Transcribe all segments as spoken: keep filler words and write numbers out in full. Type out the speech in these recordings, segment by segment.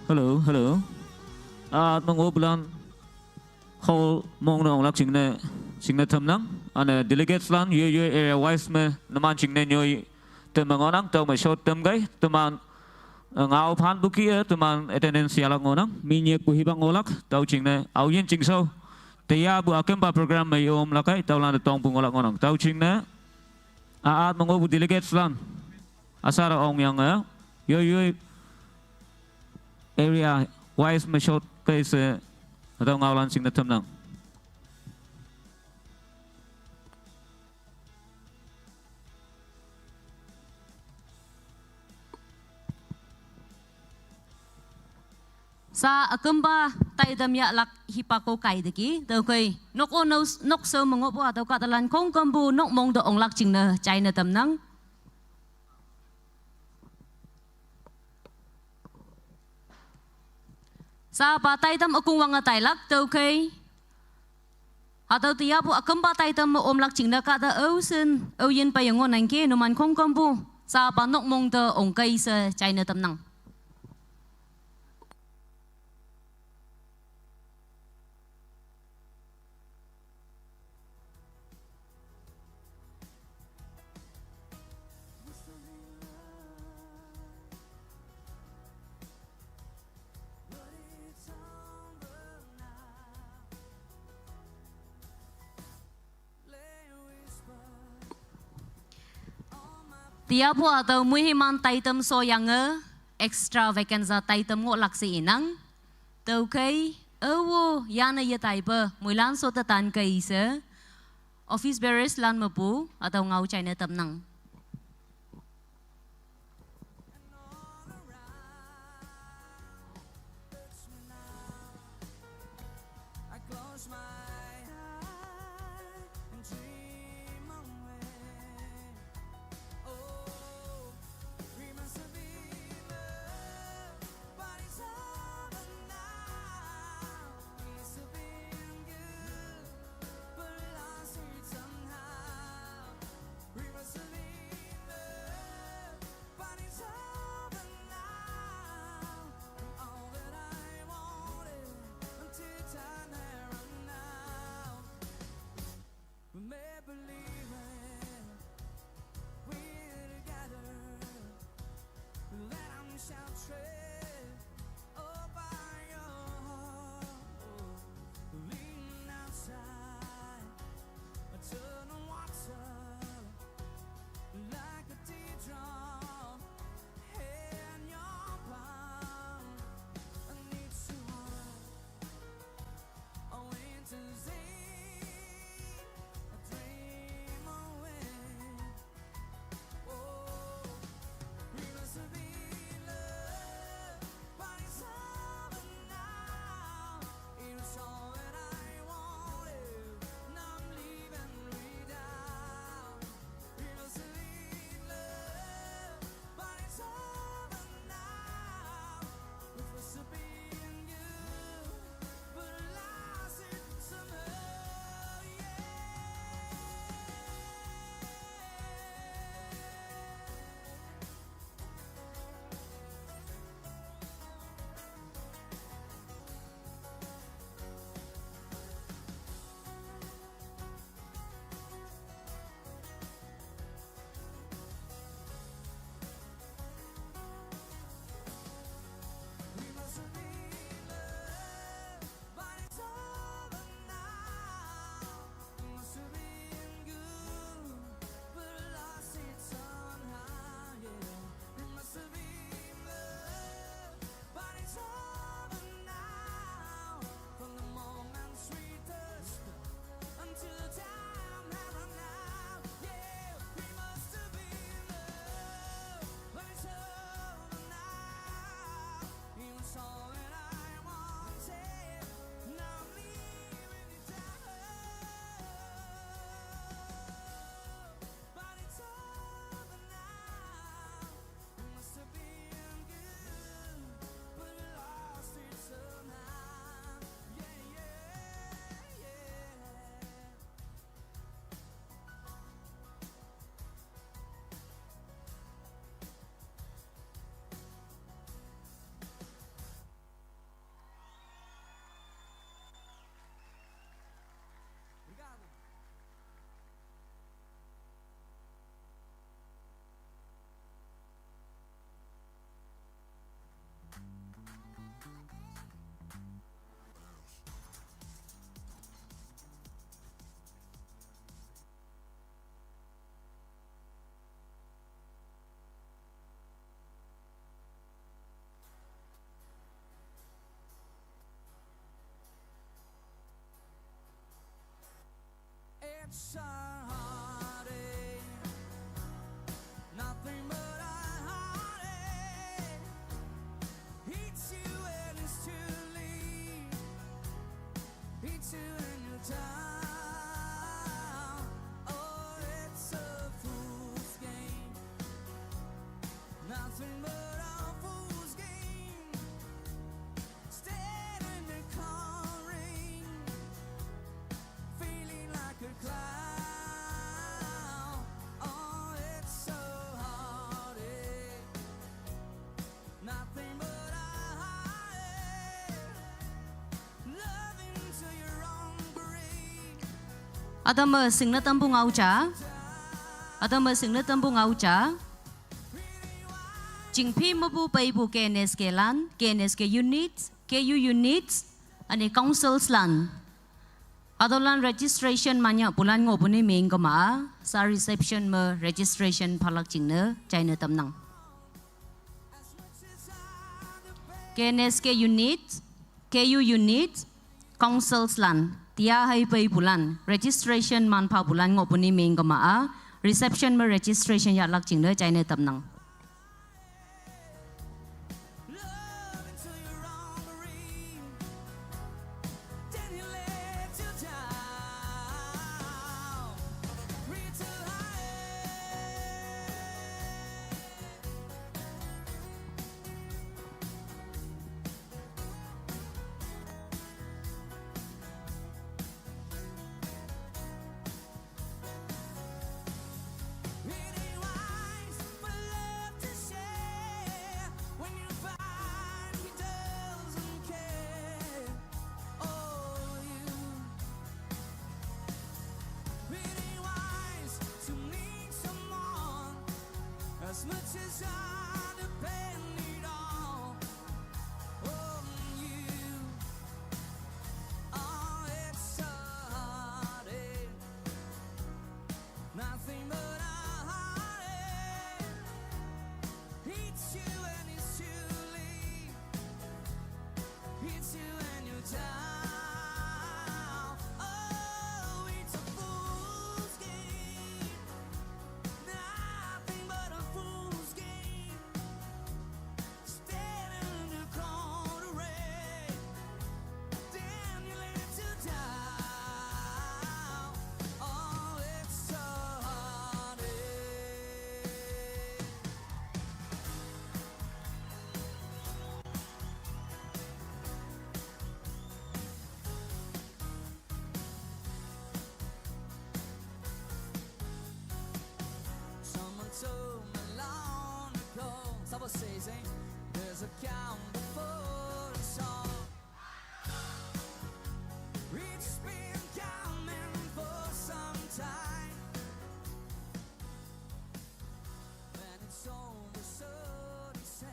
Hello, hello. At mong obulan hall mong na onglak chingne, chingne tamnang. Ane delegates lan yoi yoi area wise me naman chingne nyoi temangonang tau me short tem gai teman, eh, ngau phan buki, eh, teman attendance yalak ngonang. Minyek pu hibang ngolak tau chingne auyin chingso. Teya bu akempa program me yom lakai tau lan tong pu ngolak ngonang. Tau chingne aat mong obu delegates lan asara ong yang, eh, yoi yoi area wise me short kai se atau ngau lan chingne tamnang. Sa akempa taidam ya lak hipa ko kai deki, tau kai nok o nos-, nok so mengopo atau katalan kong kempu nok mong do onglak chingne china tamnang. Sa pa taitam akung wang a tailak tau kai. Hatau tiapu akempa taitam mo omlak chingna kata au sen au yin pa yango nangke numan kong kampu. Sa pa nok mong te ong kai se china tamnang. Tiapu atau muhiman taitam so yange extravaganza taitam ngo laksi inang. Tau kai awo yana ye taipa muilan so tatan kai se. Office bearers lan mepu atau ngau china tamnang. It's a heartache, nothing but a heartache. Hits you when it's too late. Hits you when you're down. Oh, it's a fool's game. Nothing but a fool's game. Standing in the cold rain, feeling like a clown. Oh, it's so heartache. Nothing but a heartache. Loving till you're hungry. Adamü singnü tambu ngaucha. Adamü singnü tambu ngaucha. Jingphi mübu paibu K N S K lan, K N S K units, K U units, ani councils lan. Adolan registration manya pulan ngo puni ming kama, sa reception me registration phalak jingnü, jainü tamnang. K N S K unit, K U unit, councils lan, tia hai pai pulan, registration man pha pulan ngo puni ming kama, reception me registration yalak jingnü, jainü tamnang. As much as I depend it all on you, oh, it's a heartache. Nothing but a heartache. Hits you and it's too late. Hits you and you're down. Oh, it's a fool's game. Nothing but a fool's game. Standing in the cold rain. Then you let it down. Oh, it's so heartache. Someone told me long ago, someone says, eh, there's a calm before the storm. It's been coming for some time. When it's over, so they say,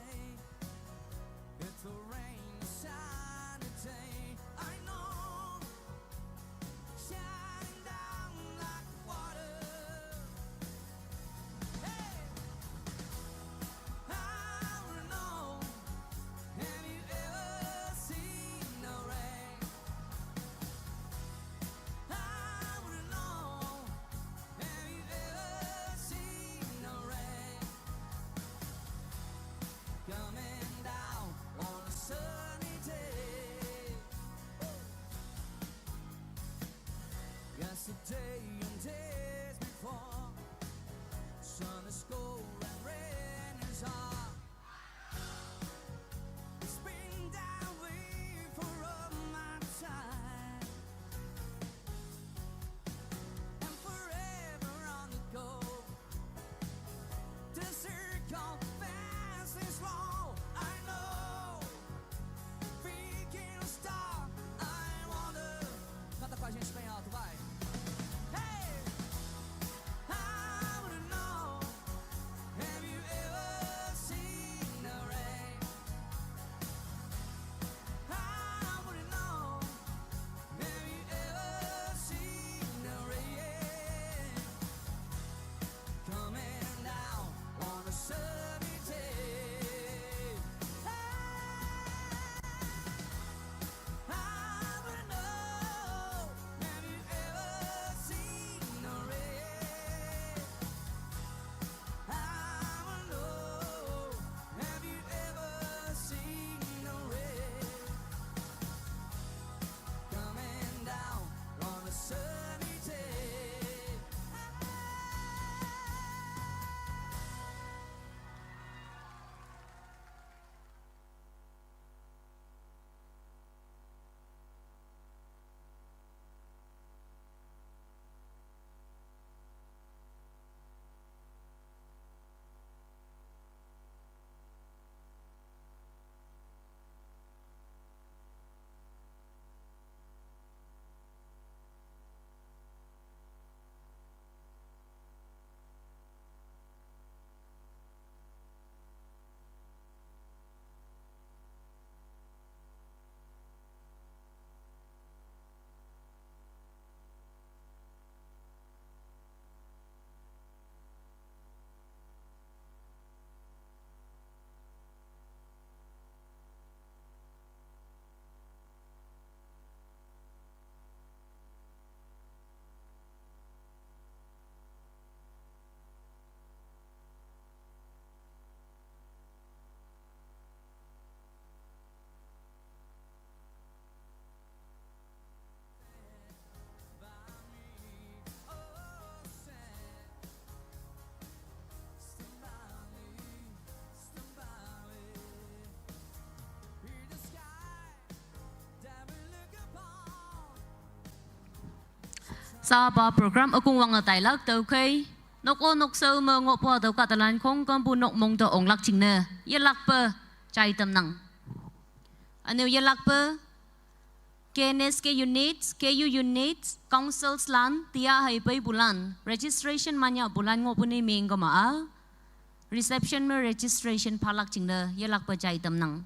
it will rain a sunny day. I know, shining down like water. Hey, I will know. Sapa program akung wang a tailak tüokhei. Nok-o noksao me ngohpu hatüo kahtalan khongkümpu nokmong te onglak jingne yelakpe jai tamnang. Üne-o yelakpe K N S K units, K U units, councils lan, tia hei peipulan, registration manyahpulan ngohpu ne meng kema-a, reception me registration phalak jingne yelakpe jai tamnang.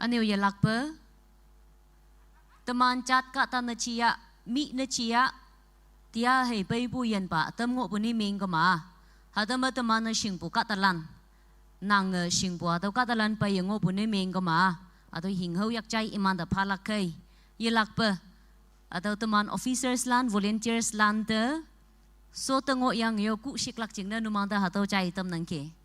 Üne-o yelakpe, teman jat kahta ne jia, mi ne jia, tia hei peipu yenpa ütam ngohpu ne meng kema. Hatüo me teman-e shingpu kahtalan, nange shingpu hatüo kahtalan peiye ngohpu ne meng kema. Hatüo hinghao yak jai imante phalak khei. Yelakpe, hatüo teman officers lan, volunteers lan te, so te ngohyang yo ku shiklak jingne numan te hatüo jai tamnangki.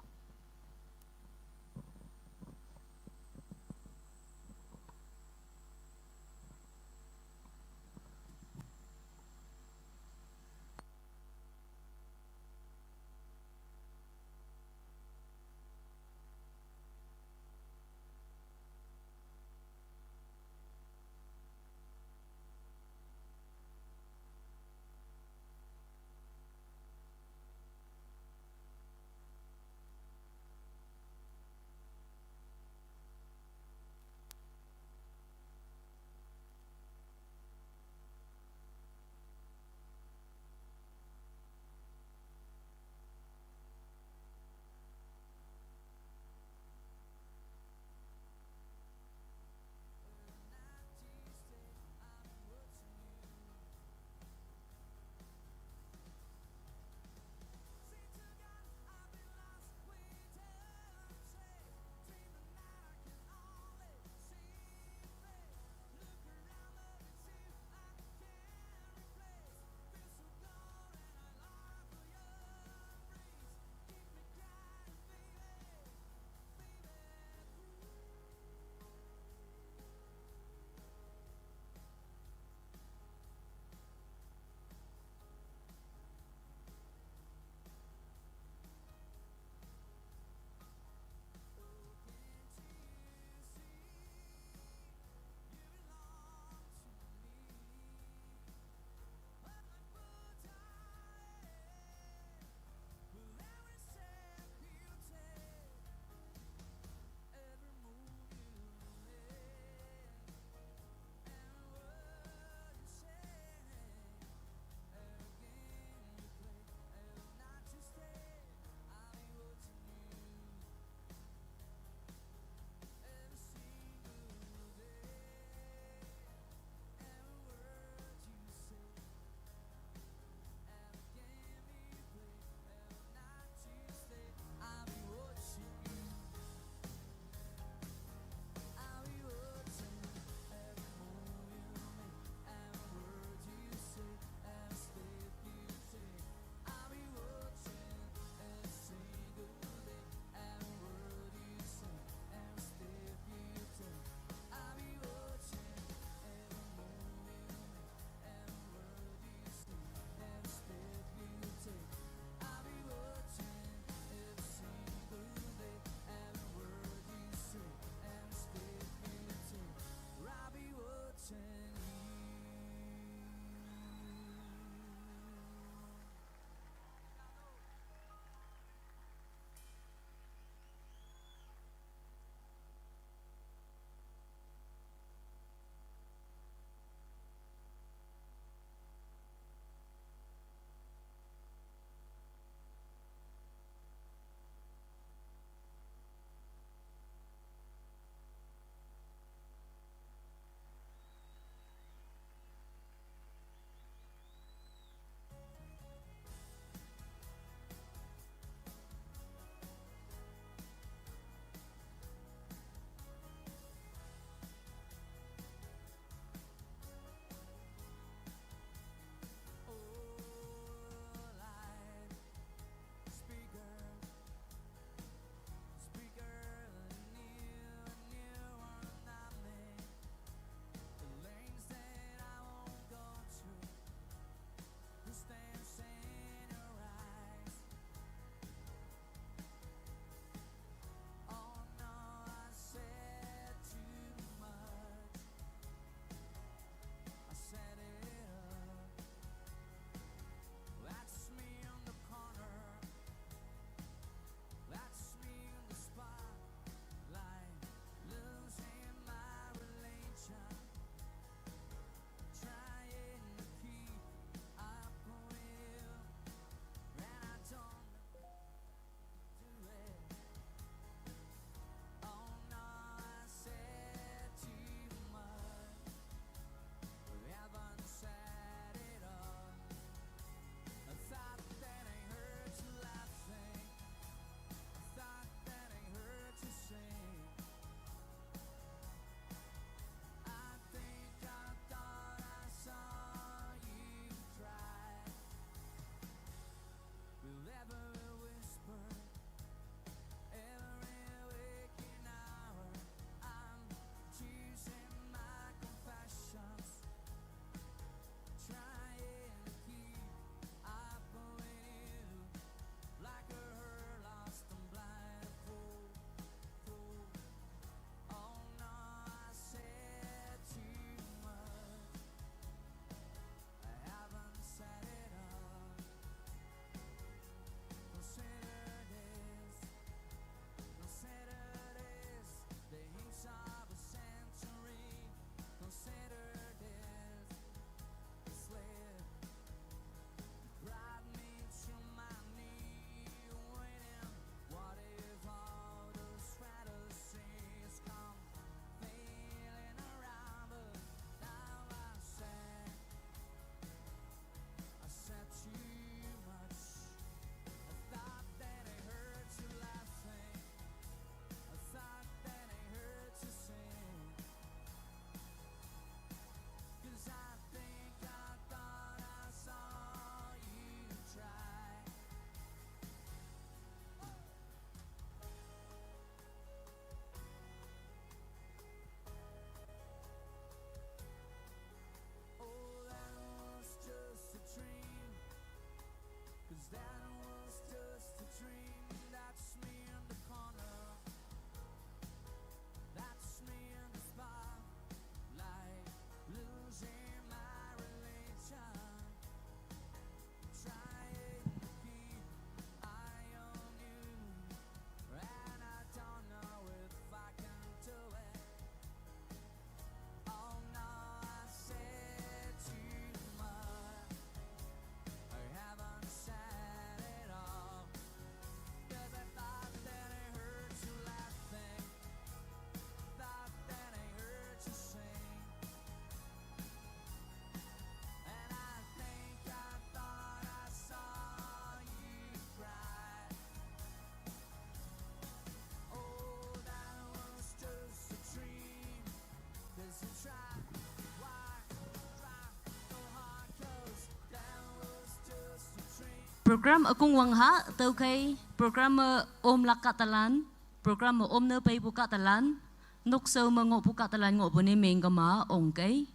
Program akung wang ha, tau kai, program me om lak ka talan, program me om ne pai bu ka talan, nok sau me ngo bu ka talan ngo bu ni meng kama ong kai.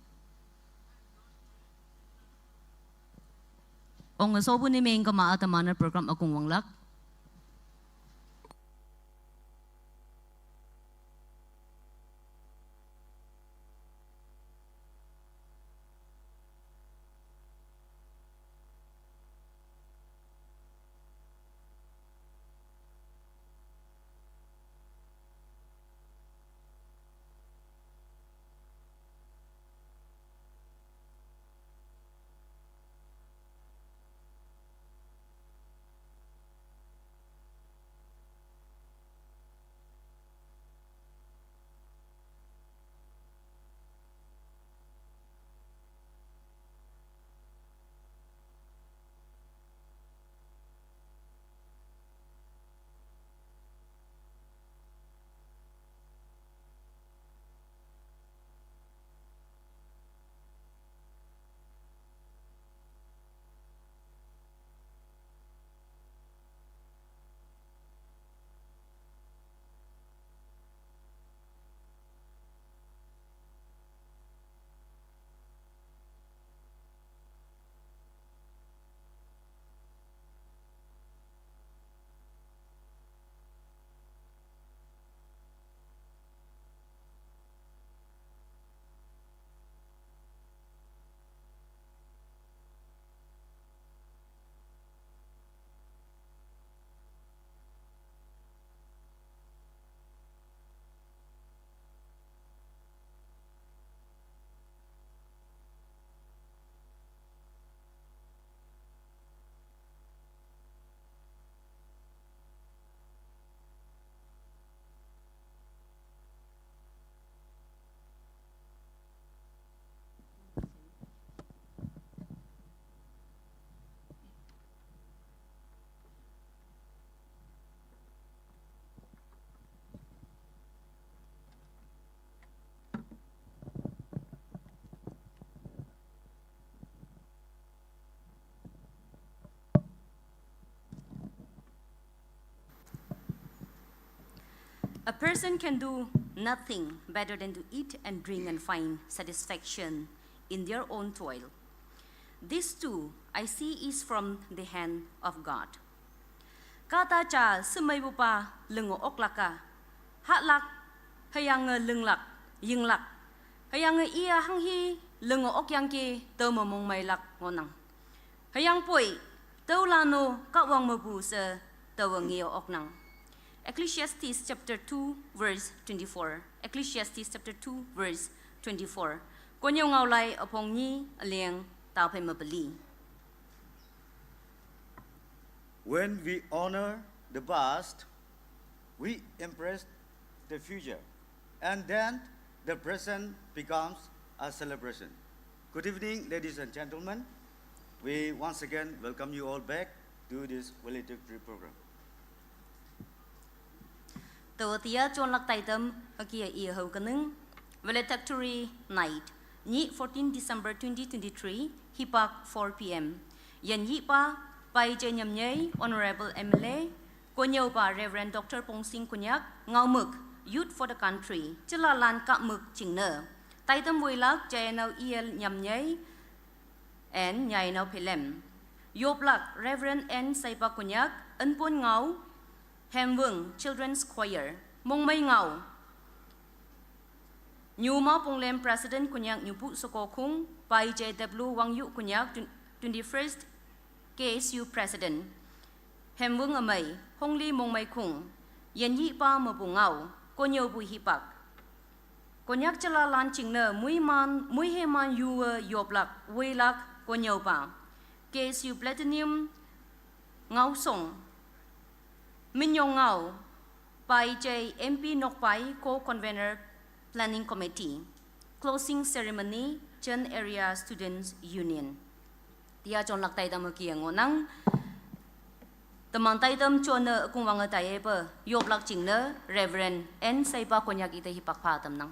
Ong so bu ni meng kama a tamana program akung wang lak. A person can do nothing better than to eat and drink and find satisfaction in their own toil. This too I see is from the hand of God. Kata cha semai bupa lengo oklaka, haklak, hayang lenglak, yinglak, hayang ia hanghi lengo okyang ke tau mamong mailak ngonang. Hayang poi, tau lano kawang mabu se tau ngio oknang. Ecclesiastes chapter two verse twenty-four. Ecclesiastes chapter two verse twenty-four. Konyo ngau lai apong ni aliang tau pe mabeli. When we honor the past, we embrace the future, and then the present becomes a celebration. Good evening, ladies and gentlemen. We once again welcome you all back to this valedictory program. Tawatia chonlak taitam hakia i hau kanung, valedictory night, ni fourteen December twenty twenty-three, hipak four p.m. Yan yipa, pai je nyamnyei, Honorable M L A, Konyopa Reverend Doctor Pongsing Konyak, Ngaumuk, Youth for the Country, Chilalan Kamuk Chingne. Taitam Woilak, Jayanau E L Nyamnyei, and Nyainau Pelem. Yoplak, Reverend N Saipa Konyak, Enpon Ngau, Hemwung Children's Choir. Mongmei Ngau, Nyuma Ponglem President Konyak Nyupu Sokokung, pai J W Wangyu Konyak, twenty-first K S U President. Hemwung Amei, Hongli Mongmei Kung, Yan Yi Pa Mabu Ngau, Konyo Bu Hipak. Konyak Chala Lan Chingne, Mui Man, Mui He Man Yue Yoplak, Woilak, Konyo Pa. K S U Platinum, Ngau Song, Minyong Ngau, Pai J M P Nokpai, Co-Convener, Planning Committee. Closing Ceremony, Chin Area Students Union. Tia chonlak taitam hakia ngonang. Teman taitam chonne akung wang taiye pe, yoplak chingne, Reverend N Saipa Konyak ite hipak pha tamnang.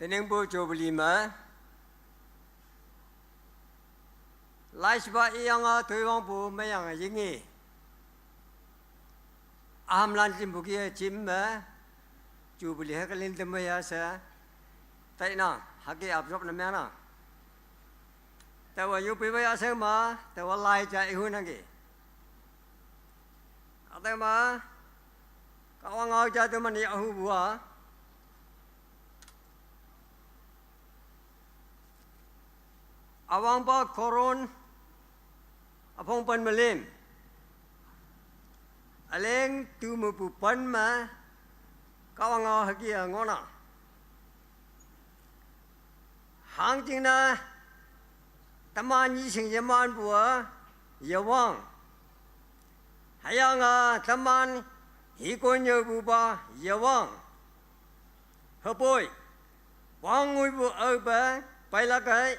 Teningpu Jubilee me, laishipa iyang a toiwangpu meyang yingi. Ahamlan jimpu ki jim me, Jubilee hüke lin temeya she, tainang, hüke absorb ne mengnang. Taowa yopipa yashe ma, taowa lai ja ihunangki. Atema, Kahwang ngao ja teman yahupu a. Awangpa Koron, üpong pen melim. Üleng tu mepu pen me, Kahwang ngao hüke a ngohnang. Hangjingne teman yeshing yemanpu a yewang. Hüyange teman hikonnyüopupa yewang. Hüpoi, wangngoipu aope peilakei,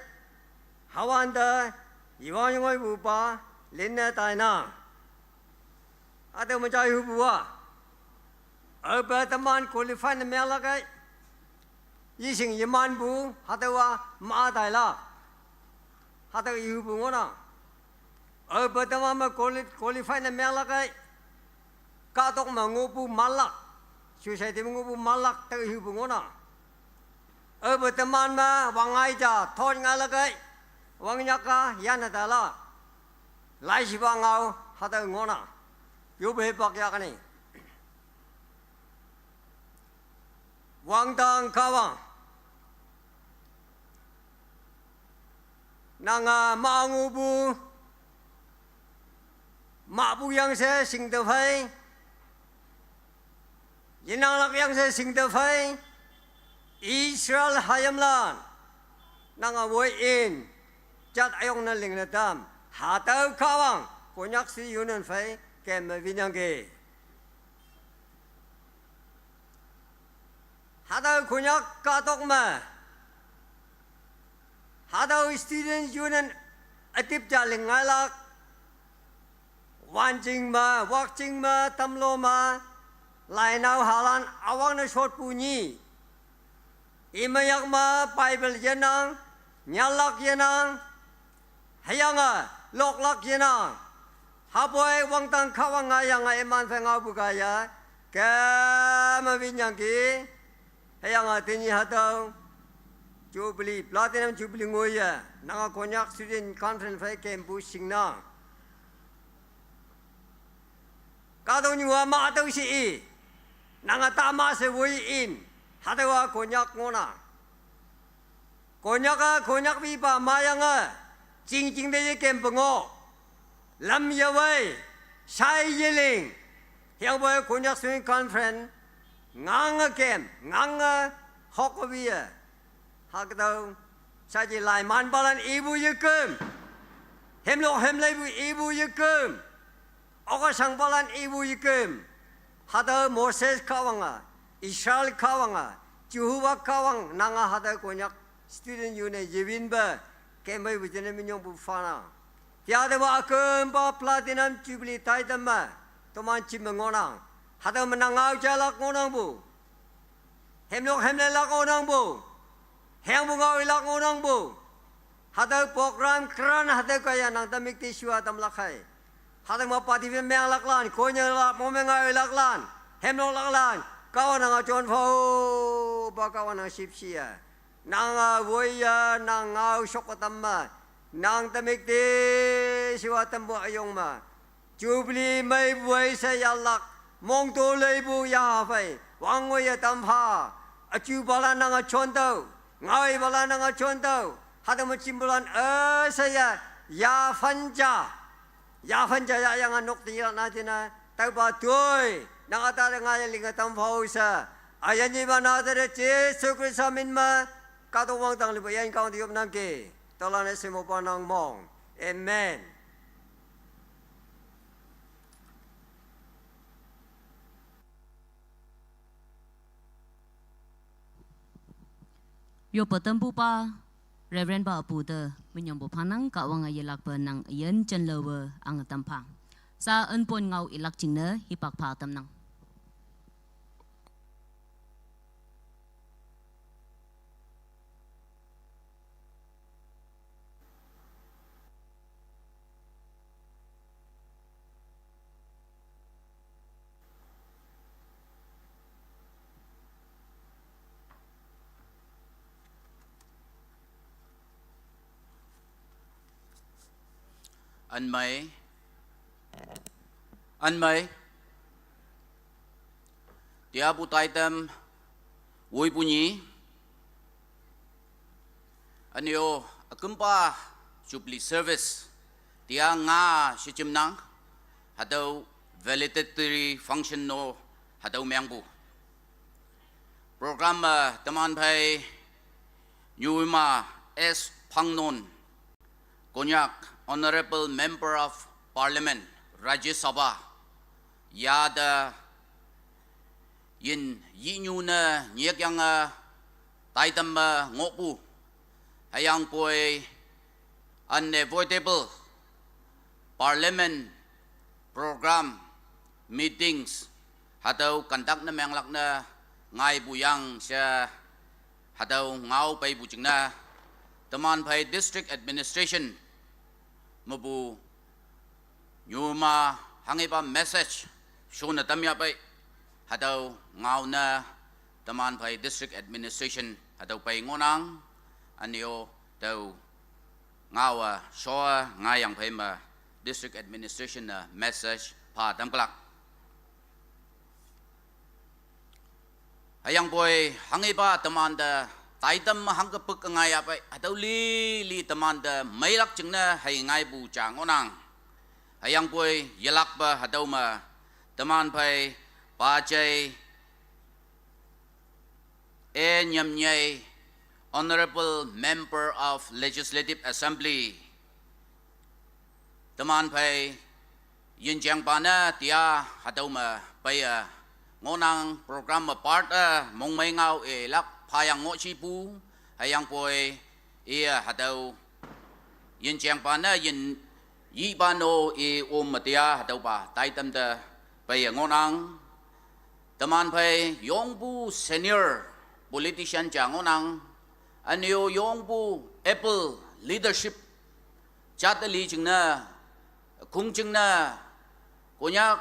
hüwante, yewang ngoipupa linne tainang. Hatüo me ja ihupu a, aope teman qualify ne menglakei. Yeshing yemanpu, hatüowa ma tailak. Hatüo ihupu ngohnang. Aope teman me quali-, qualify ne menglakei. Kahtok me ngohpu malak, society me ngohpu malak tao ihupu ngohnang. Aope teman me wangngai ja thon ngailakei. Wangnyak a yane tailak. Laishipa ngao hatüo ngohnang. Yope hipak yakeni. Wangdang Kahwang, nange ma ngohpu, mahpu yang she shingte phei, yenanglak yang she shingte phei, Israel hayimlan, nange woi in, jat üyong ne lingne tam, hatüo Kahwang, Konyak Students' Union phei kemme winyangki. Hatüo Konyak kahtok me, hatüo Students' Union ütingpa ja ling ngailak, Wanching me, Wakching me, Tamlu me, lainao halan üwangne shotpu nyi. Imeyak me Bible yenang, nyalak yenang, hüyange loklak yenang. Hüpoi wangdang Kahwang ngayange iman phei ngaopu kaiye, kemme winyangki. Hüyange tenyih hatüo Jubilee, Platinum Jubilee ngoiye, nange Konyak Students' Conference phei kempu shingnang. Kahtoknyu-a ma tüo she i, nange tama she woi in, hatüowa Konyak ngohnang. Konyak-a Konyak wipa mayange, chingching te yekem pe ngoh, lam yewei, shai yeling, hüyangpoi Konyak Students' Conference, ngange kem, ngange hokwiye. Haketüo, shaji laimanpalan ipu yeküm, hemlok hemleipu ipu yeküm, okashangpalan ipu yeküm, hatüo Moses Kahwange, Israel Kahwange, Jehovah Kahwang nange hatüo Konyak Students' Union yewinpe, kemeipu jingne minyongpu phanang. Tiatepa ükümpa Platinum Jubilee taitam me, toman jim me ngohnang. Hatüo me nang ngao jalak ngohnangpu, hemlok hemleilak ngohnangpu, hüyangpu ngao ilak ngohnangpu. Hatüo program kran hatüo kaiye nang tamik te shuwa tamlak khei. Hatüo me party pe menglaklan, konnyelak, mo me ngao ilaklan, hemloklaklan, Kahwang nange jon phopa Kahwang nang shipshiye. Nange woiye, nang ngao shok tam me, nang tamik te shuwa tampu üyong me, Jubilee meipu wei she yalak, mongto leipu yaha phei, wangwoiye tampha, üjupalan nange jontüoh, ngaoipalan nange jontüoh, hatüo me jimpulan üsheiye, yaphan ja, yaphan ja yahyange nok te yelak na jingne, tüopa toi, nang ütah te ngaiye linge tampha-o she, üyin yipa na te Jesu Khrista min me, kahtok wangdang lipu üyin Kahwang te yopnangki, tüolan-e shemo pa nang mong. Amen. Yoppe tampupa, Reverend pa üpu te, minyongpu phanang Kahwange yelakpe nang üyin janlaowe ange tampha. Sa ünpon ngao ilak jingne hipak pha tamnang. Anmei, anmei, tiapu taitam woipu nyi, aneo akumpa Jubilee service tia nga shijimnang, hatüo valedictory function no hatüo mengpu. Program me teman phei Nyuima S Phangnon, Konyak Honorable Member of Parliament, Rajya Sabha, yate yin yinyu ne nyekyange taitam me ngohpu. Hüyangpoi unavoidable Parliament program, meetings, hatüo conduct ne menglak ne ngaipu yang she, hatüo ngao peipu jingne, teman phei District Administration mepu Nyuima hanghipa message shonne tamyah pei, hatüo ngao ne teman phei District Administration hatüo pei ngohnang, aneo tüo ngaowe sho ngaiyang phei me District Administration ne message pha tamkelak. Hüyangpoi hanghipa temante taitam me hangke pük ngai yahpei, hatüo lili temante meilak jingne hei ngaipu ja ngohnang. Hüyangpoi yelakpe hatüo me teman phei Pajei E Nyamnyei, Honorable Member of Legislative Assembly, teman phei yinjengpa ne tia hatüo me peiye ngohnang. Program me part e mongmei ngao ilak phayang ngohshipu, hüyangpoi iye hatüo yinjengpa ne yin yipa no i om me tia hatüopa taitam te peiye ngohnang. Teman phei yongpu senior politician ja ngohnang, aneo yongpu able leadership, jateli jingne, khung jingne, Konyak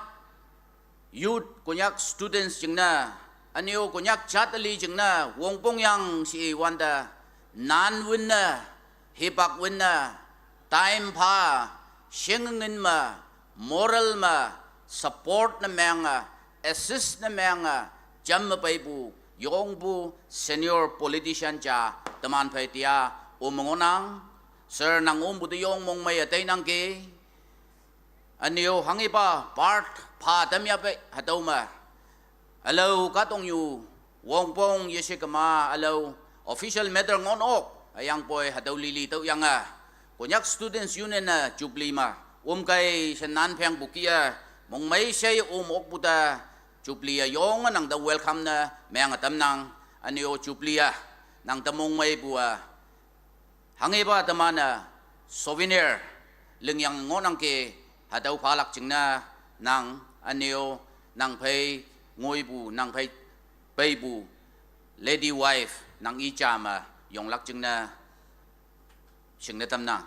youth, Konyak students jingne, aneo Konyak jateli jingne wongpong yang she iwante, nan wünne, hipak wünne, time pha, shingngin me, moral me, support ne menge, assist ne menge, jam me peipu yongpu senior politician ja teman phei tia om ngohnang. Sir, nang ompu te yong mongmei-e teinangki. Aneo hanghipa part pha tamyah pei hatüo me, ülao kahtoknyu wongpong yeshekema ülao official matter ngohnok, hüyangpoi hatüo lili tüoyange Konyak Students Union ne Jubilee me omkei she nan phengpu kih-e mongmei she om okpu te Jubilee-e yonge nangte welcome ne menge tamnang. Aneo Jubilee-e nangte mongmeipu-e hanghipa teman-e souvenir lingyang ngohnangki, hatüo phalak jingne nang aneo nang phei ngoipu, nang phei peipu lady wife nang i ja me yonglak jingne shingne tamnang.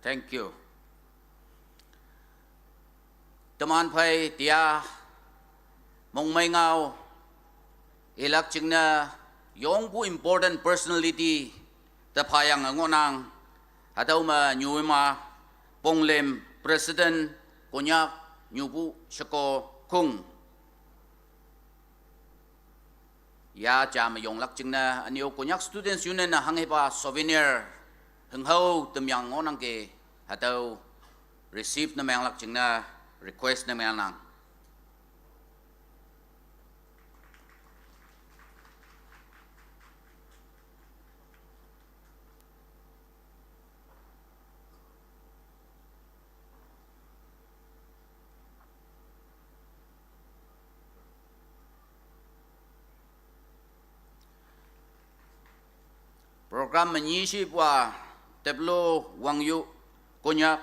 Thank you. Teman phei tia mongmei ngao ilak jingne yongpu important personality te phayange ngohnang. Hatüo me Nyuima Ponglim President Konyak Nyupu Sheko Khung. Ya ja me yonglak jingne, aneo Konyak Students Union ne hanghipa souvenir hünghao temyang ngohnangki, hatüo receive ne menglak jingne request ne mengnang. Program menyi shi pua Teplo Wangyu Konyak,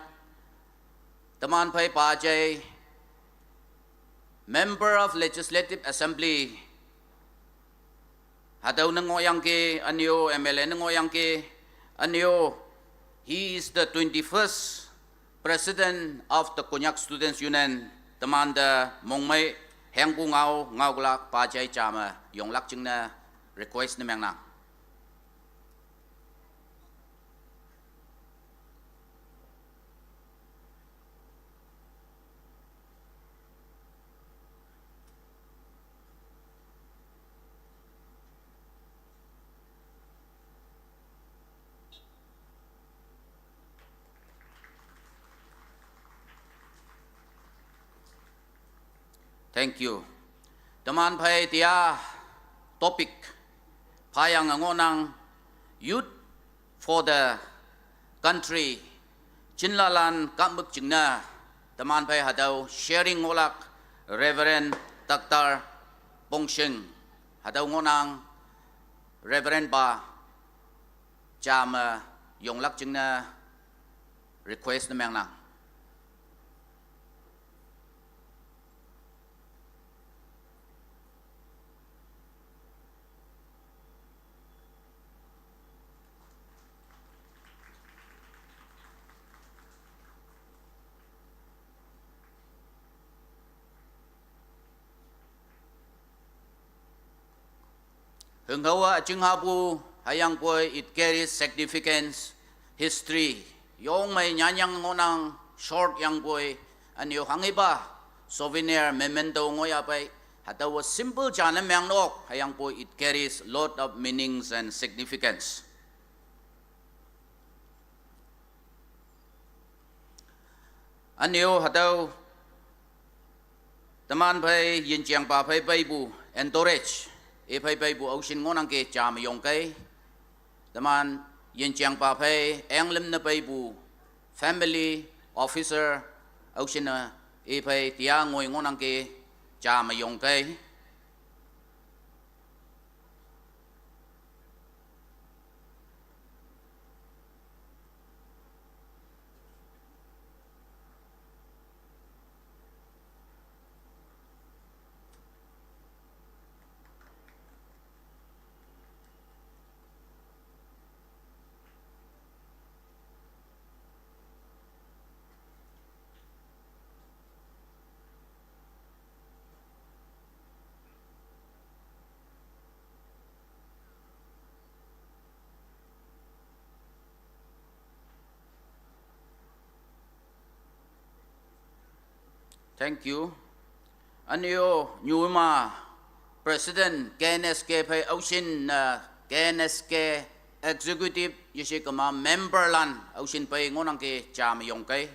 teman phei pajai Member of Legislative Assembly, hatüo ne ngohyangki, ünyo M L A ne ngohyangki, ünyo, he is the twenty-first President of the Konyak Students Union, teman te mongmei hengpu ngao ngaolak pajai ja me yonglak jingne request ne mengnang. Thank you. Teman phei tia topic phayange ngohnang, Youth for the Country, jinlalan kahmük jingne. Teman phei hatüo sharing ngohlak Reverend Doctor Pongshing, hatüo ngohnang. Reverend pa ja me yonglak jingne request ne mengnang. Hünghaowa üjing hapu, hüyangpoi it carries significance, history. Yongmei nyanyang ngohnang, short yangpoi, ünyo hanghipa souvenir, memento ngohya pei, hatüowa simple ja ne mengnok, hüyangpoi it carries lot of meanings and significance. Ünyo hatüo teman phei yinjengpa phei peipu entourage, i phei peipu aoshin ngohnangki ja me yongkei. Teman yinjengpa phei englüm ne peipu family officer aoshin-e, i phei tia ngoi ngohnangki ja me yongkei. Thank you. Ünyo nyuma President K N S K phei aoshin, uh, K N S K Executive yeshe kema member lan aoshin pei ngohnangki ja me yongkei.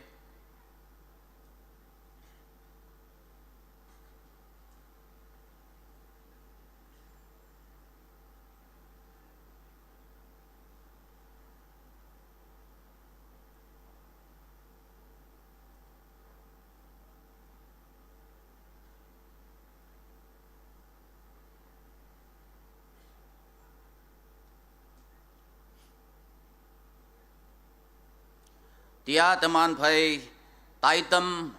Tia teman phei taitam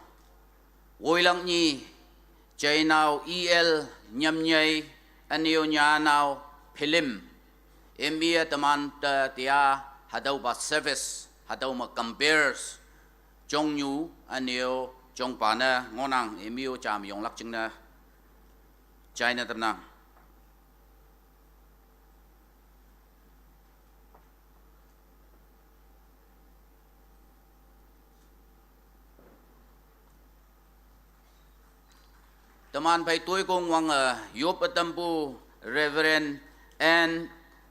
woilak nyi, jainao E L Nyamnyei, ünyo nyanao film, imi-e teman te tia hatüopa service, hatüo me compares, jongnyu, ünyo jongpa ne ngohnang, imi-o ja me yonglak jingne jaine tamnang. Teman phei toikong wange, eh, yop ütampu Reverend N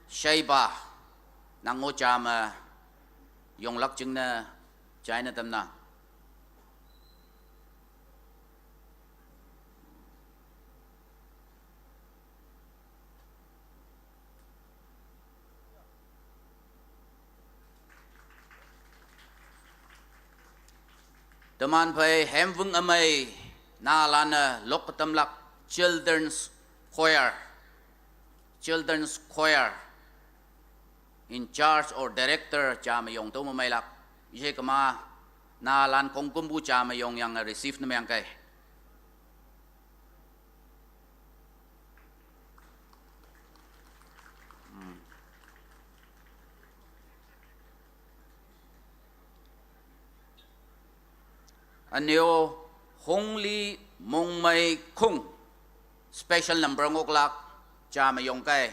Shaiba, nang-o ja me yonglak jingne jaine tamnang. Teman phei hemwüng ümei nalanne lok tamlak Children's Choir, Children's Choir. in charge or director ja me yong tüo me meilak. Yekema naolan khongkümpu ja me yong yange receive ne meng kei. Üneo Hongli Mongmei Khung, special number ngoklak, ja me yong kei.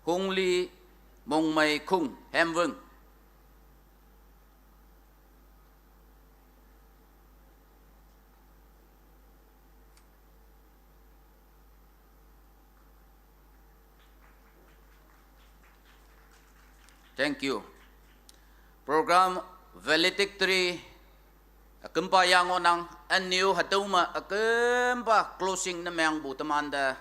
Hongli Mongmei Khung, Hemwüng. Thank you. Program valedictory ükümpa ya ngohnang. Üneo hatüo me ükümpa closing ne mengpu temante,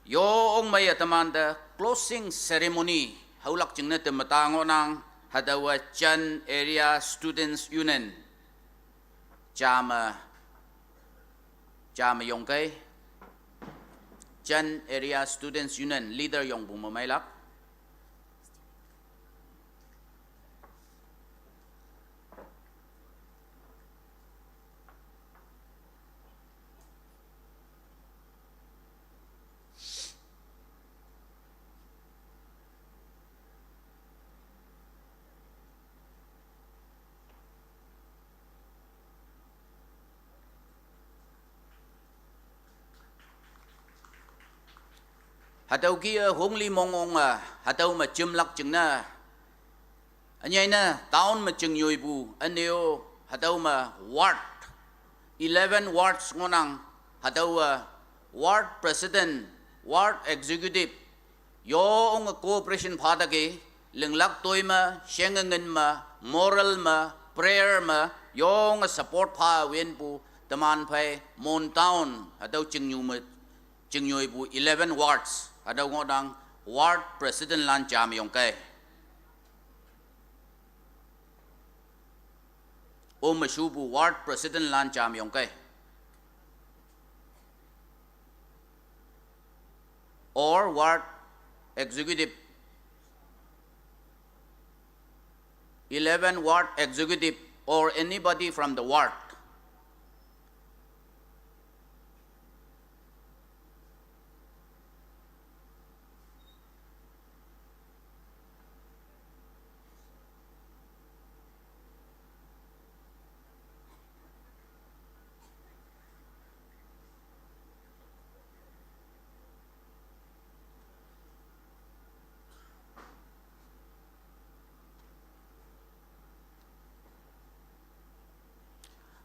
yong meiye temante closing ceremony haolak jingne teme ta ngohnang. Hatüowa Chan Area Students Union ja me, ja me yong kei. Chan Area Students Union leader yongpu me meilak. Hatüo kih-e Hongli Mongong-e hatüo me jemlak jingne, ünyei ne town me jing nyoipu üneo hatüo me ward, eleven wards ngohnang. Hatüowa ward president, ward executive yonge cooperation phataki, linglak toi me, shengengin me, moral me, prayer me, yonge support pha winpu teman phei Mon town hatüo chingnyu me, chingnyoipu eleven wards hatüo ngohnang. Ward president lan ja me yong kei. Ome shupu ward president lan ja me yong kei, or ward executive, eleven ward executive, or anybody from the ward.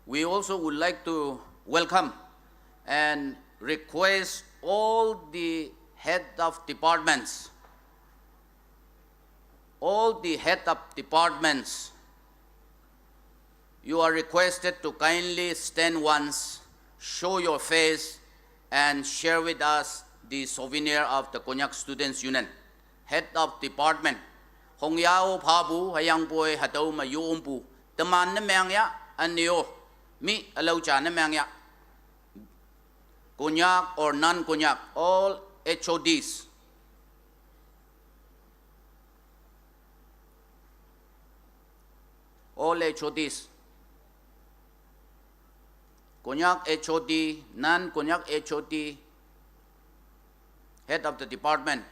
We also would like to welcome and request all the head of departments, all the head of departments, you are requested to kindly stand once, show your face, and share with us the souvenir of the Konyak Students Union. Head of department, hongya-o phapu, hüyangpoi hatüo me yompu teman ne meng ya, üneo, mi ülao ja ne meng ya. Konyak or non-Konyak, all H O Ds. All H O Ds. Konyak H O D, non-Konyak H O D, head of the department.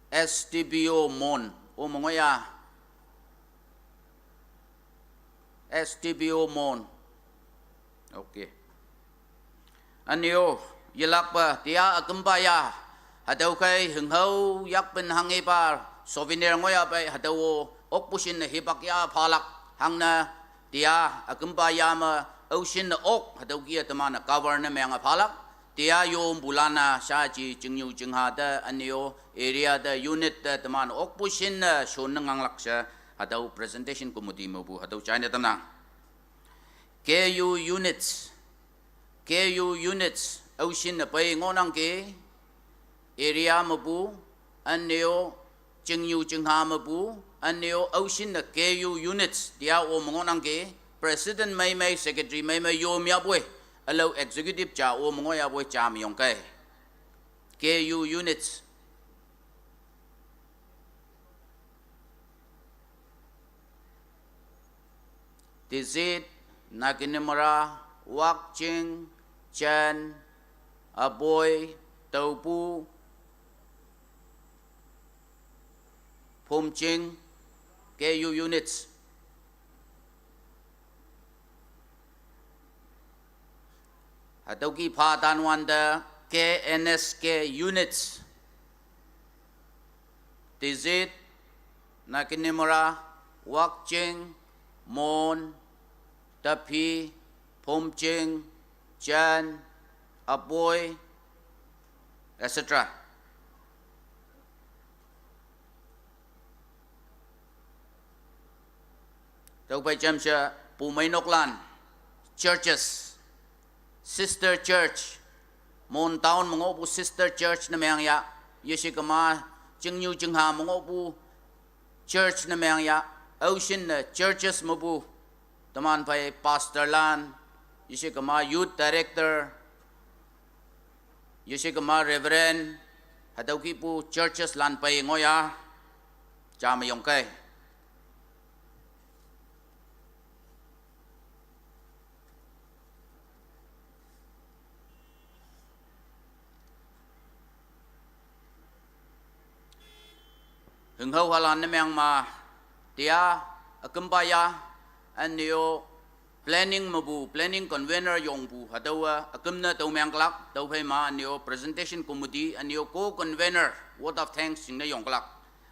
S D P O Mon, o me ngoh ya. S D P O Mon. Okay. Üneo, yelakpe, tia ükümpa ya, hatüo kei hünghao yakpen hanghepa, souvenir ngoh ya pei, hatüo-o, okpu shinne hipak ya phalak, hangne, tia ükümpa ya me, ao shinne ok, hatüo kih-e teman-e cover ne menge phalak, tia yompulan-a, shaji, chingnyu, chingha te, üneo, area te, unit te, teman okpu shinne, shonne nganglak she, hatüo presentation committee mepu, hatüo jaine tamnang. K U units, K U units, Aoshinne pei ngohnangki, area mepu, üne-o, chingnyu chingha mepu, üne-o aoshinne K U units, tia-o me ngohnangki, president meimei, secretary meimei yo meyapoi, ülao executive ja-o me ngohyapoi ja me yongkei. K U units. Tizit, Naginimora, Wakching, Chen, Aboi, Tobu, Phomching, K U units. Hatüo kih pha tanwante K N S K units. Tizit, Naginimora, Wakching, Mon, Tapi, Phomching, Chen, Aboi, et cetera. Tüophei jamshe pumeinoklan, churches, sister church, Mon town me ngohpu sister church ne meng ya, yeshikema, chingnyu chingha me ngohpu church ne meng ya, aoshinne churches mepu, teman phei pastor lan, yeshikema youth director, yeshikema reverend, hatüo kihpu churches lan pei ngoh ya, ja me yongkei. Hünghao halan ne meng ma, tia, ükümpa ya, üne-o planning mepu, planning convener yongpu, hatüowa, üküm ne tüo mengkelak, tüophei ma, üne-o presentation committee, üne-o co-convener, word of thanks jingne yongkelak.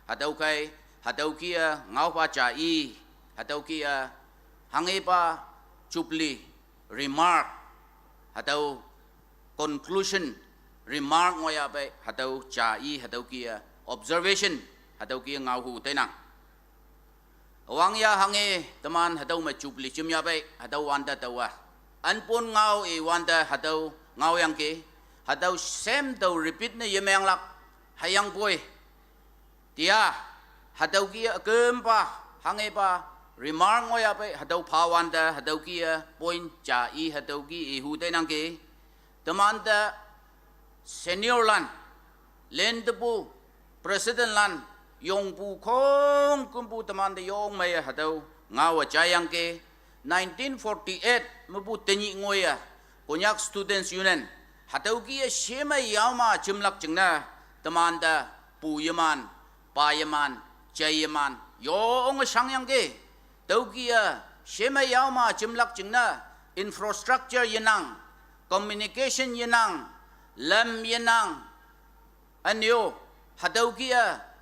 Hatüo kei, hatüo kih-e ngaopha ja i, hatüo kih-e, hanghepa, jubilee, remark, hatüo conclusion, remark ngohyapei, hatüo ja i, hatüo kih-e, observation, hatüo kih-e ngaohu teinang. Wang ya hanghe teman hatüo me jubilee jimyapei, hatüo wante taowa. Anpon ngao i wante hatüo ngaoyangki, hatüo same tao repeat ne yemenglak, hüyangpoi. Tia, hatüo kih-e ükümpa, hanghepa, remark ngohyapei, hatüo pha wante, hatüo kih-e point ja i, hatüo kih-e hu teinangki. Temante senior lan, lentepu, president lan, yongpu khongkümpu temante yong meiye hatüo ngaowe jaiyangki. Nineteen forty-eight mepu tenyih ngoiye, Konyak Students Union, hatüo kih-e shemei yaoma jimlak jingne, temante pu yeman, pa yeman, jei yeman, yonge shangyangki. Tüo kih-e shemei yaoma jimlak jingne, infrastructure yenang, communication yenang, lam yenang, üne-o, hatüo kih-e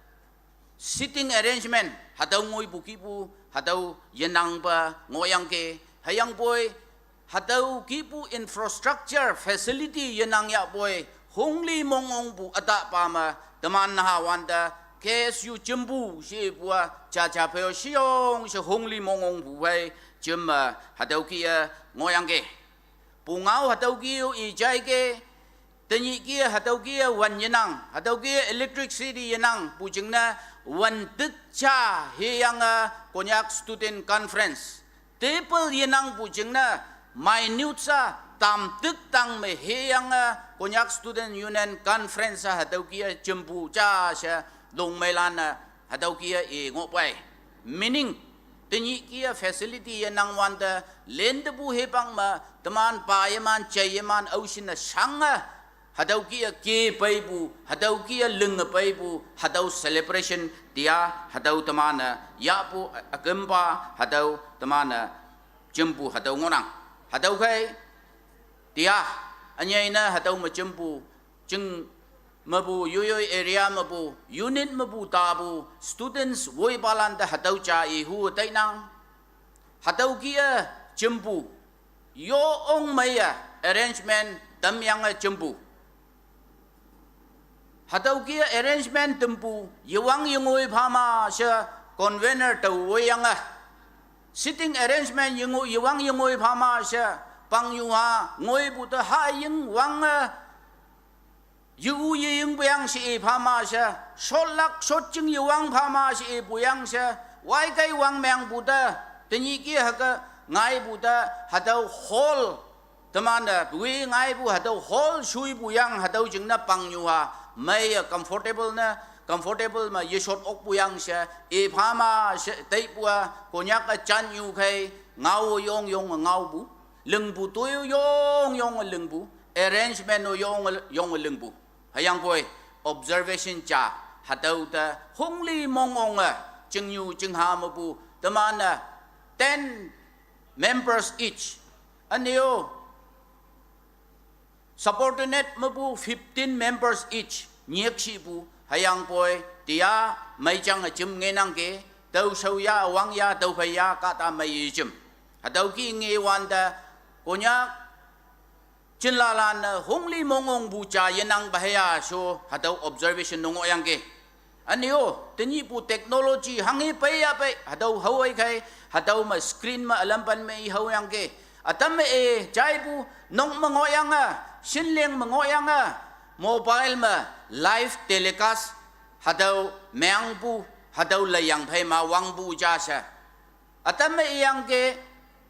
seating arrangement, hatüo ngoipu kihpu, hatüo yenangpe ngohyangki, hüyangpoi, hatüo kihpu infrastructure facility yenang yahpoi, hongli mongongpu ütahpa me, teman naha wante, K S U jimpu shepu-a, jaja phei-o sheyong she hongli mongongpu phei, jimme, hatüo kih-e ngohyangki. Pungao hatüo kih-o i jaike, tenyih kih-e hatüo kih-e wan yenang, hatüo kih-e electricity yenangpu jingne, wan tük ja heyange Konyak Student Conference. Table yenangpu jingne, minute sa tamtük tang me heyange Konyak Student Union Conference-a hatüo kih-e jimpu ja she longmeilan-e hatüo kih-e i ngohpei. Meaning, tenyih kih-e facility yenang wante, lentepu hipak me, teman pa yeman, jei yeman, aoshinne shange, hatüo kih-e ke peipu, hatüo kih-e linge peipu, hatüo celebration tia, hatüo teman-e yahpu, ükümpa, hatüo teman-e jimpu, hatüo ngohnang. Hatüo kei, tia, ünyei ne hatüo me jimpu, jing mepu, yoiyoi area mepu, unit mepu tapu, students woipalante hatüo ja i hu tainang. Hatüo kih-e jimpu, yong meiye arrangement tamyange jimpu. Hatüo kih-e arrangement tampu, yewang yengoi phama she convener tao woiyange. Seating arrangement yengo, yewang yengoi phama she pangyu ha, ngoipu te ha ying wang e, yu ye ying puyang she e pha ma she, shotlak shotjing ye wang pha ma she e puyang she, wai kai wang mengpu te, tenyih ki hüke ngaipu te, hatüo hall, teman-e, pui ngaipu hatüo hall shuipu yang hatüo jingne pangyu ha, meiye comfortable ne, comfortable me yeshot okpu yang she, e pha ma she, teipu a, Konyak-e janyu khei, ngao yong yong ngaopu, lingpu toi yong yong lingpu, arrangement o yong yong lingpu. Hüyangpoi, observation ja, hatüo te, hongli mong ong e, chingyu chingha mepu, teman-e, ten members each. Üneo, subordinate mepu fifteen members each, nyekshipu, hüyangpoi, tia, meijange jim ngenangke, tao shao ya, wang ya, tao phei ya, kahta mei jim. Hatüo ki nge wante, Konyak, jinlalan-e hongli mong ongpu ja yenang pa hüya sho, hatüo observation ne ngohyangke. Üneo, tenyihpu technology hanghe pei ya pei, hatüo haowei khei, hatüo me screen me ülam pan me i haoyangke. Ütam me e, jaipu, nok me ngohyange, shinleng me ngohyange, mobile me live telecast, hatüo mengpu, hatüo leiyang phei ma wangpu ja she. Ütam me iyangke,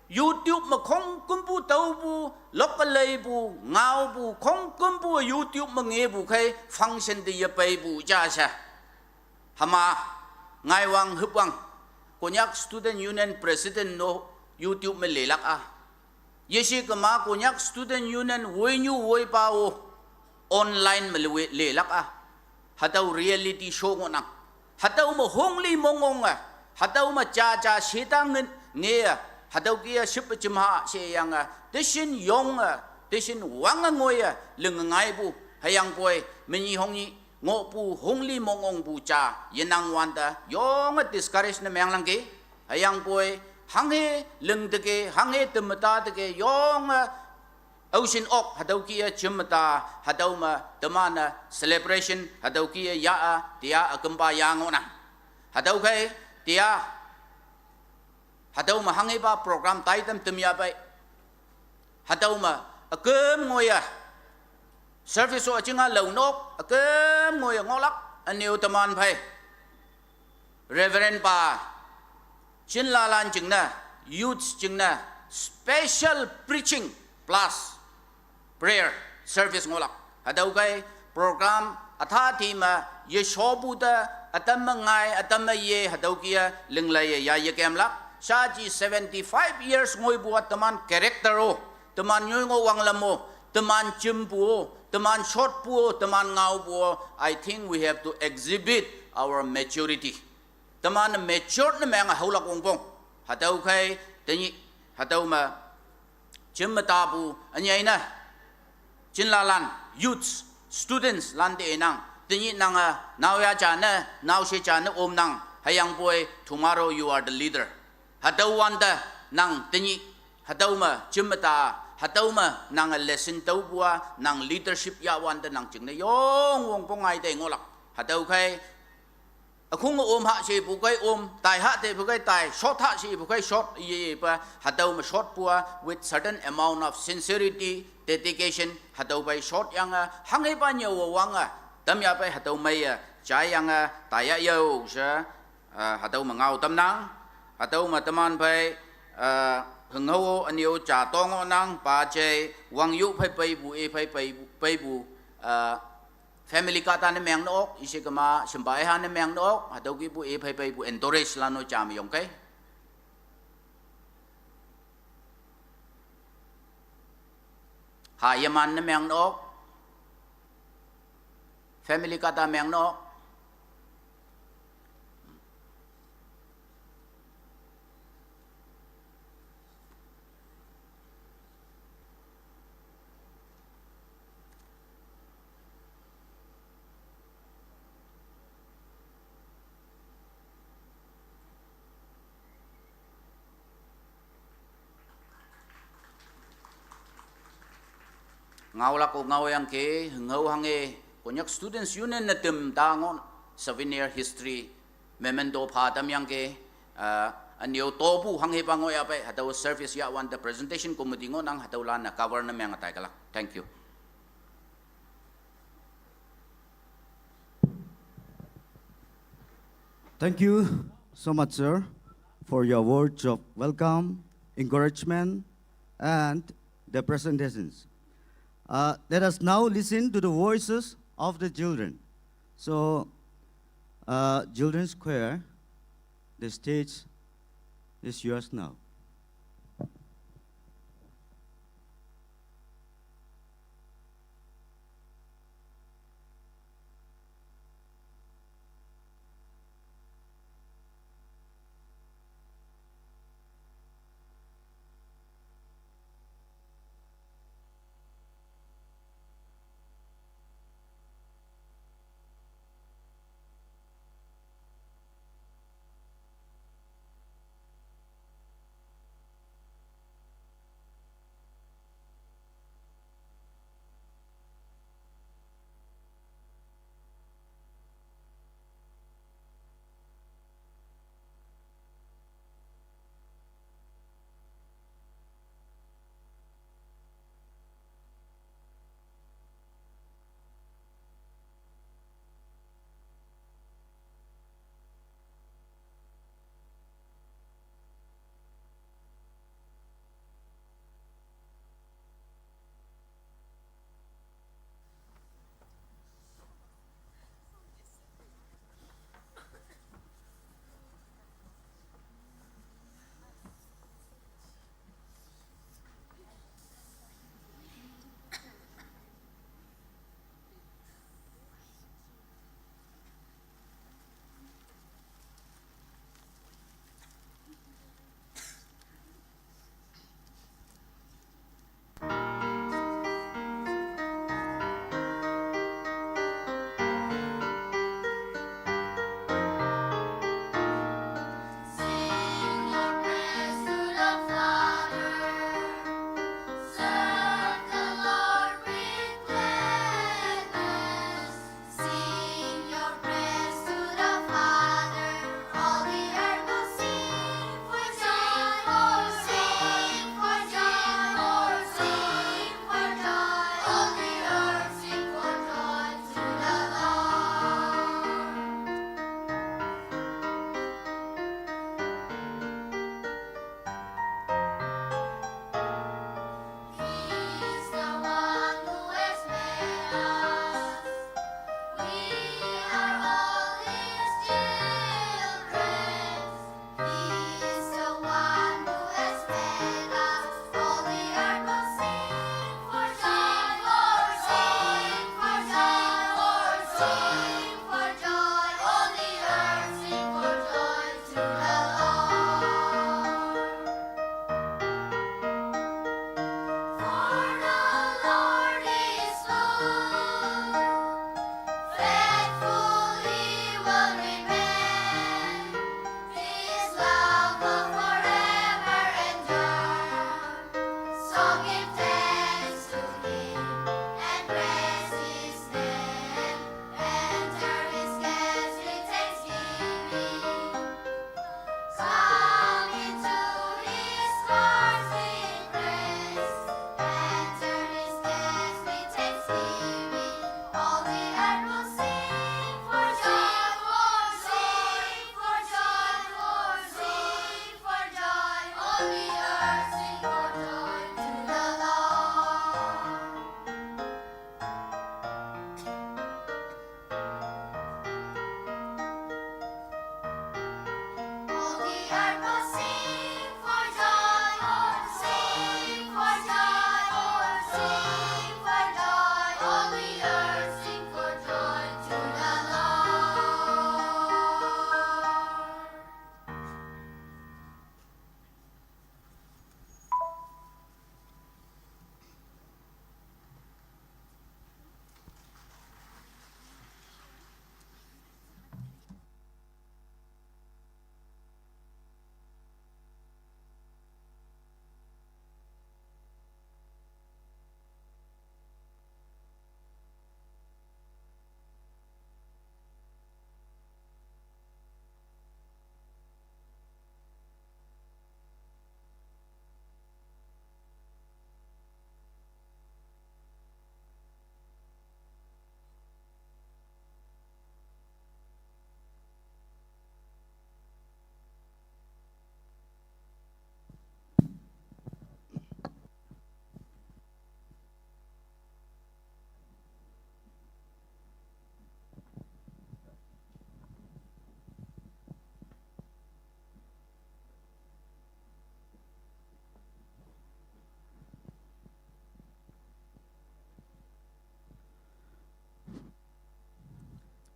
YouTube me khongkümpu taopu, lok leipu, ngaopu, khongkümpu YouTube me ngepu khei function te yepeipu ja she. Hüma, ngaiwang hüpwang, Konyak Student Union President no YouTube me lelak a. Yeshe kema Konyak Student Union woinyu woipa-o online me le, lelak a. Hatüo reality show ngohnang. Hatüo me hongli mong ong e. Hatüo me ja ja shetang nge, nge e. Hatüo ki a ship jimha sheyange. Teshin yong e. Teshin wange ngoi e. Ling ngaipu. Hüyangpoi. Menyih hongnyih ngohpu hongli mong ongpu ja. Yenang wante. Yonge discourage ne menglangke. Hüyangpoi. Hanghe ling teke. Hanghe temeta teke. Yonge Aoshin ok, hatüo ki a jim ta, hatüo me, teman-e celebration, hatüo ki a ya a, tia ükümpa ya ngohnang. Hatüo khei, tia, hatüo me hanghepa program taitam tem ya pei. Hatüo me, üküm ngoiye. Service o üjinga lao nok, üküm ngoiye ngohlak, üneo teman phei. Reverend pa, jinlalan jingne, youths jingne, special preaching plus prayer service ngohlak. Hatüo kei program üta ti me yeshopu te, ütam me ngai, ütam me ye, hatüo ki a, linglei ye, ya yekemlak. Shaji seventy-five years ngoipu a teman character o, teman nyoi ngoh wanglam o, teman jimpu o, teman shotpu o, teman ngaopu o. I think we have to exhibit our maturity. Teman mature ne meng haolak wongpong. Hatüo kei, tenyih, hatüo me, jim me tapu, ünyei ne. Jinlalan, youths, students, lan te nang. Tenyih nange, nao ya ja ne, nao she ja ne om nang. Hüyangpoi, tomorrow you are the leader. Hatüo wante, nang tenyih, hatüo me, jim me ta, hatüo me, nange lesson taopu a, nang leadership ya wante nang jingne yong wongpong ngai te ngohlak. Hatüo kei, Ükhong om ha shepu kei om, tai ha tepu kei tai, shot ha shepu kei shot, ye, ye pa, hatüo me shotpu a, with certain amount of sincerity, dedication, hatüo pei shot yange, hanghepa nyüowe wange, tam ya pei hatüo meiye, jaiyange, taiya yao she, uh, hatüo me ngao tamnang, hatüo me teman pei, uh, hünghao ünyo ja tong ngohnang, pa jai, wangyu phei peipu, e phei peipu, peipu, uh, Family kahta ne meng ne ok, ise kema, semba eha ne meng ne ok, hatüo kipu e phei peipu entourage lan-o ja me yong kei. Ha yeman ne meng ne ok, family kahta meng ne ok. Ngaolak-o ngaoyangki, hünghao hanghe, Konyak Students Union ne tüm ta ngoh, souvenir history, memento pha tamyangki, ah, Ünyu topu hanghepa ngohyapei, hatüo service yahwante presentation committee ngohnang, hatüolan-e cover ne menge taikelak. Thank you. Thank you so much, sir, for your words of welcome, encouragement, and the presentations. Uh, let us now listen to the voices of the children. So, uh, children's choir, the stage is yours now.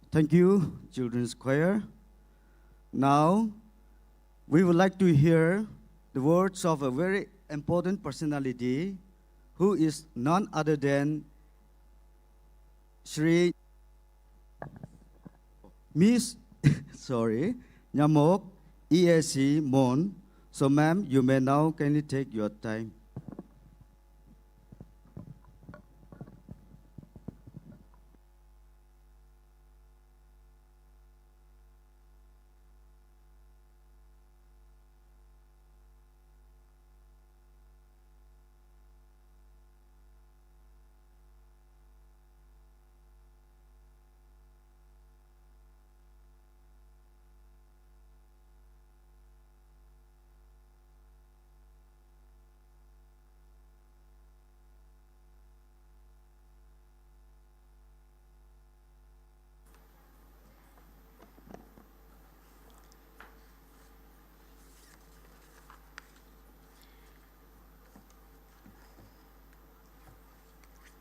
Thank you, Children's Choir. Now, we would like to hear the words of a very important personality who is none other than Shri Miss, sorry, Nyamok E A C Mon. So, ma'am, you may now kindly take your time.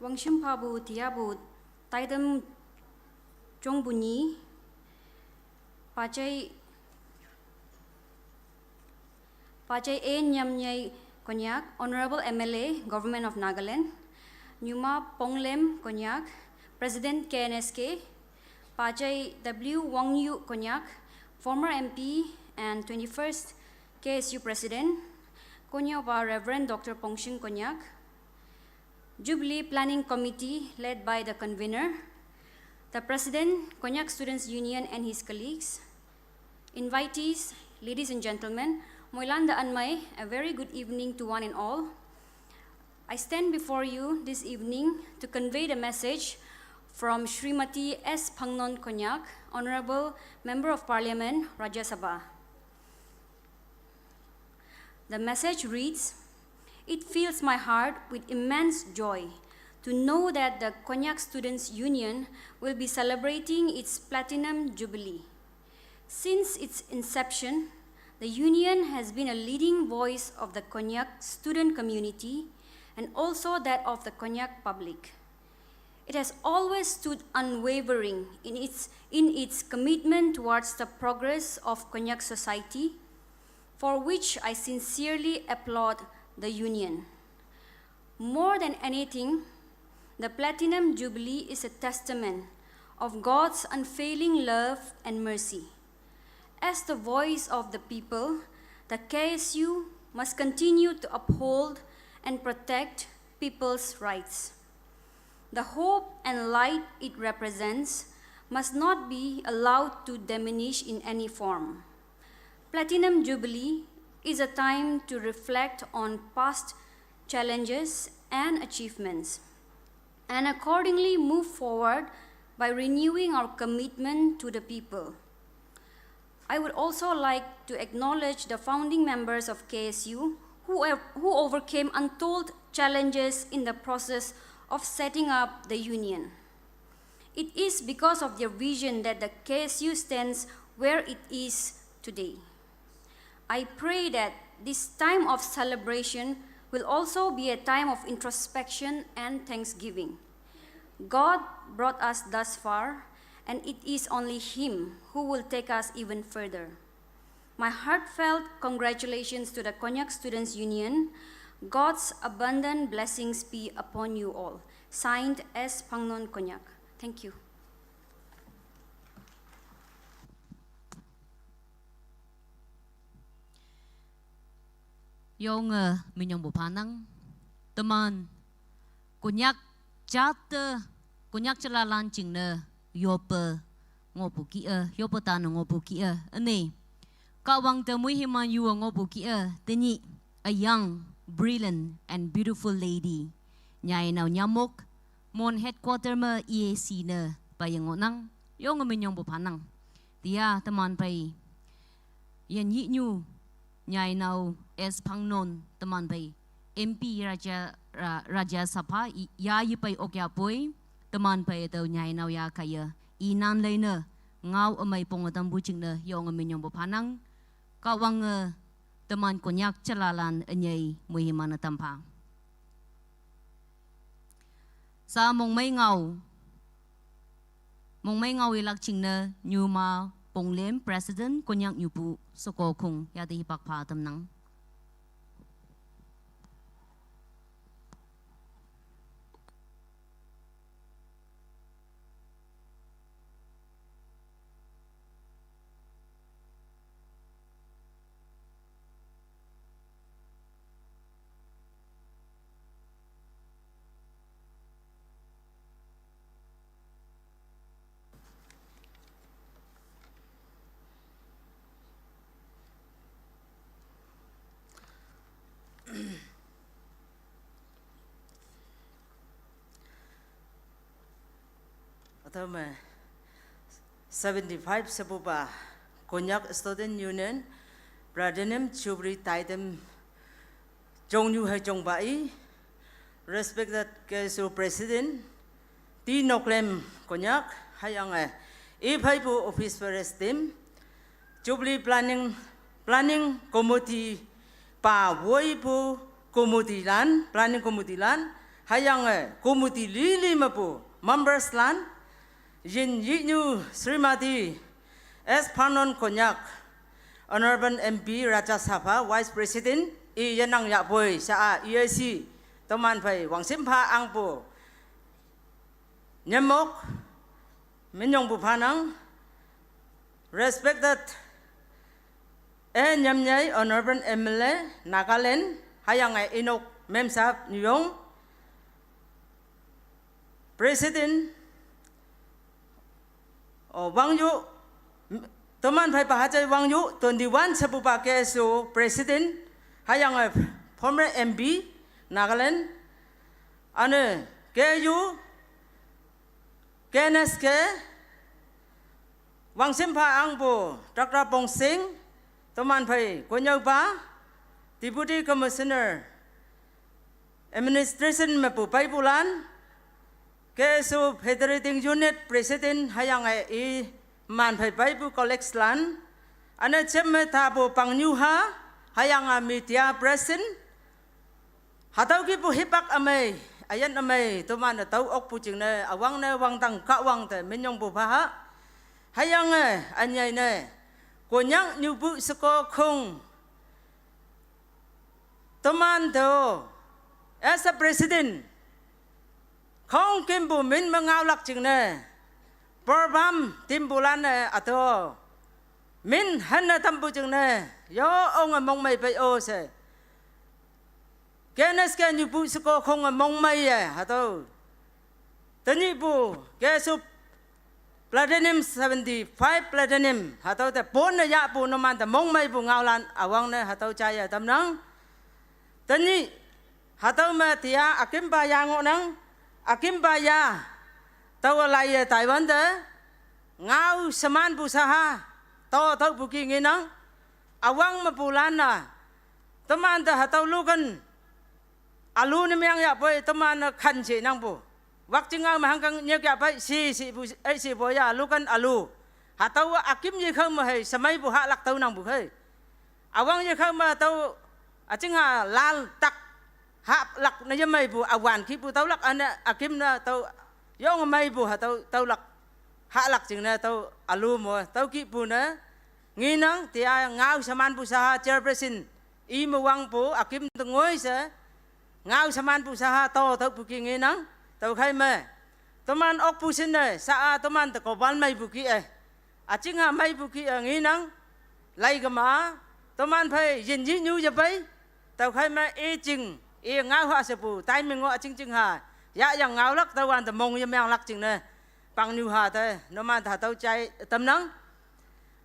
Wangshim phabu tiabu taidam chongbu ni pachai pachai A Nyamnyai Konyak, Honorable M L A, Government of Nagaland, Nyuma Ponglem Konyak, President K N S K, pachai W Wangyu Konyak, former M P and twenty-first K S U President, Konyoba Reverend Doctor Pongshing Konyak, Jubilee Planning Committee led by the convener, the President, Konyak Students Union and his colleagues, invitees, ladies and gentlemen, Moilanda Anmai, a very good evening to one and all. I stand before you this evening to convey the message from Srimati S Phangnon Konyak, Honorable Member of Parliament, Rajya Sabha. The message reads, it fills my heart with immense joy to know that the Konyak Students Union will be celebrating its Platinum Jubilee. Since its inception, the Union has been a leading voice of the Konyak student community and also that of the Konyak public. It has always stood unwavering in its, in its commitment towards the progress of Konyak society, for which I sincerely applaud the Union. More than anything, the Platinum Jubilee is a testament of God's unfailing love and mercy. As the voice of the people, the K S U must continue to uphold and protect people's rights. The hope and light it represents must not be allowed to diminish in any form. Platinum Jubilee is a time to reflect on past challenges and achievements, and accordingly move forward by renewing our commitment to the people. I would also like to acknowledge the founding members of K S U who, have, who overcame untold challenges in the process of setting up the union. It is because of their vision that the K S U stands where it is today. I pray that this time of celebration will also be a time of introspection and thanksgiving. God brought us thus far, and it is only Him who will take us even further. My heartfelt congratulations to the Konyak Students Union. God's abundant blessings be upon you all. Signed, S Phangnon Konyak. Thank you. Yonge minyong bu phanang. Teman Konyak chate, Konyak chalalan chingne yope ngopu ki e, yope tane ngopu ki e. Ene Kahwang te muihiman yu ngopu ki e, tenyih a young, brilliant and beautiful lady. Nyai nau nyamok, Mon headquarter me E A C ne pa yengonang, yonge minyong bu phanang. Tia teman pai yen yih nyu nyai nau S Phangnon teman pai M P Raja, Ra, Raja Sabha ya yi pai ok ya poi, teman pai tau nyai nau ya kaya. Inan lei ne ngau amai pong atam bu ching ne yonge minyong bu phanang. Kahwang e teman Konyak chalalan enyei muihiman atam pha. Sa mong mei ngau Mongmei ngaowe lak jingne, nyuma, Ponglem, President, Konyak nyupu, Soko Khong, yate hipak pha tamnang. Atame seventy-five sepupa Konyak Student Union Platinum Jubilee taitem jongnyu hei jongpa i, respected K S O President T Noklem Konyak, hüyange i pheipu office bearers team, Jubilee Planning, Planning Committee pa woipu committee lan, Planning Committee lan, hüyange committee lili mepu members lan, yin yinyu Srimati S Phanon Konyak, Honorable M P Rajya Sabha Vice President, i yenang yapoi sha-a E A C, toman phei wangshim pha angpu nyemok, minyongpu phanang, respected E Nyamnyei, Honorable M L A, Nagaland, hüyange inok Memsap Nyuyong, President, oh, Wangyu, m-, toman phei pa hajai Wangyu, twenty-one sepupa K S O President, hüyange former M P, Nagaland, ane K U, K N S K, wangshim pha angpu Doctor Pongsing, toman phei Konyak pa, Deputy Commissioner, Administration mepu peipulan, K S O Federating Unit President hüyange i man phei peipu colleagues lan, ane chem me tapu pangnyuha, hüyange media present, hatüo kihpu hipak ümei, üyin ümei, toman-e tao okpu jingne, üwangne wangdang Kahwang te minyongpu phaha, hüyange, ünyei ne, Konyak nyupu Soko Khong, toman te-o, as a president, khongkümpu min me ngaolak jingne, program timpulan-e ato, min hanne tampu jingne, yo onge mongmei pei-o she. K N S K nyupu Soko Khong-e mongmei ye, hatüo. Tenyihpu, K S O Platinum seventy-five Platinum, hatüo te pon ne yahpu numan te mongmeipu ngaolan üwangne hatüo jaiye tamnang. Tenyih, hatüo me tia ükimpa ya ngohnang, ükimpa ya, taowe laiye taiwante, ngao shemanpu shaha, tao tüopu ki ngenang, üwang mepulan-a, toman te hatüo luken, alu ne meang yahpoi, toman-e khan she nangpu. Wakching ngao me hangkang nyek yahpei, shi, shipu, ei, shipu ya, luken alu. Hatüowa ükim yekhao me hei, shemeipu hahlak tüo nangpu khei. Üwang yekhao me tüo, üchingha lal tak, hahlak ne yemeipu, üwan kihpu tüolak üne, ükim ne tüo, yong meipu hatüo, tüolak, hahlak jingne tüo, alu mo, tüo kihpu ne, ngenang, tia ngao shemanpu shaha chairperson, i me wangpu, ükim te ngoi she, ngao shemanpu shaha tao tüopu ki ngenang, tüokhei me. Toman okpu shinne, sha-a toman te kopal meipu ki-e. Üchingha meipu ki-e ngenang, lai kema, toman phei yin yinyu yepei, tüokhei me i jing, i ngaoha shepu, timing-o üching chingha, yahyang ngaolak tüowante mong yemeanglak jingne, pangnyuha te, numan te hatüo jai tamnang.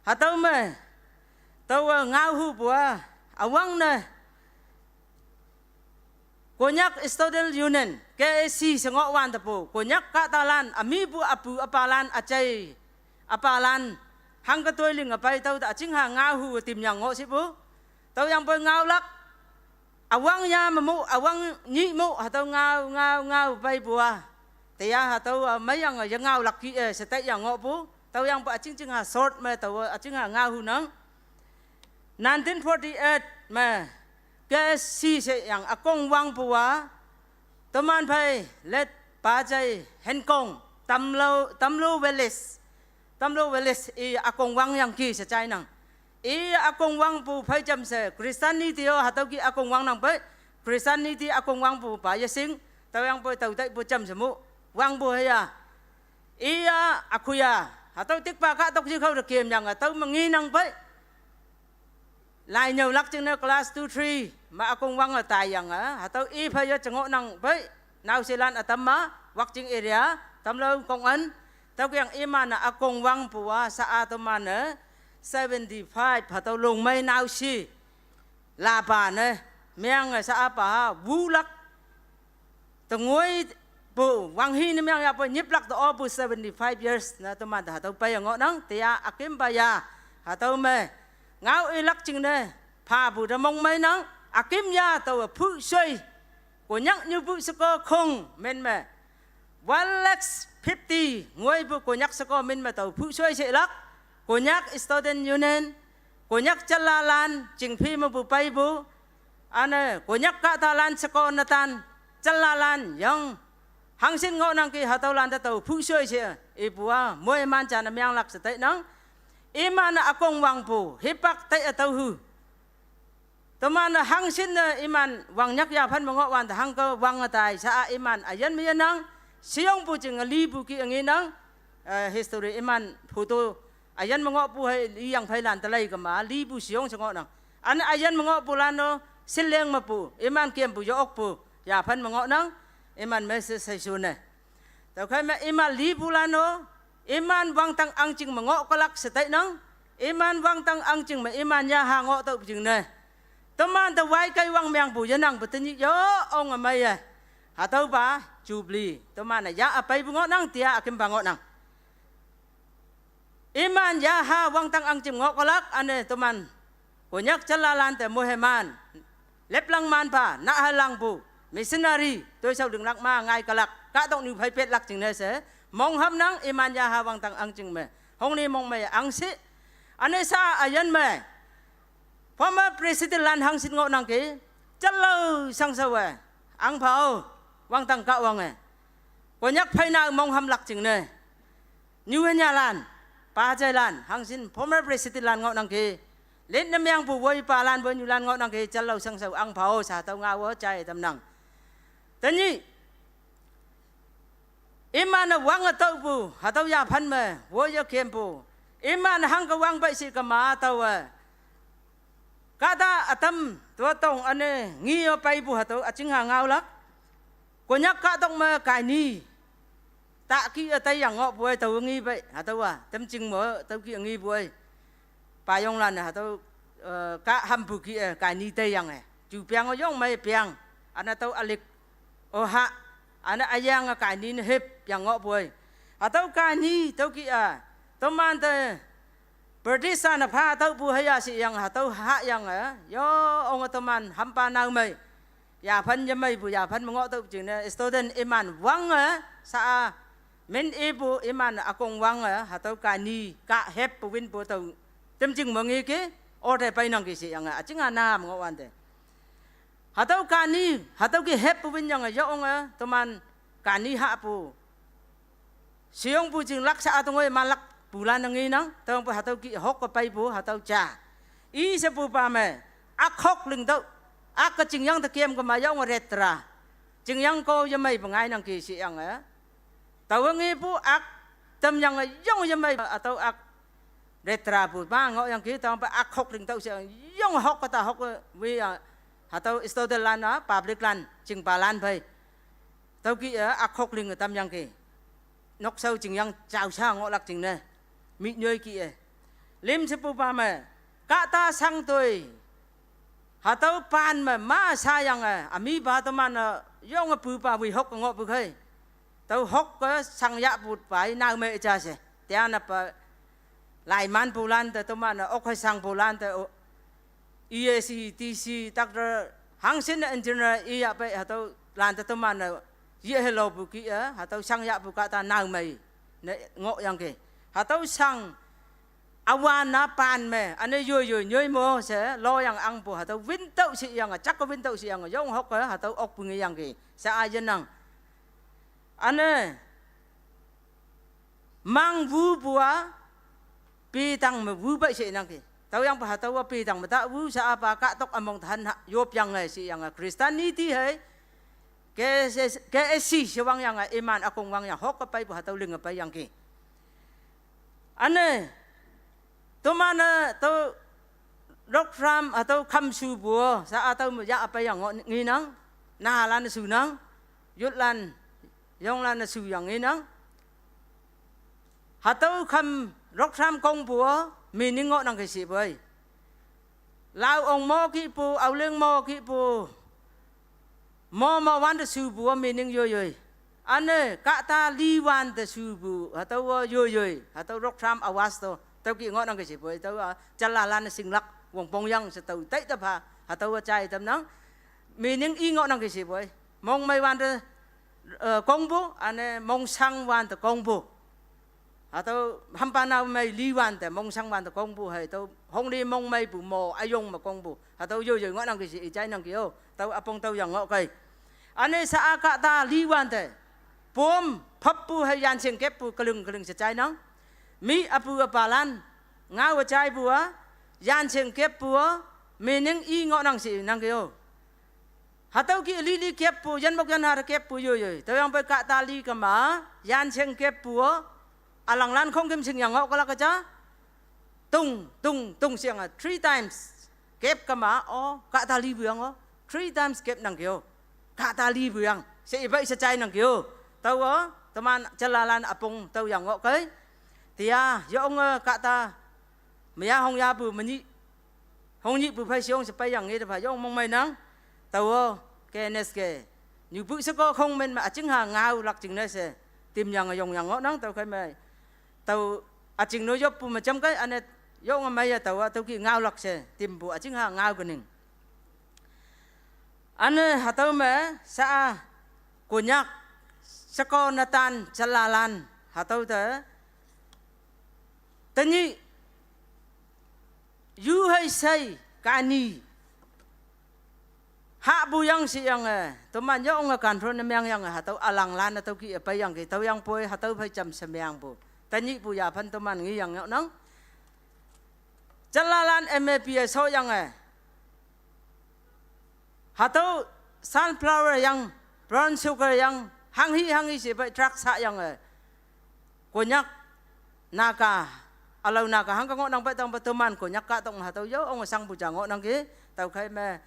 Hatüo me, taowe ngaohupu-a, üwangne, Konyak Student Union, K S C she ngohwantepu, Konyak kahtalan, ümipu üpu üpalan, üjai, üpalan, hangke toi linge pei tüo te üchingha ngaohu timyang ngoh shipu, tüoyangpoi ngaolak, üwang ya memo, üwang nyih mo, hatüo ngao, ngao, ngao peipu-a. Teya hatüowa meiyange yengaolak ki-e, shetei yang ngohpu, tüoyangpoi üching chingha short me taowe üchingha ngaohunang. Nineteen forty-eight me, K S C she yang ükong wangpu-a, toman phei late Pajai Henkong, Tamlo, Tamlo Village. Tamlo Village, i akong wang yang ki sa chai nang. I akong wang pu phai jam se, Christianity o, hatau ki akong wang nang pai. Christianity akong wang pu pa ya sing, tau yang pai tau tai pu jam se mu. Wang pu haya. Iya, akuya. Hatau tik pa ka tok ji khau da kem yang, hatau mangi nang pai. Lai nyau lak jing ne class two, three, ma akong wang a tai yang a, hatau i pha ya changok nang pai, nau silan atam ma, Wakching area, Tamlo kong an, tau kiang i man a akong wang pu a, sa a to man a, seventy five, hatau long mai nau si, la pa ne, miang a sa a pa ha, wu lak, Tengoi pu, wang hi ni miang ya pu, nyip lak to o pu seventy five years, na to man ta hatau pai ngok nang, tia akim ba ya, hatau me, ngau i lak jing ne, pha pu da mong mai nang, akim ya to pu soi, Konyak nyu pu seko kong, men me, one lakh fifty, ngoi pu Konyak seko men me to pu soi se lak, Konyak Student Union, Konyak chalalan, jing phi me pu pai pu, ane, Konyak ka ta lan seko na tan, chalalan, yang, hangsin ngok nang ki hatau lan ta tau, pu soi se, i pu a, moi man chan a miang lak se tai nang, i man a akong wang pu, hipak tai a tau hu. To man a hangsin na i man wang nyak ya phan ma ngok wan ta hang ka wang a tai, sa a i man a yan me yan nang, siong pu jing a li pu ki a ngi nang, eh, history i man photo, a yan ma ngok pu hai li yang phai lan ta lai ka ma, li pu siong sa ngok nang. An a yan ma ngok pu lan no, sileng ma pu, i man kiem pu yo ok pu, ya phan ma ngok nang, i man me se sai su ne. Tau khai me i man li pu lan no, i man wang tang ang jing ma ngok ka lak se tai nang, i man wang tang ang jing me i man ya ha ngok tau jing ne. To man ta wai kai wang miang pu ya nang pu ta nyi yo ong a mai ya. Hatau ba, Jubilee. To man a ya a pai pu ngok nang, tia akim ba ngok nang. I man ya ha wang tang ang jing ngok ka lak, ane to man. Konyak chalalan te mo he man. Lep lang man pa, na ha lang pu. Missionary, toi sau ling lak ma ngai ka lak. Ka tong niu phai pet lak jing ne se. Mong ham nang, i man ya ha wang tang ang jing me. Hong ni mong me ang si. Ane sa a yan me. Former President lan hangsin ngok nang ki. Chalo sang sau e. Ang pha o. Wang tang ka wang e. Konyak phai na mong ham lak jing ne. Nyu hen ya lan, pa jai lan, hangsin former president lan ngok nang ki. Len na miang pu woi pa lan woi nyu lan ngok nang ki, chalo sang sau ang pha o sa tau nga wo chai tam nang. Tanyi, i man a wang a tau pu, hatau ya phan me, woi ya kiem pu. I man a hang ka wang pai si ka ma tau a. Ka ta atam, tua tong ane, ngi yo pai pu hatau, a jing ha ngau lak. Konyak ka tong me kai ni. Ta ki a tai yang ngok pu ai tau ngi pai, hatau a, tam jing mo, tau ki a ngi pu ai. Pa yong lan hatau, eh, ka ham pu ki, eh, kai ni tai yang e. Ju piang o yong mai piang. Ana tau alik. O ha. Ana a yang a kai ni na hep yang ngok pu ai. Hatau kai ni, tau ki a. Tau man te, British na pha tau pu haya si yang hatau ha yang e. Yo ong a tau man hampa nau mai. Ya phan ya mai pu ya phan ma ngok tau jing ne. Student i man wang e. Sa a. Min i pu i man akong wang e. Hatau ka ni ka hep pu win pu tau. Tem jing mo ngi ki. O te pai nang ki si yang e. A jing a na ma ngok wan te. Hatau ka ni. Hatau ki hep pu win yang e. Yo ong e. Tau man ka ni ha pu. Siong pu jing lak sa a tong oi ma lak pu lan nang i nang, tong pu hatau ki hok ka pai pu, hatau cha. I se pu pa me, ak hok ling tau, ak ka jing yang ta kiem ka ma yong ret tra. Jing yang ko ya mai pa ngai nang ki si yang e. Tau ngi pu ak, tam yang yong ya mai, atau ak ret tra pu, ma ngok yang ki, tong pa ak hok ling tau si yang, yong hok ka ta hok wi a, hatau student lan a, public lan, jing pa lan pai. Tau ki e, ak hok ling tam yang ki. Nok sau jing yang chau sa ngok lak jing ne. Mi nyoi ki e. Lim se pu pa me. Ka ta sang toi. Hatau pan me ma sa yang e. Ami ba to man e. Yong e pu pa wi hok ngok pu khai. Tau hok ke sang ya pu pai nau me cha se. Tia na pa. Lai man pu lan te to man e. Ok hai sang pu lan te. O, E A C, T C, doctor, hangsin engineer, i ya pai, hatau lan ta to man, ye he lo pu ki, eh, hatau sang ya pu ka ta nau mai, ne ngok yang ke. Hatau sang, awan na pan me, ane yo yo, nyoi mo se, lo yang ang pu, hatau win tau si yang, chak ko win tau si yang, yong hok, eh, hatau ok pu ngi yang ke. Sa a yen nang. Ane, Mang wu pua, pi tang me wu bai she nang ki. Tao yang pa hatüo wa pi tang me ta wu sha a pa kahtok ümong te han ha, yop yang e she yang e Christianity hei. Ke se, ke e shi she wang yang e, iman ükong wang yang, hok ke pei pu hatüo ling e pei yang ki. Üne, toman-e, tüo, Rokram, hatüo kham shupu, sha a tüo me yah pei yang ngoh ngenang, nahalan-e shunang, yutlan, yonglan-e shu yang ngenang. Hatüo kham Rokram kongpu-o, meaning ngohnang ke shepoi. Lao ong mo kihpu, aoling mo kihpu, mo mo wante shupu-o meaning yoiyoi. Üne, kahta li wante shupu, hatüo-o yoiyoi, hatüo Rokram awas to, tüo ki ngohnang ke shepoi, tüo-a, jalalan-e shinglak, wongpong yang she tao, tai te pha, hatüo-o jai tamnang, meaning i ngohnang ke shepoi. Mongmei wante, eh, kongpu, üne, mongshang wante kongpu. Hatüo hampa nao mei li wante, mongshang wante kongpu hei, tüo hongli mongmeipu mo, üyong me kongpu. Hatüo yoiyoi ngohnang ke she i jainang ki-o, tüo üpong tüo yang ngoh kei. Üne sha a kahta li wante, pom, phappu hei yanshing keppu, keling keling she jainang. Mi üpu üpalan, ngao-e jaipu-a, yanshing keppu-o, meaning i ngohnang she nang ki-o. Hatüo ki lili keppu, yanmok yanha te keppu yoiyoi. Tüoyangpoi kahta li kema, yanshing keppu-o, ülanglan khongküm shing yang ngoh kalak ja. Tung, tung, tung she yang-a, three times. Kep kema, o, kahta lipu yang-o. Three times kep nang ki-o. Kahta lipu yang, she i pei she jainang ki-o. Tüo-o, teman jalalan üpong tüo yang ngoh kei. Tia, yonge kahta, meya hongyapu menyih hongnyihpu phei sheyong she pei yang nge te pha yong mongmei nang. Tao-o, K N S K nyupu sheko khong men me üjingha ngaolak jingne she, tim yang yong yang ngohnang, tüokhei me. Tao üjing no yoppu me jamkei, üne, yonge meiye tao-a, tüo ki ngaolak she, timpu üjingha ngao kening. Üne hatüo me, sha-a, Konyak, sheko netan, jalalan, hatüo te, tenyih, yu hei shei, kani. Hahpu yang she yang e, toman yonge control ne meang yang e, hatüo ülanglan-e tüo ki e pei yang ki, tüoyangpoi hatüo phei jam she meangpu. Tenyihpu yaphan toman ngi yang ngohnang. Jalalan M A P-e sho yang e. Hatüo sunflower yang, brown sugar yang, hanghi hanghi she pei drugs ha yang e. Konyak, Naga, ülao Naga hangke ngohnang pei tangpe toman Konyak kahtok me hatüo yonge shangpu ja ngohnang ki, tüokhei me.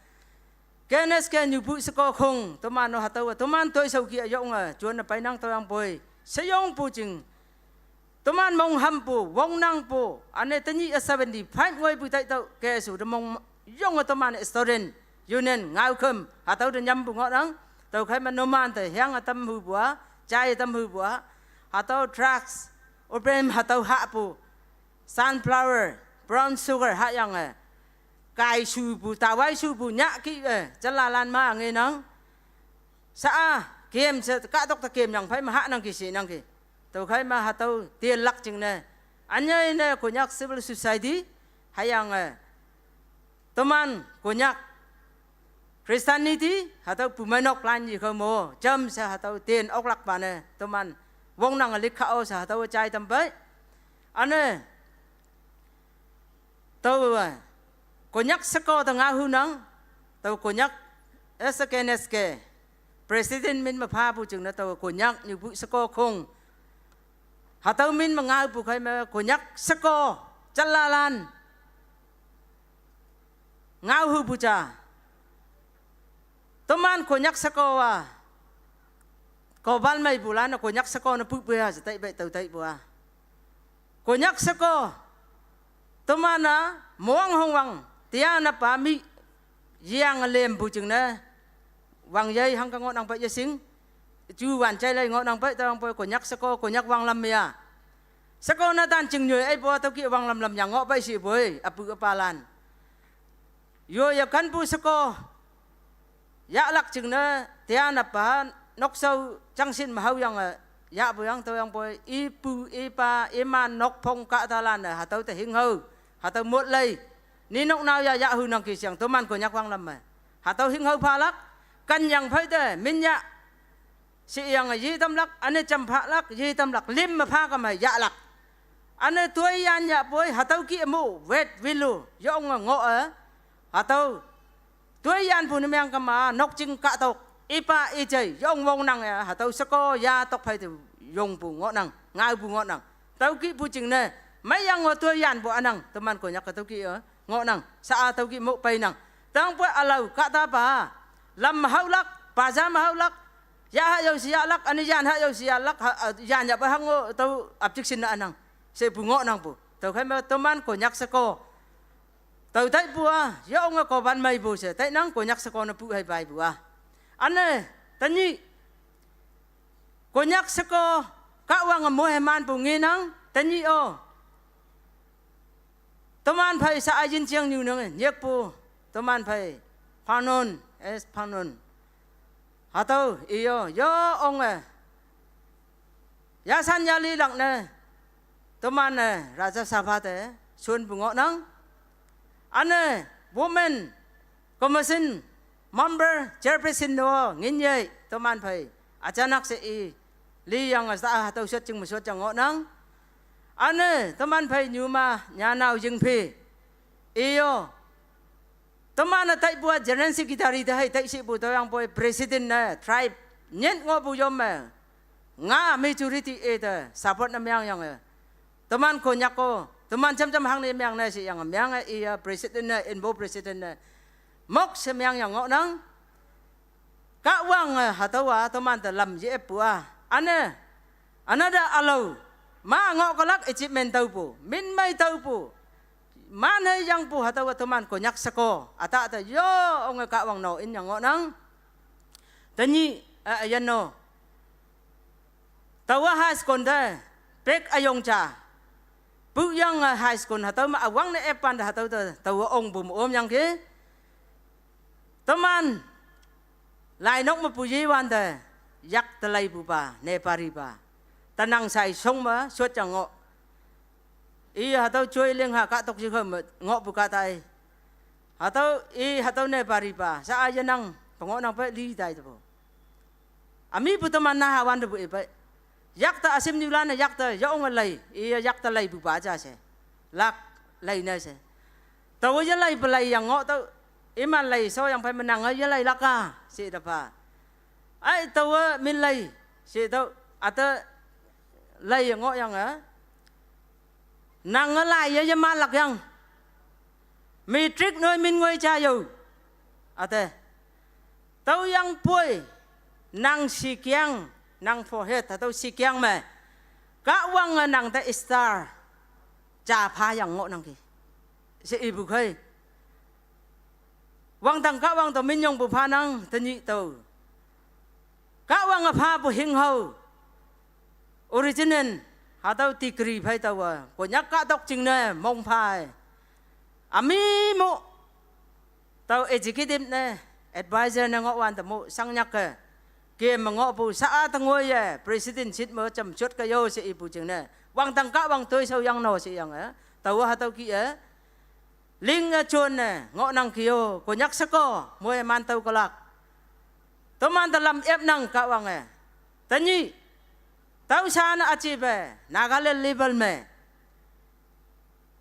K N S K nyupu sheko khong, toman-o hatüo, toman toishao ki yonge, jonne peinang tüoyangpoi. Sheyongpu jing. Toman monghampu, wongnangpu, üne tenyih-a seventy-five ngoipu taitüoh, K S U te mong yonge toman student union ngaokhüm, hatüo te nyampu ngohnang, tüokhei me numan te hüyange tamhupu-a, jai tamhupu-a, hatüo drugs, opium hatüo hahpu, sunflower, brown sugar ha yang e, kai shupu, tawai shupu, nyah ki e, jalalan ma ngenang. Sha-a, kem she, kahtok te kem yang phei me hahnang ki she nang ki. Tüokhei me hatüo tenlak jingne. Ünyei ne Konyak Civil Society, hüyange, toman Konyak Christianity, hatüo pumeinok lan yekhao mo, jam she hatüo ten oklakpa ne, toman wongnange likkha-o she hatüo jai tampei. Üne, tüo, Konyak sheko te ngaohunang, tüo Konyak S K N S K President min me phapu jingne tüo Konyak nyupu sheko khong. Hatüo min me ngaopu khei me Konyak sheko, jalalan ngaohupu ja. Toman Konyak sheko-a, kaoban meipulan-e Konyak sheko ne pupu ya she tai pei tao taipu-a. Konyak sheko, toman-a, moang hongwang, tia napa mi, yang lempu jingne, wangyei hangke ngohnang pei yeshing, ju wan jai lei ngohnang pei, tüoyangpoi Konyak sheko, Konyak wanglam me-a. Sheko netan chingnyoi eipu-a tüo ki wanglam lam yang ngoh pei shepoi, üpu üpalan. Yoiye kanpu sheko, yahlak jingne, tia napa, nokshao jangshin me hao yang e, yahpu yang tüoyangpoi, ipu, ipa, iman, nokphong kahtalan-e, hatüo te hinghao, hatüo mot lei, ni nok nao ya yahhunang ki she yang, toman Konyak wanglam me. Hatüo hinghao phalak, kan yang phei te, min yah, Sih yang yi tamlak, ane champha lak, yi tamlak, lim me pha kam hai yahlak. Ane toi yan yahpoi, hatüo kih mo, wet, wilu, yong ngoh e, hatüo. Toi yanpu ne meang kama, nokjing kahtok, ipa ijai, yong wongnang ya, hatüo sheko ya tok phei te, yongpu ngohnang, ngaopu ngohnang. Tüokihpu jingne, mei yang o toi yanpu ünang, teman Konyak ka tüokih e, ngohnang, sha-a tüokih mo peinang. Tangpoi ülao, kahtapa, lam me haolak, bazaar me haolak, ya ha yao shi yahlak, ane yan ha yao shi yahlak, ha, a, yan yahpa hango, tüo objection ne ünang. Shepu ngohnangpu. Tüokhei me teman Konyak sheko. Tao taipu a, yonge koban meipu she, tainang Konyak sheko ne pu hei paipu a. Ane, tenyih, Konyak sheko, kahwange moimanpu ngenang, tenyih o. Teman phei sha-a yin jiang nyu nang nyekpu, teman phei, Phanon, S Phanon. Hatüo, iyo, yonge. Yashan yalilak ne, teman-e, Rajya Sabha te, shonpu ngohnang. Ane, Women Commission Member Chairperson no, nginyei, teman phei, achanak she i, liyange sha-a hatüo shotjing me shotjing ngohnang. Ane, teman phei nyuma, nyanao yingphi. Iyo. Teman-e taipu a General Secretary te hei taishipu tüoyangpoi President ne, tribe, nyit ngohpu yom me. Nga majority e te, support ne meang yange. Teman Konyak ko, teman jamjam hangne meang ne shi yange meange iya President ne, inbo President ne. Mok she meang yang ngohnang. Kahwange hatüowa, teman te lam ye-eppu a. Ane, another ülao. Ma ngoh kelak achievement taopu. Min mei taopu. Man hei yangpu hatüowa teman Konyak sheko. Ütah te yonge kahwang no in yang ngohnang. Tenyih, eh, yan no. Taowa high school te. Pek üyong ja. Puyang, eh, high school hatüo me üwangne eppan te hatüo te. Taowa ongpu me omyangki. Teman, lainok mepu yewante, yak te leipupa, neparipa. Tenang sai shong me, shotjang ngoh. I hatüo joi ling ha kahtok jikhao me, ngohpu kahtai. Hatüo, i hatüo neparipa, sha-a yenang, pengohnang pe li tai tepu. Ümipu teman naha wantepu ipei. Yakte üshimnyulan-e yakte yonge lei, iye yakte leipupa ja she. Lak lei ne she. Taowe yelei pelei yang ngoh tüo, iman lei shoyang phei me nange yeleilak-a, she tepha. Ai taowe min lei, she tüo, üte lei ngohyange. Nange laiye yemalak yang. Matric noi min ngoi ja yo. Üte. Tüoyangpoi, nang shikeng, nang forehead, hatüo shikeng me. Kahwange nang te star, ja phayang ngohnangki. She ipu khei. Wangdang Kahwang tao minyongpu phanang, tenyih tao. Kahwange phapu hinghao. Original, hatüo degree phei taowe. Konyak kahtok jingne, mongphai. Ümi mo. Tao executive ne, advisor ne ngohwante mo, shangnyak ke. Kem me ngohpu, sha-a te ngoiye, president seat me jam jot ke yo she ipu jingne. Wangdang Kahwang toishao yang no she yange. Taowa hatüo kih-e. Linge jonne, ngohnangki yo, Konyak sheko, moiman tüo kelak. Teman te lam epnang Kahwange. Tenyih, tüo sha ne üjepe, Nagaland level me.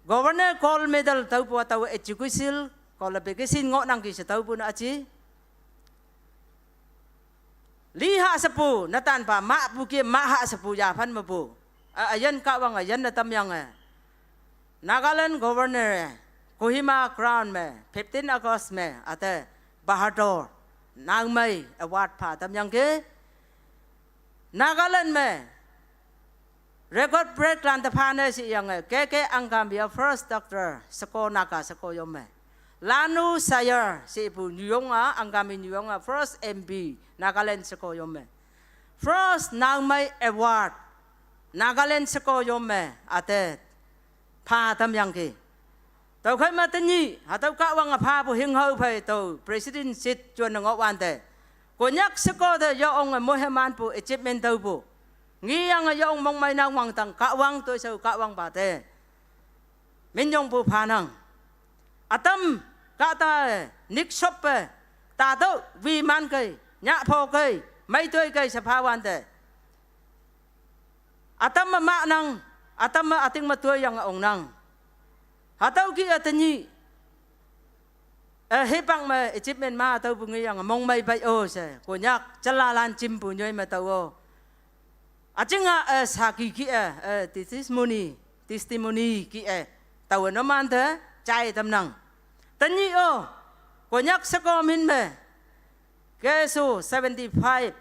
Governor gold medal taopu a taowe educational qualification ngohnangki she taopu ne üje. Liha shepu, netanpa, mahpu ke, maha shepu, yaphan mepu. A, üyin Kahwange, üyin ne tamyange. Nagaland Governor, Kohima ground me, fifteen August me, üte, Bahadur, Naomei, award pha tamyangki. Nagaland me, record break lan te pha ne shi yange, K K Angami-a first doctor, sheko Naga sheko yom me. Lanu Sayer, shipu nyuyong-a, Angami nyuyong-a, first M P, Nagaland sheko yom me. First Naomei Award, Nagaland sheko yom me, üte, pha tamyangki. Tüokhei me tenyih, hatüo Kahwange phapu hinghao phei tüo, president seat jonne ngohwante. Konyak sheko te yonge moimanpu achievement taopu. Ngeyange yong mongmeinang wangdang Kahwang toishao Kahwangpa te. Minyongpu phanang. Ütam kahta-e, nikshop-e, tatüoh wiman kei, nyahpho kei, Mei toi kai sa pha wante. Atam ma ma nang, atam ma ating ma toi yang ong nang. Hatau ki a tanyi. Eh, hipang ma achievement ma tau pu ngi yang mong mei bai o se. Konyak, chala lan chim pu nyoi ma tau o. Achinga, eh, saki ki, eh, eh, testimony, testimony ki, eh, tau no man te, chai tam nang. Tanyi o, Konyak sa ko min me. Kesu seventy-five,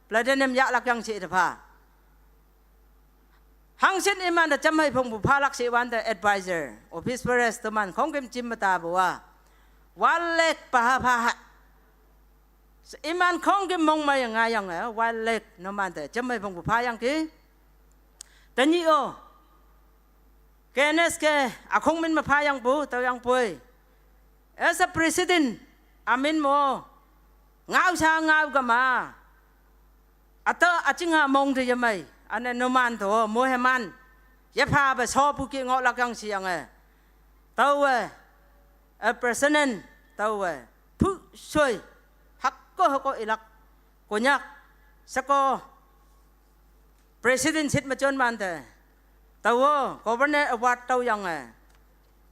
platinum ya lak yang si te pha. Hang sin iman da cham hai phong bu pha lak si wan da advisor, office bearers to man khong kim chim ma ta bu wa. Wan lek pa ha pha ha. Iman khong kim mong mai nga yang, eh, wan lek no man da cham hai phong bu pha yang ki. Tanyi o. K N S K, a khong min ma pha yang bu, tau yang pui. As a president, amin mo. Ngau sa ngau ka ma. Ata achinga mong de yamai. Ane no man to, mo he man. Ye pha ba so pu ki ngo lak yang si yang e. Tau e. A president, tau e. Pu soi. Hak ko hak ko ilak. Konyak. Sako. President sit ma chon man te. Tau o, Governor Award tau yang e.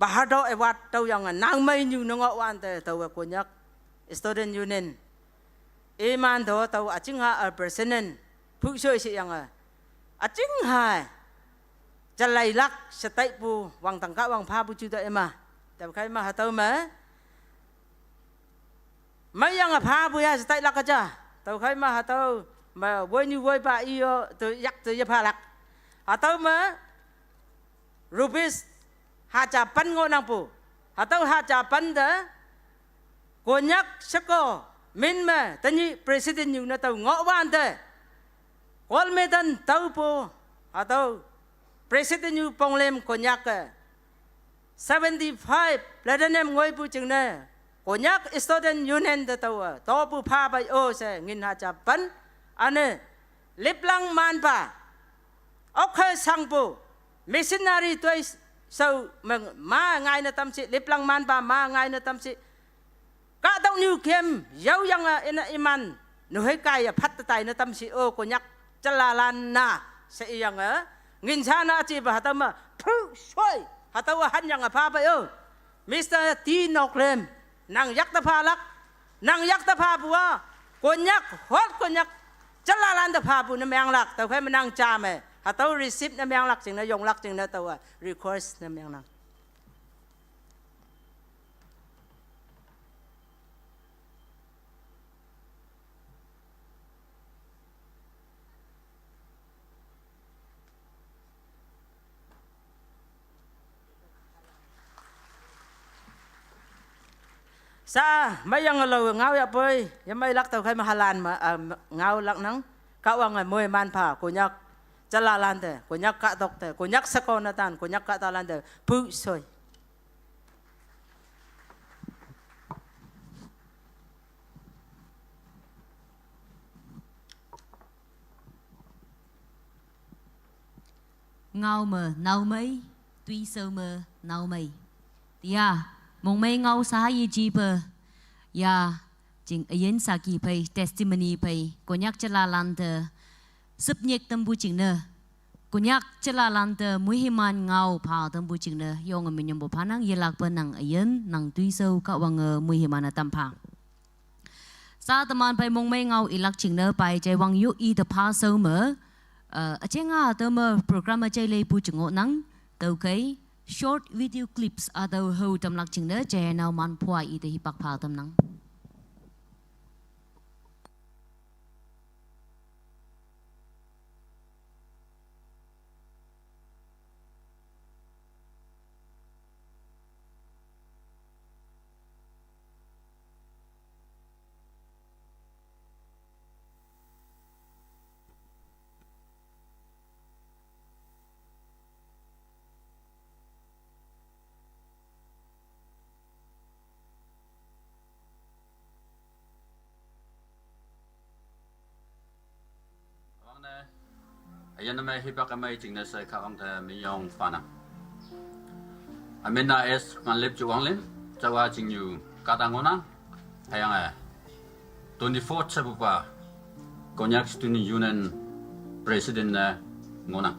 Bahadur Award tau yang e. Nang mai nyu nongo wan te. Tau e Konyak. Student Union. Iman to tau achinga a president. Pu soi si yang e. Achinga. Chalai lak setai pu wang tangka wang pha pu chu da ema. Tau khai ma hatau ma. Mai yang a pha bu ya setai lak aja. Tau khai ma hatau ma woi ni woi pa iyo tu yak tu ya pha lak. Hatau ma rupees ha cha pan ngo nang pu. Hatau ha cha pan da. Konyak sako min ma tanyi president yu na tau ngo wan da. Kol medan tau pu. Hatau president yu ponglem Konyak. Seventy-five platinum ngoi pu ching ne. Konyak Student Union da tau a. To pu pha bai o se ngin ha cha pan. Ane. Liplang man pa. Ok hai sang pu. Missionary toi sau ma, ma ngai na tam si. Liplang man pa ma ngai na tam si. Ka dau niu kem. Yau yang a ina iman. Nu hei kai a phat tai na tam si o Konyak. Chala lan na. Se yang a. Ngin sa na chi ba hatau ma. Pu soi. Hatau a han yang a pha bai o. Mister T Noklem, nang yak ta pha lak, nang yak ta pha bua, Konyak, hot Konyak, chala lan ta pha bu na meng lak, tau khai ma nang cha me, hatau receipt na meng lak ching na yong lak ching na tau a, request na meng lak. Sa, mai yang lo ngau ya poi, ya mai lak tau khai ma halan ma, ah, ngau lak nang, ka wang a moi man pha, Konyak, chala lan te, Konyak ka tok te, Konyak sako na tan, Konyak ka ta lan te, pu soi. Ngau ma nau mai, tui sau ma nau mai. Tia, mong mai ngau sa hai ji pa. Ya, jing ayen sa ki pai, testimony pai, Konyak chala lan te, sup nyek tam bu ching na. Konyak chala lan te, mui himan ngau pha tam bu ching na, yong a minyong bu pha nang, yelak pa nang ayen, nang tui sau ka wang a mui himan a tam pha. Sa taman pai mong mai ngau ilak ching na pai chai wang yu i ta pha sau ma, uh, a chai nga ta ma program a chai lei pu ching o nang, tau kai, short video clips a tau hau tam lak ching na, chai nau man pua i ta hi pak pha tam nang. Awang ne, ayan na mai hipak amai ching na sai ka wang ta minyong pana. Amin na es man lip chu wang lim, chawa ching yu kata ngona, ayang eh. Twenty-four chabupa. Konyak Student Union President ne ngohnang.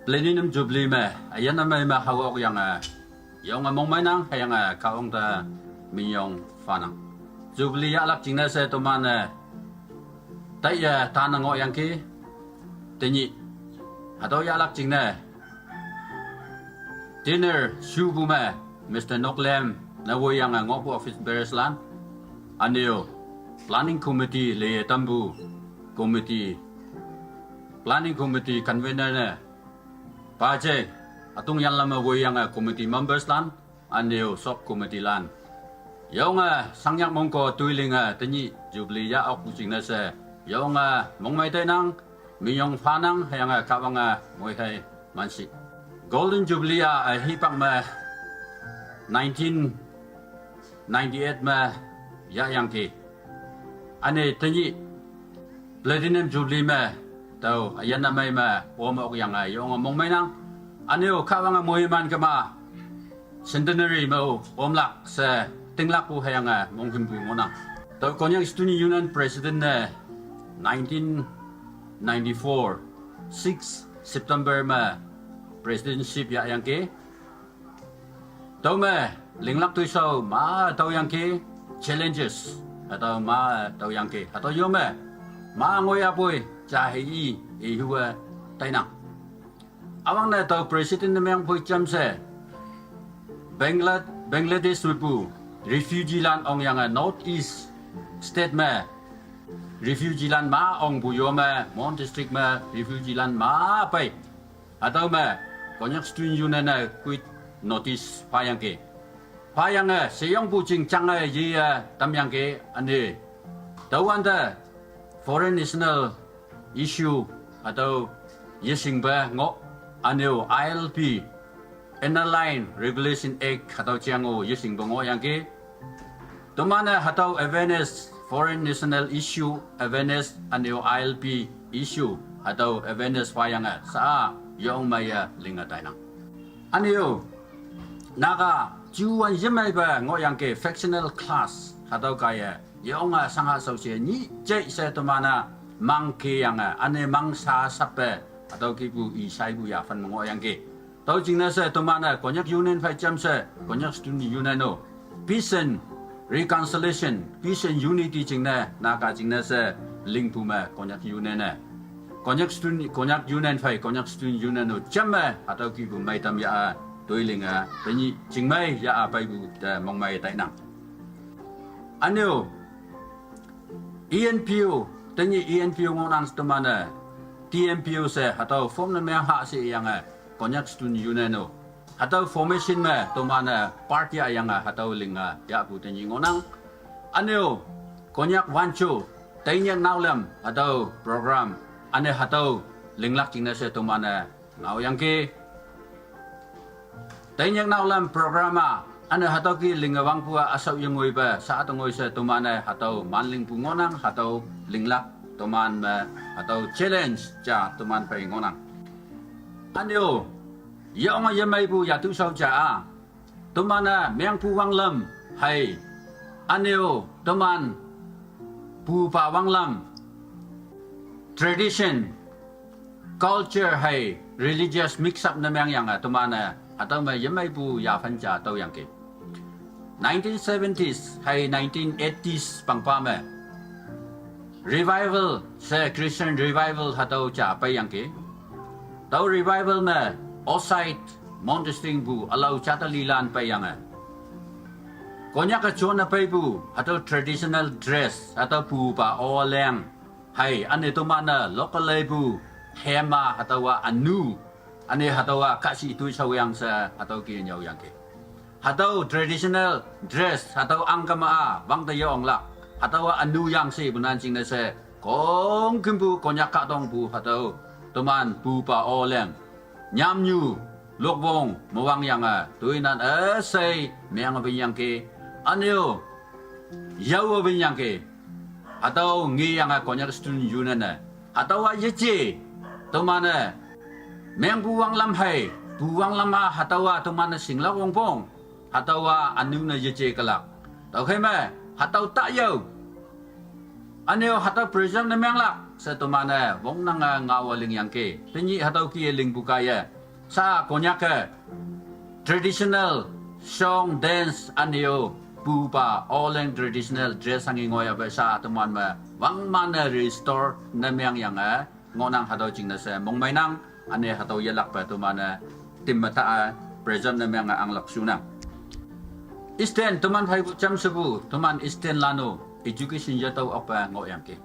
Platinum Jubilee me üyin ümei me haook yange yonge mongmeinang hüyange Kahwang te minyong phanang. Jubilee yahlak jingne she teman-e taiye tanne ngohyangki. Tenyih hatüo yahlak jingne dinner shupu me Mister Noklem ne woiyange ngohpu office bearers lan, üne-o planning committee leye tampu committee, planning committee convener ne paje, ütung yanlam me woiyange committee members lan, üne-o sub committee lan, yonge shangnyak mongko toilinge tenyih Jubilee yah okpu jingne she yonge mongmei tainang, minyong phanang hüyange Kahwange moihei manshi. Golden Jubilee-a hipak me nineteen ninety-eight me yahyangki. Üne tenyih Platinum Jubilee me tao üyin ümei me om okyange yonge mongmeinang, üne-o Kahwange moiman kema centenary me-o omlak she tinglakpu hüyange monghümpu ngohnang. Tao Konyak Student Union President ne nineteen ninety-four six September me presidentship yahyangki. Tüome linglak toishao ma tüoyangki, challenges hatüo ma tüoyangki, hatüo yo me ma ngoiyapoi ja hei i, ihuwe tainang. Üwangne tao president ne mengpoi jamshe Bangla-, Bangladesh mepu refugee lan ongyange North East state me refugee lan ma ongpu yo me, Mon district me refugee lan ma pei, hatüo me Konyak Student Union ne quit notice phayangki. Phayange sheyongpu ching jange yeye tamyangki. Üne tüowante foreign national issue hatüo yeshingpe ngoh, üne-o I L P, Inner Line Regulation Act hatüo jeng-o yeshingpe ngohyangki. Teman-e hatüo awareness, foreign national issue awareness, üne-o I L P issue hatüo awareness phayange sha-a yong meiye linge tainang. Üne-o Naga juwan yemeipe ngohyangki factional clash hatüo kaiye yonge shangha shaoshe nyih jei she teman-a mang keyange, üne mang sha shappe hatüo kihpu i shaipu yaphan me ngohyangki. Tüo jingne she teman-e Konyak Union phei jamshe Konyak Student Union-o peace and reconciliation, peace and unity jingne, Naga jingne she lingpu me Konyak Union-e, Konyak Student, Konyak Union phei Konyak Student Union-o jamme hatüo kihpu meitam ya-a toilinge tenyih chingmei ya-a peipu te mongmei tainang. Üne-o E N P O, tenyih E N P O ngohnang teman-e, T M P O she hatüo form ne meng ha sheyange Konyak Student Union-o hatüo formation me teman-e part yahyange hatüo linge yahpu tenyih ngohnang. Üne-o Konyak Wancho Teinyak Naolam hatüo program, üne hatüo linglak jingne she teman-e ngaoyangki. Teinyak Naolam program-a üne hatüo ki linge wangpu-a üshao yengoipe sha tengoi she teman-e hatüo manlingpu ngohnang, hatüo linglak teman me hatüo challenge ja teman phei ngohnang. Üne-o yonge yemeipu yatu shao ja-a, teman-e mengpu wanglam hei, üne-o teman pupa wanglam, tradition, culture hei religious mix up ne mengyange teman-e hatüo me yemeipu yaphan ja tüoyangki. Nineteen seventies hei nineteen eighties pangpa me revival she Christian revival hatüo ja peiyangki. Tüo revival me Osei Mon District pu ülao jatalilan peiyange Konyak-e jone peipu hatüo traditional dress hatüo pupa oleng hei, üne teman-e local leipu hema hatüowa ünu, üne hatüowa kahshih toishaoyang she hatüo ki nyüoyangki. Hatüo traditional dress hatüo ahngkema-a wangte yeonglak hatüowa ünu yang shepu nan jingne she khongkümpu Konyak kahtongpu hatüo teman pupa oleng nyamnyu lokpong mewangyange toinan üshei menge winyangki. Üne-o yaowe winyangki. Hatüo ngeyange Konyak Student Union-e hatüowa yeje, teman-e mengpu wanglam hei, pu wanglam-a hatüowa teman-e shinglak wongpong, hatüowa ünu ne yeje kelak. Tüokhei me hatüo tayao Ane-o hatüo preserve ne menglak she teman-e wongnange ngaowe lingyangki. Tenyih hatüo kih-e lingpu kaiye. Sha Konyak-e traditional song, dance, ane-o pupa Aoleang traditional dress hanghi ngoiyape sha teman me wangman-e restore ne mengyange ngohnang. Hatüo jingne she mongmeinang. Ane hatüo yelakpe teman-e timme ta-e preserve ne menge anglak shunang. Eastern teman pheipu jamshepu, teman Eastern lan-o education yetüo okpe ngohyangki.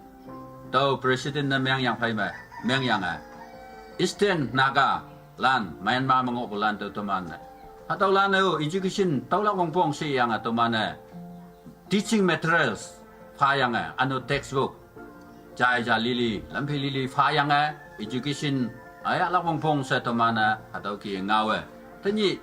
Tüo president ne mengyang phei me, mengyange, Eastern Naga lan, Myanmar me ngohpu lan tüo teman-e hatüolan-e-o education tüolak wongpong sheyange teman-e teaching materials phayange, üne-o textbook jai ja lili, lamphi lili phayange, education ayahlak wongpong she teman-e hatüo kih-e ngaowe. Tenyih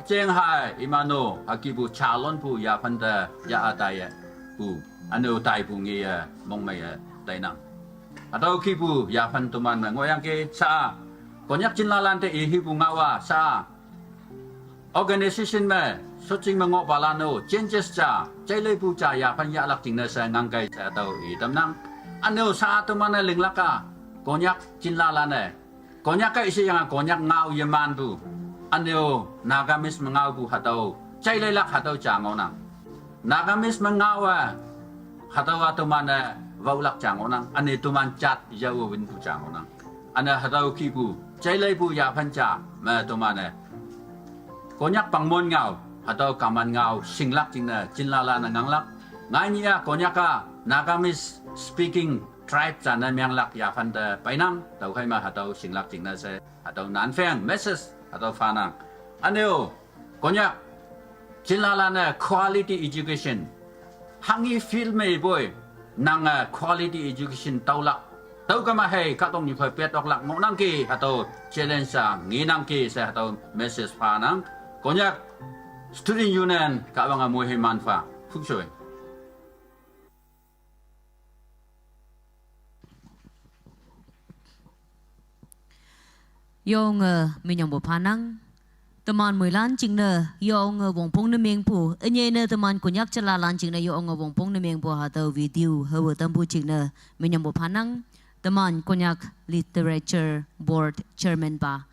jeng hai iman-o hükihpu jalonpu yaphante ya-a taiye pu, üne-o taipu ngeye mongmeiye tainang. Hatüo kihpu yaphan teman me ngohyangki sha-a, Konyak jinlalan te ihipu ngao-a sha-a, organization me, shotjing me ngohpalan-o changes ja, jaileipu ja yaphan yahlak jingne she ngangkei she hatüo itamnang. Üne-o sha-a teman-e linglak-a, Konyak jinlalan-e Konyak-e sheyange Konyak ngao yemanpu, üne-o Nagamese me ngaopu hatüo jaileilak hatüo ja ngohnang. Nagamese me ngao-a hatüowa teman-e waolak ja ngohnang, üne teman jat yawe winpu ja ngohnang. Üne hatüo kihpu jaileipu yaphan ja me teman-e Konyak pangmon ngao, hatüo kaman ngao shinglak jingne jinlalan-e nganglak. Ngainyih-a Konyak-a Nagamese speaking tribe ja ne menglak yaphante peinang, tüokhei me hatüo shinglak jingne she hatüo nanpheng message hatüo phanang. Üne-o Konyak jinlalan-e quality education hanghi field me ipoi, nange quality education taolak, tüokema hei kahtoknyu phei pet oklak ngohnangki, hatüo challenge-a ngenangki she hatüo message phanang. Konyak Student Union kahwange moiman pha, phushoi. Yonge minyongpu phanang. Teman moilan jingne yonge wongpong ne mengpu, ünyei ne teman Konyak jalalan jingne yonge wongpong ne mengpu hatüo video hawe tampu jingne minyongpu phanang. Teman Konyak Literature Board Chairman pa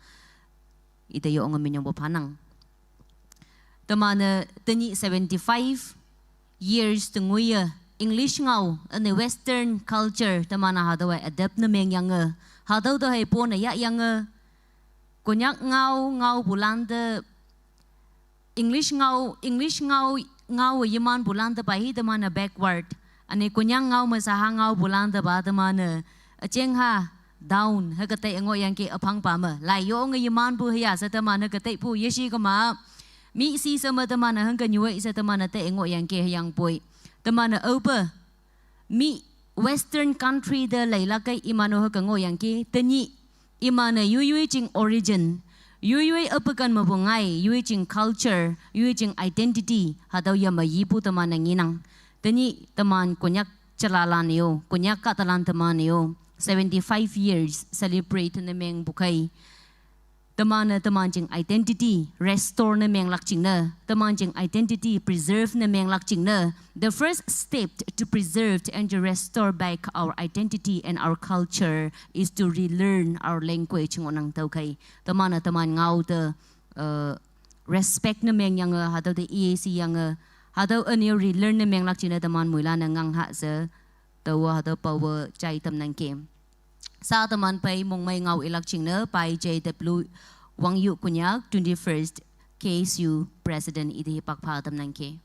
ite yonge minyongpu phanang. Teman-e tenyih seventy-five years te ngoiye English ngao üne Western culture teman-a hatüowa adapt ne mengyange, hatüo te hei pone yahyange, Konyak ngao ngaopulan te English ngao, English ngao, ngao yemanpulan te peihi teman-e backward. Üne Konyak ngao me shaha ngaopulan te pa teman-e üjeng ha down hüke tei ngohyangki üphangpa me. Lai yonge yemanpu hüya she teman hüke teipu yeshi kema. Mi shi she me teman-e hangke nyuwe she teman-e tei ngohyangki hüyangpoi. Teman-e aope mi Western country te leilakkei iman-o hüke ngohyangki, tenyih iman-e yoiyoi jing origin, yoiyoi üpekan mepu ngai, yoi jing culture, yoi jing identity hatüo yame yipu teman-e ngenang. Tenyih teman Konyak jalalan-e-o, Konyak kahtalan teman-e-o seventy-five years celebrate ne mengpu khei, teman-e teman jing identity restore ne menglak jingne, teman jing identity preserve ne menglak jingne, the first step to preserve and to restore back our identity and our culture is to relearn our language ngohnang. Tüokhei teman-e teman ngao te, eh, respect ne mengyange, hatüo te E A C yange, hatüo üne-o relearn ne menglak jingne teman moilan-e ngang ha she, taowa hatüo paowe jai tamnangki. Sha teman phei mongmei ngao ilak jingne pai J W Wangyu Konyak, twenty-first K S U President ite hipak pha tamnangki.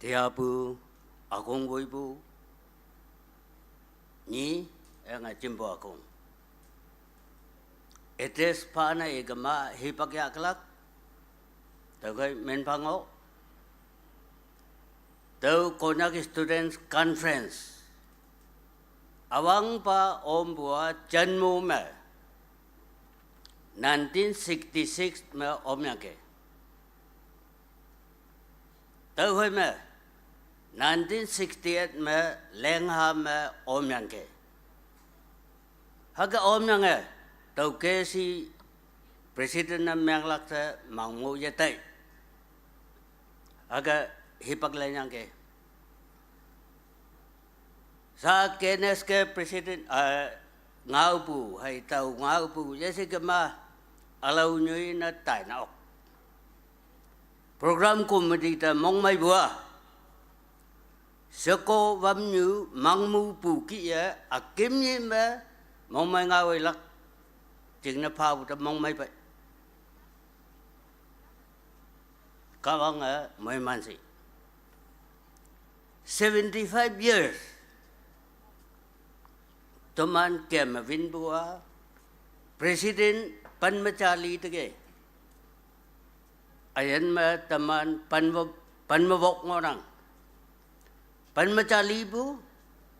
Teapu, ükong woipu, nyi, enga jimpu ükong. Address phane ikema hipak yahlak, tüokhei men pha ngoh. Tüo Konyak Students' Conference üwangpa ompu-a janmo me nineteen sixty-six me omyangke. Tüokhei me nineteen sixty-eight me lengha me omyangke. Hüke omyange, tüo K C president ne menglak she mangmo yetei. Hüke hipak lenyangke. Sa K N S K president, eh, ngaopu, hei tao ngaopu, yeshe kema, ülao nyoi ne taina ok. Program committee te mongmeipu a. Sheko wamnyu mangmupu kih-e, ükimnyi me, mongmei ngaoweilak, jingne phapu te mongmei pei. Kahwange moiman shi. Seventy-five years. Teman kem winpu a, president pen me jali teke. Üyin me teman pen me, pen me wok ngohnang. Pen me jalipu,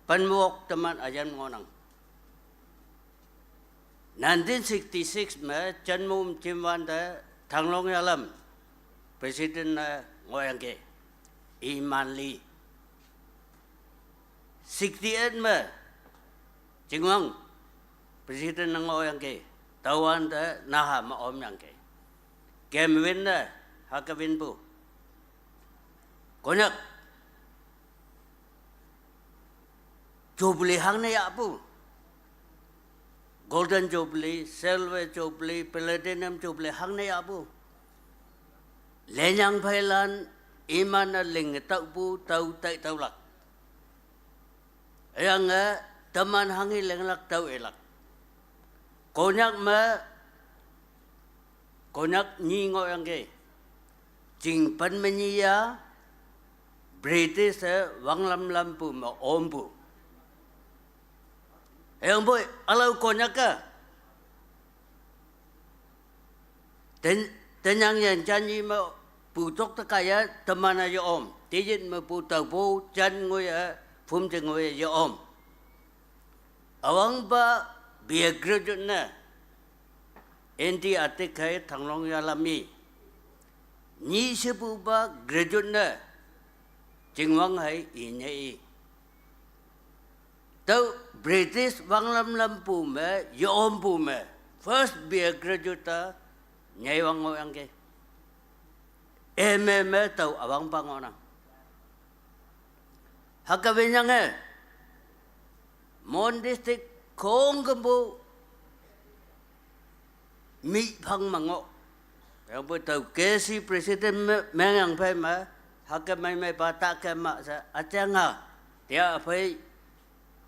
pen me wok teman üyin ngohnang. Nineteen sixty-six me Jenmom Jimwante Thanglong Yalam president ne ngohyangke. Iman li. Sixty-eight me Chingwang president ne ngohyangke. Tüowante naha me omyangke. Kem winne, hüke winpu. Konyak Jubilee hangne yahpu. Golden Jubilee, Silver Jubilee, Platinum Jubilee hangne yahpu. Lenyang pheilan iman-e ling taopu tao tai taolak. Hüyange teman hanghi lenglak tao ilak. Konyak me, Konyak nyi ngohyangke. Ching pen me nyi ya, British-e wanglam lampu me ompu. Hüyangpoi, ülao Konyak-e. Ten, tenyang yen janyi me putok te kaiye teman-e yeom. Teyit mepu taopu jan ngoiye, phum jing ngoiye yeom. Üwangpa B A graduate ne, N T atik hei Thanglong Yalam i. Nyi shepupa graduate ne, Chingwang hei inye i. Tüo British wanglam lampu me, yeompu me, first B A graduate ta, nyeiwang ngohyangke. M A me tao üwangpa ngohnang. Hüke winyange, Mon district khongkümpu mih phang me ngoh. Hüyangpoi tao K C president me, mengyang phei me, hüke meimeipa ta kema she, üjeng ha, tia phei,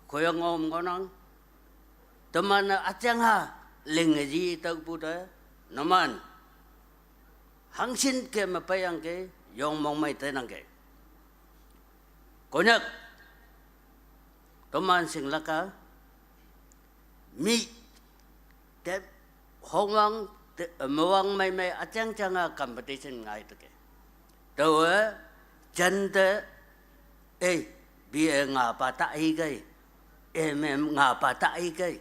khoyang om ngohnang. Teman-e üjeng ha, linge yi taopu te, numan. Hangshin keme peiyangke, yong mongmei teinangke. Konyak, teman shinglak-a, mih, te, hongwang, te, mewang meimei üjeng jang-a competition ngai teke. Taowe, jante, eh, B A ngapa ta ikei, M A ngapa ta ikei.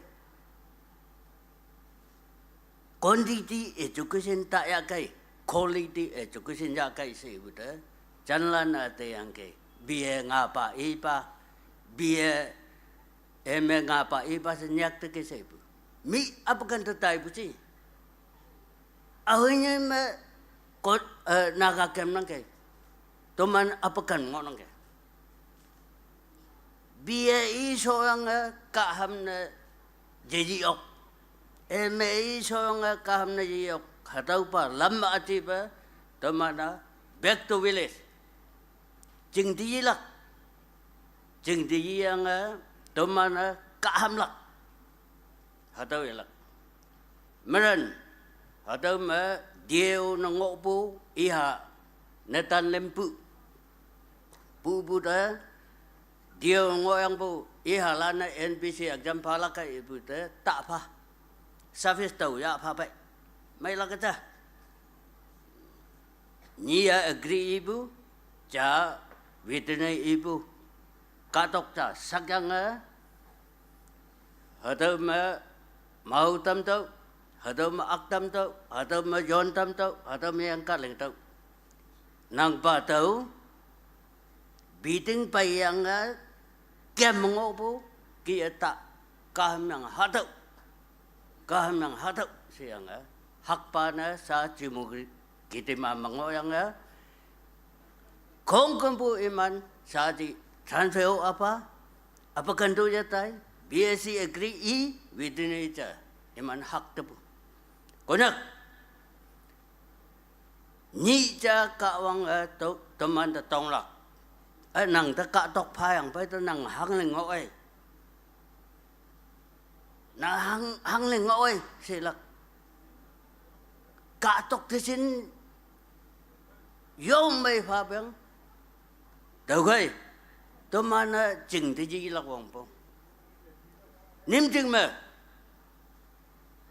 Quantity education ta yahkei, quality education yahkei shepu te, janlan-e teyangke, B A ngapa ipa, B A, M A ngapa ipa she nyak teke shepu. Mih apakan te taipu shi. Aoinyi me kot, eh, Naga kem nangke. Toman apakan ngohnangke. B A i shoyange kahhamne yeji ok. M A i shoyange kahhamne yeji ok. Hatüopa lam ajipe, teman-a back to village. Chingti yilak. Chingti yiyange, teman-e kahhamlak. Hatüo yelak. Meren, hatüo me D A O ne ngohpu, iha, netan lempu. Pupu te, D A O ngohyangpu, ihalan-e N P C exam phalak kaipu te, ta pha. Service tao yah pha pei. Meilak ja. Nyi-a agree ipu, ja witness ipu. Kahtok ja sakyange, hatüo me, mao tamtüoh, Hatüo me ak tamtüoh, hatüo me yon tamtüoh, hatüo me yang kahling tüoh. Nangpa tüo, beating peiyange, kem me ngohpu, kih-e ta, kaham yang hatüoh. Kaham yang hatüoh, sheyange, hakpa ne, sha jimu ki-, kitima me ngohyange, khongkümpu iman, sha ji transfer apa, apa kantu ya tai, B S C agree i, within i ja, iman hak tepu. Konyak, nyih ja Kahwange, to-, teman te tonglak. Eh, nang te kahtok phayang, pei te nang hangling ngoh-e. Nang hang, hangling ngoh-e, shelak. Kahtok te shin, yong mei pha peng. Tüokhei, teman-e jing te yilak wongpong. Nyim jing me,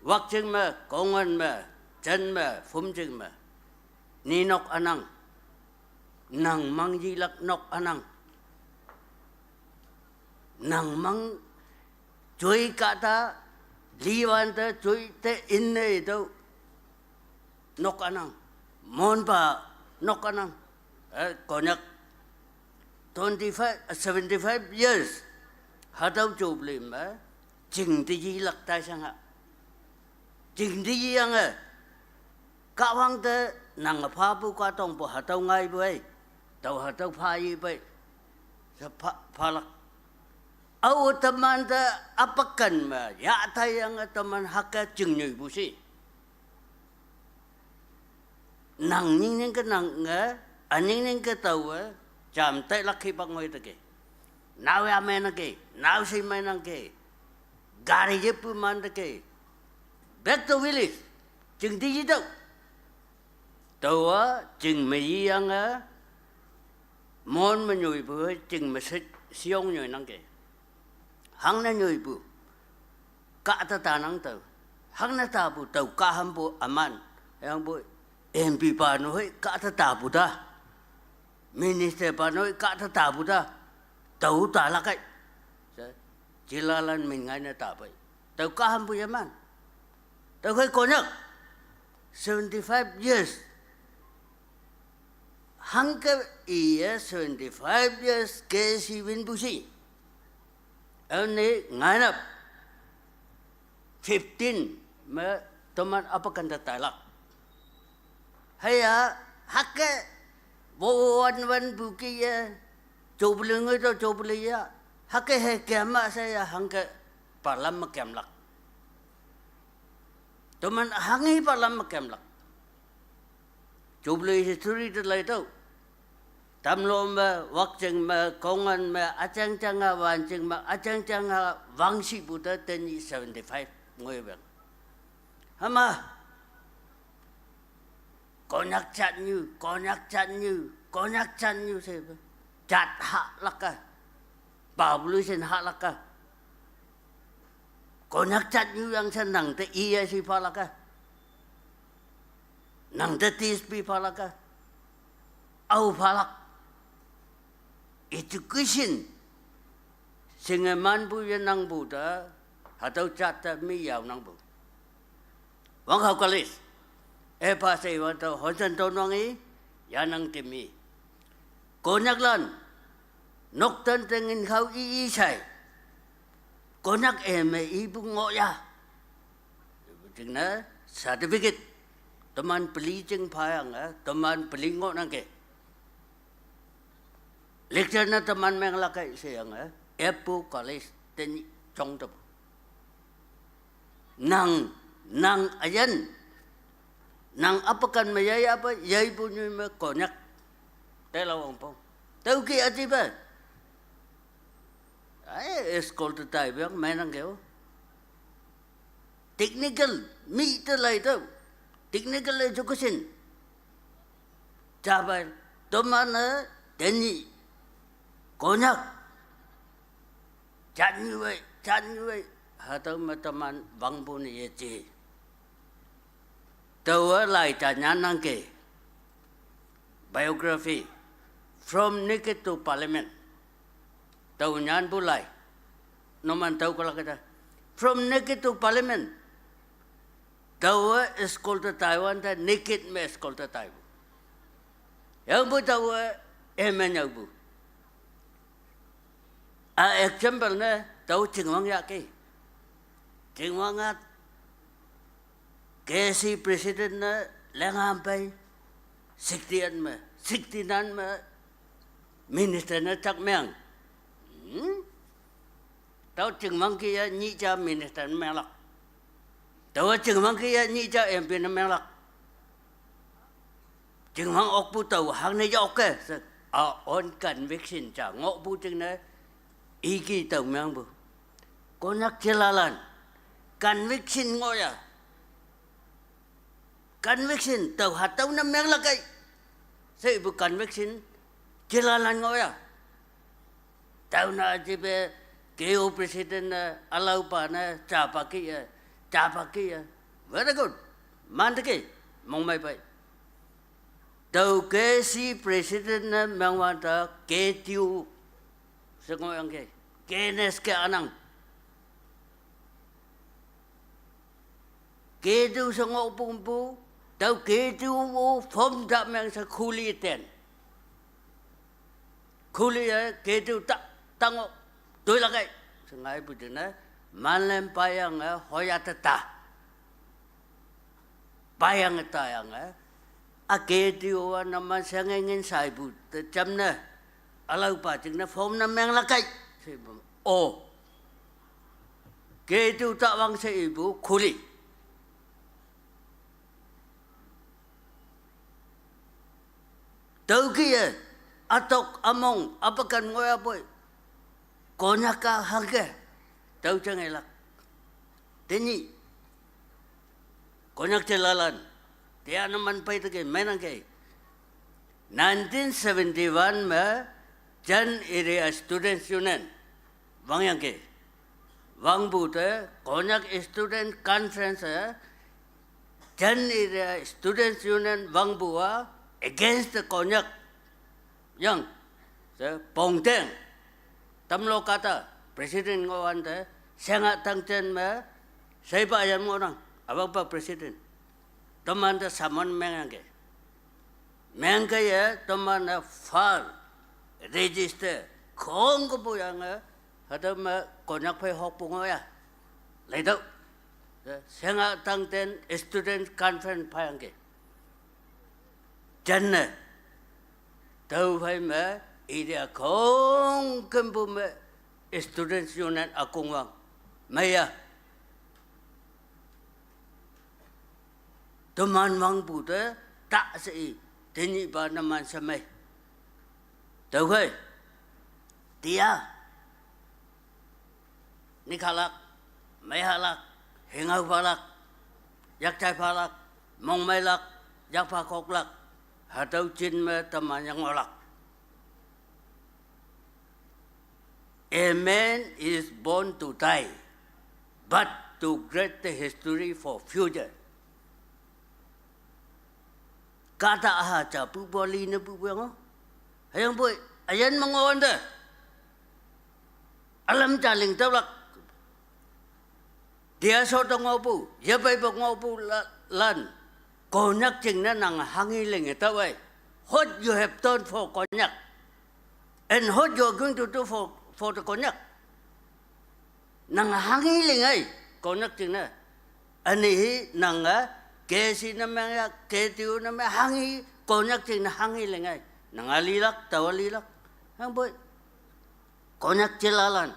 Wakching me, Kongan me, Jen me, Phomching me, ni nok ünang, nang mang yilak nok ünang. Nang mang joi kahta, liwante, joi te inne tüo, nok ünang, monpa nok ünang, eh, Konyak twenty-five, seventy-five years, hatüo jubilee me, jing te yilak tai shang ha. Jing te yiyange, Kahwang te nang phapu kahtongpu hatüo ngaipu ei, tao hatüo pha yipei, she pha, phalak. Ao teman te apaken me, yah taiyange teman hüke jing nyoipu shi. Nang nyingnyingke nange, ünyingnyingke taowe, jam tailak hipak ngoi teke. Nao ya meinangke, nao shi meinangke. Gari yepu man teke. Back to village. Jing te yitüoh. Taowa, jing me yiyange, mon me nyoipu, jing me shi-, shiong nyoinangke. Hangne nyoipu. Kahta tanang tao. Hangne tapu tao kahampu üman. Yangpu M P pa nu hei kahta tapu ta. Minister pa nu hei kahta tapu ta. Tao talak kai. She, jilalan min ngaine tapei. Tao kahampu yeman. Tüokhei Konyak, seventy-five years. Hangke iye seventy-five years K C winpu shi. Üne ngainap fifteen me teman apaken te tailak. Hüya, hüke, wo wan wanpu kih-e, jubilee ngoi to jubilee ya, hüke he kema she ya hangke palam me kemlak. Teman hanghe palam me kemlak. Jubilee history te leitüoh. Tamlu me, Wakching me, Kongan me, üjang jang-a, Wanching me, üjang jang-a, wangshipu te tenyih seventy-five ngoiweng. Hüma, Konyak jatnyu, Konyak jatnyu, Konyak jatnyu shepe. Jat hahlak-a. Population hahlak-a. Konyak jatnyu yang she nang te iye shi phalak-a. Nang te T S P phalak-a. Ao phalak. Education. Shinge manpu yenangpu te, hatüo jat te mi yaonangpu. Wangkhao College. Epa she wante Honson Tonwang i, yanang temi. Konyaklan, noktan te ngin khao i i shai. Konyak eme ipu ngoh ya. Jingne certificate. Teman peli jing phayange, teman peli ngohnangke. Lecture ne teman menglak kai sheyange, Epu College tenyih jongtep. Nang, nang üyin, nang apaken me yai apa, yaipu nyoi me Konyak. Tailak wongpong. Tüoke üjipe. Ai, school te taipu yang meinangke-o. Technical, mi te leitüoh. Technical education. Japai, teman-e, tenyih, Konyak. Jatnyu wei, jatnyu wei. Hatüo me teman wangpu ne yeje. Taowe lai ta nyannangke. Biography, From Naked to Parliament. Tao nyanpu lai. Numan tao kolak ta. From Naked to Parliament. Taowe school te taiwante naked me school te taipu. Yangpu taowe amen yangpu. A example ne tao Chingwang yahkei. Chingwang-a K C president ne lengham pei sixty-eight me, sixty-nine me minister ne chak meng. Hmm? Tao Chingwang kih-e nyih ja minister menglak. Taowe Chingwang kih-e nyih ja M P ne menglak. Chingwang okpu tao hangne ja oke. Se, a own conviction ja ngohpu jingne iki tao mengpu. Konyak jelalan conviction ngohya. Conviction tao hatüo ne menglak ei. She ipu conviction jelalan ngohya. Tüo ne jipe K O president ne, ülaopa ne, japa kih-e, japa kih-e. Very good. Manteke, mongmei pei. Tao K C president ne mengwante K T U she ngohyangkei. K N S ke anang. K T U she ngohpungpu, tao K T U form ta meng she khuli ten. Khuli-e K T U ta, ta ngoh, toilak ei. She ngaipu jingne, manlen payange, hoya teta. Payange tayange, a K T U-a numan shenge ngin shaipu te jamne, ülaopa jingne form ne menglak ei. Shepu, o. K T U ta wang she ipu khuli. Tüokih-e, ütok ümong, üpaken ngohyapoi. Konyak-a hangke, tüo jangelak. Tenyih, Konyak jelalan, tia numan peiteke meinangkei. Nineteen seventy-one me, Jan Area Students Union wangyangkei. Wangpu te Konyak Student Conference-e, Jan Area Students Union wangpu-a against the Konyak. Yang, she Pongteng, Tamlu kahta, president ngohwante, Shenga Tangchen me, sheipa yan ngohnang, üwangpa president. Tomante summon mengyangkei. Mengkeiye, tomane file, register, khongkepu yange, hatüo me Konyak phei hokpu ngohya. Leitüoh. Shenga Tangchen Student Conference phayangkei. Janne. Tüophei me, area khongkempu me, Students Union ükongwang. Meiya. Teman wangpu te, ta she i, tenyihpa numan shemei. Tüokhei. Tia. Nikhalak, meihalak, hingaophalak, yakjaiphalak, mongmeilak, yakphakhoklak, hatüo jin me teman yang olak. A man is born to die, but to create the history for future. Kahta üha ja pupu line pupu yang-o. Hüyangpoi, üyin me ngohwante. Ülam ja ling tüolak. Tia sho te ngohpu, yepeipe ngohpu la-, lan. Konyak jingne nang hanghe linge tüo ei. What you have done for Konyak. And what you are going to do for, for the Konyak. Nang hanghe ling ei, Konyak jingne. Üne hi nange, K C ne meng ya, K T U ne meng hanghe, Konyak jingne hanghe ling ei. Nang ülilak, tao ülilak. Hüyangpoi. Konyak jelalan.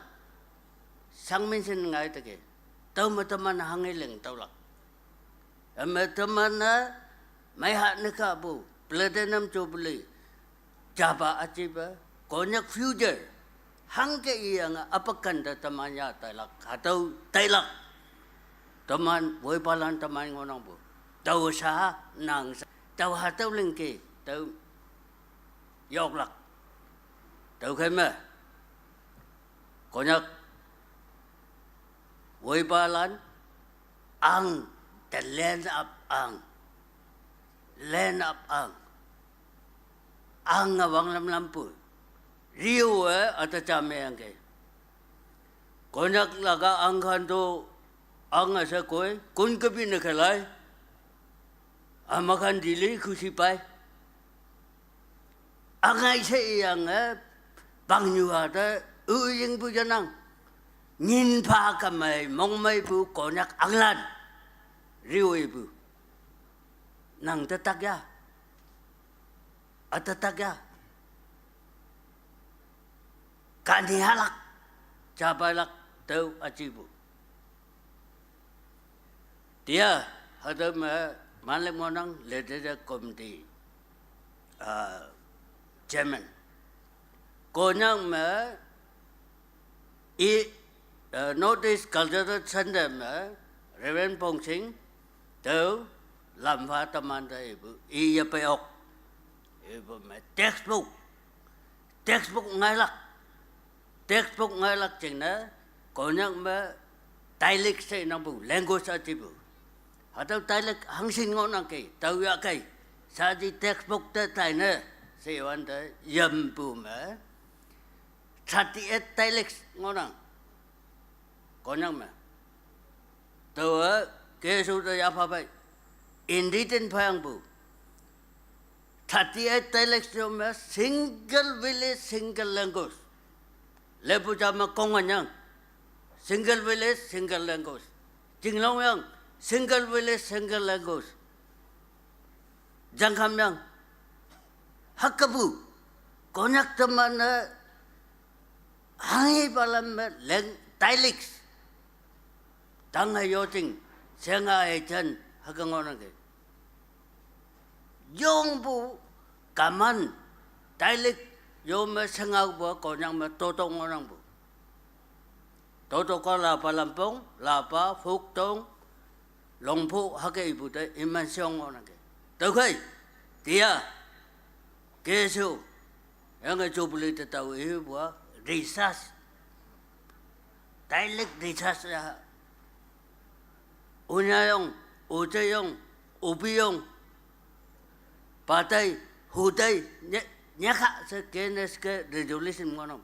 Shangmin shin ngaiteke. Tüome teman hanghe ling tüolak. Üme teman-e, meiha ne kahpu, Platinum Jubilee, japa üjipe, Konyak future, hangke iyange üpaken te teman ya tailak, hatüo tailak. Teman, woipalan teman ngohnangpu. Tao sha, nang sha, tao hatüo lingke, tao yoklak. Tüokhei me, Konyak, woipalan, ang, the land of ang. Land of ang. Ang-e wanglam lampu. Rio-e üta ja meyangkei. Konyak laga ang khanto ang üshei koi, Konyak kepi ne khelai. Amakan dili kusipai. Angai se iyange, pangnyu ate, uyingpu yanang. Nyinpha kamei, mongmeipu, Konyak anglan. Riwipu. Nang tetak ya. Atetak ya. Kani halak. Japailak teu ajipu. Tia, hatüo me, manlek monang, literature committee, ah, chairman. Konyak me, i, eh, North East Cultural Center me, Reverend Pongching, teu, lamfa teman te ipu, i yepe ok. Ipu me, textbook. Textbook ngailak. Textbook ngailak jingne, Konyak me dialect she nangpu, language ajipu. Hatüo dialect hangshin ngohnang kei, tao ya kei. Saji textbook te taine, she wante yampu me. Thirty-eight dialects ngohnang. Konyak me. Taowe, K S O te yapha phei. In written phayangpu. Thirty-eight dialects yo me single village, single language. Lepu ja me Kongan yang, single village, single language. Jinglong yang, single village, single language. Jangkham yang, hakapu, Konyak teman-e, hanghi palam me leng dialects. Tang-e yo jing, shenga-e jan, hüke ngohnang ke. Yongpu, kaman, dialect, yo me shengaopu, Konyak me toto ngohnangpu. Toto ka lapa lampong, lapa, foktong, longpo, hüke ipu te, iman shong ngohnang ke. Tüokhei, tia, K S O, yange jubilee te tao ipu-a, research, dialect research ya. Unyayong, Ujeyong, Ubiyong, Patei, Hutei, nye, nyakha she K N S K resolution ngohnang.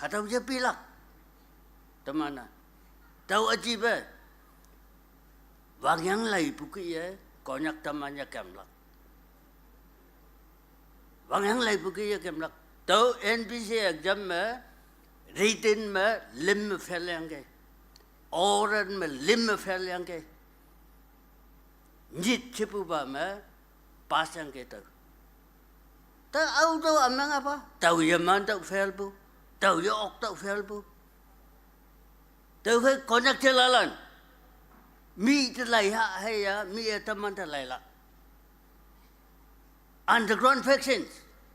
Hatüo yepilak. Teman-a. Tao ajipe. Wangyang leipu kih-e, Konyak teman ya kemlak. Wangyang leipu kih-e kemlak. Tüo N P C exam me, written me, lim me fail yangke. Oral me, lim me fail yangke. Nyit shepupa me, pass yangke tüo. Tao aoto ameng apa, tao yeman tüo failpu, tao ye-ok tüo failpu. Tüokhei Konyak jelalan. Mi te lai ha, hei ya, mi-e teman te lailak. Underground factions,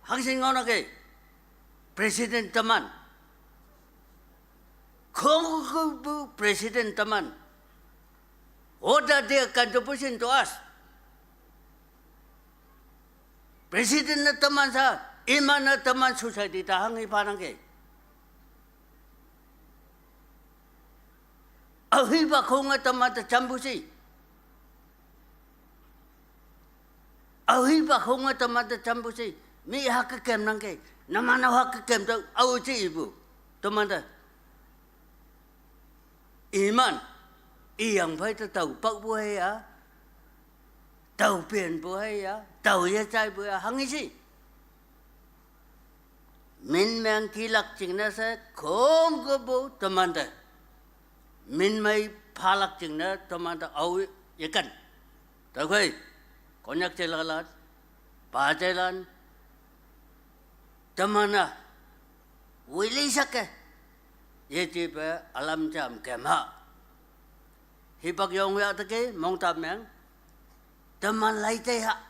hangshin ngohnang ke. President teman. Khongkeupu president teman. What are their contribution to us? President ne teman sa, iman-e teman society te hanghi phanang ke. Aohipa khonge teman te jampu shi. Aohipa khonge teman te jampu shi. Mi hüke kemnang ke. Numan-o hüke kem tüo, ao je ipu. Teman te. Iman, iyang phei te tao paopu hei ya, tao penpu hei ya, tao yejaipu ya, hanghi shi. Min meng kilak jingne she, khongkeupu teman te. Min mei phalak jingne teman te ao yeken. Tüokhei, Konyak jelalan, pajailan, teman-a, wili shake, yejipe ülam jam kemha. Hipak yong ya teke, mongta meng, teman laijei ha,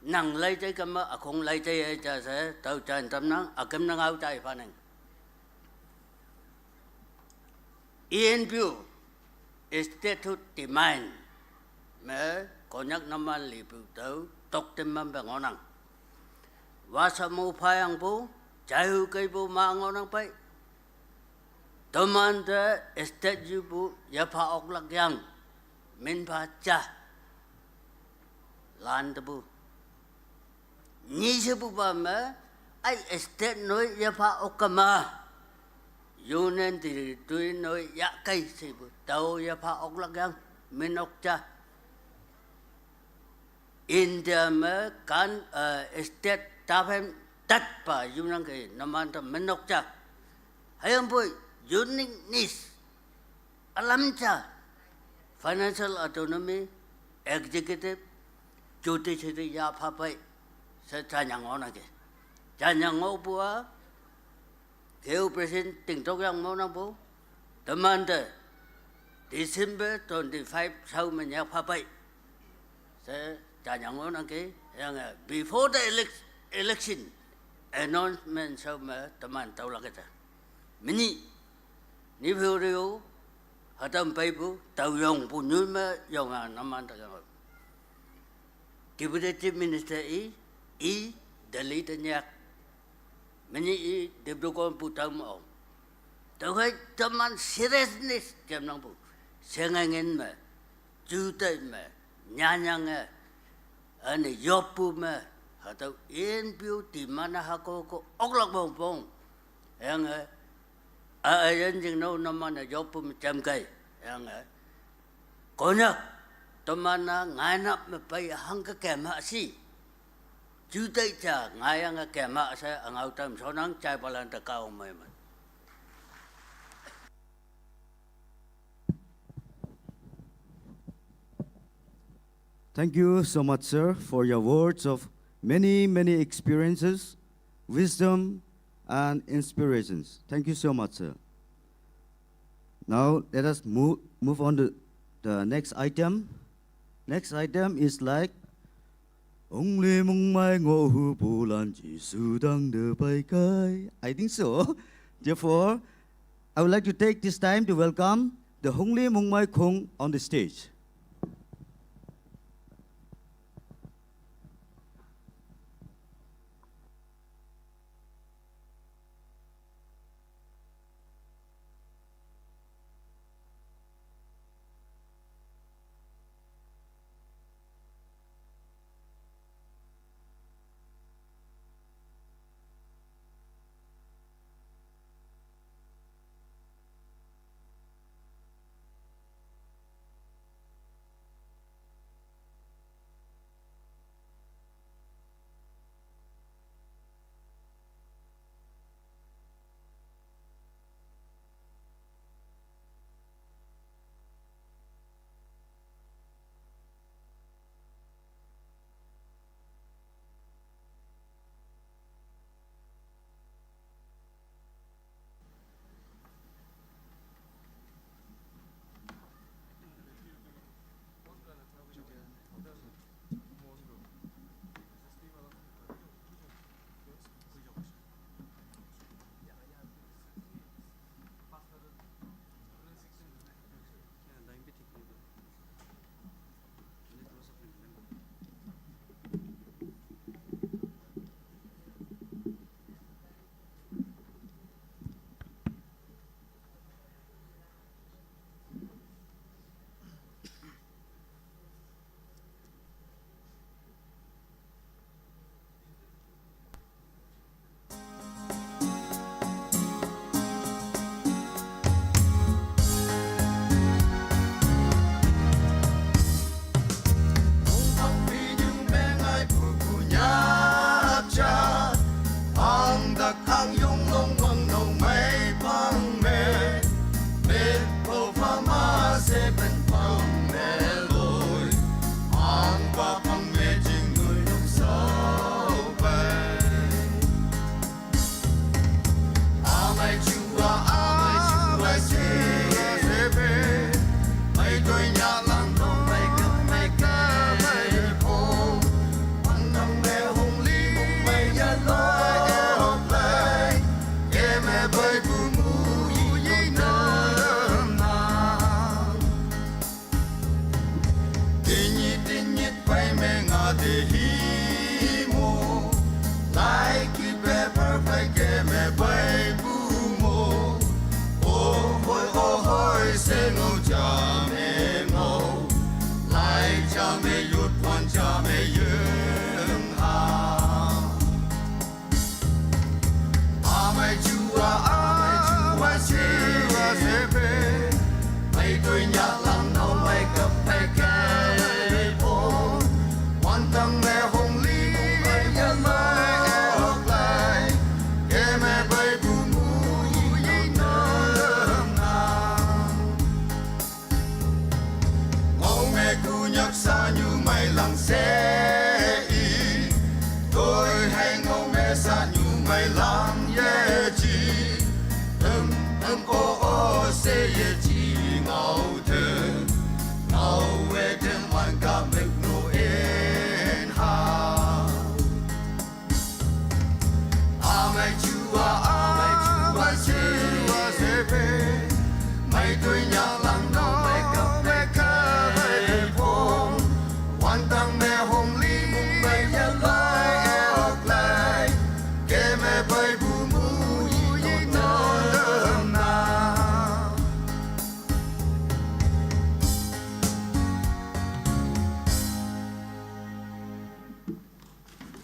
nang laijei kema, ükhong laijei-e ja she, tao jan tamnang, üküm nang ao jai phanang. E N P O, statehood demand me, Konyak numan lipu tüo, toktem mampe ngohnang. Wasa mo phayangpu, jaihu keipu ma ngohnang pei. Teman te state yupu yepha oklak yang, minpha ja. Lan tepu. Nyi shepupa me, ai state noi yepha ok kema. Union territory noi yahkei shepu. Tao yepha oklak yang, min ok ja. India me kan, eh, state taphei tatpa yunangke numante menok ja. Hüyangpoi uniqueness alam ja. Financial autonomy, executive, judiciary ya phapei. Se janyang ngohnangke. Janyang ngohpu-a, K O president tingtok yang ngohnangpu, temante December twenty-five shao me nyak phapei. Se janyang ngohnangke, yange before the elec-, election announcement shao me teman taolak ete. Menyih, nipheu reo, hatam peipu, tao yongpu nyoi me yonga numante yang. Deputy Chief Minister i, i, Delhi te nyak. Menyih i, Dibrugarh pu tao me-ong. Tüokhei teman seriousness kemnangpu. Shengaingen me, juteih me, nyanyange, üne yoppu me, hatüo N P O teman-a hako ko oklak wongpong. Yange, a, a, yan jing no numante yoppu me jamkei. Yange, Konyak, teman-a ngainap me pei hangke kema shi. Juteih ja ngaiyange kema she üngao tam shonnang, jaipalante Kahwang mei me. Thank you so much, sir, for your words of many, many experiences, wisdom, and inspirations. Thank you so much, sir. Now, let us move, move on to the next item. Next item is like, Hongli mongmei ngohhupulan Jesu tangte peikai. I think so. Therefore, I would like to take this time to welcome the Hongli Mongmei Khong on the stage.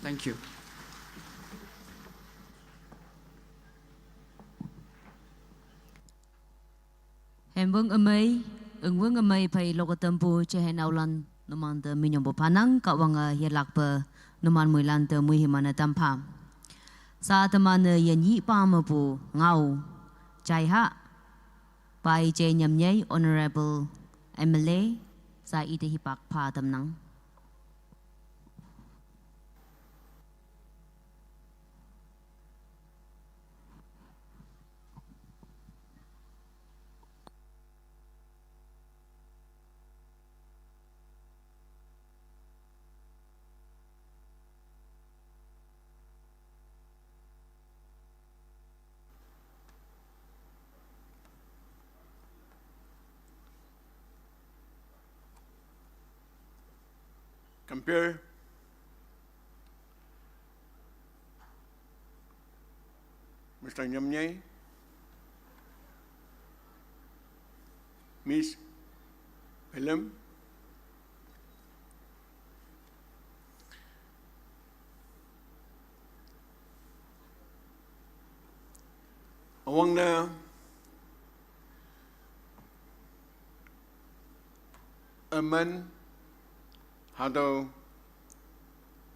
Thank you. Hemwüng ümei, üngwüng ümei phei lokatampu chehenaolan numante minyongpu phanang Kahwange yelakpe numan moilante muihimane tampha. Sa temane yenyihpa mepu ngao jaiha, pai J Nyamnyei, Honorable M L A, sa ite hipak pha tamnang. Compere, Mister Nyamnyei, Miss Pelem, üwangne üman hatüo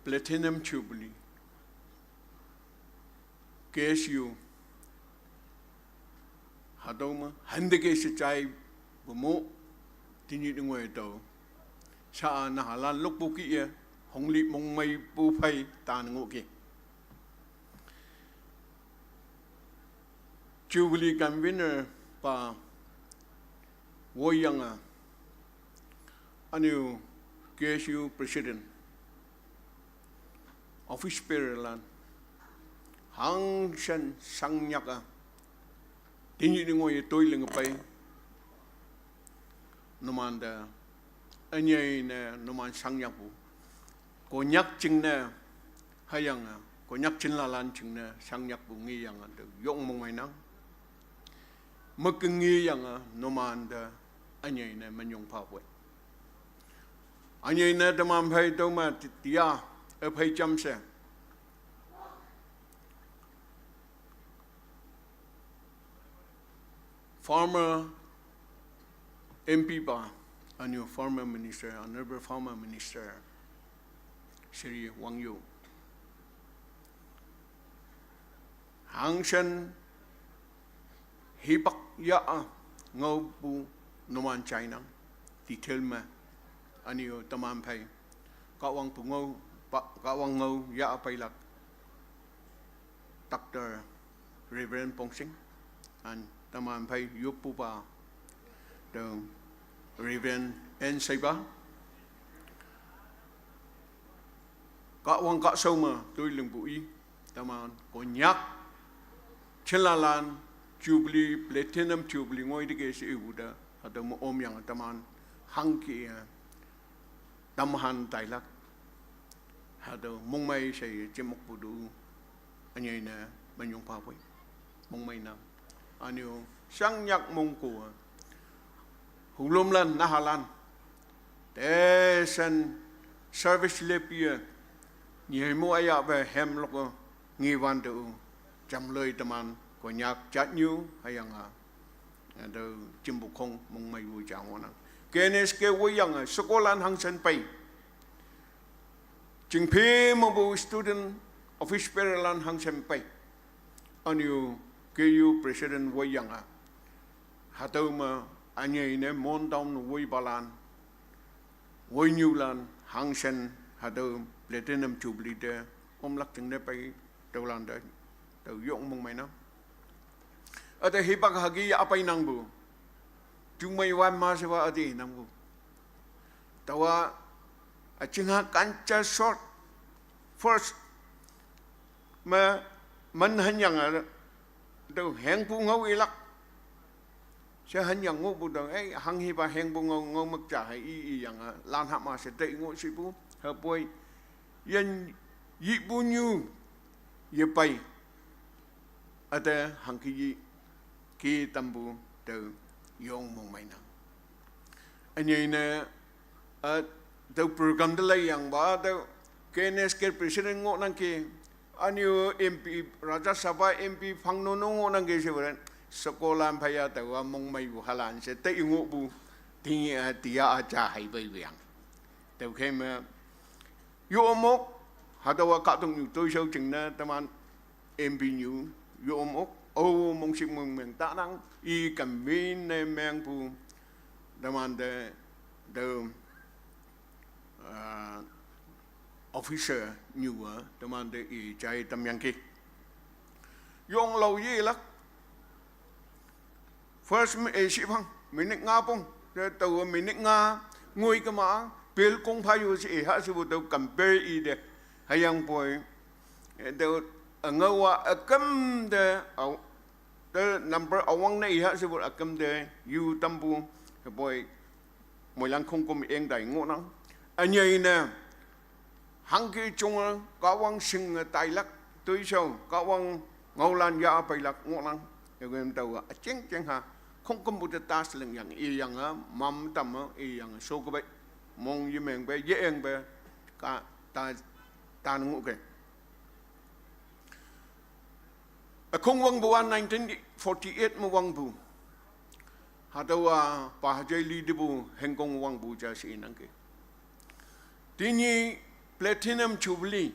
Platinum Jubilee, K S U, hatüo me hante ke shejaipu mo, tenyih te ngoi tüo sha-a nahalan lokpu kih-e, hongli mongmeipu phei tan ngohki. Jubilee convener pa woiyange, ünyu K S U president, office bearerlan, hangshin shangnyak-a tenyih te ngoi toi linge pei, numante ünyei ne numan shangnyapu, Konyak jingne, hüyange Konyak jinlalan jingne shangnyakpu ngeyange tüo yong mongmeinang. Meke ngeyange numante ünyei ne minyong phapoi. Ünyei ne teman phei tüome ti- tia, üphei jamshe former M P pa, ünyu former minister, honorable former minister, Shri Wang Young, hangshin hipak ya-a ngaopu numan jainang, detail me, ünyu teman phei Kahwang pungao, pa- Kahwang ngao ya-a peilak Doctor Reverend Pongsing, and teman phei yoppupa tüo Reverend N Seiba, Kahwang kahshao me toi lingpu i, teman Konyak jinlalan Jubilee, Platinum Jubilee ngoi teke she ipu te, hatüo me omyange teman hangke-e tamhan tailak, hatüo mongmei she jemokpu tu ünyei ne minyong phapoi. Mongmeinang. Ünyu shangnyak mongko-e, hulomlan nahalan, tesen service lepi-e, nyei mo aya pe hemlok-e ngewante-o, jamloi teman Konyak jatnyu hüyange hatüo jimpu khong mongmeipu ja ngohnang. K N S K woiyange shekolan hangshin pei, chingphe mepu student, office bearerlan hangshin pei, ünyu K U president woiyange, hatüo me ünyei ne Mon town woipalan, woinyulan hangshin hatüo Platinum Jubilee te omlak jingne pei tüolante, tüo yong mongmeinang. Üte hipak hüke ya peinangpu, jumei wan ma shewa üte nangpu, taowa üjingha kanca short first me Mén hén yang a, tüo hengpu ngao ilak. She hén yang ngohpu tüo, eh, hanghipa hengpu ngao, ngao mükja hei i, i yang a, lan hama she tei ngoh shipu, hüpoi, yin yipu nyu, yepei. Üte hangke yi, ke tampu tüo yong mongmeinang. Ünyei ne, eh, tüo program te leiyangpa, tüo K N S K president ngohnangki, ünyu M P, Rajya Sabha M P phangno no ngohnangki she weren, sekolah phaya taowa mongmeipu halan she, tei ngohpu, tingi a, tia a ja hei pei wiang. Tüokhei me, yo omok, hatüowa kahtoknyu toishao jingne, teman M P nyu, yo omok, o mongshih mongmeng tanang, i convene ne mengpu, teman te, te, ah, officer nyu a, teman te i jai tamyangki. Yonglao yelak, first mi-, eh, shiphang, minute nga pong, te taowa minute nga ngoi kema, bell kong phayo she iha shepu tüo compare ite. Hüyangpoi, eh, tüo, eh, ngaowa üküm te, ao, te number üwangne iha shepu üküm te, yu tampu, hüpoi, moilan khongküm eng tai ngohnang. Ünyei ne, hangke jonge Kahwang shinge tailak, toishao, Kahwang ngaolan ya peilak ngohnang. Yagem taowa, üjing jing ha, khongkümpu te tasleng yang, i yang a, mam tam a, i yang a, shokepei, mong yemengpe, yeengpe, ka, ta, ta ngohke. Ükhong wangpu a nineteen forty-eight me wangpu. Hatüowa pa hajai li tepu hengkong wangpu ja she inangki. Tenyih Platinum Jubilee.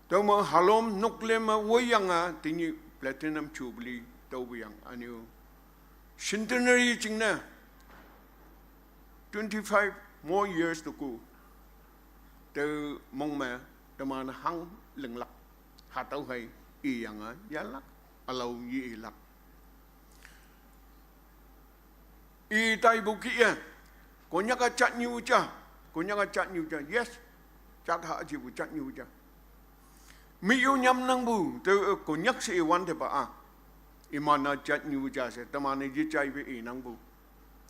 Tüome halom noklem me woiyange tenyih Platinum Jubilee tüopu yang ünyu. Centenary jingne twenty-five more years to go. Tüo mong me teman hang linglak. Hatüo hei iyange yalak, ülao yelak. I taipu kih-e, Konyak a jatnyu ja, Konyak a jatnyu ja, yes, jat ha jipu jatnyu ja. Mi-o nyamnangpu, tüo, eh, Konyak she iwantepa a. Iman-a jatnyu ja she, teman-e yejaipe inangpu.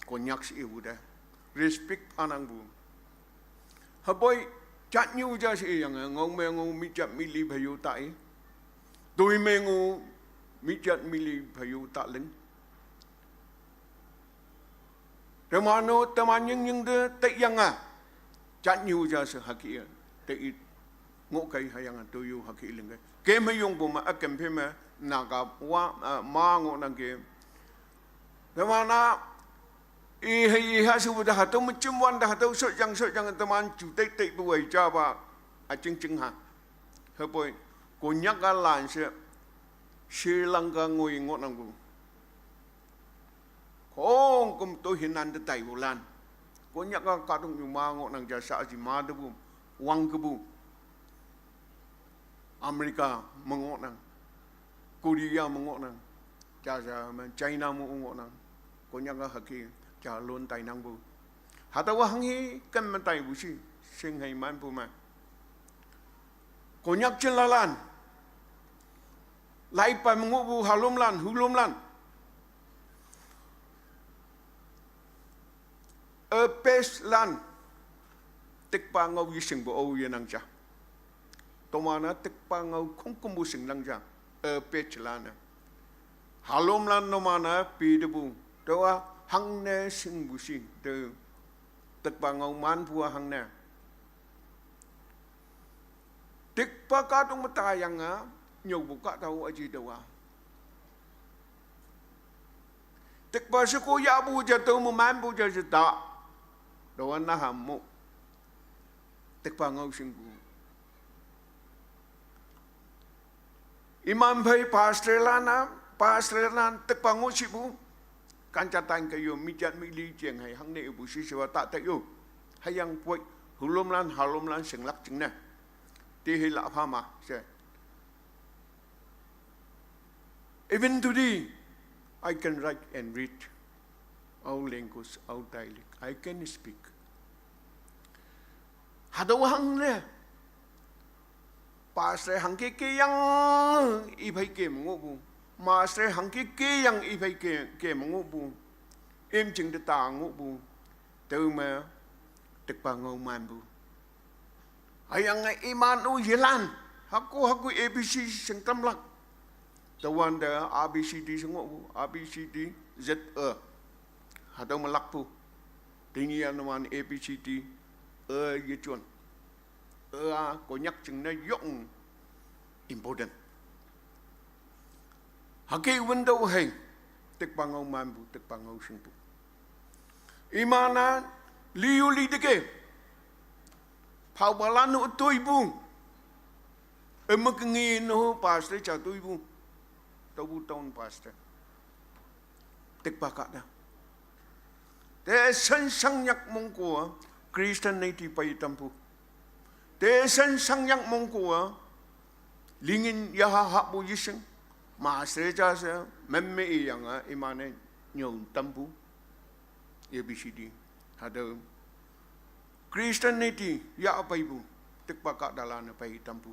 Konyak she ipu te. Respect phanangpu. Hüpoi jatnyu ja she iyange, ngao me ngao mi jat mi li phayo ta i. Toi me ngao mi jat mi li phayo ta ling. Teman-o, teman nying nying te, teiyange. Jatnyu ja she hüke i, tei i, ngohkei hüyange toyo hüke i lingkei. Kem hei yongpu me, ükem phe me, Naga wa, ah, ma ngohnangki. Teman-a, i hei i ha shepu te hatüo me jimwante hatüo shotjang shotjang teman ju tei teipu wei japa, üjing jing ha. Hüpoi, Konyak a lan she, Sri Lanka ngoi ngohnangpu. Khongküm to hinan te taipulan. Konyak a kahtoknyu ma ngohnang ja sha ji ma tepu, wangkepu. America me ngohnang, Korea me ngohnang, ja ja me China me ngohnang, Konyak a hüke jalon tainangpu. Hatüowa hanghe ken me taipu shi, shing hei manpu me. Konyak jinlalan, laipa me ngohpu halomlan, hulomlan. Üpeslan, tekpa ngao yeshingpu o yenang ja. Toman-a tekpa ngao khongkümpu shingnang ja. Üpeslan-e. Halomlan numan-a petepu. Taowa hangne shingpu shi. Te, tekpa ngao manpu a hangne. Tekpa kahtok me tayange, nyüopu kahtao üji taowa. Tekpa sheko yahpu ja tüo me manpu ja she ta. Taowa naha mo. Tekpa ngao shingpu. Iman phei pastorlan-a, pastorlan tekpa ngoh shipu. Kanjatang ke yo, mi jat mi li jeng hei, hangne ipu shishiwa ta te yo. Hüyangpoi, hulomlan, halomlan shinglak jingne. Te hei la pha ma, she. Even today, I can write and read our language, our dialect. I can speak. Hatüo hangne, Pastor hangke keyang iphei ke mengohpu. Master hangke keyang iphei ke, ke mengohpu. Imjing teta ngohpu. Tüome, tekpa ngao manpu. Hüyange iman-o yelan. Hüko hüko A B C shingtamlak. Tüowante A B C D she ngohpu. A B C D Z E. Hatüo me lakpu. Tenyih-a numan A B C D, e, yejon. E-a Konyak jingne yong important. Hüke window hei, tekpa ngao manpu, tekpa ngao shingpu. Iman-a liyu li teke. Phaopalan-o toipu. Ümeke ngi no pastor ja toipu. Tüopu town pastor. Tekpa kahta. Te shen shangnyak mongko-a Christianity pei tampu. Te shen shangnyak mongko-a lingin yaha hahpu yeshing. Master ja she memme iyange iman-e nyüo tampu. A B C D. Hatüo Christianity yah peipu, tekpa kahtalan-e pei tampu.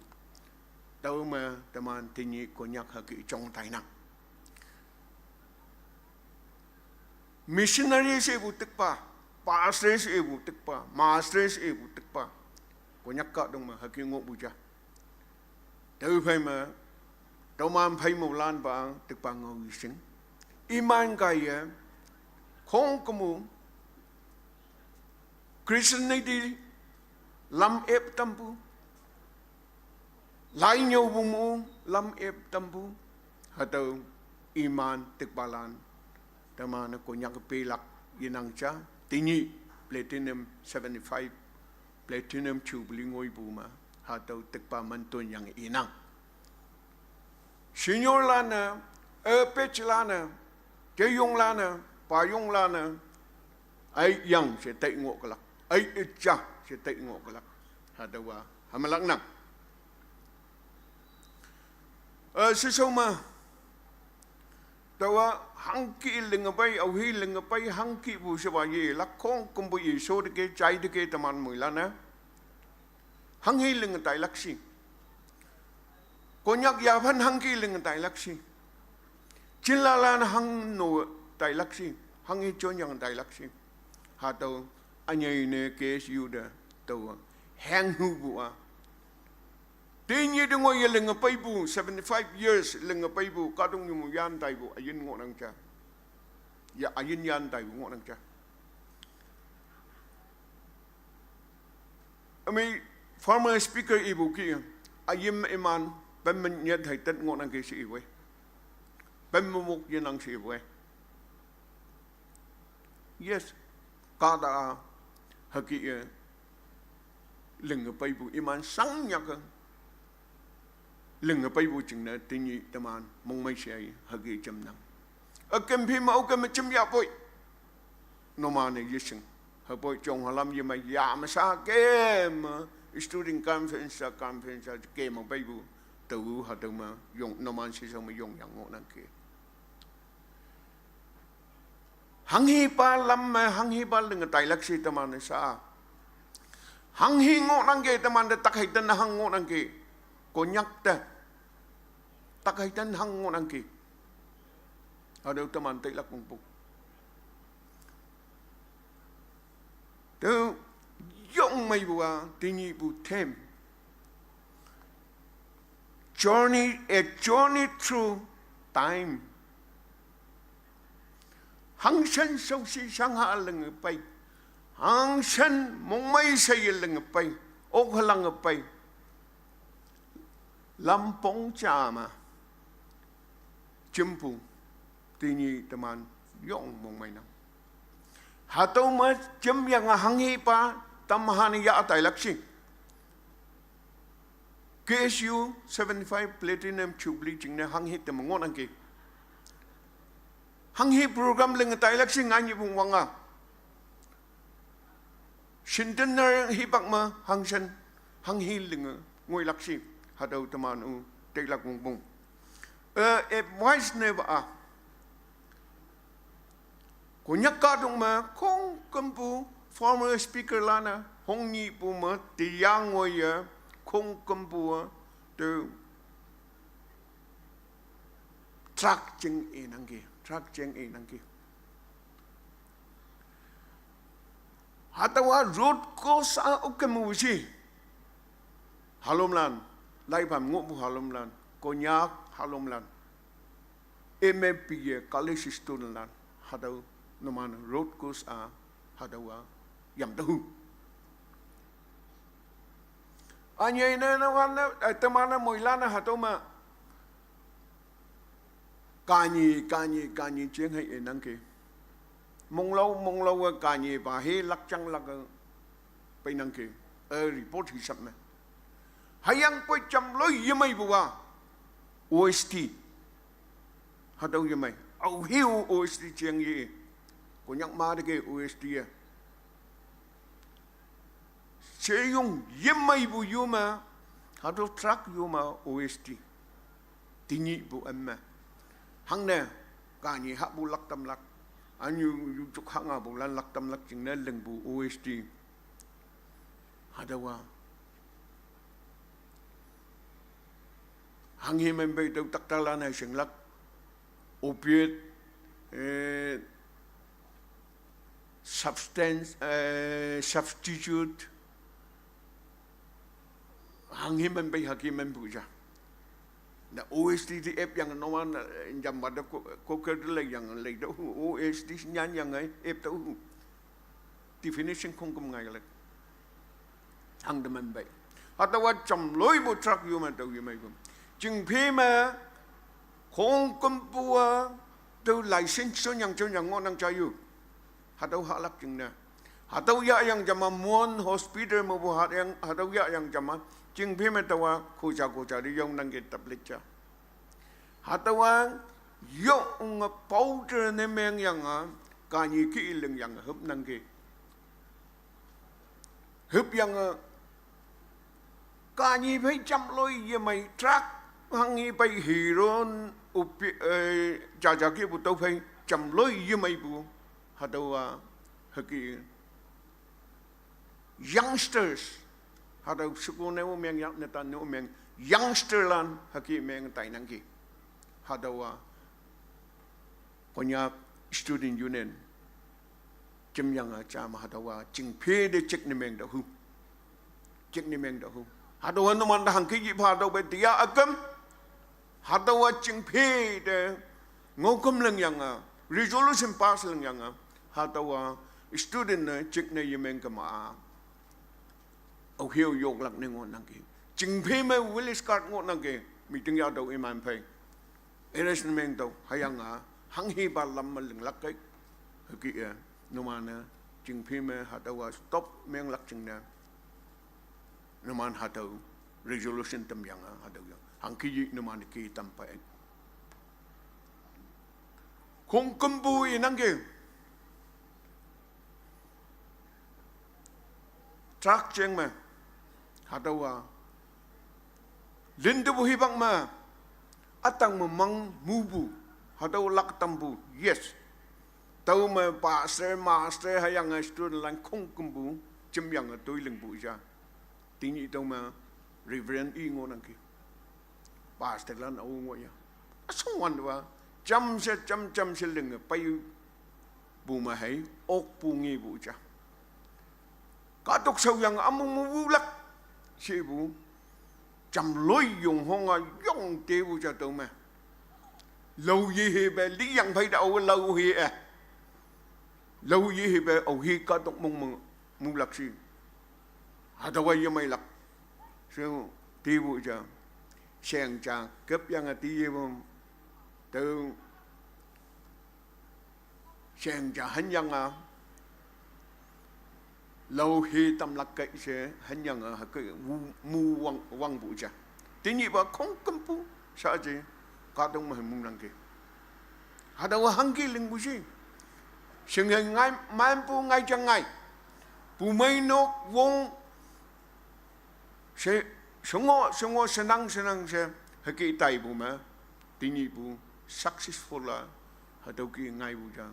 Tüome teman tenyih Konyak hüke jong tainang. Missionary shepu tekpa, pastor shepu tekpa, master shepu tekpa. Konyak kahtok me hüke ngohpu ja. Tüophei me, toman phei moilan pa tekpa ngao yeshing. Iman kaiye, khongküm-o, Christianity lam ep tampu. Lai nyüopu mo lam ep tampu. Hatüo iman tekpalan. Teman-e Konyak pelak yenang ja. Tenyih platinum seventy-five, platinum jubilee ngoipu me. Hatüo tekpa manton yange inang. Seniorlan-e, e, pechlan-e, jeyonglan-e, payonglan-e, ai yang she tai ngoh kelak, ai eja she tai ngoh kelak. Hatüowa hamelaknang. E, sheshao me, taowa hangke linge pei, aohe linge pei, hangkepu shewa yelak khongkümpu ye sho teke, jai teke teman moilan-e. Hanghe linge tailak shi. Konyak yaphan hangke linge tailak shi. Jinlalan hangno tailak shi. Hanghe jonyang tailak shi. Hatüo ünyei ne K S U te tüo henghupu-a. Tenyih te ngoiye linge peipu, seventy-five years linge peipu, kahtoknyu mu yan taipu, üyin ngohnang ja. Ya üyin yan taipu ngohnang ja. Ümei former speaker ipu ki, üyin iman, pen me nyit hei tet ngohnang ke she iwe. Pen me mok yenang she iwe. Yes, kahta-a, hüke-e, linge peipu iman shangnyak-e. Linge peipu jingne tenyih teman mongmei shei hüke jamnang. Ükem phi me, ükem me jam yahpoi. Numan-e yeshing. Hüpoi jong halam yemei yah me sha kem, student conference, conference kem peipu. Tao hatüo me yong, numan sheshao me yongyang ngohnang ke. Hanghepa lam me, hanghepa linge tailak shi teman-e sha. Hanghe ngohnang ke teman te tak hei ten hang ngohnang ke. Konyak te. Tak hei ten hang ngohnang ke. Hatüo teman tailak mongpu. Tüo yong meipu-a, tenyihpu theme. Journey, a journey through time. Hangshan shaoshi shangha linge pei. Hangshan mongmei sheye linge pei. Okhalange pei. Lampong ja me. Jempu. Tenyih teman yong mongmeinang. Hatüo me jemyange hanghepa tamhane yah tailak shi. K S U seventy-five Platinum Jubilee jingne hanghe te me ngohnang ke. Hanghe program linge tailak shi nganyih pung wang-a. Centenary hipak me hangshan hanghe linge ngoilak shi. Hatüo teman-o tailak wongpong. Eh, advice ne wa-a. Konyak kahtok me khongkümpu former speaker lan-e hongnyihpu me teyang ngoiye khongkümpu-e Te truck jing inangki, truck jing inangki. Hatüowa road cross a oke mushi. Halomlan, laipam ngohpu halomlan, Konyak halomlan. M A P ye college student lan, hatüo numan road cross a, hatüowa yamtüoh. Anye ne, ne, wan ne, eh, teman-e moilan-e hatüo me. Kanyi, kanyi, kanyi jeng hei inangki. Monglao, monglao-e kanyi pa he lakjang lak-e peinangki. Eh, report hisap me. Hüyangpoi jamloi yemeipu a. O S T. Hatüo yemei. Aohe-o O S T jeng ye. Konyak ma te ke O S T ye. Sheyong yemeipu yo me, hatüo truck yo me O S T. Tenyihpu emme. Hangne, kanyi hahpu lak tamlak. Anyu yu juk hangapu lan lak tamlak jingne lingpu O S T. Hatüowa. Hanghe men pei tüo taktalan-e shinglak. Opiate, eh, substance, eh, substitute. Hanghe men pei hüke menpu ja. Na O S T te ep yang numan, eh, jampa te ko, ko ke te lei yang lei tüoh, O S T nyan yang, eh, ep tüoh. Definition khongküm ngailak. Hang teman pei. Hatüowa jamloipu truck yo me tüo yemeipu. Chingphe me, khongkümpu a, tüo license shonyang shonyang ngohnang jayo. Hatüo hahlak jingne. Hatüo yahyang jama Mon Hospital mepu hahyang, hatüo yahyang jama. Chingphe me taowa khoja khoja te yongnangki tablet ja. Hatüowa yonge powder ne mengyange, kanyi ki lingyange hüpnangki. Hüpyange, kanyi phei jamloi yemei truck, hanghi phei heroin, opi-, eh, jaja kipu tüo phei jamloi yemeipu. Hatüowa, hüke youngsters, hatüo sheko ne-o meng yak netan ne-o meng youngster lan hüke meng tainangki. Hatüowa Konyak Student Union jemyange jam hatüowa chingphe te jik ne meng tüoh. Jik ne meng tüoh. Hatüowa numan te hangke yipha tüoh pei tia üküm. Hatüowa chingphe te ngohküm lingyange, resolution pass lingyange, hatüowa student ne jik ne yemeng kema-a. Aohe-o yoklak ne ngohnangki. Chingphe me village guard ngohnangki. Meeting yah tüoh iman phei. Arrest ne meng tüoh, hüyange, hanghepa lam me linglak kei. Hüke-e, numan-e, chingphe me hatüowa stop menglak jingne. Numan hatüo, resolution tamyange, hatüo yang. Hangke yi numan ke tam pei. Khongkümpu inangki. Truck jeng me. Hatüowa. Lintepu hipak me. Ütang me mang mupu. Hatüo lak tampu. Yes. Tüo me pastor, master, hüyange student lan khongkümpu. Jemyange toi lingpu ja. Tenyih tüo me Reverend i ngohnangki. Pastor lan-o ngoh ya. Üshongwante-a, jamshe, jam, jamshe linge, peipu me hei, okpu ngepu ja. Kahtok shaoyange among me wulak, shepu, jamloi yonghonga yong tepu ja tüo me. Lao yehepe, liyang phei tao lao he-e. Lao yehepe, aohe kahtok mong me, mulak shi. Hatüowa yemeilak. She, tepu ja. Sheng ja, küpyange teyepu. Tüo. Sheng ja hanyange. Lao he tamlak kei she hanyange hüke wu, mu wang, wangpu ja. Tenyihpa khongkümpu, shaje, kahtok me hei mungnangki. Hatüowa hangke lingpu shi. Shinge ngai, manpu ngai ja ngai. Pumei nok wong she, shengo, shengo, shenang, shenang she, hüke taipu me, tenyihpu, successful-a, hatüo ke ngaipu ja.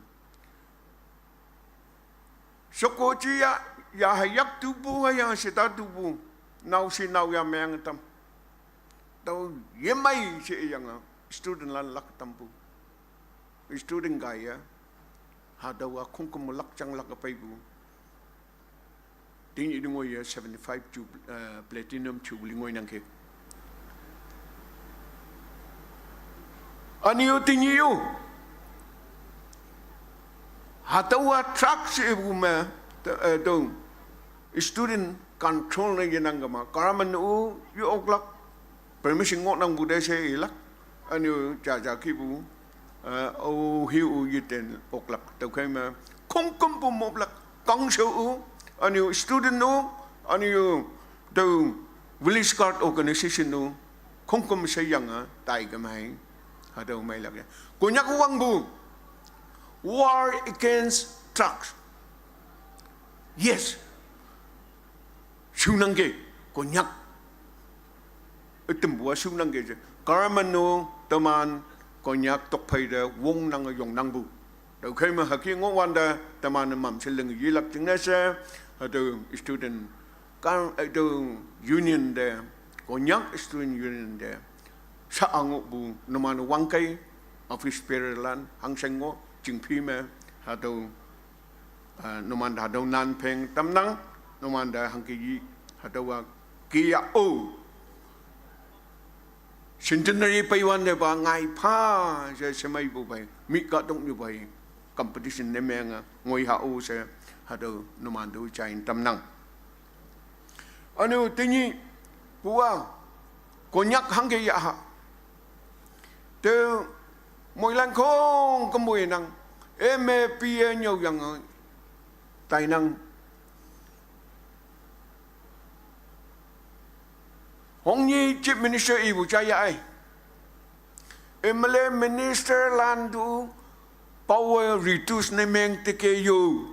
Sheko ji ya, ya hüyak tupu, hüyange sheta tupu, nao shi nao ya meng tam. Tüo yemei she iyang-a student lan lak tampu. Student kaiye hatüowa khongküm lak jang lak peipu. Tenyih te ngoiye seventy-five ju-, eh, platinum jubilee ngoinangki. Ünyu tenyih-o hatüowa truck she ipu me, te-, eh, tüo student control ne yenang kema, government-o ye oklak, permission ngohnangpu te she ilak, ünyu jaja kihpu, eh, o hi-o yeten oklak. Tüokhei me khongkümpu moplak, council-o, ünyu student-o, ünyu tüo village guard organization-o, khongküm sheyange tai kemei. Hatüo meilak ya. Konyak wangpu, war against drugs. Yes. Shunangki, Konyak. Ütampu-a shunangki she. Government-o teman Konyak tokphei te wongnange yongnangpu. Tüokhei me hüke ngohwante teman-e mamshe ling yelak jingne she, hatüo student kan, eh, hatüo union te, Konyak Student Union te, sha-a ngohpu numan wangkei, office bearer lan hangshin ngoh, chingphi me, hatüo, eh, numan te hatüo nan pheng tamnang, numan te hangke yi, hatüowa kih-a-o centenary peiwante pa ngai pha she shemeipu pei, mi kahtoknyu pei, competition ne menge ngoi ha-o she, hatüo numan te jain tamnang. Ünyu tenyihpu-a, Konyak hangke yaha. Te moilan khongküm moinang, M A P A nyüoyange tainang. Hongni Chief Minister ipu jaya ai. M L A minister lan tu power reduce ne meng teke yo.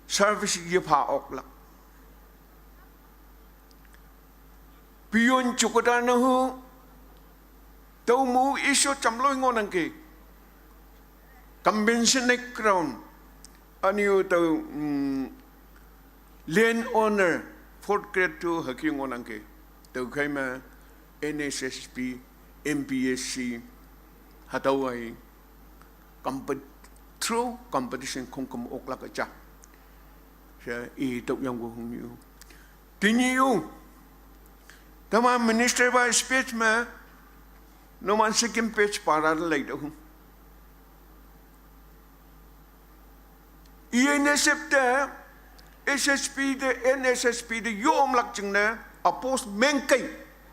Service yepha oklak. Beyond chowkidar ne hu, tüo mu issue jamloi ngohnangki. Compensation ground. Ünyu tüo, mm, land owner, fourth grade to hüke ngohnangki. Tüokhei me N S S P, M P S C, hatüowa i compet-, through competition khongküm oklak ja. She i tüoyangpu hongyu. Tenyih-o, teman minister pa speech me, numan second page para te leite hu. E N S F te, S S P te, N S S P te yomlak jingne, oppose mengkei,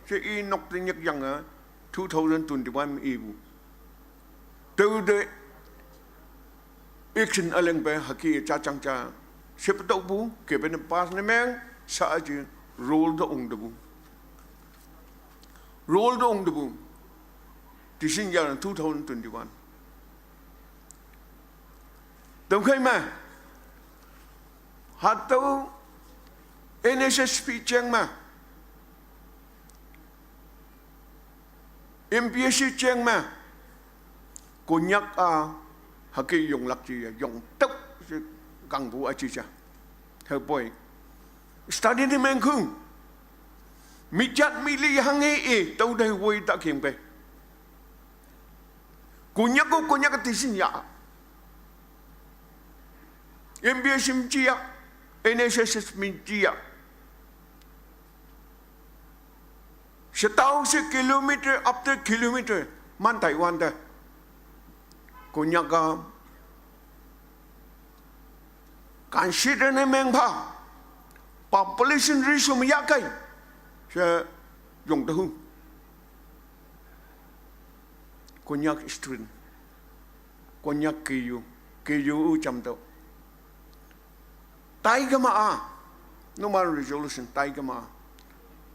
she i nok te nyikyange, two thousand twenty-one me ipu. Tüote action üleng pe hüke jajang ja. Sheptüopu, cabinet pass ne meng, sha-a ji, roll te ong tepu. Roll te ong tepu. Decision ya two thousand twenty-one. Tüokhei me, hatüo N S S P jeng me, M P S C jeng me, Konyak-a hüke yonglak ji ya, yongtüoh she kangpu aji ja. Hüpoi. Study ne mengkhu. Mijat mili hanghe i, tüo te woi ta keng pe. Konyak-o Konyak te shin ya. M P S C me ji ya, N S S S me ji ya. Shetao she kilometer after kilometer, man Taiwan te. Konyak-a consider ne meng pha, population ratio me yahkei, she yong te hu. Konyak student, Konyak K U, K U-o jamtüoh. Tai kema-a, numan resolution tai kema-a.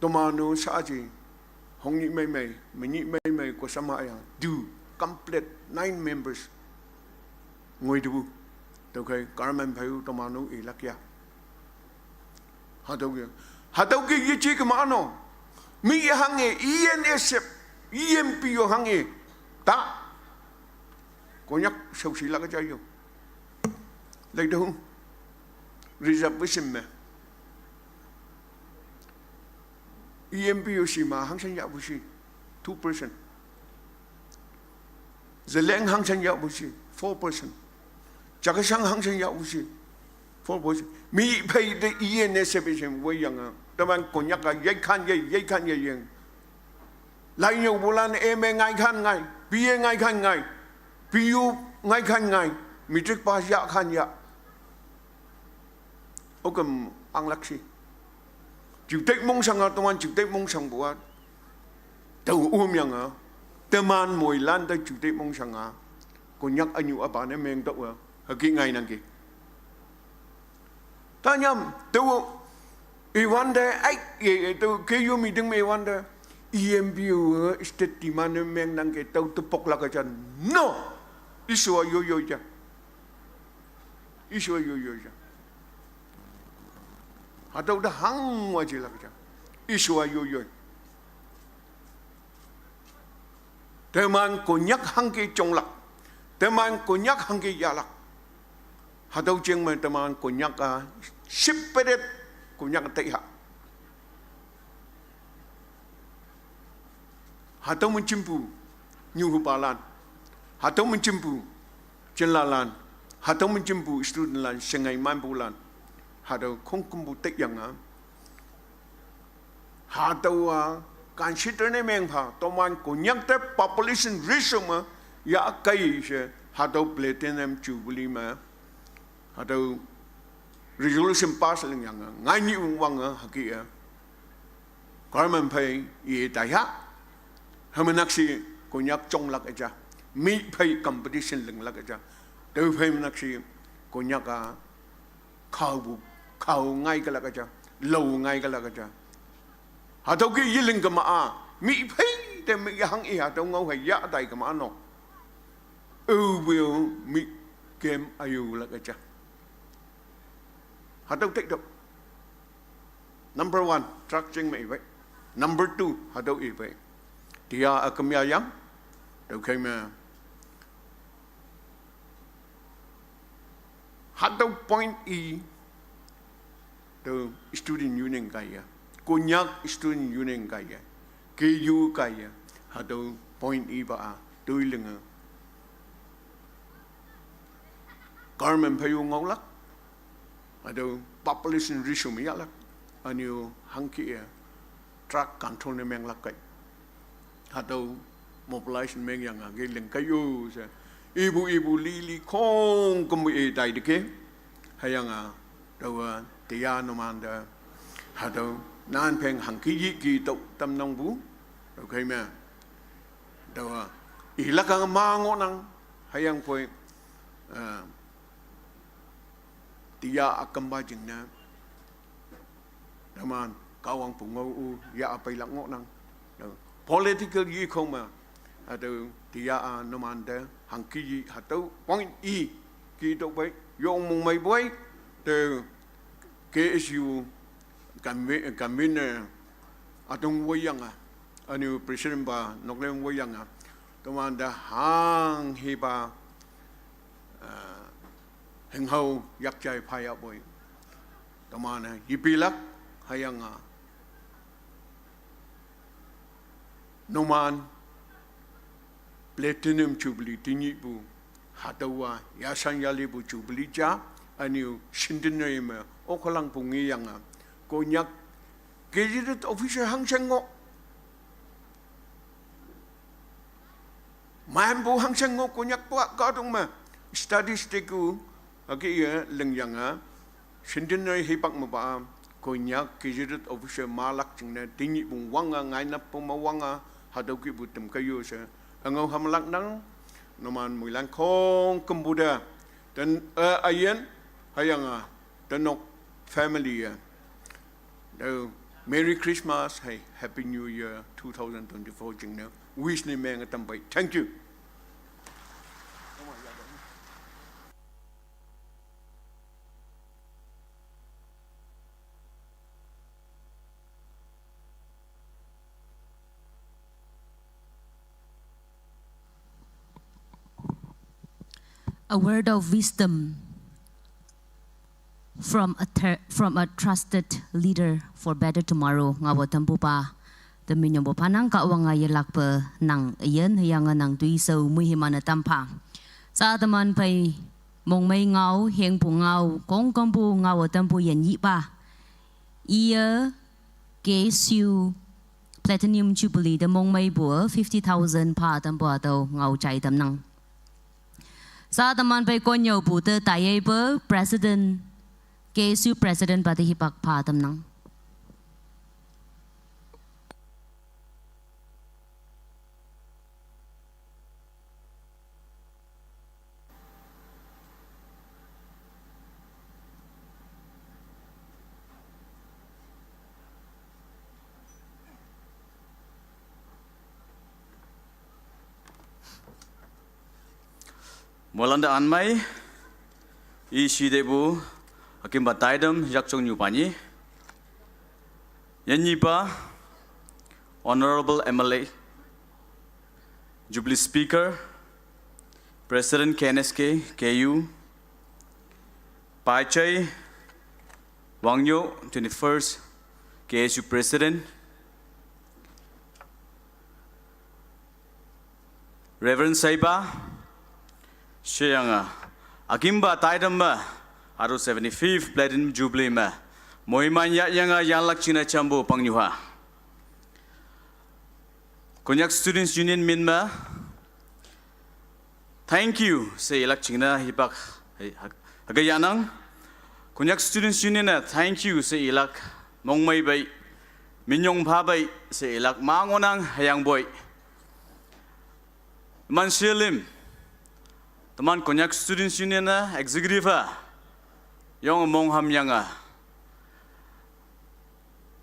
Toman-o sha-a ji, hongnyih meimei, menyih meimei ko sama ya, du, complete nine members. Ngoi tepu. Tüokhei government phei-o toman-o ilak ya. Hatüo ke. Hatüo ke yeji kema no. Mi ye hanghe, E N S F, E N P O hanghe. Ta. Konyak shaoshi lak ja yo. Leite hu. Reservation me. E M P O C 嘛，行山也不是 two percent。Zeliang 行山也不是 four percent。Chakhesang 行山也不是 four percent。Mi pay the E N S F S M 为样啊，他们 Konyak 啊，也看也也看也也。来有不然 M A 爱看爱，B A 爱看爱，B U 爱看爱，matric pass 也看也。 Okem ang laksi. Jutek mong sanga teman jutek mong sang buat. Tau um yang a. Teman moilan ta jutek mong sanga. Konyak anyu apa ne meng tau a. Hagi ngai nangki. Tanyam tau iwan de ai ye tau ke yu meeting me iwan de. E M P O state demand ne meng nangki tau tepok lakajan. No. Isua yo yo ja. Isua yo yo ja. Hatau da hang wa jilak ja. Isua yo yo. Teman Konyak hangke chonglak. Teman Konyak hangke yalak. Hatau jeng me teman Konyak a siperet Konyak taiha. Hatau menjempu nyuhu balan. Hatau menjempu jelalan. Hatau menjempu student lan sengai mampu lan. Hatau kongkumbu tek yang a. Hatau a consider ne meng pha. Toman Konyak te population ratio ma ya kai se. Hatau platinum jubilee ma. Hatau resolution pass ling yang a. Ngai ni wang a haki a. Government phei ye tai ha. Hamenaksi Konyak chonglak aja. Mi phei competition linglak aja. Teu phei menaksi Konyak a khau bu, khau ngai kalak aja. Lau ngai kalak aja. Hatau ki yiling kama a. Mi phei te mi hang i hatau ngau hai ya tai kama no. Eu bu mi kem ayu lak aja. Hatau tek dok. Number one, truck jing me iwe. Number two, hatau iwe. Tia akamya yang, tau kai me. Hatau point i, tau student union kaya. Konyak student union kaya. K U kaya. Hatau point i ba a, tui lenga. Government phayu ngaulak. Hatau population ratio me yalak. Aniu hangki e truck control ne menglak kai. Hatau mobilization meng yang a ge leng kai yo se. Ibu ibu li li kong kemu e dai deke. Hayang a tau a tia no man da. Hatau nan pheng hangki yi ki tau tam nong bu. Tau kai me. Tau a ilak a ma ngo nang. Hayang poi. Tia akamba jing na. Naman kawang pungau u ya apai lak ngok nang. Political yi kong ma. Hatau tia a naman de hangki yi hatau point i ki tok bai yong mung mai bai te K S U convenor atung wayang a anu president ba noklem wayang a. Tumanda hang hiba Heng hau yak jai phaya boi. Tamana yipilak hayang a. Noman platinum jubilee tinyi bu. Hatawa yasan yali bu jubilee ja. Aniu centenary me okalang bu ngiyang a. Konyak gazetted officer hang seng ngo. Main bu hang seng ngo Konyak puak kadung ma. Statistic u agi ya leng yang a. Centenary hipak ma ba Konyak gazetted officer malak jing na tinyi bung wang a ngai nap pung ma wang a. Hatau ki bu tem kayo sa. Angau hamlak nang. Noman muilang kong kembuda. Dan ayen hayang a. Tenok family ya. Merry Christmas, hey, Happy New Year two thousand twenty-four jing ne. Wish ni meng tampai. Thank you. A word of wisdom from a, ter- from a trusted leader for better tomorrow. Nga wa tampu pa minyong bu phanang Kahwang a yelakpe nang yen hüyange nang tuisao muihiman-e tampha. Sa teman phei mongmei ngao, hengpu ngao, kongkümpu ngao-e tampu yen yipa. Iye K S U Platinum Jubilee te mongmeipu fifty thousand pha tampu hatüo ngao jai tamnang. Sa teman phei konnyüopu te taiyeipe President, K S U President pa te hipak pha tamnang. Moilante anmei, i shidepu, akimpa taidem, yakchongnyu panyi. Yenyipa, Honorable M L A, Jubilee Speaker, President K N S K, K U, Paichei, Wangyo, twenty-first K S U President, Reverend Saiba, sheyange, akimpa taidem me, hatüo seventy-fifth Platinum Jubilee me, moiman yahyange yanlak jingne jampu pangnyuha. Konyak Students Union min me, thank you she ilak jingne hipak, hei, hak-, hake yahnang. Konyak Students Union-e thank you she ilak, mongmei pei, minyong pha pei she ilak, ma ngohnang hüyangpoi. Iman shelim, teman Konyak Students Union-e executive-a, yong mong hamyange.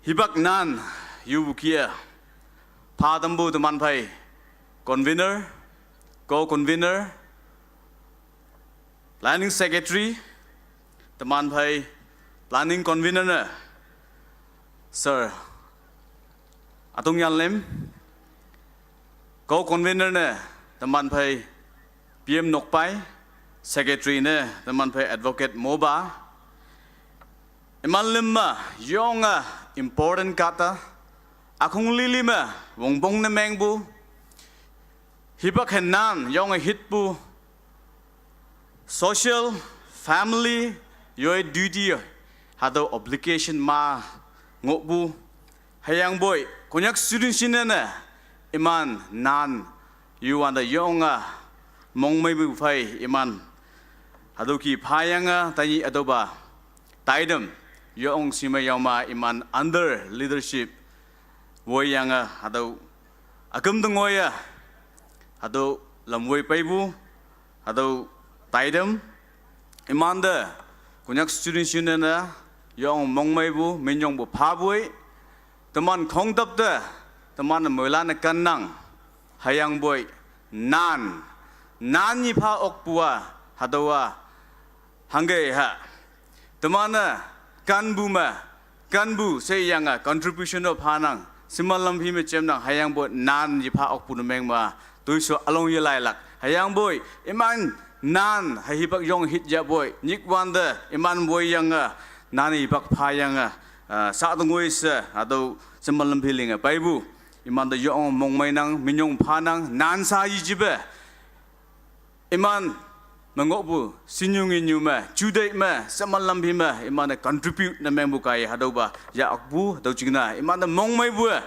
Hipak nan, yupu kih-e, pha tampu teman phei, convener, co-convener, planning secretary, teman phei, planning convener ne, Sir Atungyan Lem, co-convener ne, teman phei, P M Nokpai, secretary ne, teman phei, Advocate Moba, iman lüm me, yonge important kahta, ükhong lili me, wongpong ne mengpu, hipak henan, yonge hitpu, social, family, yoi duty, hatüo obligation ma ngohpu, hüyangpoi, Konyak Students Union ne, iman nan, yuwante yonge, mongmeipu phei iman, hatüo kih phayange, tanyi hatüopa, taidem, yong shime yaoma iman under leadership, woiyange, hatüo, üküm te ngoiye, hatüo lam woi peipu, hatüo taidem, imante, Konyak Students Union-e, yong mongmeipu, minyongpu phapoi, teman khongtap te, teman moilan-e kennang, hüyangpoi, nan, nan yipha okpu-a, hatüowa, hangke ha. Teman-e, kenpu me, kenpu sheyange contribution-o phanang, siman lam phi me jemnang, hüyangpoi nan yipha okpu ne meng me, toisho ülong yelailak, hüyangpoi, iman nan, hei hipak yong hit yapoi, nyikwante, iman woiyange, nan yipak phayange, ah, sa tongoi she, hatüo, siman lam phi linge, peipu, imante yong mongmeinang, minyong phanang, nan sa yijipe, iman, me ngohpu, shinyu nginyu me, juteih me, siman lam phi me, iman-e contribute ne mengpu kaiye hatüopa, yah okpu, hatüo jingne, imante mongmeipu-e,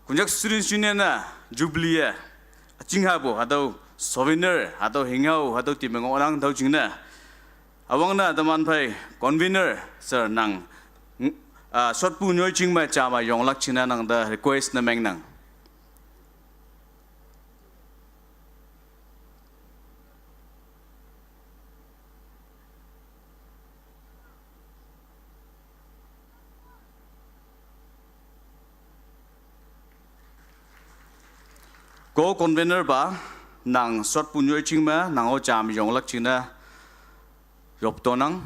Konyak Students Union-e, Jubilee-e, üching hapu, hatüo souvenir, hatüo hinghao, hatüo time ngohnang, hatüo jingne. Üwangne teman phei, convener, sir nang, ah, shotpu nyoijing me jame yonglak jingne nangte request ne mengnang. Co-convener pa, nang shotpu nyoijing me, nang-o jam yonglak jingne, yoptonang.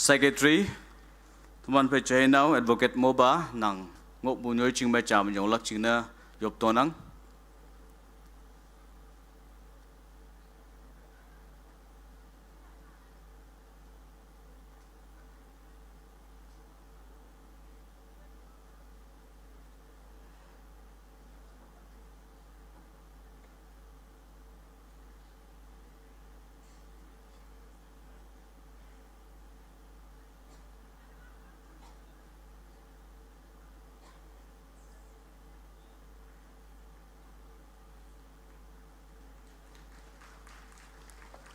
Secretary, teman phei Chainao Advocate Moba, nang ngohpu nyoi ching me jam yonglak jingne yop tonang.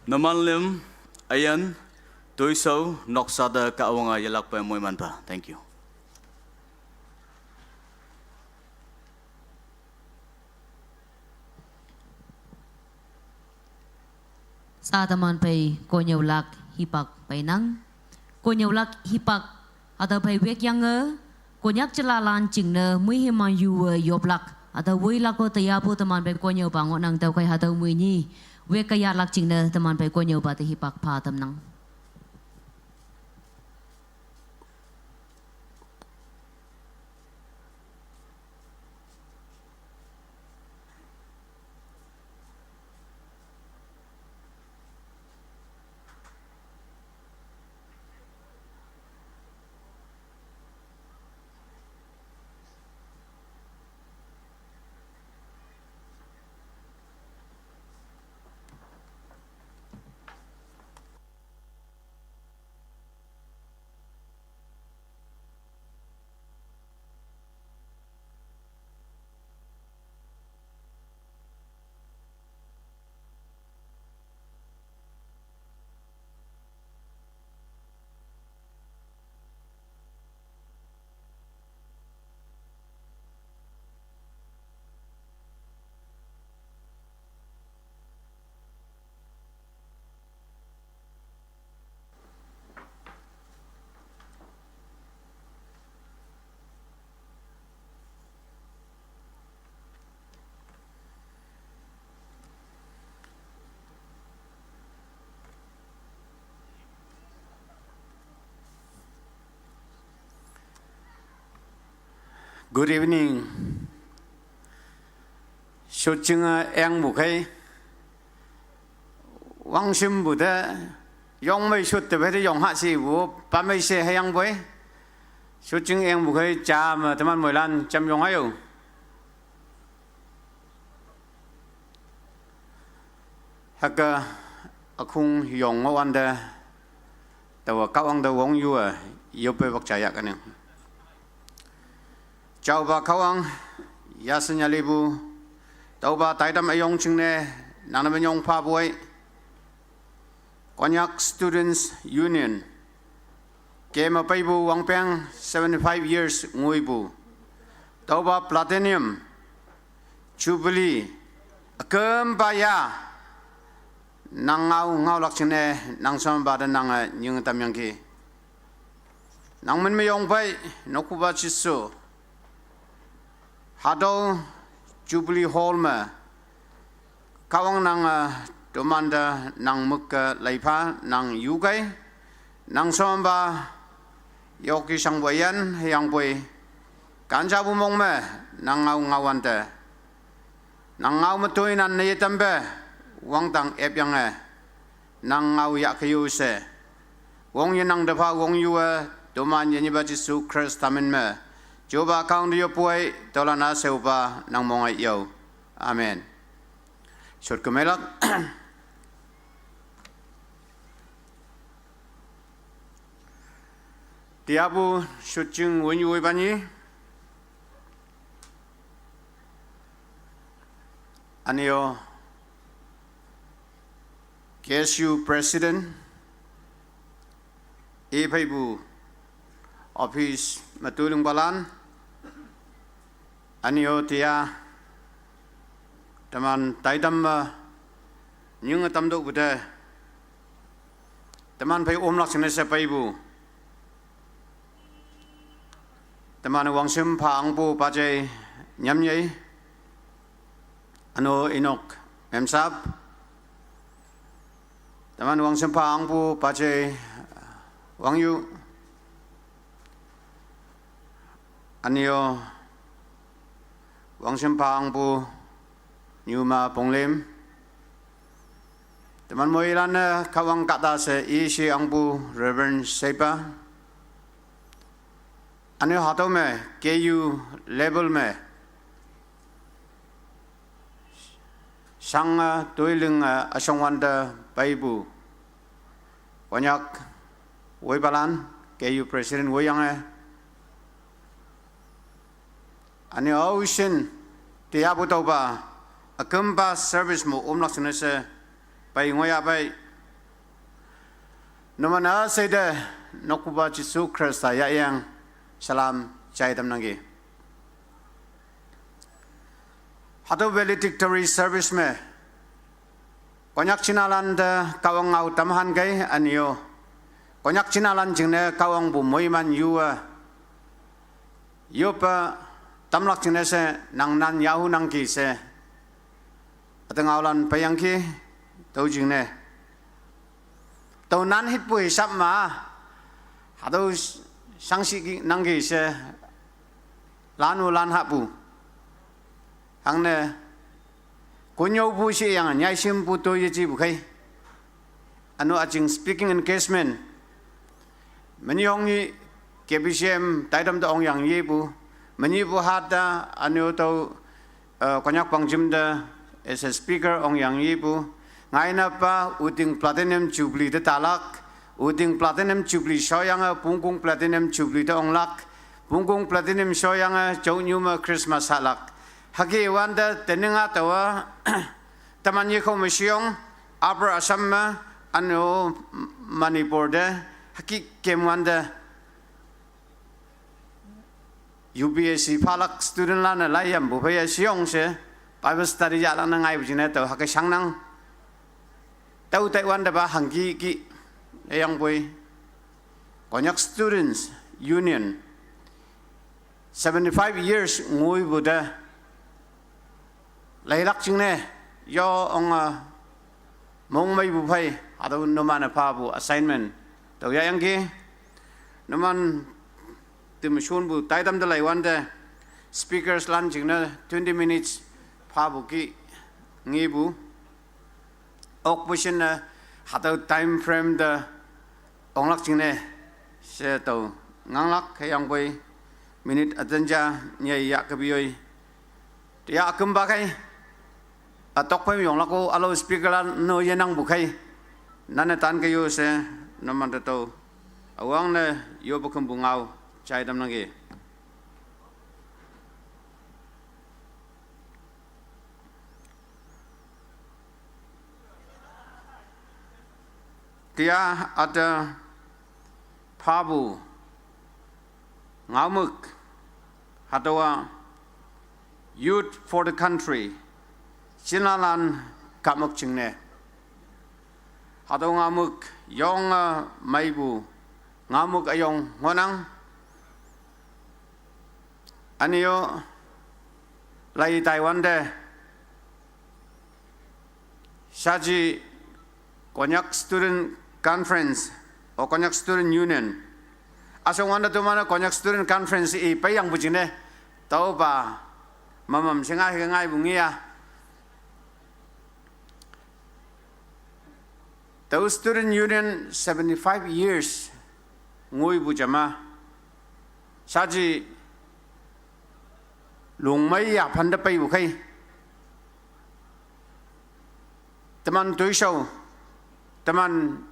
Numan Lem, Ayan, Toisao, noksa te Kahwange yelakpe moimanpa. Thank you. Sa teman phei konnyüolak hipak peinang. Konnyüolak hipak hatüo phei wekyange, Konyak jelalan jingne mui himang yuwe yoplak. Hatüo woilak-o teyapu teman phei konnyüopa ngohnang. Tüokhei hatüo mui nyi weke yahlak jingne teman phei konnyüopa te hipak pha tamnang. Good evening. Shotjinge engpu khei, wangshimpu te, yongmei shot te phei te yong ha shipu, pamei she hüyangpoi. Shotjing engpu khei ja me teman moilan jamyong hayo. Hüke ükhong yong ngohwante, taowe Kahwang te wongyue yoppe wakja yahkene. Jaopa Kahwang, yashe nyalipu, tüopa taitam üyong jingne, nangte minyong phapoi. Konyak Students' Union, keme peipu wangpeng seventy-five years ngoipu, tüopa Platinum Jubilee, ükempa ya, nang ngao ngaolak jingne, nang shonpa te nange nying tamyangki. Nang min me yong pei, nokhupa Jesu. Hatüo Jubilee Hall me, Kahwang nange, eh, tomante nang müke leipha nang yukei, nang shonpa, yoki shangpu yan hüyangpoi, kanjapu mong me, nang ngao ngaowante. Nang ngao me toinan ne yetampe, wangdang epyange, nang ngao yahkeo she. Wong yenang te pha wongyue, toman yenyipa Jesu Khrista min me. Jehoba Kahwang te yoppoi, tüolan-a sheopa nang mong-e yao. Amen. Shot kemeilak. Tiapu shotjing wünyu woipa nyi. Üne-o K S U President, i pheipu office me toilingpalan, üne-o tia teman taitam me nyinge tamtüohpu te, teman phei omlak jingne she peipu, teman wangshim pha angpu Pajei Nyamnyei, üne-o Inok Memsap, teman wangshim pha angpu Pajei Wang yu, anyo, wang shim pa angpu, nyuma ponglim. Teman moi lan ne kawang kata she ishi angpu Reverend Seipa. Anyo hatüo me, K U level me. Shange toiling, eh, üshong wante peipu. Konyak woipalan, K U President woiyange. Anyo ocean, tiapu tüopa, ükümpa service mo omlak shingne she, pei ngoya pei. Numan üshei te, nokpupa Jesu Khrista yayang, salam, jai tamnangki. Hatüo valedictory service me, Konyak chinalan te kawang ngao tamhan kei anyo. Konyak chinalan jingne kawangpu moiman yuwe. Yoppe tamlak jingne she nang nan yahu nangki she. Ate ngaolan peiyangki, tüo jingne. Tüo nan hitpu hisap ma, hatüo shangshi ki nangki she, lan-o lan hahpu. Hangne, konnyüopu sheyange, nyaishimpu to yejipu khei. Üno üjing speaking engagement. Menyih ongni K B C M taitam te ongyang yepu. Menyihpu hata, üno tüo, eh, Konyak pangjim te as a speaker ongyang yepu. Ngainapa Wuting Platinum Jubilee te talak. Wuting Platinum Jubilee shoyange Pungkung Platinum Jubilee te onglak. Pungkung Platinum shoyange Jaonyu me Christmas hahlak. Hüke wante teninga taowa, teman yekao me sheyong, Upper Assam me, üno Manipur te, hüke kem wante. U P S C phalak student lan-e laiyampu phei-e sheyong she, Bible study yahlak ne ngaipu jingne tao hüke shangnang. Tao taiwante pa hangki ki, eyangpoi. Konyak Students Union, seventy-five years ngoipu te, leilak jingne, yo ong, ah, mongmeipu phei, hatüo numan-e phapu assignment. Tüo yayangki, numan, teme shonpu taitam te laiwante, speakers lan jingne twenty minutes phapu ki ngepu. Okpu shinne, hatüo time frame te onglak jingne, she tüo nganglak hüyangpoi, minute üten ja, nyei yahkepu yoi. Tiya ükümpa khei, ü tokphei yonglak-o, ülao speaker lan no yenangpu khei. Nanne tan ke yo she, numan te tüo. Üwangne yoppe kümpu ngao, jai tamnangki. Tiya üte phapu ngaomük hatüowa Youth for the Country, chinalan kahmük jingne. Hatüo ngaomük yonge meipu ngaomük üyong ngohnang. Üne-o lai taiwante, shaji Konyak Student Conference, o Konyak Student Union. Üshong wante teman-e Konyak Student Conference i peiyangpu jingne, tüopa, mamam shinga he ngaipu ngeya. Tüo Student Union seventy-five years ngoipu jama, shaji lungmei yaphante peipu khei. Teman toishao, teman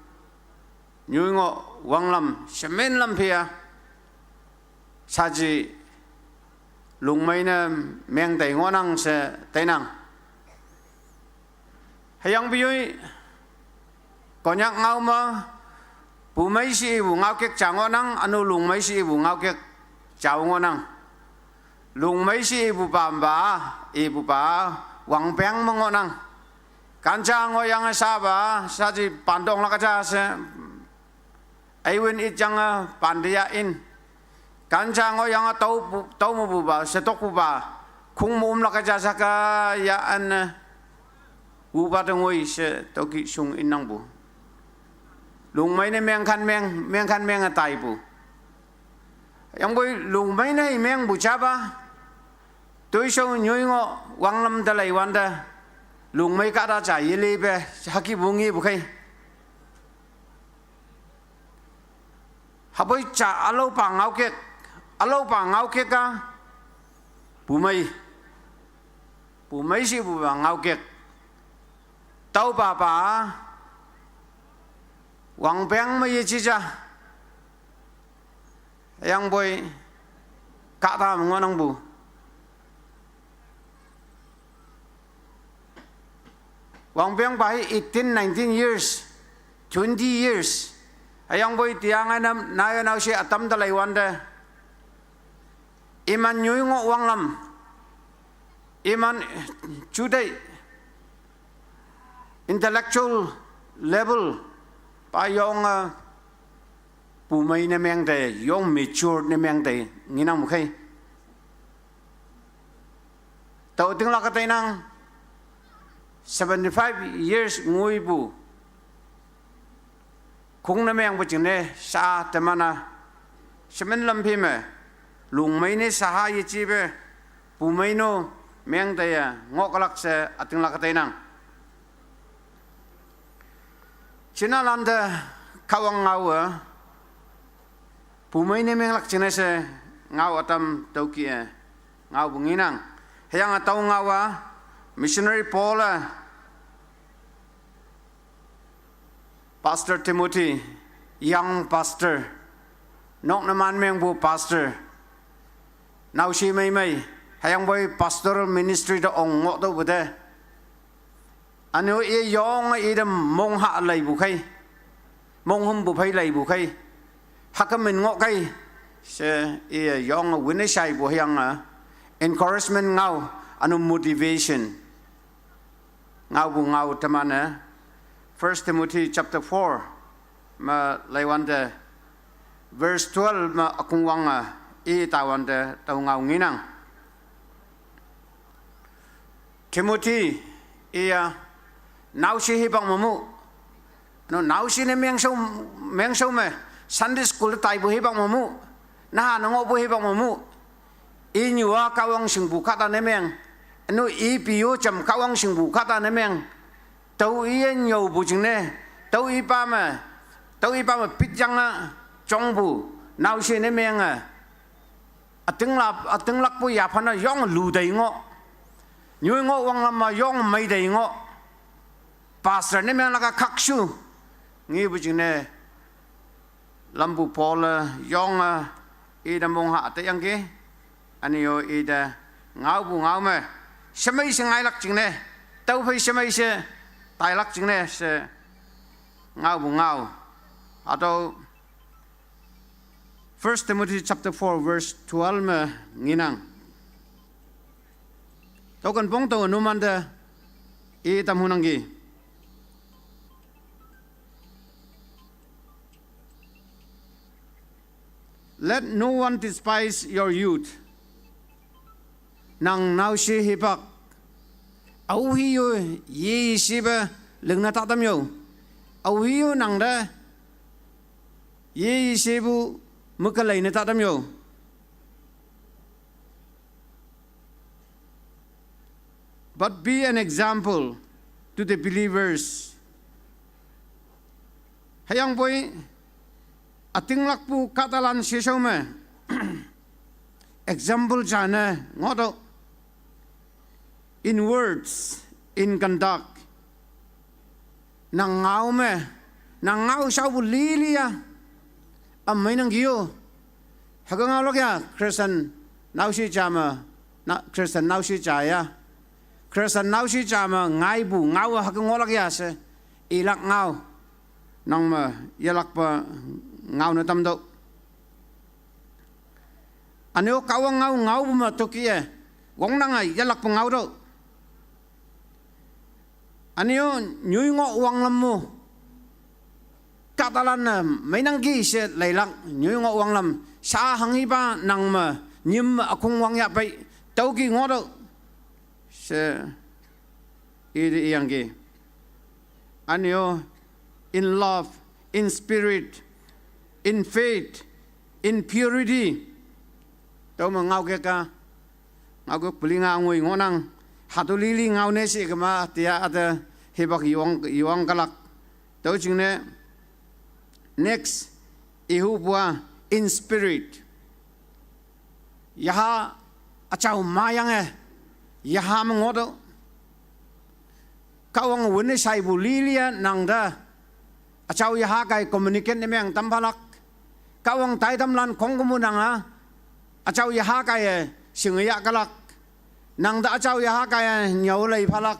nyoi ngoh wanglam, shemin lam phei-a, shaji lungmei ne meng tei ngohnang she teinang. Hüyangpoi, Konyak ngao me, pumei she ipu ngaokek ja ngohnang, üne-o lungmei she ipu ngaokek jao ngohnang. Lungmei she ipupa mpa, ipupa, wangpeng me ngohnang. Kanja ngohyange shapa, shaji pantong lak ja she, iwin it yange pante ya in. Kanja ngohyange tao pu-, tao mepupa, shetokpupa, khong me omlak ja shaka ya üne, wupa te ngoi she tüoki shung innangpu. Lungmei ne meng kan meng, meng kan meng a taipu. Yangpoi lungmei ne mengpu japa. Toishao nyoi ngoh wanglam te leiwante. Lungmei kahta ja yelepe, haki pu ngepu khei. Hapoi ja aloupa ngaokek, aloupa ngaokek a, pumei. Pumei shipu pa ngaokek. Tüopa pa, wangpeng me yeji ja. Yangpoi, kahta me ngohnangpu. Wangpeng pa hi eighteen, nineteen years, twenty years. Hüyangpoi tiange nam, nayo naoshe ütam te leiwante. Iman nyoi ngoh wanglam. Iman juteih intellectual level pa yonge, pumei ne meng te, yong mature ne meng te, ngenangpu khei. Tao tinglak teinang, seventy-five years ngoipu. Khong ne mengpu jingne, sha teman-a, shemen lamphi me, lungmei ne shaha yejipe, pumei no, meng te ye, ngohlak she, ütinglak teinang. Jinalante, Kahwang ngao-e, pumei ne menglak jingne she, ngao ütam tüoke-e, ngaopu ngenang. Hüyange tüo ngao-a, missionary Paul-e, Pastor Timothy, young pastor, nok ne man mengpu pastor, naoshe meimei, hüyangpoi pastoral ministry te ong ngohtüohpu te. Üne-o i yonge ite mongha leipu khei, monghümpu phei leipu khei, hüke min ngoh kei, she i yonge witness shaipu hüyange, encouragement ngao, üne motivation ngaopu ngao teman-e, First Timothy chapter four me leiwante, verse twelve me ükongwange, i tawante tüo ngao ngenang. Timothy, iya, naoshe hipak mepu. No naoshe ne mengshao, mengshao me, Sunday school taipu hipak mepu. Naha ne ngohpu hipak mepu. Inyu-a Kahwang shingpu kahta ne meng. No ipi-o jam Kahwang shingpu kahta ne meng. Tüo iye nyüopu jingne. Tüo ipa me, tüo ipa me pityange jongpu, naoshe ne menge. Ütinglak, ütinglakpu yaphan-a yong lu tei ngoh. Nyoi ngoh wanglam me yong mei tei ngoh. Pastor ne menglak-a khakshu. Ngepu jingne, lampu Paul-e yonge, ite mongha teyangki. Üne-o ite ngaopu ngao me, shemei she ngailak jingne, tüophei shemei she tailak jingne she ngaopu ngao. Hatüo First Timothy chapter four verse twelve me ngenang. Tüoken pong tao numante i tam hunangki. Let no one despise your youth. Nang naoshe hipak. Aohe-o yeshipe lingne ta tamyo. Aohe-o nangte yeshipu mükeleine ta tamyo. But be an example to the believers. Hüyangpoi, ütinglakpu kahtalan sheshao me, example jane ngohtüoh, in words, in conduct. Nang ngao me, nang ngao shaopu lili-a, ümei nangki-o. Hüke ngaolak ya, Christian naoshe ja me, na, Christian naoshe ja ya. Christian naoshe ja me ngaipu ngao hüke ngohlak ya she, ilak ngao. Nang me yelakpe ngao ne tamtüoh. Üne-o Kahwang ngao ngaopu me tüoke-e, wongnange yelakpe ngaotüoh. Üne-o nyoi ngoh wanglam mo. Kahtalan-e meinangki she leilak nyoi ngoh wanglam. Sha hanghipa nang me, nyim me ükong wangyah pei. Tüoke ngohtüoh. She, ite iyangki. Üne-o, in love, in spirit, in faith, in purity. Tüome ngaokek a, ngaokek peli nga ngoi ngohnang. Hatüo lili ngaone she kema tia üte hipak yong, yong kalak. Tüo jingne next, ihupu a in spirit. Yaha üjao mayange, yaha me ngohtüoh. Kahwang wünne shaipu lilia nangte üjao yaha kaiye communicate ne meng tam phalak. Kahwang taitamlan khongkümpu nang a, üjao yaha kaiye shinge yah kalak. Nangte üjao yaha kaiye nyüo lei phalak.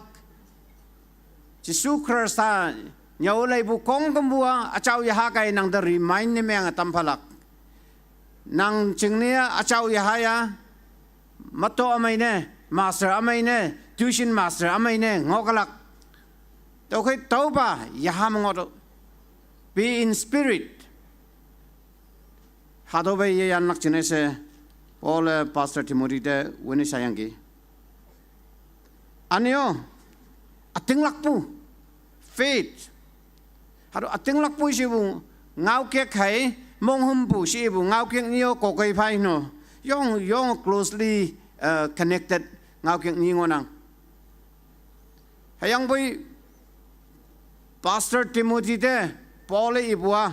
Jesu Khrista nyüo leipu khongkümpu a üjao yaha kaiye nangte remind ne meng tam phalak. Nang jingne a üjao yaha ya, mato ümei ne, master ümei ne, tuition master ümei ne ngoh kalak. Tüokhei tüopa yaha me ngohtüoh. Be in spirit. Hatüope yeyanlak jingne she Paul-e Pastor Timothy te wünne shayangki. Üne-o, ütinglakpu, faith. Hatüo ütinglakpu shepu ngaokek hei monghümpu shepu ngaokek nyi-o kokei phei no. Yong, yong closely, uh, connected ngaokek nyi ngohnang. Hüyangpoi Pastor Timothy te Paul-e ipu a,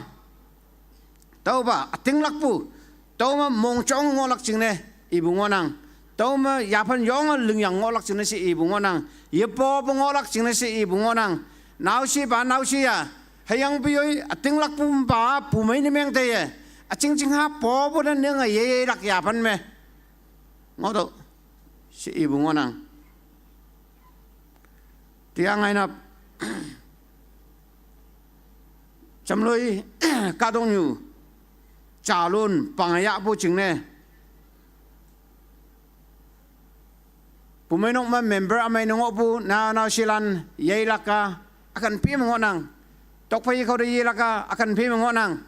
tüopa ütinglakpu, tüome mongjong ngohlak jingne ipu ngohnang. Tüome yaphan yonge lingyang ngohlak jingne she ipu ngohnang. Yepopu ngohlak jingne she ipu ngohnang. Naoshipa naoshi ya, hüyangpoi ütinglakpu pa pumei ne meng teiye, üjing jing ha popu te ninge yeyeilak yaphan me ngohtüoh she ipu ngohnang. Tia ngainap, jamloi kahtoknyu jalun pangyahpu jingne, pumeinok me member ümei ne ngohpu nao naoshilan yeilak a ükan phe me ngohnang. Tokphei khao te yelak a ükan phe me ngohnang.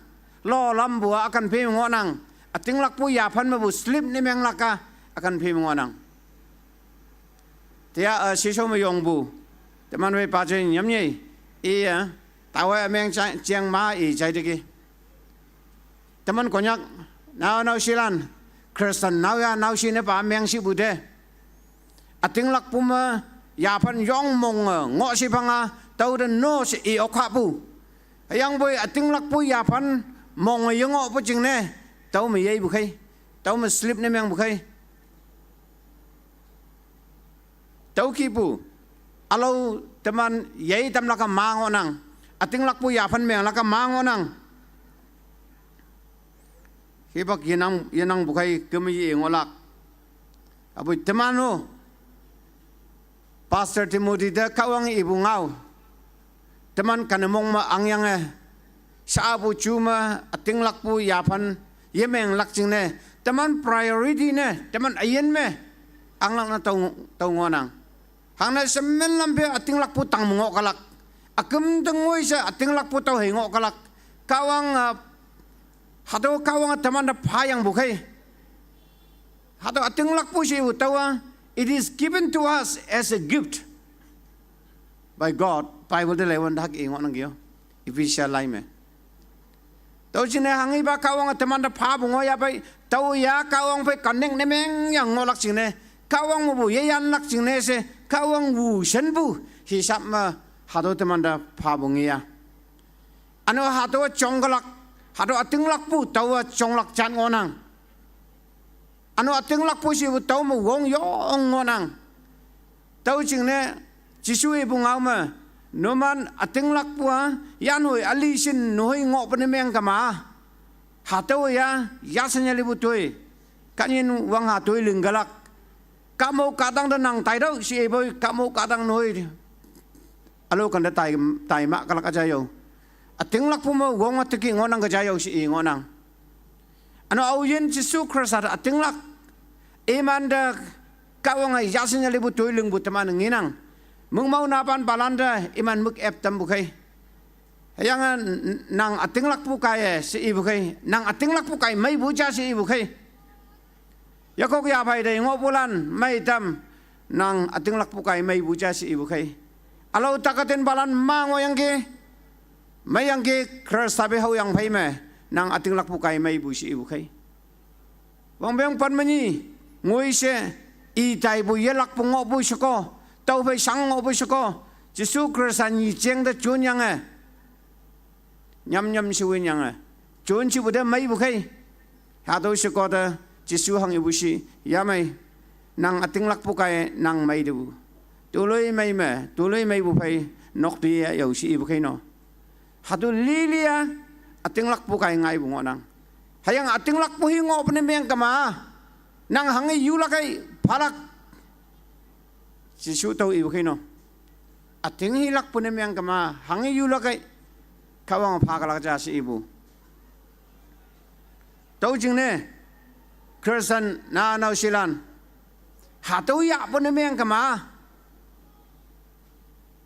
Lolampu a ükan phe me ngohnang. Ütinglakpu yaphan mepu slip ne menglak a ükan phe me ngohnang. Tia, uh, shishao me yongpu teman wei paje nyamnyei, iye taowe ümeng ja-, jeng ma i jaiteki. Teman Konyak nao naoshilan, Christian nao ya naoshi ne pa mengshipu te, ütinglakpu me yaphan yong monge ngohshiphanga, tüote no she i okkhapu. Hüyangpoi ütinglakpu yaphan monge yengohpu jingne, tüome yeipu khei, tüome slip ne mengpu khei. Tüokihpu, ülao teman yei tamlak a ma ngohnang. Ütinglakpu yaphan menglak a ma ngohnang. Hipak yenang, yenangpu khei keme ye ngohlak. Apoi teman-o, Pastor Timothy te Kahwange ipu ngao, teman kanemong me angyange, shapu ju me ütinglakpu yaphan yemenglak jingne, teman priority ne teman üyin me anglak ne tao, tao ngohnang. Hangne shemen lampe ütinglakpu tang me ngoh kalak. Üküm te ngoi she ütinglakpu tüo hei ngoh kalak. Kahwang, uh, hatüo Kahwange temante phayangpu khei. Hatüo ütinglakpu shepu tüowa, it is given to us as a gift by God. Bible te leiwante hüke i ngohnangki-o, Ephesia lai me. Tüo jingne hanghipa Kahwange temante phapu ngohyah pei, tüo ya Kahwang phei connect ne mengyang ngohlak jingne, Kahwang mepu yeyanlak jingne she Kahwang wu shenpu hisap me hatüo temante phapu ngeya. Üne-o hatüowa jongkelak, hatüo ütinglakpu tüowa jonglak jan ngohnang. Üne-o ütinglakpu shepu tüome wong yong ngohnang. Tüo jingne Jesu ipu ngao me, numan ütinglakpu a yanhoi üli shin nehoi ngohpu ne meng kema, hatüo ya yashan yalipu toi, kahnyin wangha toi ling kalak. Kahmo kahtang te nang taitüoh she ipoi, kahmo kahtang nehoi ülao kante tai, tai mah kalak üja yo. Ütinglakpu me wong-a teki ngohnang ke ja yo she i ngohnang. Üne-o aoyin Jesu Khrista te ütinglak, imante Kahwange yashan yalipu toi lingpu teman ngenang. Mükmao napan palante iman mük ep tampu khei. Hüyange n-, n-, nang ütinglakpu kaiye she ipu khei, nang ütinglakpu kai meipu ja she ipu khei. Yakok yaphei te ngohpulan meitam, nang ütinglakpu kai meipu ja she ipu khei. Ülao takatinpalan ma ngohyangki. Meiyangki Khrista phei haoyang phei me, nang ütinglakpu kai meipu she ipu khei. Wangpeng pan me nyi, ngoi she, itaipu yelakpu ngohpu sheko, tüophei shang ngohpu sheko, Jesu Khrista nyi jeng te jonyange, nyam nyam she winyange, jon shepu te meipu khei. Hatüo sheko te, Jesu hang ipu shi, yamei, nang ütinglakpu kai nang mei tepu. Toloi mei me, toloi meipu phei, nok te yao she ipu khei no. Hatüo lili-a, ütinglakpu kai ngaipu ngohnang. Hüyange ütinglakpu hi ngohpu ne meng kema. Nang hanghe yulak ei, phalak. Jesu tüo ipu khei no. Üting hilakpu ne meng kema, hanghe yulak ei. Kahwang pha kalak ja she ipu. Tüo jingne, Christian nao naoshelan. Hatüo yahpu ne meng kema.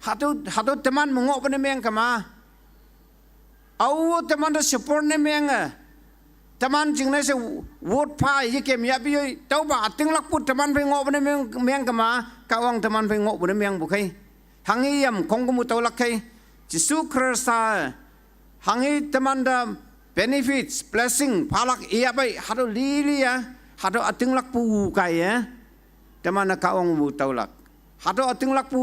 Hatüo, hatüo teman me ngohpu ne meng kema. Ao teman te support ne menge. Teman jingne she vote pha yekem yahpei yoi. Tüopa ütinglakpu teman phei ngohpu ne meng, meng kema. Kahwang teman phei ngohpu ne mengpu khei. Hanghe yam khongkümpu tüolak khei. Jesu Khrista. Hanghe teman te benefits, blessing, phalak iyapei. Hatüo lili-a. Hatüo ütinglakpu kai ye. Teman-e Kahwang pu tüolak. Hatüo ütinglakpu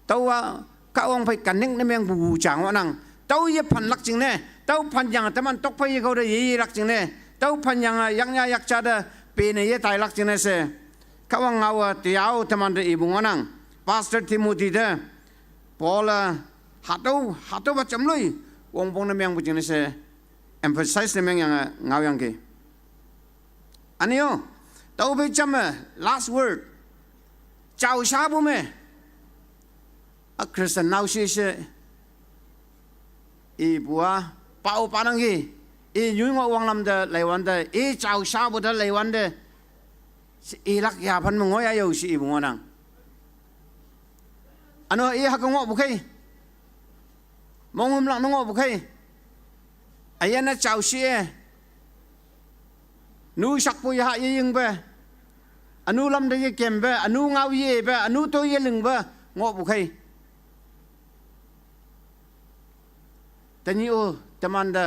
tüowa Kahwang phei connect ne mengpu ja ngohnang. Tüo yephanlak jingne. Tüo phanyange teman tokphei yekao te yeyelak jingne. Tüo phanyange yaknya yakja te pene yetailak jingne she. Kahwang ngaowa tüo teman te ipu ngohnang. Pastor Timothy te. Paul-e hatüo, hatüopa jamloi. Wongpong ne mengpu jingne she. Emphasize ne mengyange ngaoyangki. Üne-o, tüophei jamme, last word. Jao shapu me. A Christian naoshe she. Ipu-a, pao panangki. I nyoi ngoh wanglam te leiwante. I jao shapu te leiwante. She ilak yaphan me ngoh yayao she ipu ngohnang. Üne-o i hüke ngohpu khei. Monghümlak ne ngohpu khei. Üyinne jao she-e. Nu shakpu yaha yeyingpe. Ünu lam te yekempe, ünu ngao yepe, ünu to yelingpe, ngohpu khei. Tenyih-o, teman te,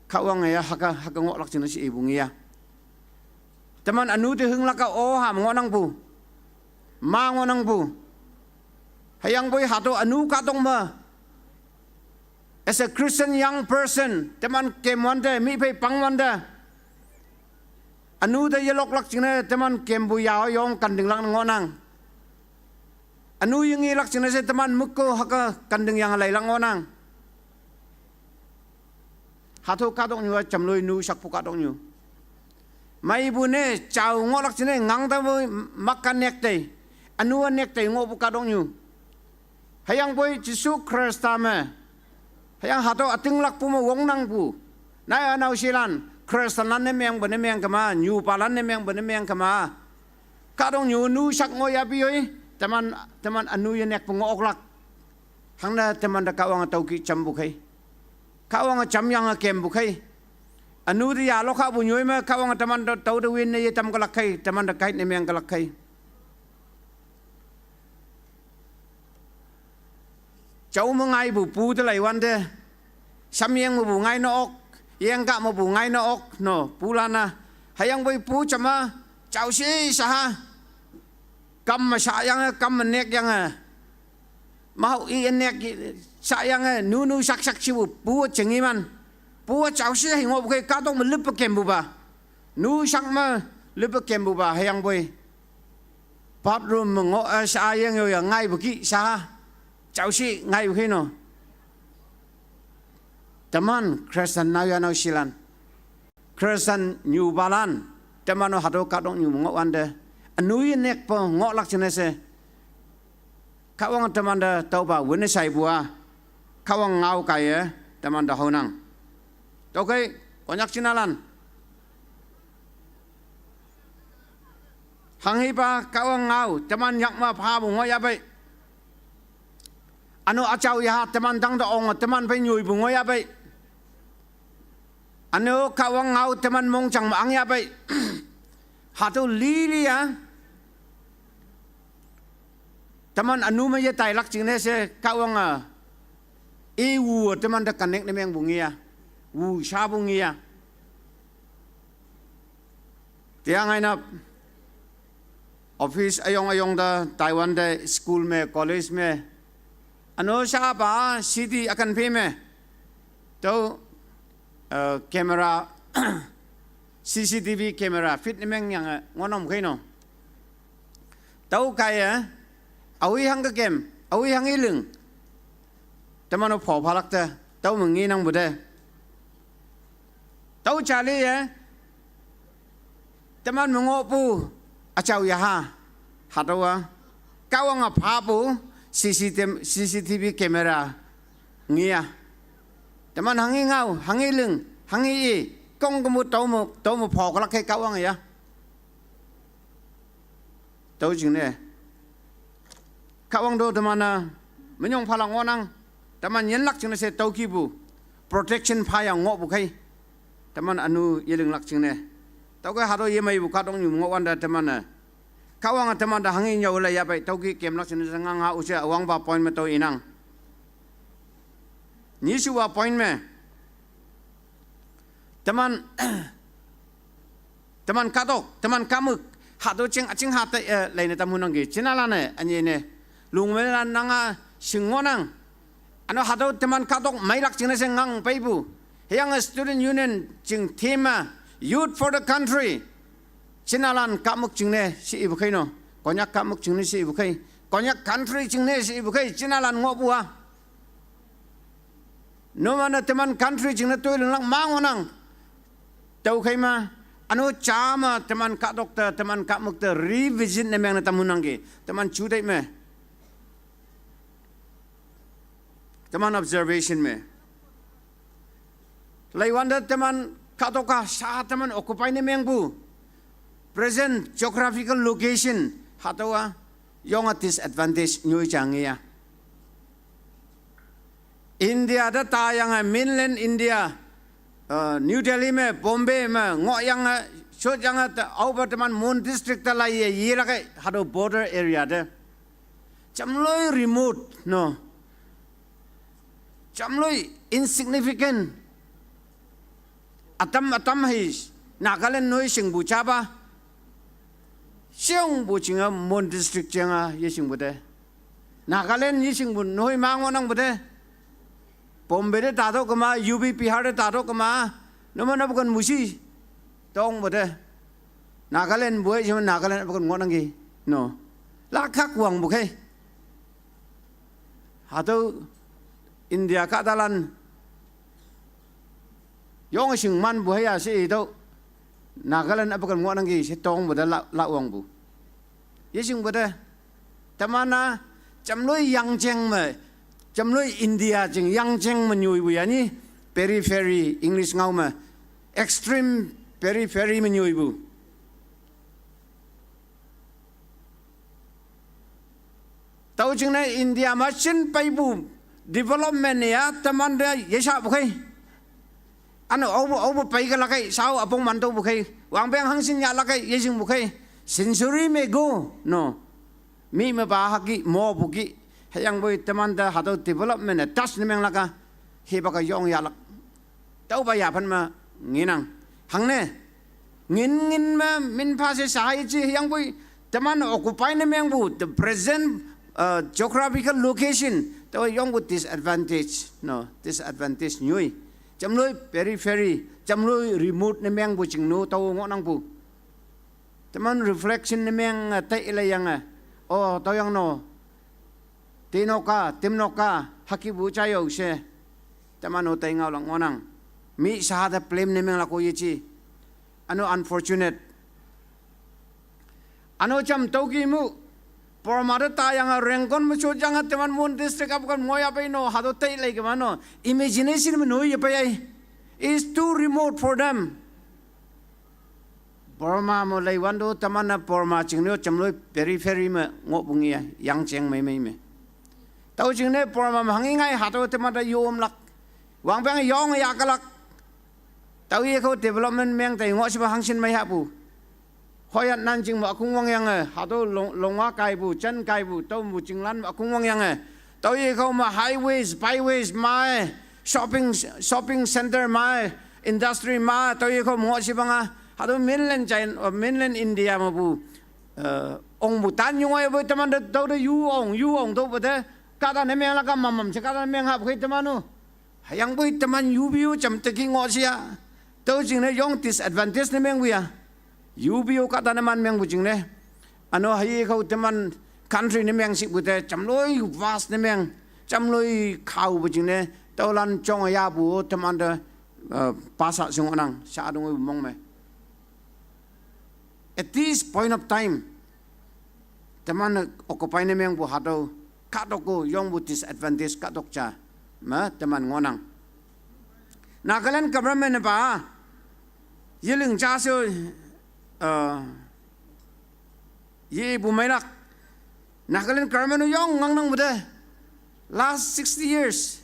Kahwange ya hüke, hüke ngohlak jingne she ipu nge ya. Teman ünu te hinglak-a o ham ngohnangpu. Ma ngohnangpu. Hüyangpoi hatüo ünu kahtok me. As a Christian young person, teman kemwante, mih phei pangwante. Ünu te yeloklak jingne teman kempu ya yong kantinglak ngohnang. Ünu yengelak jingne she teman mükko hüke kanting yange leilak ngohnang. Hatüo kahtoknyu-a jamloi nu shakpu kahtoknyu. Meipu ne jao ngohlak jingne ngang tapu maka nek tei. Ünu-a nek tei ngohpu kahtoknyu. Hüyangpoi Jesu Khrista me. Hüyange hatüo ütinglakpu me wongnangpu. Nai-a naoshelan, Khristalan ne mengpe ne meng kema, nyupalan ne mengpe ne meng kema. Kahtoknyu nu shak ngoh yahpei yoi, teman, teman ünu yenekpu ngoh oklak. Hangne teman te Kahwange tüoki jampu khei. Kahwange jamyange kempu khei. Ünu te yalok hapu nyoi me Kahwange teman te tüo te winne yetam kelak khei, teman te guide ne meng kelak khei. Jao me ngaipu pu te leiwante. Shamyeng mepu ngai ne ok, yengkah mepu ngai ne ok, no, pulan-a. Hüyangpoi pu jam-a, jao she shaha. Kam me shayange, kam me nekyange. Mahao i nek shayange, nu nu shak shak shipu, pu jing iman. Pu jao she hi ngohpu khei kahtok me lüppe kempupa. Nu shak me lüppe kempupa, hüyangpoi. Bathroom me ngoh, eh, shayeng yo ya ngaipu ki sha. Jao she ngaipu khei no. Teman Christian nao ya naoshelan. Christian nyupalan. Teman-o hatüo kahtoknyu me ngohwante. Ünu yenekpe ngohlak jingne she. Kahwang teman te tüopa wünne shaipu-a. Kahwang ngao kaiye teman te haonang. Tüokhei, Konyak jinalan. Hanghipa Kahwang ngao, teman yak me phapu ngohyahpei. Üne-o üjao yaha teman tangte ong, teman phei nyoipu ngohyahpei. Üne-o Kahwang ngao teman mongjang me angyahpei. Hatüo lili-a. Teman ünu me yetailak jingne she Kahwange. Iwu Teman te connect ne meng bu ngia. Wu sha bu ngia. Tiang ai na office ayong ayong da Taiwan te school me, college me. Ano sha ba city akan phe me. Tau, eh, camera, C C T V camera fit ne meng yang, eh, ngonom khaino. Tau kai, eh, awi hang ka kem, awi hang iling. Teman o pho phalak te, tau mengi nang bu te. Tau chali, eh, teman mengo pu achau ya ha. Hatau a. Kawang a pha pu C C T V, C C T V camera ngia. Teman hangi ngau, hangi ling, hangi i, kong kemu tau mo, tau mo pho kalak ke kawang ya. Tau jing ne. Kawang do teman a, menyong phalang onang, teman yen lak jing ne se tau ki bu. Protection pha yang ngo bu kai. Teman anu yeling lak jing ne. Tau ke hatau ye mai bu kadong nyu ngo wanda teman a. Kawang a teman da hangi nyau la ya bai tau ki kem lak jing ne se ngang ha u se awang ba point me tau inang. Nyi su ba point me. Teman, teman katok, teman kamuk, hatau ching, aching hatai, eh, lai ne tam hunang ki. China la ne, anye ne. Lung me la nang a, sing ngo nang. Ano hatau teman katok, mai lak jing ne se ngang pai bu. Yang student union jing theme a, youth for the country. China lan kamuk jing ne, si ibu kai no. Konyak kamuk jing ne, si ibu kai. Konyak country jing ne, si ibu kai. China lan ngo bu a. No mana teman country jing na tui lung lang mang onang. Tau khai ma. Ano cha ma teman ka dok ta, teman ka muk ta revisit ne meng na tamun nang ki. Teman chu dai me. Teman observation me. Lai wanda teman ka dok ka sa teman occupy ne meng bu. Present geographical location. Hatawa yong a disadvantage nyoi chang ya. India da ta yang a mainland India, uh, New Delhi me, Bombay me, ngo yang a, shot yang a, ta, au ba teman Mon district ta lai ye, ye la kai, hado border area de. Chamloi remote, no. Chamloi insignificant. Atam, atam hai, Nagaland noi sing bu chaba. Siang bu ching a Mon district chang a, ye sing bu de. Nagaland yi sing bu noi mang wa nang bu de. Bombay de ta do kama, U P Bihar de ta do kama. No ma na bukan musi. Tong bu de. Nagaland bu ai, Nagaland bukan ngo nang ki. No. La khak wang bu kai. Hatau India ka dalan. Yong sing man bu hai a si tau. Nagaland apa kan ngo nang ki si tong bu da la, la wang bu. Ye sing bu da. Tamana chamloi yang cheng me. Chamloi India cheng yang cheng me nyoi bu ya ni. Periphery English ngau me. Extreme periphery me nyoi bu. Tau ching na India ma chin pai bu development ya teman da ye sa bu kai. Ano au bu, au bu pai ka la kai, sao apong man tau bu kai. Wang beng hang sin ya la kai, ye sing bu kai. Century me go, no. Mi me ba ha ki, mo bu ki. Hayang bui teman da hatau development ya, tas ni meng la ka. He ba ka yong ya la. Tau ba ya phan ma nginang. Hang ne. Ngin ngin ma min pha se sa hai chi yang bui. Teman occupy ne meng bu. The present, uh, geographical location. Tau yong bu disadvantage. No, disadvantage nyoi. Chamloi periphery. Chamloi remote ne meng bu ching no tau ngo nang bu. Teman reflection ne meng, uh, tai la yang, uh. Oh, tau yang no. Tino ka, timno ka, haki bu cha yo se. Teman o tai ngau lang ngo nang. Mi sa ha da blame ne meng la ko ye chi. Ano unfortunate. Ano cham tau ki mu. Por ma da ta yang a Rengkon mu cho jang a teman Mon district ap kan ngo ya pai no. Hado tai lai ke ma no. Imagination me no ye pai ai. It's too remote for them. Burma mo lai wando tamana Burma ching no chamloi periphery me ngo bu ngi ya yang cheng mai mai me. Tau ching ne Burma ma hang ngai ha tau tamada yom lak. Wang bang yong ya ka lak. Tau ye ko development meng tai ngo si ba hang sin mai ha bu. Hoyat nan ching ma kung wang yang e, ha tau long, long wa kai bu, chan kai bu, tau mu ching lan ma kung wang yang e. Tau ye ko ma highways, byways ma e. Shopping, shopping center ma, industry ma, tüo ye khao me ngoh shi bang a. Hatüo mainland China, uh, mainland India mepu, uh, ongpu tan yong ai poi teman te, tüo te yu ong, yu ong tüopu te. Kahta ne meng lak a mamam she kahta ne meng hap khei teman-o. Hüyangpoi teman yupi-o jam teki ngoh shi ya. Tüo jingne yong disadvantage ne mengpu ya. Yupi-o kahta ne man mengpu jingne. Üno hei khao teman country ne meng shipu te, jamloi vast ne meng, jamloi khaopu jingne, tüolan jong yapu teman te, uh, pasa shingohnang, sha dong mong me. At this point of time, teman occupy ne mengpu hatüo, kahtok-o yongpu disadvantage kahtok ja me teman ngohnang. Nagaland government pa, yeling ja she, uh, yepu meilak. Nagaland government-o yong ngangnangpu te. Last sixty years.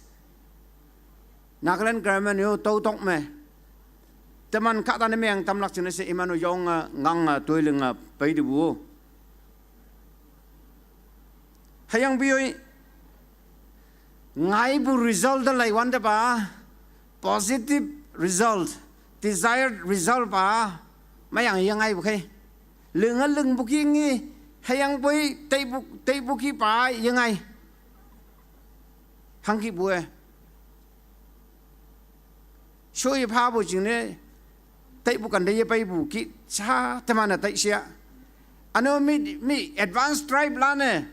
Nagaland government-o tüotok me. Teman kahta ne meng tamlak jingne she iman-o yong, uh, ngang, uh, toiling, uh, peidepu-o. Hüyangpoi ngaipu result te laiwante pa, positive result, desired result pa, meyang yengaipu khei. Ling a lingpu ki ngi, hüyangpoi teipu, teipu ki pa yengai. Hangkipu e. Sho yephapu jingne, teipu kante yepeipu ki sha teman-e tai shia. Üno mi, mi advanced tribe lan-e,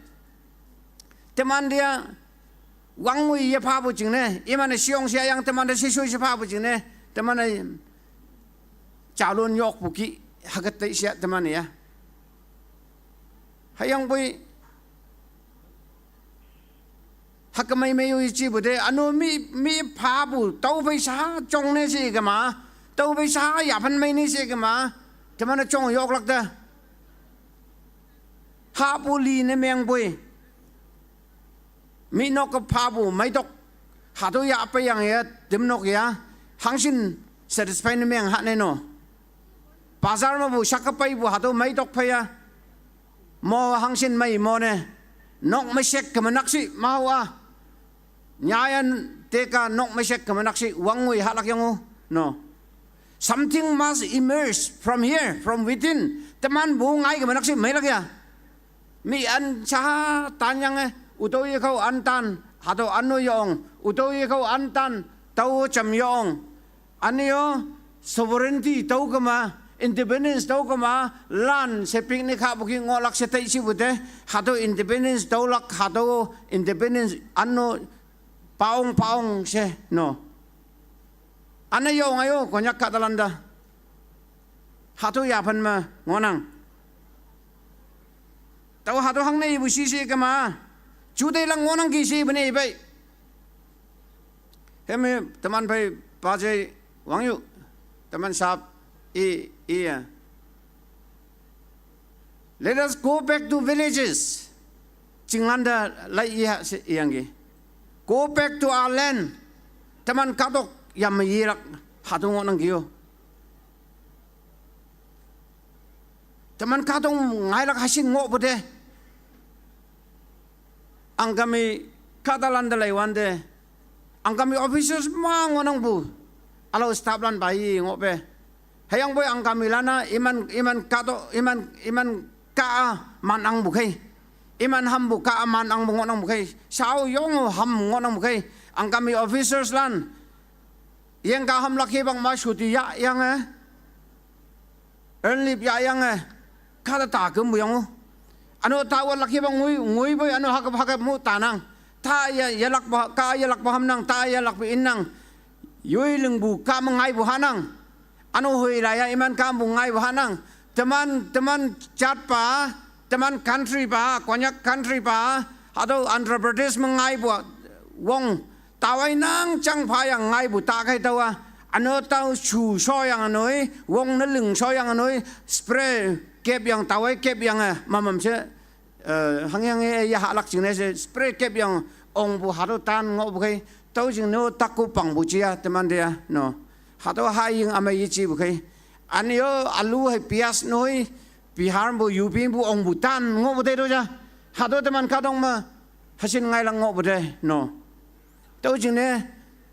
teman te-a, wangwoi yephapu jingne, iman-e shiong shia yang teman te shisho shephapu jingne, teman-e jalon yokpu ki, hüke tai shia teman-e ya. Hüyangpoi, hüke mei mei-o yejepu te, üno mi, mi phapu, tüophei sha jongne she kema, tüophei sha yaphan mei ne she kema, teman-e jong yoklak te. Hahpu li ne mengpoi. Mi nok-e phapu, meitok. Hatüo ya peiyange, tümnok ya. Hangshin satisfy ne meng hane no. Bazar mepu shak-e peipu hatüo meitok phei ya. Mo hangshin mei mo ne. Nok me shek ke menak shi mao a. Nyayan teka nok me shek ke menak shi wangwoi hahlak yang-o. No. Something must emerge from here, from within. Teman pu ngai ke menak shi meilak ya. Mi an sha tanyange, ütüo ye khao an tan, hatüo üno yong, ütüo ye khao an tan, tao jam yong. Üne-o, sovereignty tüo kema, independence tüo kema, lan she picnic hahpu ki ngohlak she tai shipu te, hatüo independence tüolak, hatüo independence üno paong paong she, no. Üne yong ayo, Konyak kahtalan te. Hatüo yaphan me ngohnang. Tao hatüo hangne ipu shi she kema. Juteih lang ngohnang ki she ipu ne ipei. Heme teman phei pa jei wangyu. Teman sap i, i ya. Let us go back to villages. Chinglan te lai i ha she iyangki. Go back to our land. Teman kahtok yam me yelak hatüo ngohnang ki-o. Teman kahtok ngailak hangshin ngohpu te. Angami kahtalan te laiwante. Angami officers ma ngohnangpu. Ülao staff lan pa i ngohpe. Hüyangpoi angami lan-a iman, iman kahtok, iman, iman kah-a man angpu khei. Iman hampu kah-a man angpu ngohnangpu khei. Shao yong-o ham ngohnangpu khei. Angami officers lan. Yengkah hamlak hipang ma shuti yahyange. Earn leave yahyange. Kahta ta kümpu yang-o. Üno taowe lak hipang ngoi, ngoipoi üno hakep hakep mu tanang. Ta ya, yelakpu, kah yelakpu hamnang, ta yelakpu innang. Yoi lingpu kah me ngaipu hanang. Üno hoilai ya iman kahpu ngaipu hanang. Teman, teman jat pa, teman country pa, Konyak country pa, hatüo Andhra Pradesh me ngaipu wong. Taowe nang jang phayang ngaipu ta khei tüowa. Üno tao shu shoyange noi, wong ne ling shoyange noi, spray kepyange taowe kepyange, eh, mamam she, eh, hangyange yahalak jingne she spray kepyange ongpu hatüo tan ngohpu khei, tüo jingne-o takku pangpu jia teman te-a, no. Hatüo haying ümei yejepu khei. Üne-o alu hei pias noi, Bihar pu, U P pu ongpu tan ngohpu te to ja. Hatüo teman kahtok me, hangshin ngailak ngohpu te, no. Tüo jingne,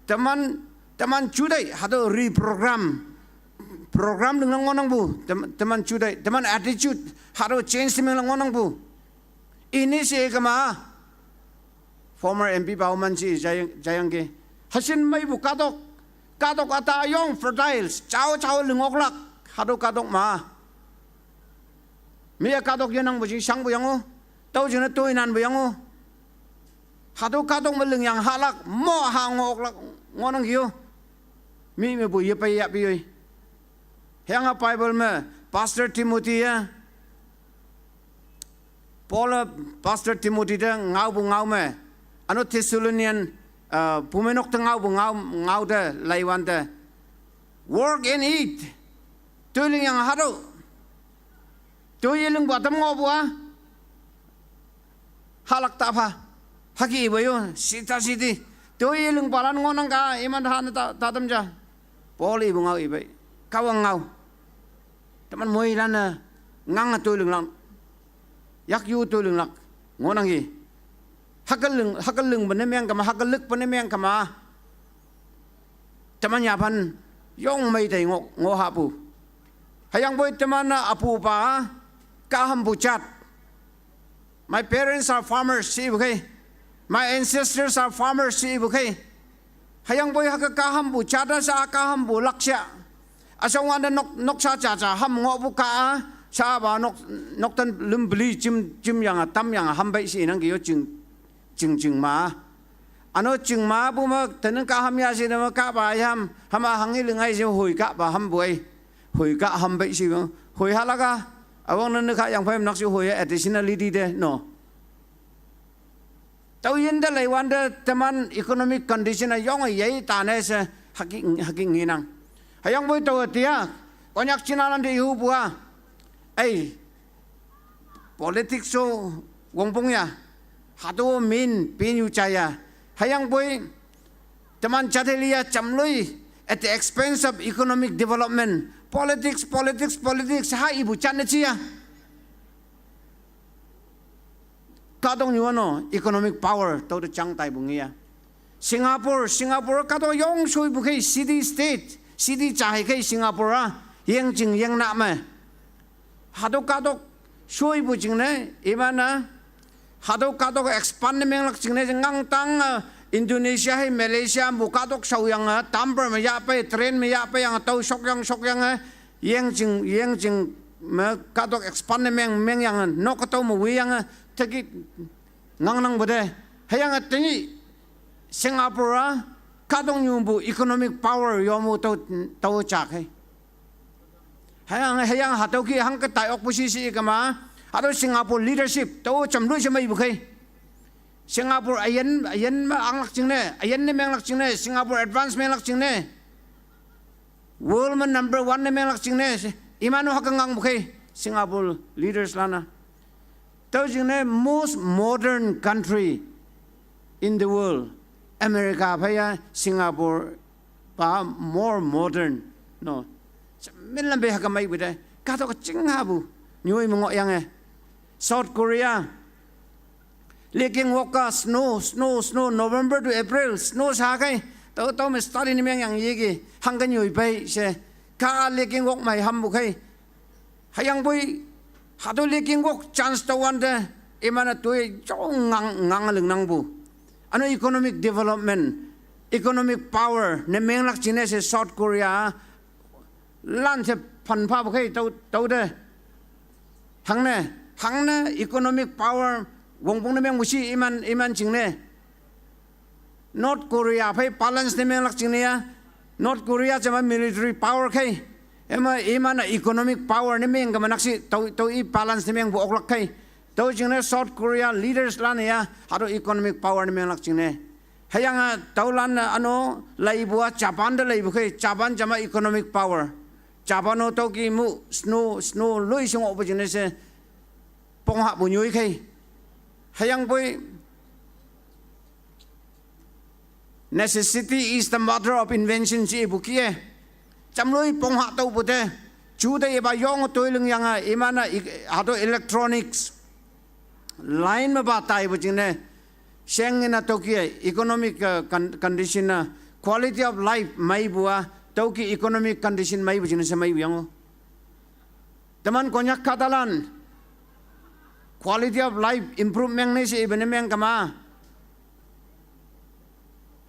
Teman, teman judai hatüo reprogram, program linglak ngohnangpu. Tem-, teman judai, teman attitude hatüo change ne menglak ngohnangpu. Ini she kema, former M P Baoman she jayang, jayangki. Hangshin meipu kahtok, kahtok üta yong fertile, jao jao ling oklak, hatüo kahtok ma. Mi-e kahtok yenangpu jing shangpu yang-o, tüo jingne toinanpu yang-o. Hatüo kahtok me lingyange hahlak, mo ha ngoh oklak ngohnangki-o. Mi mepu yepei yahpei yoi. Hüyange Bible me Pastor Timothy-e, Paul-e Pastor Timothy te ngaopu ngao me, üno Thessalonian, uh, pumeinok te ngaopu ngao, ngao te laiwante, work and eat. Toi lingyange hatüo. Toi yelingpu ütam ngohpu-a, hahlak ta pha. Hüke ipu yo, sita siti. Toi yelingpalan ngohnang ka, iman hane ta, tatam ja. Paul ipu ngao ipei. Kahwang ngao. Teman moilan-e ngange toi linglak. Yakyu toi linglak ngohnangki. Hüke ling, hüke lingpu ne meng kema, hüke likpu ne meng kema. Teman yaphan yong mei tei ngoh, ngoh hahpu. Hüyangpoi teman-a üpupa kahampu jat. My parents are farmers she ipu khei. My ancestors are farmers she ipu khei. Hüyangpoi hüke kahampu jat-a sha kahampu lak sha. Üshongwante nok, noksa jaja ham ngohpu ka-a, shapa nok, nokten lüm peli jim, jimyange, tamyange ham pei she nangki yo jing, jing, jing ma. Üno jing mapu me, tening kaham ya she ne me kahpa yam, hama hanghe lingai she hoi kahpa hampu ei. Hoi kah ham pei she, hoi hahlak-a, üwangne ne kah yangphei nak she hoi-a additionality te, no. Tüo yinte leiwante teman economic condition-a yonge yei tane she hüke, hüke ngenang. Hüyangpoi taowe tia, Konyak jinalante ihupu-a, ei, politics-o wongpong ya, hatüo min pinyu jaya. Hüyangpoi teman jateli-a jamloi at the expense of economic development. Politics, politics, politics ha ipu jat ne jiya. Kahtoknyu-a no economic power tüote jang taipu ngeya. Singapore, Singapore kahtok yong shoipu khei city state, city ja hei khei Singapore-a, yengjing yengna me. Hatüo kahtok shoipu jingne, iman-a, hatüo kahtok expand ne menglak jingne, ngangtang, eh, Indonesia hei Malaysia mepu kahtok shaoyange, dumper me yahpei, train me yahpeiyange, tüo shokyang, shokyange, yengjing, yengjing me kahtok expand ne meng, mengyange, nok tüo me wiyange, teki ngangnangpu te. Hüyange tenyih Singapore-a, kahtoknyupu economic power yomu tüo, tüo ja khei. Hüyange, hüyange hatüo ki hangke tai okpu shi shi kema, hatüo Singapore leadership tüo jamloi she meipu khei. Singapore üyin, üyin me anglak jingne, üyin ne menglak jingne, Singapore advance menglak jingne, world me number one ne menglak jingne, iman-o hüke ngangpu khei, Singapore leaders lan-a. Tüo jingne most modern country in the world, America phei-a Singapore pa more modern, no. Min lam pei hüke meipu te, kahtok ching hapu, nyoi me ngohyange. South Korea, leking wok-a snow, snow, snow, November to April, snow sha khei, tüo, tüo me study ne mengyang yeki, hangke nyoi pei she, ka leking wok mei hampu khei. Hüyangpoi, hatüo leking wok chance tüowante, iman-e toi yong ngang, ngang lingnangpu. Üno economic development, economic power ne menglak jingne she South Korea lan she phan phapu khei tüo, tüote. Hangne, hangne economic power wongpong ne mengpu shi iman, iman jingne. North Korea phei balance ne menglak jingne ya. North Korea jama military power khei, ema, iman-a economic power ne meng kema nak shi, tüo, tüo i balance ne mengpu oklak khei. Tüo jingne South Korea leaders lan-e ya, hatüo economic power ne menglak jingne. Hüyange tüolan-e üno leipu-a Japan te leipu khei, Japan jama economic power. Japan-o tüoki mu snow, snow loi she ngohpu jingne she, ponghahpu nyoi khei. Hüyangpoi, necessity is the mother of invention she ipu kih-e. Jamloi ponghah tüopu te, jute ipa yong toi lingyange, iman-e i, hatüo electronics line mepa taipu jingne, sheng ina tüoki-e economic, uh, con-, condition-a quality of life meipu a, tüoki economic condition meipu jingne she meipu yango. Teman Konyak kahtalan quality of life improvement ne she ibe ne meng kama.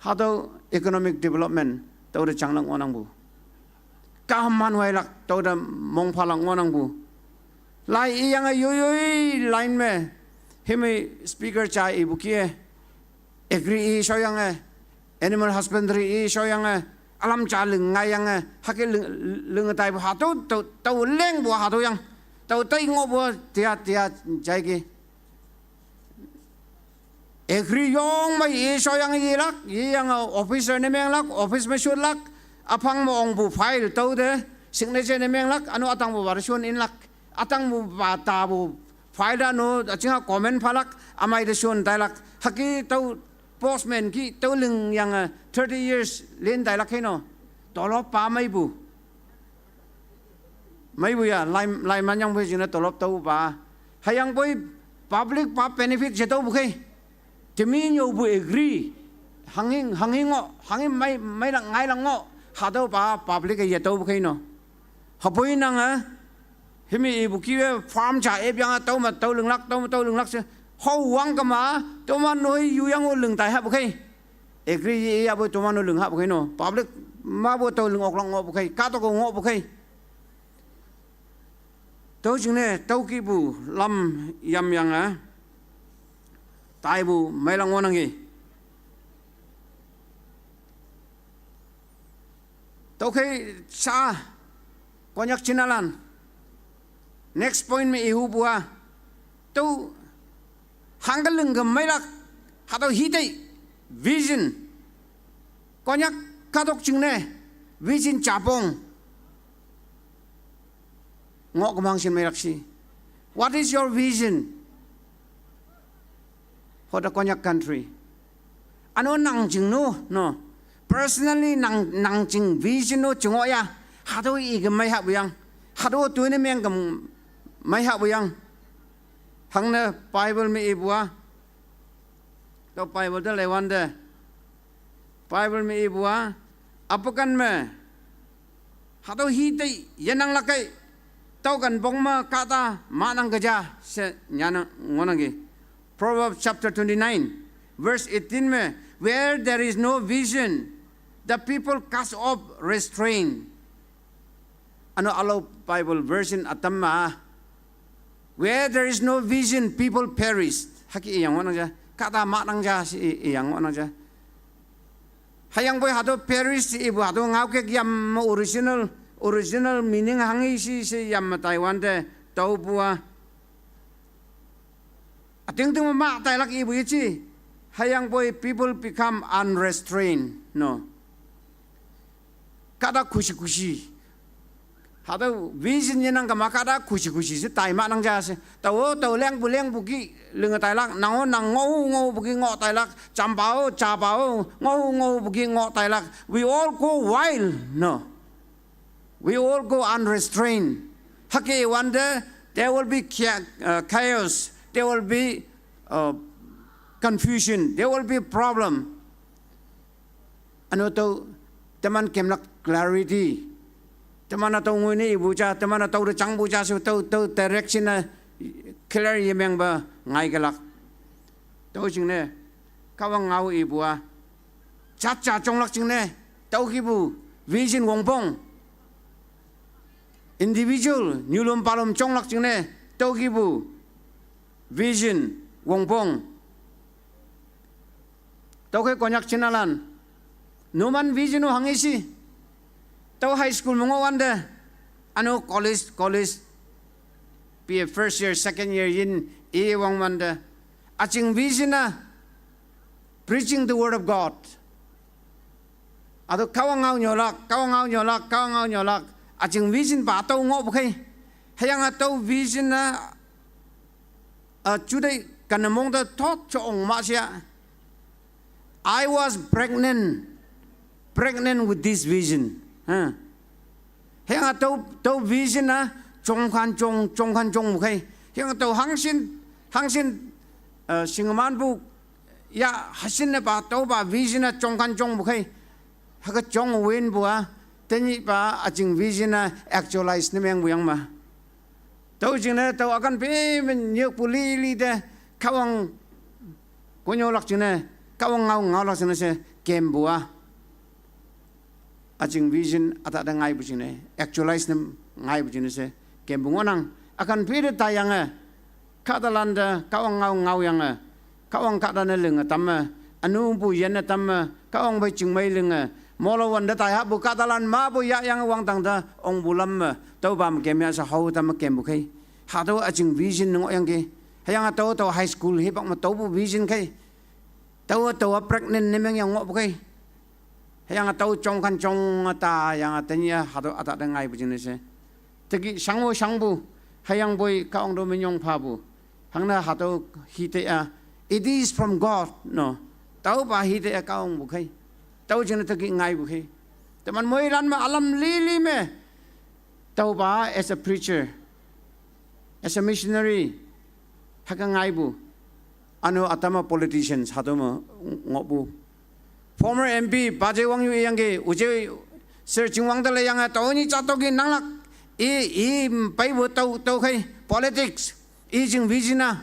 Hatüo economic development tüote janglak ngohnangpu. Kahman wailak tüote mongphalak ngohnangpu. Lai iyange yoi yoi line me, himi speaker ja ipu kih-e, agri i shaoyange, animal husbandry i shaoyange, ülam ja ling ngaiyange, hüke ling, ling taipu hatüo, tao, tao lengpu hatüo yang, tao tei ngohpu tia, tia jaiki. Agri yong me i shaoyange yelak, yeyange officer ne menglak, office me shotlak, üphang me ongpu file tüote, signature ne menglak, üno ütangpupa te shon inlak, ütangpupa tapu file te üno üjingha comment phalak, ümei te shon tailak, hüke tüo postman kih tüo lingyange thirty years lin tailak hei no. Tolop pa meipu. Meipu ya, lai, lai manyang phei jingne tolop tüopa. Hüyangpoi public pa benefit yetüopu khei. Temi nyüopu agri. Hanghi, hanghi ngoh, hanghi mei, meilak ngailak ngoh. Hatüopa public-e yetüopu khei no. Hüpoi nange, himi ipu kih-e farm ja epyange tüo me tüo linglak, tüo me tüo linglak she. Hao wang kema, toman noi yuyang-o ling tai hahpu khei. Agri ye, yahpoi toman-o ling hahpu khei no. Public mapu tüo ling oklak ngohpu khei, kahtok-o ngohpu khei. Tüo jingne, tüo kihpu lam yamyange, taipu meilak ngohnangki. Tüokhei sha, Konyak chinalan. Next point me ihupu a, tüo hangke lingke meilak, hatüo hitei, vision. Konyak kahtok jingne, vision japong. Ngoh kemang shin meilak shi. What is your vision for the Konyak country? Üno nang jing no, no. Personally nang, nang jing vision no jing ngoh ya. Hatüo ike mei hahpu yang. Hatüo toine mengke mei hahpu yang. Hangne Bible me ipu a. Tüo Bible te leiwante. Bible me ipu a. Apuken me hatüo hitei yenanglak kei. Tüo ken pong me kahta mahnang keja she nyane ngohnangki. Proverbs chapter twenty-nine, verse eighteen me, where there is no vision, the people cast off restraint. Üno ülao Bible version ütam me, where there is no vision, people perish. Hüke iyang ngohnang ja. Kahta mahnang ja she i, iyang ngohnang ja. Hüyangpoi hatüo perish she ipu hatüo ngaokek yam me original, original meaning hanghi she she yam me taiwante tüopu a. Ütingting me mah tailak ipu yeji. Hüyangpoi people become unrestrained. No. Kahta khushi khushi. Hatüo vision yenang kema kahta khushi khushi she tai mahnang ja she. Tao-o tao lengpu lengpu kih linge tailak, nang-o nang ngoh ngohpu kih ngoh tailak, jampa-o japa-o ngoh ngohpu kih ngoh tailak. We all go wild, no. We all go unrestrained. Hüke wante, there will be cha-, uh, chaos. There will be, uh, confusion. There will be problem. Üno tüo, teman kemlak clarity. Teman-a tüo ngoine ipu ja, teman-a tüo te jangpu ja she tüo, tüo direction-e clear yemengpa ngaikelak. Tüo jingne, Kahwang ngao ipu a. Jat ja jonglak jingne, tüo kihpu vision wongpong. Individual, nyulom palom jonglak jingne, tüo kihpu vision wongpong. Tüokhei Konyak chinalan, numan vision-o hanghi shi. Tüo high school me ngohwante, üno college, college, B A first year, second year yin, i wangwante. Üjing vision-a, preaching the word of God. Hatüo Kahwang ngao nyolak, Kahwang ngao nyolak, Kahwang ngao nyolak. Üjing vision pa tüo ngohpu khei. Hüyange tüo vision-a, a, juteih kane mong te thot cho ong ma shia. I was pregnant, pregnant with this vision. Hüyange tüo, tüo vision-a jongkhan jong, jongkhan jongpu khei. Hüyange tüo hangshin, hangshin, a, shingmanpu ya hashinne pa tüopa vision-a jongkhan jongpu khei. Hüke jong win bua, tenyihpa üjing vision a actualize ne meng buyang ma. Tüo jingne, tüo akan pe men nyokpu lili te, Kahwang konyolak jingne, Kahwang ngao ngaolak jingne she, kempu a. Üjing vision ütahte ngaipu jingne, actualize ne ngaipu jingne she, kempu ngohnang, akan pe te taiyange, kahtalante, Kahwang ngao ngaoyange, Kahwang kahta ne linge tamme, ünupu yenne tamme, Kahwang pei chingmei linge, molo wante tai hahpu kahtalan mapu yahyange wangdang te, ongpu lam me, tüopa me kem ya she hao tamme kempu khei. Hatüo üjing vision ne ngohyangki. Hüyange tao tao high school hipak me tüopu vision khei. Tao tao pregnant ne meng yang ngohpu khei. Hüyange tao jongkhan jong ta yange tenyih hatüo ütahte ngaipu jingne she. Teki shang-o shangpu, hüyangpoi Kahwang to minyong phapu. Hangne hatüo hite a, it is from God, no. Tüopa hite a Kahwangpu khei. Tüo jingne teki ngaipu khei. Teman moilan me ülam lili me. Tüopa as a preacher, as a missionary, hüke ngaipu. Üno ütam-a politicians hatüo me ngohpu. Former M P Paje Wangyu iyangki, üje Sir Chingwang te leyange, tüo nyi jatüoki nanglak. I, i, peipu tüo, tüokhei, politics, i jing vision a.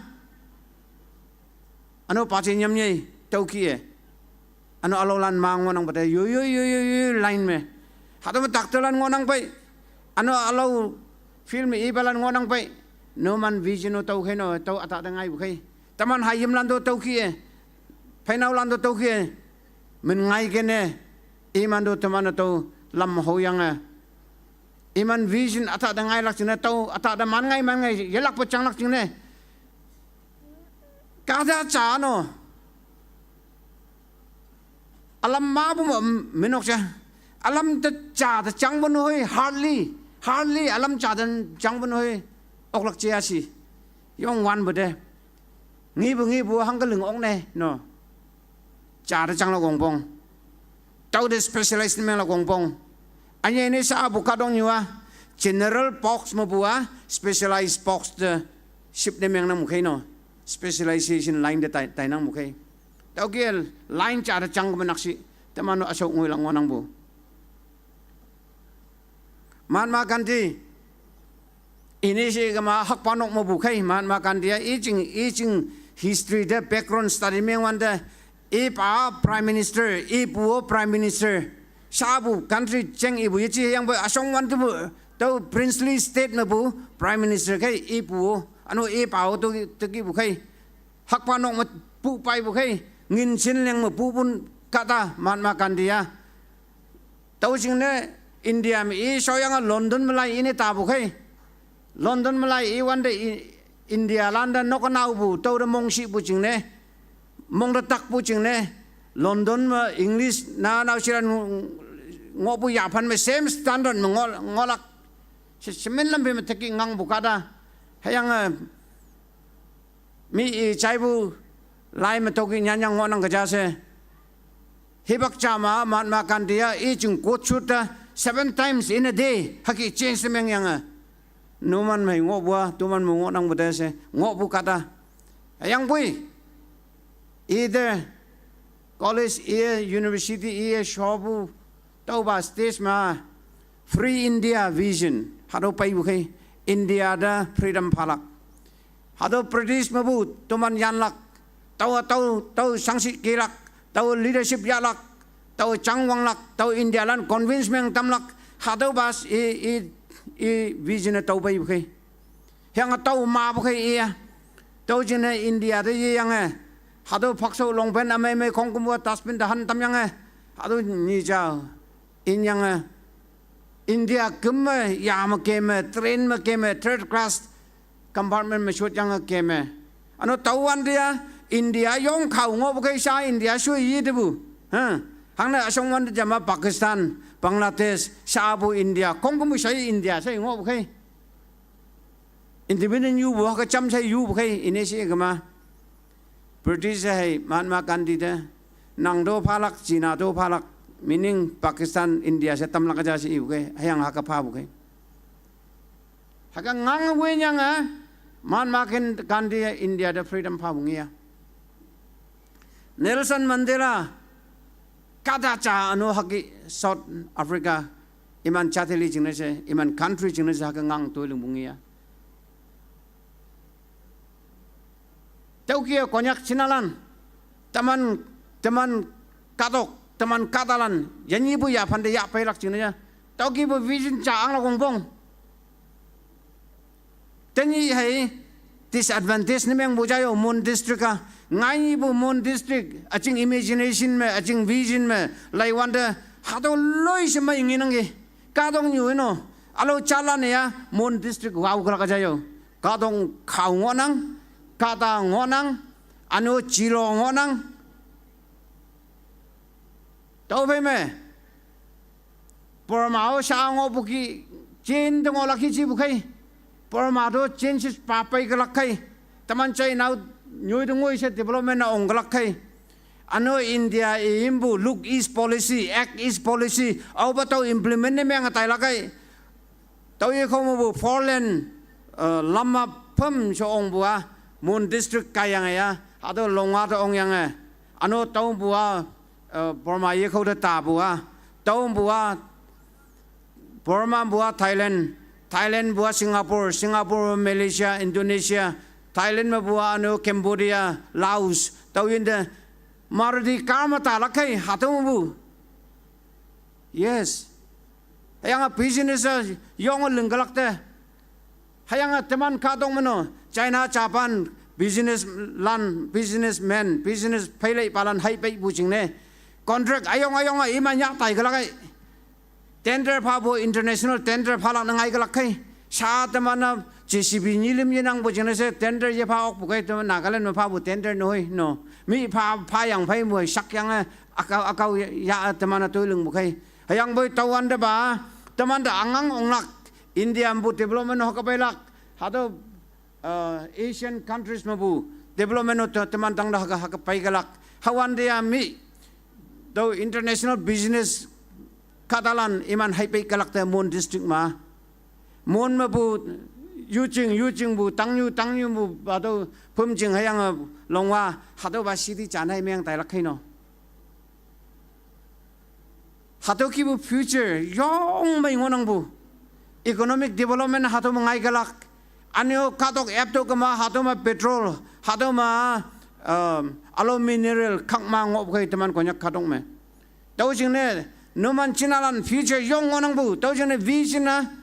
Üno Paje Nyamnyei, tüokih-e. Üno ülaolan ma ngohnangpu te, yo, yo, yo, yo, yo, line me. Hatüo me doctorlan ngohnang pei. Üno ülao field me ipalan ngohnang pei. Numan vision-o tüokhei no, tüo ütahte ngaipu khei. Teman hayimlan to tüokih-e. Pheinaolan to tüokih-e. Min ngai kene. Iman to teman-e tüo lam haoyange. Iman vision ütahte ngailak jingne, tüo ütahte man ngai man ngai, yelakpe janglak jingne. Kahta ja no. Ülam mapu me, minok ja. Ülam te ja te jangpu nehoi, hardly, hardly, ülam ja te jangpu nehoi. Oklak jeashi. Yong wanpu te. Ngipu ngipu hangke ling ok ne, no. Ja te janglak wongpong. Tüo te specialize ne menglak wongpong. Ünyei ne shapu kahtoknyu a, general post mepu a, specialized post te ship ne mengnang mukhei no. Specialization line te tai, tainang mukhei. Tüoke line ja te jang me nakshih, teman-o üshao ngoilak ngohnangpu. Mahatma Gandhi, ine she kema hakpa nok mepu khei, Mahatma Gandhi a, i jing, i jing history te background study mengwante, ipa Prime Minister, ipu-o Prime Minister, shapu country jeng ipu yeje yangpe üshong wantepu, tüo princely state mepu Prime Minister khei, ipu-o, üno ipa-o to, tekipu khei. Hakpa nok me pu peipu khei, ngin shinleng me pupun kahta Mahatma Gandhi a. Tüo jingne India me i shoyange London me lai ine tapu khei. London me lai i wante i, Indialante nok naopu, tüote mongshihpu jingne. Mongte takpu jingne. London me English na naoshilan ngohpu yaphan me same standard me ngoh, ngohlak. She, shemin lampe me teki ngangpu kahta. Hüyange, mi i jaipu lai me tüoki nyanyang ngohnang ke ja she. Hipak ja ma, Mahatma Gandhi a, i jing coat suit te seven times in a day, hüke change mengyange. Numan mei ngohpu a, toman me ngohnangpu te she, ngohpu kahta. Hüyangpoi, i te college i, university i, shopu, tüopa stage me, Free India Vision, hatüo peipu khei, India te freedom phalak. Hatüo British mepu toman yanlak, tao, tao, tao shangshih kelak, tao leadership yahlak, tao jang wanglak, tao Indialan convince meng tamlak, hatüopa i, i, i vision-e tüo peipu khei. Hüyange tüo mapu khei iya. Tüo jingne India te yeyange, hatüo phakshao longpen ümei mei khongkümpu dustbin te han tamyange, hatüo nyi ja inyange, India küm me, ya me keme, train me keme, third class compartment me shotyange keme. Üno tüowante ya, India yong khao ngohpu khei sha India shoi yetepu. Ha, hangne üshong wante jama Pakistan, Bangladesh, shapu India, khongkümpu shai India she ngohpu khei. Independent yupu, hüke jam she yupu khei, ine she kema. British hei Mahatma Gandhi te, nang to phalak, China to phalak, meaning Pakistan, India she tamlak ja she ipu khei, hüyange hüke phapu khei. Hüke ngang wenyange, Mahatma Gandhi India te freedom phapu nge ya. Nelson Mandela, Kahta ja ano hüke South Africa, iman jateli jingne she, iman country jingne she hüke ngang toi lingpu ngi ya. Tüoke Konyak chinalan, teman, teman kahtok, teman kahtalan, yanyipu yaphante yah peilak jingne ya. Tüokepu vision ja anglak wongpong. Tenyih hei disadvantage ne mengpu ja yo Mon district a. Ngaipu Mon district, üjing imagination me, üjing vision me, laiwante, hatüo loi she mei ngenangki. Kahtoknyu no, ülao jalan ya, Mon district wao kelak ja yo. Kahtong khao ngohnang, kahta ngohnang, üno jilo ngohnang. Tüophei me, Burma-o sha ngohpu ki, jin te ngohlak ki jipu khei. Burma to census pa pei kelak khei. Teman China nyoi te ngoi she development na ong kelak khei. Üno India impu Look East Policy, Act East Policy, aopa tüo implement ne meng tailak khei. Tüo yekao mepu four lane, eh, lam ma phem she ongpu a, Mon district kaiyange ya, hatüo Longwa te ongyange. Üno tüopu a, eh, Burma yekao te tapu a, tüopu a, Burma pu a Thailand, Thailand pu a Singapore, Singapore Malaysia, Indonesia, Thailand mepu a üno Cambodia, Laos, tüo yinte Maruti car me talak khei, hatüo mepu. Yes. Hüyange business a yonge ling kelak te. Hüyange teman kahtok me no, China, Japan, business lan, businessman, business pheileipalan hei peipu jingne. Contract üyong üyonge iman yah tai kelak ei. Tender phapu international tender phalak ne ngai kelak khei. Sha teman-a J C B nyilim yenangpu jingne she tender yepha okpu khei teman Nagaland me phapu tender noi, no. Mi pha, phayang phei mo shakyange, akao, akao ya, ya teman-a toi lingpu khei. Hüyangpoi tüowante pa, temante angang onglak, India mepu development hüke peilak, hatüo, eh, Asian countries mepu development te, teman tangte hüke, hüke pei kelak. Hüwante ya mi, tüo international business kahtalan iman hei pei kelak te Mon district ma. Mon mepu, Yuching, Yuchingpu, Tangnyu, Tangnyupu, hatüo Phomching hüyange Longwa, hatüopa city jan hei meng tailak khei no. Hatüo kipu future yong mei ngohnangpu. Economic development hatüo me ngai kelak. Üne-o kahtok ap to kema hatüo me petrol, hatüo me, um, ülao mineral khak ma ngohpu khei teman Konyak kahtok me. Tüo jingne, numan chinalan future yong ngohnangpu. Tüo jingne vision a.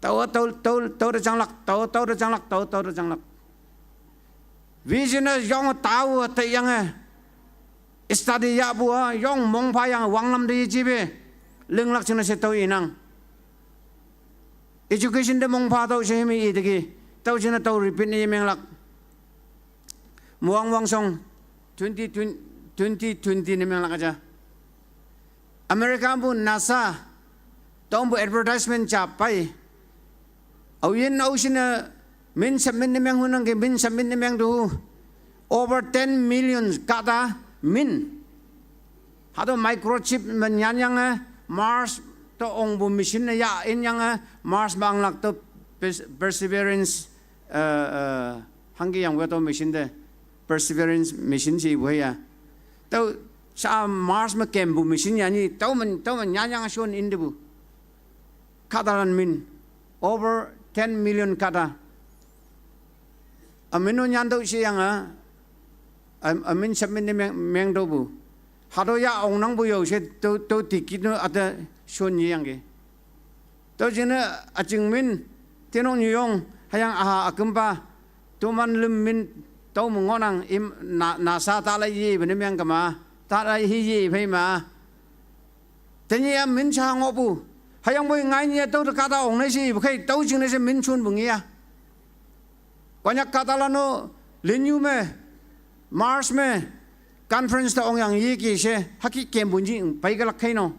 Tao, tao, tao, tao te janglak, tao, tao te janglak, tao, tao te janglak. Vision a yong tao te yange. Study yahpu a, yong mongpha yange wanglam te yejipe. Linglak jingne she tüo inang. Education te mongpha tüo she himi iteki. Tüo jingne tüo repeat ne yemenglak. Muang Wangshong twenty twenty, twenty twenty ne menglak ja. America pu NASA, tongpu advertisement ja pei. Aoyin aoshinne min submit ne meng hunangki, min submit ne meng tu. Over ten million kahta min. Hatüo microchip me nyanyange, Mars te ongpu machine ne yah inyange, Mars me anglak tüo Pers-, Perseverance, eh, eh, hangke yangpu tüo machine te. Perseverance machine she ipu hei ya. Tüo sha Mars me kempu machine yanyi, tüo me, tüo me nyanyange shon intepu. Kahtalan min. Over ten million kahta. Ümin-o nyantüoh sheyange, a, ümin submit ne meng, mengtüohpu. Hatüo ya ongnangpu yo she tüo, tüo ticket no üte shon yeyangki. Tüo jingne üjing min, tinok nyuyong, hüyange aha ükümpa, toman lüm min, tüo me ngohnang, im, na, NASA talai yepe ne meng kema, talai hi ye phei ma. Tenyih a min sha ngohpu. Hüyangpoi ngainyi a tüo te kahta ongne she ipu khei, tüo jingne she min shonpu ngi a. Konyak kahtalan-o, linyu me, Mars me, conference te ongyang yeki she, hüke kempu nyi peikelak khei no.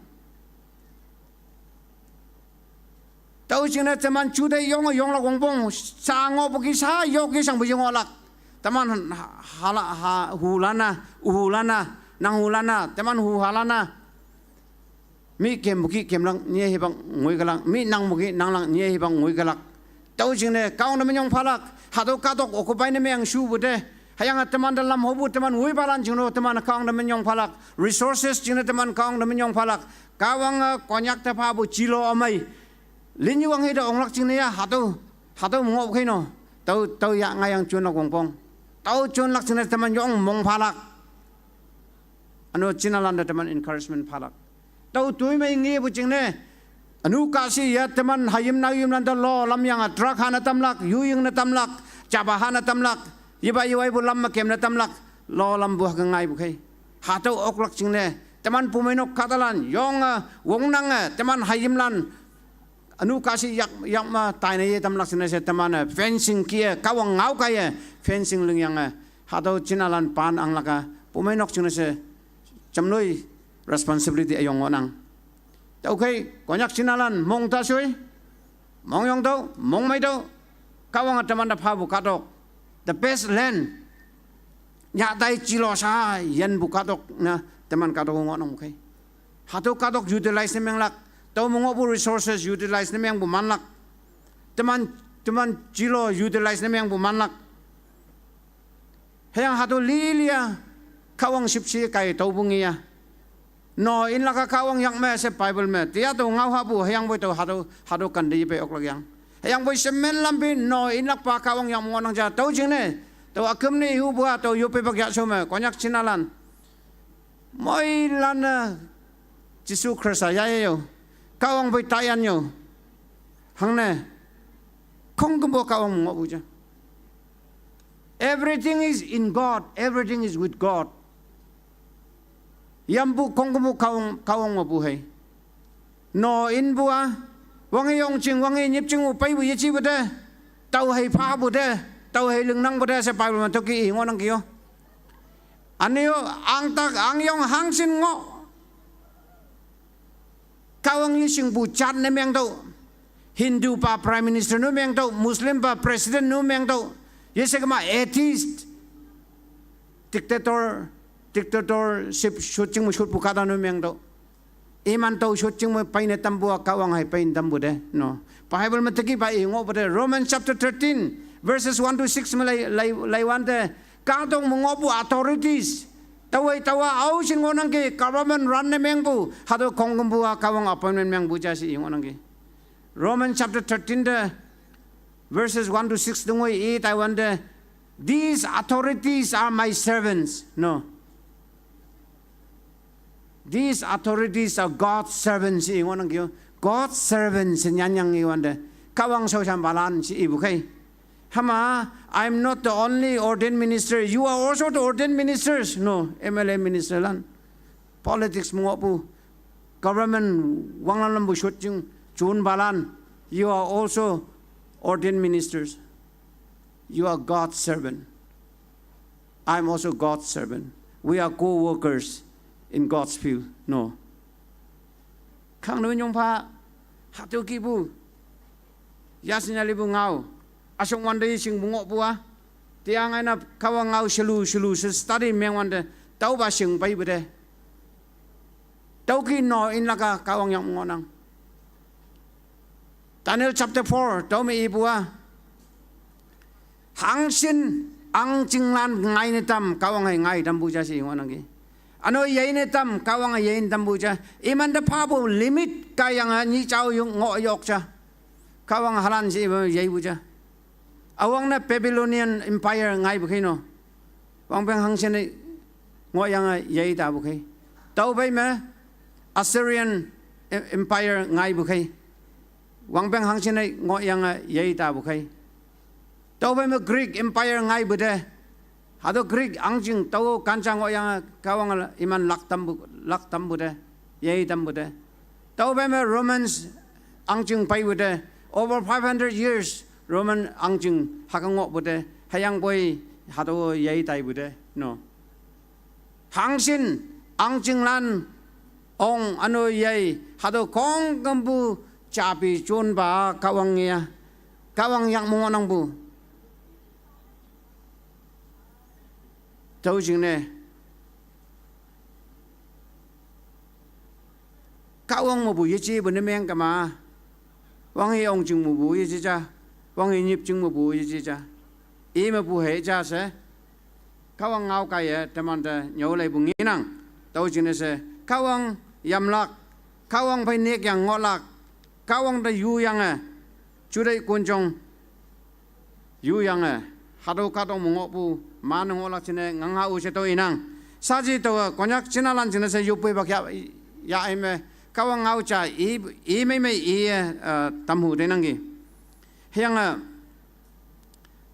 Tüo jingne teman juteih yonge yonglak wongpong, sha ngohpu ki sha yoke shangpu ye ngohlak. Teman ha-, hala, ha, hulan-a, uhulan-a, nang hulan-a, teman huhalan-a. Mi kempu ki kemlak, nye hipak ngoikelak. Mi nangpu ki nanglak, nye hipak ngoikelak. Tüo jingne, Kahwang te minyong phalak, hatüo kahtok occupy ne meng shupu te. Hüyange teman te lam hopu teman woipalan jingno teman Kahwang te minyong phalak. Resources jingne teman Kahwang te minyong phalak. Kahwange Konyak te phapu jilo ümei. Linyu wanghe te onglak jingne ya hatüo, hatüo ngoh khei no. Tao, tao ya ngaiyang jonlak wongpong. Tao jonlak jingne teman yong mong phalak. Üno jinalante teman encouragement phalak. Tao toimei ngepu jingne. Ünu kahshi ya teman hayim naoyimlante lo lamyange drug hane tamlak, yuyingne tamlak, japa hane tamlak, yepa yewaipu lam me kemne tamlak, lo lampu hüke ngaipu khei. Hatüo oklak jingne teman pumeinok kahtalan yonge wongnange teman hayimlan ünu kahshi yak, yak me taine ye tamlak jingne she teman-e fencing kih-e Kahwang ngao kaiye fencing lingyange hatüo jinalan pan anglak-a pumeinok jingne she jamloi responsibility üyong ngohnang. Tüokhei Konyak jinalan mong tashoi, mongyong tüoh, mongmei tüoh, Kahwange teman te phapu kahtok, the best land, nyah tai jilo sha yinpu kahtok ne teman kahtok ngohnang khei. Hatüo kahtok utilize ne menglak, tüo me ngohpu resources utilize ne mengpu manlak. Teman, teman jilo utilize ne mengpu manlak. Hüyange hatüo lilia Kahwang shüpshe kai tüopu ngeya. No inlak-a Kahwang yak me she Bible me teya tüo ngao hahpu hüyangpoi tao hatüo, hatüo kante yepei oklak yang. Hüyangpoi shemen lampi no inlakpa Kahwang yak me ngohnang ja tüo jingne. Tüo üküm ne hupu-a tüo yoppeipak yahshao me Konyak jinalan moilan-e Jesu Khrista yaye yo. Kahwang pei tayan yo. Hangne khongkümpu Kahwang ngohpu ja. Everything is in God, everything is with God. Yampu khongkümpu Kahwang, Kahwang mepu hei. No inpu-a, wanghe yong jing, wanghe nyip jingpu peipu yejepu te, tao hei phapu te, tao hei lingnangpu te she Bible me tüoke i ngohnangki yo. Üne-o, angtak angyong hangshin ngoh. Kahwang yeshingpu jat ne mengtüoh. Hindu pa Prime Minister nu mengtüoh, Muslim pa President nu mengtüoh. Yeshe kema atheist, dictator, dictatorship shot jing me shotpu kahta nu mengtüoh. Iman tao shot jing me peine tampu-a Kahwang hei peine tampu te, no. Bible me tekipa i ngohpu te, Romans chapter thirteen, verses one to six me lei, lei, leiwante, kahtok me ngohpu authorities. Taowe taowa aoshin ngohnangki government run ne mengpu, hatüo khongkümpu-a Kahwang appointment mengpu ja she i ngohnangki. Romans chapter thirteen te, verses one to six te ngoi i taiwante, these authorities are my servants. No. These authorities are God's servants she i ngohnangki yo. God's servants she nyanyang iwante, Kahwang shaoshanpalan she ipu khei. Hüma, I'm not the only ordained minister. You are also the ordained ministers. No, M L A ministerlan. Politics me ngohpu, government wanglam lampu shot jing jonpalan, you are also ordained ministers. You are God's servant. I'm also God's servant. We are co-workers in God's field. No. Khangne nyongpha, hatüo kihpu, yashinya lipu ngao, üshong wante shingpu ngohpu-a, tiangaina Kahwang ngao shelu shelu she study mengwante, taopa shing peipu te. Tüoke no inlak-a Kahwang yak me ngohnang. Daniel chapter four tüo me ipu-a, hangshin ahngchinglan ngaine tam Kahwang hei ngai tampu ja she i ngohnangki. Üno yeine tam Kahwang hei yeine tampu ja. Imante phapu limit kaiyange nyih jao yong ngoh yok ja. Kahwang halan she ipu yeipu ja. Üwangne Babylonian Empire ngaipu khei no. Wangpeng hangshin-e ngohyange yei tapu khei. Tüophei me Assyrian Empire ngaipu khei. Wangpeng hangshin-e ngohyange yei tapu khei. Tüophei me Greek Empire ngaipu te. Hatüo Greek ahngching tao kanja ngohyange Kahwange iman lak tampu, lak tampu te, yei tampu te. Tüophei me Romans ahngching peipu te, over five hundred years Roman ahngching hüke ngohpu te, hüyangpoi hatüo yei taipu te, no. Hangshin ahngchinglan ong üno yei, hatüo khongkümpu japi jonpa Kahwang ngeya, Kahwang yak me ngohnangpu. Tüo jingne Kahwang mepu yejepu ne meng kema. Wanghe ong jing mepu yeje ja. Wanghe nyip jing mepu yeje ja. I mepu hei ja she. Kahwang ngao kaiye temante nyüo leipu ngenang. Tüo jingne she, Kahwang yamlak, Kahwang phei nekyang ngohlak, Kahwang te yuyange, juteih konjong yuyange, hatüo kahtoknyu me ngohpu, man-e ngohlak jingne ngang ha-o she tüo inang. Shaaji taowe Konyak jinalan jingne she yoppu hipak ya, ya ime, Kahwang ngao ja i, i mei mei iye, eh, tamhu teinangki. Hüyange,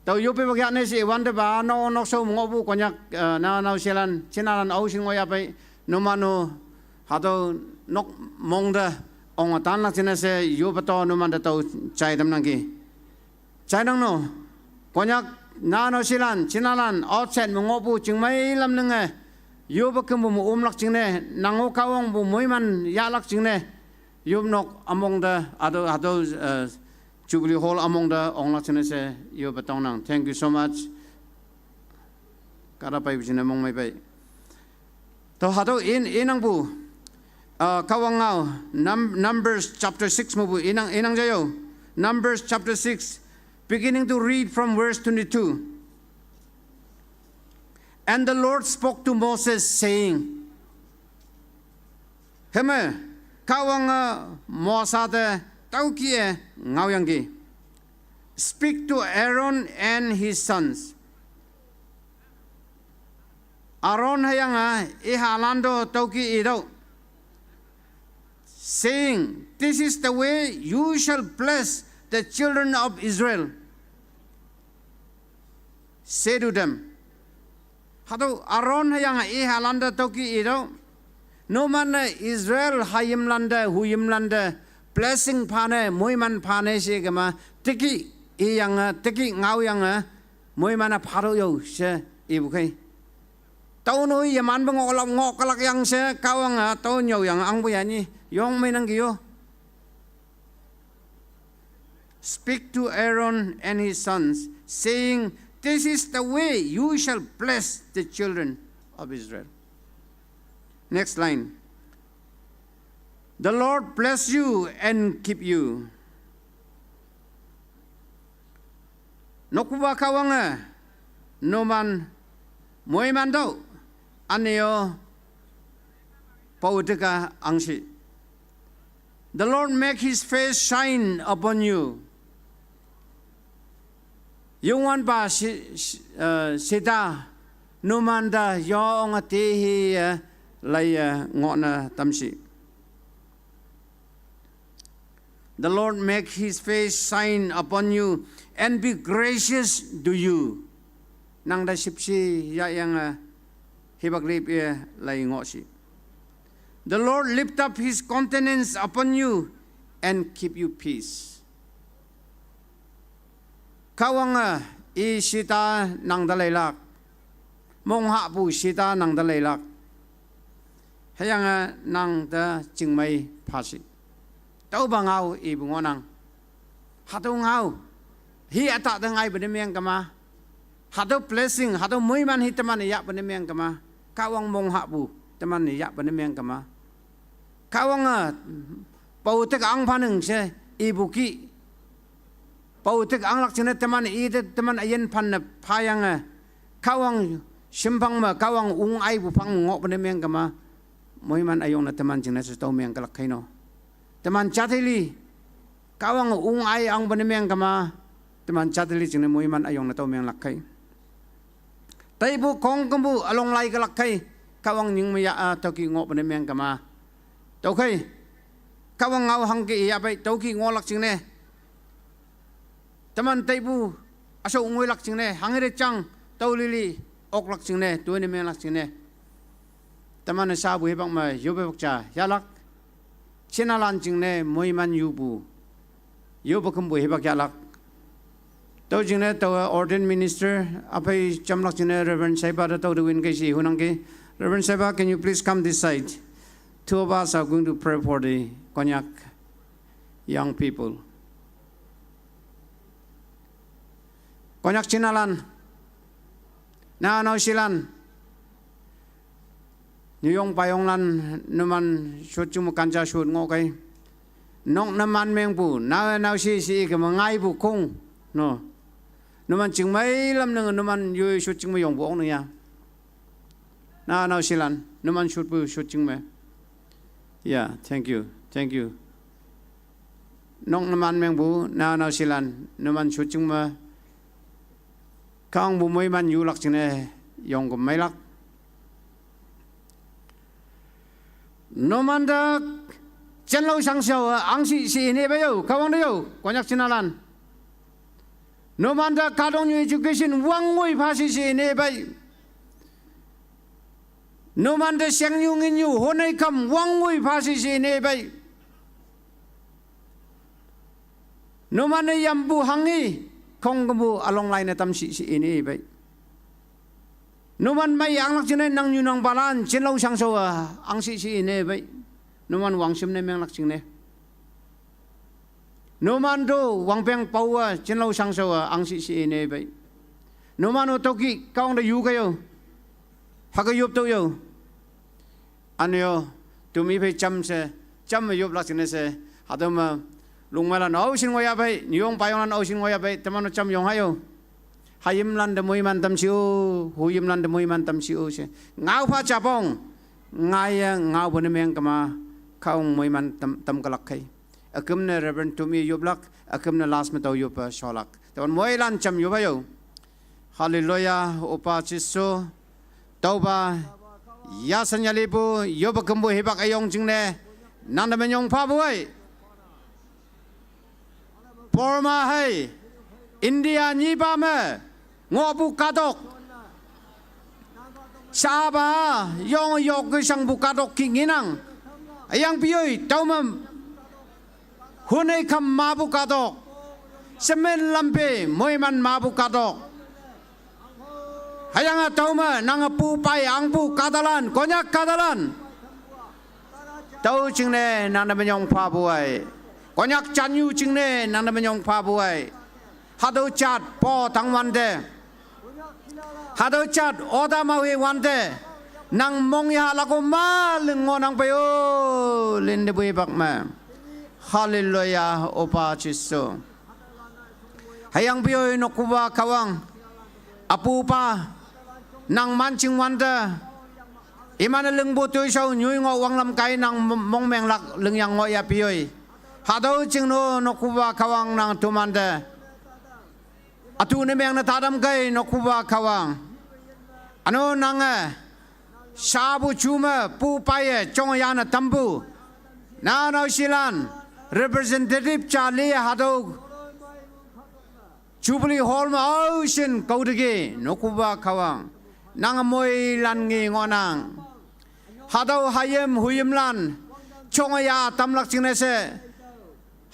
tüo yoppu hipak ya ne she iwantepa, nok nok shao me ngohpu Konyak, eh, nao nao shelan, jinalan aoshin ngohyahpei, numan-o, hatüo nok mong te, ong tanlak jingne she yoppe to numante tao jai tamnangki. Jainang no, Konyak nao nao shelan, jinalan, outside me ngohpu chingmei lam nenge, yoppe kümpu me omlak jingne, nang-o Kahwangpu moiman yahlak jingne, yop nok ümong te, hatüo, hatüo, eh, Jubilee Hall ümong te onglak jingne she yoppe tongnang. Thank you so much. Kahta peipu jingne mongmei pei. Tüo hatüo in, inangpu, uh, Kahwang ngao, Num-, Numbers chapter six mepu inang, inang ja yo. Numbers chapter six, beginning to read from verse twenty-two. And the Lord spoke to Moses, saying, hüme, Kahwange Mosa te tüokih-e ngaoyangki, Speak to Aaron and his sons. Aaron hüyange ihalan to tüokih itüoh, saying, This is the way you shall bless the children of Israel. Say to them, hatüo Aaron hüyange ihalan te tüokih itüoh, numan-e Israel hayimlan te, huyimlan te blessing phane, moiman phane she kema, tekih iyange, tekih ngaoyange, moiman-e phatüoh yo she ipu khei. Tüo noi yemanpe ngohlak, ngoh kalak yang she Kahwange tüo nyüoyange angpu ya nyi yong meinangki yo. Speak to Aaron and his sons, saying, This is the way you shall bless the children of Israel. Next line. The Lord bless you and keep you. Nokpupa Kahwange numan moiman tüoh, üne-o pao teka angshi. The Lord make his face shine upon you. Youngwanpa shi, shi, eh, shita numan te yonge tehi-e laiye ngohne tamshi. The Lord make his face shine upon you and be gracious to you. Nang te shüpshe yahyange hipak lip-e lai ngohshi. The Lord lift up his countenance upon you and keep you peace. Kahwange i shita nang te leilak, monghahpu shita nang te leilak, hüyange nang te chingmei phashi. Tüopa ngao ipu ngohnang. Hatüo ngao, hi ütah te ngaipu ne meng kema. Hatüo blessing, hatüo moiman hi teman-e yahpu ne meng kema. Kahwang monghahpu teman-e yahpu ne meng kema. Kahwange pao tek ang phanang she ipu kih. Pao tek anglak jingne teman ite teman üyin phanne phayange, Kahwang shimphang me, Kahwang ong aipu phang me ngohpu ne meng kema. Moiman üyongne teman jingne she tüo meng kelak khei no. Teman jateli, Kahwange ong ai angpu ne meng kema. Teman jateli jingne moiman üyongne tüo menglak khei. Taipu khongkümpu ülong lai kelak khei, Kahwang nying me ya-a tüokih ngohpu ne meng kema. Tüokhei, Kahwang ngao hangke iyahpei tüokih ngohlak jingne, teman taipu üshao ngoilak jingne, hanghe te jang tüo lili oklak jingne, toine menglak jingne, teman-e shapu hipak me yoppe hipak ja yahlak. Jinalan jingne moiman yupu, yoppe kümpu hipak yahlak. Tüo jingne taowe ordained minister üphei jamlak jingne Reverend Saipa te tüote win kei she hunangki. Reverend Saipa, can you please come this side? Two of us are going to pray for the Konyak young people. Konyak jinalan, nao nao shelan, nyuyong payonglan numan shotjing me kanja shot ngoh kei. Nok numan mengpu, nao nao she she keme ngaipu kong, no. Numan chingmei lam nenge numan yoi shotjing me yongpu ong ne ya. Nao nao shilan, numan shotpu shotjing me. Yeah, thank you, thank you. Nok numan mengpu, nao nao shilan, numan shotjing me. Kangpu moiman yulak jingne, yong ke meilak. Numan te chenlao shangshao, angshi shi ne pei yo, Kahwang te yo, Konyak chinalan. Numan te kahtoknyu education wangngoi pha shi shi ne pei. Numan te shengnyu nginyu honei kam wangngoi pha shi shi ne pei. Numan te yampu hanghi khongkümpu along lai ne tam shi shi ne pei. Numan mei anglak jingne nangnyu nangpalan chenlao shangshao-a angshi shi ne pei. Numan wangshim ne menglak jingne. Numan to wangpeng pao-a chenlao shangshao-a angshi shi ne pei. Numan-o tüoki Kahwang te yu ke yo. Hake yop tüo yo. Üne-o, tümi phei jam she, jam me yoplak jingne she, hatüo me, lungmeilan aoshin ngoiya pei, nyuyong payonglan aoshin ngoiya pei, teman-o jam yong ha yo. Hayimlan te moiman tam shi-o, huyimlan te moiman tam shi-o she. Ngaopha japong, ngaiye ngaopu ne meng kema, Kahwang moiman tam, tam kelak khei. Üküm ne Reverend Tumi yoplak, üküm ne last me tao yoppe sholak. Teman moilan jam yop ha yo. Hallelujah, Opa Jesu. Tüopa, yasan yalipu, yoppe kümpu hipak üyong jingne, nangte minyong phapu ei. Burma hei, India nyipa me, ngohpu kahtok. Shapa, yong yok ke shangpu kahtok ki ngenang. Hüyangpoi, tüome, honei kham mapu kahtok. Shemen lampe, moiman mapu kahtok. Hüyange tüome, nange pu pai angpu kahtalan, Konyak kahtalan. Tüo jingne nangte minyong phapu ei. Konyak jatnyu jingne nangte minyong phapu ei. Hatüo jat po tang wante. Hatüo jat oda mawe wante. Nang mongyahlak-o ma ling ngohnang pei-o, linte pui pak me. Hallelujah, Opa Jesu. Hüyangpoi nokpupa Kahwang. Üpupa, nang manjing wante. Iman-e lingpu toishao nyoi ngoh wanglam kai nang mong-, mongmenglak lingyang ngohyapoi. Hatüo jing-o nokpupa Kahwang nang tomante. Ütu ne meng ne tatam kei nokpupa Kahwang. Üne-o nange, shapu ju me pu paiye jongyane tampu. Nao nao shilan, representative ja li hatüo Jubilee Hall me aoshin kaoteki, nokpupa Kahwang. Nange moilan nge ngohnang. Hatüo hayim huyimlan, jongya tamlak jingne she.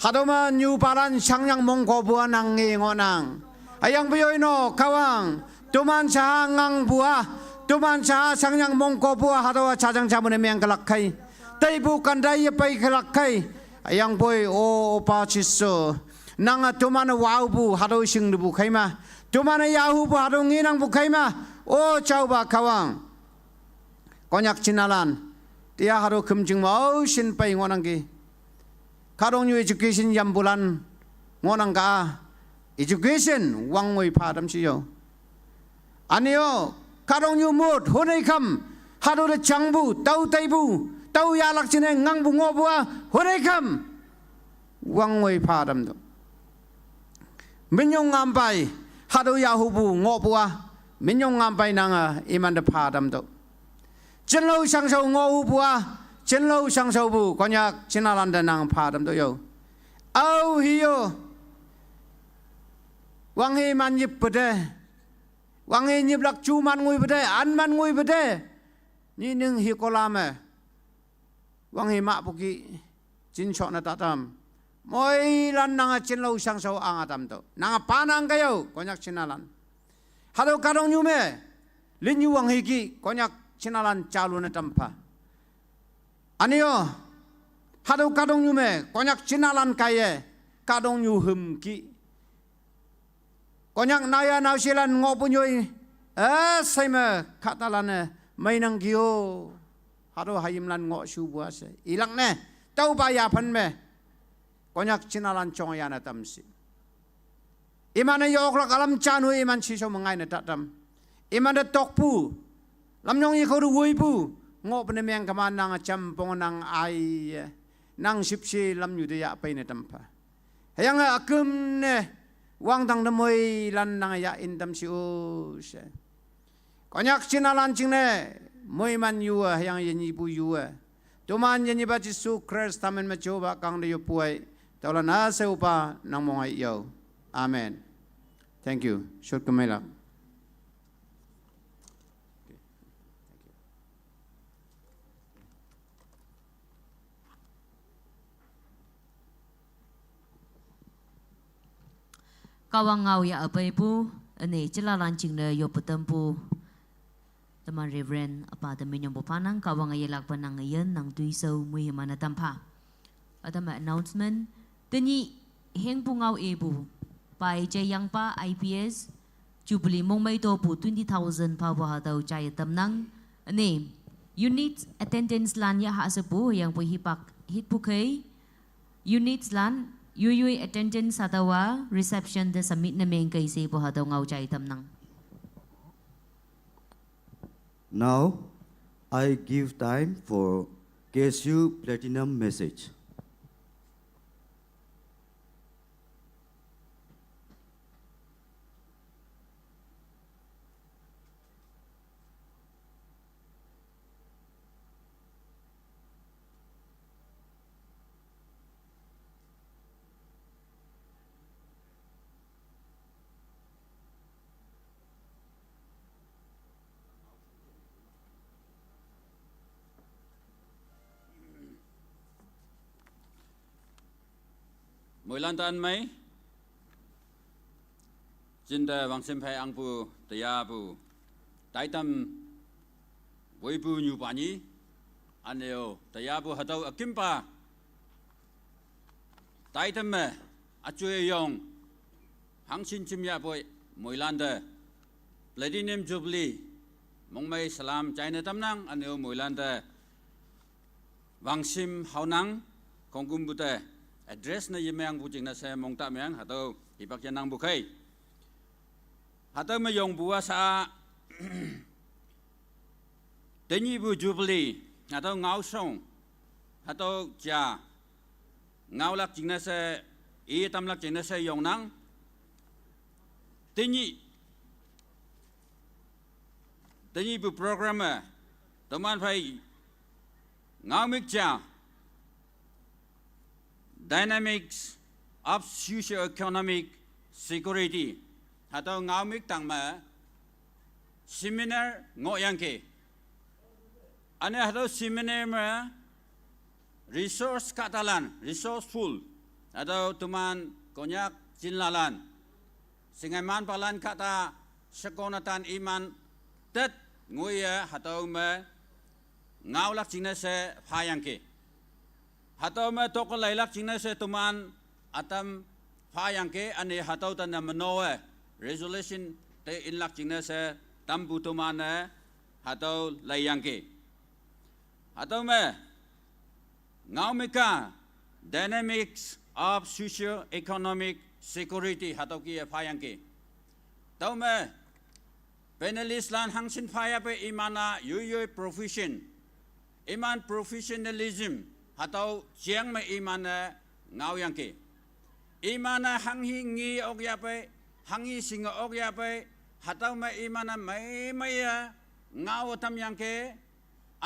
Hatüo me nyupalan shangyang mongkopu-a nang nge ngohnang. Hüyangpoi no Kahwang, toman shaha ngangpu-a, toman shaha shangyang mongkopu-a hatüowa jajang japu ne meng kelak khei. Teipu kandai yepei kelak khei. Hüyangpoi, O Opa Jesu, nange toman-e waopu hatüo shingtepu kheima. Toman-e yahupu hatüo ngenangpu kheima. O jaopa Kahwang. Konyak chinalan, tia hatüo khümjing me aoshin pei ngohnangki. Kahtoknyu education yampulan ngohnang ka. Education wangngoi pha tam shi yo. Üne-o, kahtoknyu mot, honei kham, hatüo te jangpu, tao teipu, tao yahlak jingne ngangpu ngohpu-a, honei kham. Wangngoi pha tamtüoh. Minyong ngampai, hatüo yahupu ngohpu-a, minyong ngampai nange, imante pha tamtüoh. Jinlao shangshao ngohhupu-a, jinlao shangshaopu, Konyak chinalan te nang pha tamtüoh yo. Aohi yo. Wanghe man yippu te. Wanghe nyiplak ju man ngoipu te, an man ngoipu te. Nyining hikola me. Wanghe mahpu ki, jinsho ne tatam. Moilan nange jinlao shangshao anga tamtüoh. Nange panang ke yo, Konyak chinalan. Hatüo kahtoknyu me, linnyu wanghe ki, Konyak chinalan jalu ne tampha. Üne-o, hatüo kahtoknyu me, Konyak chinalan kaiye, kahtoknyu hüm ki. Konyak naoya naoshilan ngohpu nyoi, eh, shei me kahtalan-e meinangki-o. Hatüo hayimlan ngoh shupu-a she. Ilak ne, tüopa yaphan me. Konyak chinalan jongyane tam shi. Iman-e yoklak ülam janu iman shishao me ngaine tatam. Imante tokpu. Lamnyong ye khode woipu, ngoh pene meng kema nang jam pong nang ai, nang shipshe lamnyu de yah peine tampha. Hüyange üküm ne, wangdang te moilan nang yah in tam shi o she. Konyak chinalan jingne, moiman yuwe, hüyange yenyipu yuwe. Toman yenyipa Jesu Khrista men me joba kangte yoppoi, tüolan üshei opa nang mong ai yao. Amen. Thank you. Shot kemeilak. Kahwang ngao ya üpeipu, üne, jilalan jingne yoppe tampu. Teman Reverend üpa te minyongpu phanang, Kahwange yelakpe nang üyin, nang toishao, moiman-e tampha. Ütam announcement, tenyih hengpu ngao ipu, pai jeyangpa I P S, Jubilee mongmei topu twenty thousand phapu hatüo jaiye tamnang, üne, unit attendance lan ya hashepu, hüyangpoi hipak hitpu khei, units lan, yoiyoi attendance hatüowa reception te submit ne mengkei shepu hatüo ngao jai tamnang. Now, I give time for K S U Platinum message. Moilan tan mei, jinte wangshim phei angpu, teyapu, taitam woipu nyupa nyi, üne-o, teyapu hatüo ükimpa, taitam me, üjoiyong, hangshin jimyahpoi, moilante, Platinum Jubilee, mongmei salam jaine tamnang, üne-o moilante, wangshim haonang, khongkümpu te, address ne yemengpu jingne she mongta meng, hatüo hipak yenangpu khei. Hatüo me yongpu-a sha, tenyihpu Jubilee, hatüo ngaoshong, hatüo ja, ngaolak jingne she, i tamlak jingne she yongnang, tenyih, tenyihpu program me, toman phei, ngaomük ja, Dynamics of Socio-Economic Security. Hatüo ngaomük tang me seminar ngohyangki. Üne hatüo seminar me resource kahtalan, resourceful. Hatüo teman Konyak jinlalan. Shingaimanpalan kahta shekonatan iman tet ngoiye hatüo me ngaolak jingne she phayangki. Hatüo me tokelailak jingne she teman ütam phayangki, üne hatüo te ne menowe resolution te inlak jingne she tampu teman-e hatüo leiyangki. Hatüo me ngaomük-a Dynamics of Socio-Economic Security hatüo kih-e phayangki. Tüome panelist lan hangshin phayapei iman-a yoiyoi profession, iman professionalism hatüo jeng me iman-e ngaoyangki. Iman-e hanghi nge okyahpei, hanghi shinge okyahpei, hatüo me iman-e meimeiye ngao tamyangki.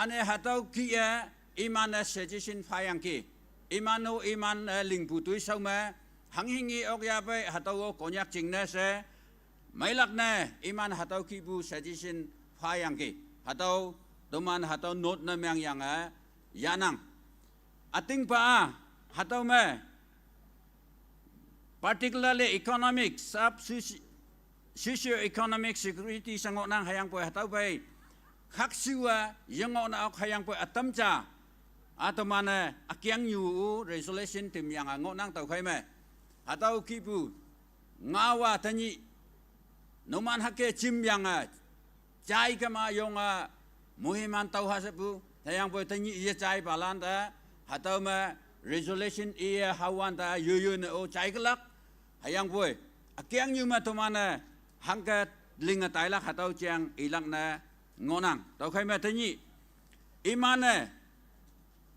Üne hatüo kih-e iman-e suggestion phayangki. Iman-o iman-e lingpu toishao me hanghi nge okyahpei hatüo-o Konyak jingne she meilak ne iman hatüo kihpu suggestion phayangki. Hatüo toman hatüo note ne mengyange yahnang. Ütingpa-a hatüo me particularly economic, sub soci-, socio-economic security she ngohnang hüyangpoi hatüo phei khakshu-a yengohna ok hüyangpoi ütam ja, a teman-e ükengnyu-o resolution tümyange ngohnang tüokhei me. Hatüo kihpu ngao-a tenyih numan hüke jimyange jai kema yonge moiman tao hashepu, hüyangpoi tenyih yejaipalante hatüo me resolution iye haowante yoiyoi ne-o jaikelak, hüyangpoi ükengnyu me teman-e hangke linge tailak hatüo jeng ilak ne ngohnang. Tüokhei me tenyih iman-e,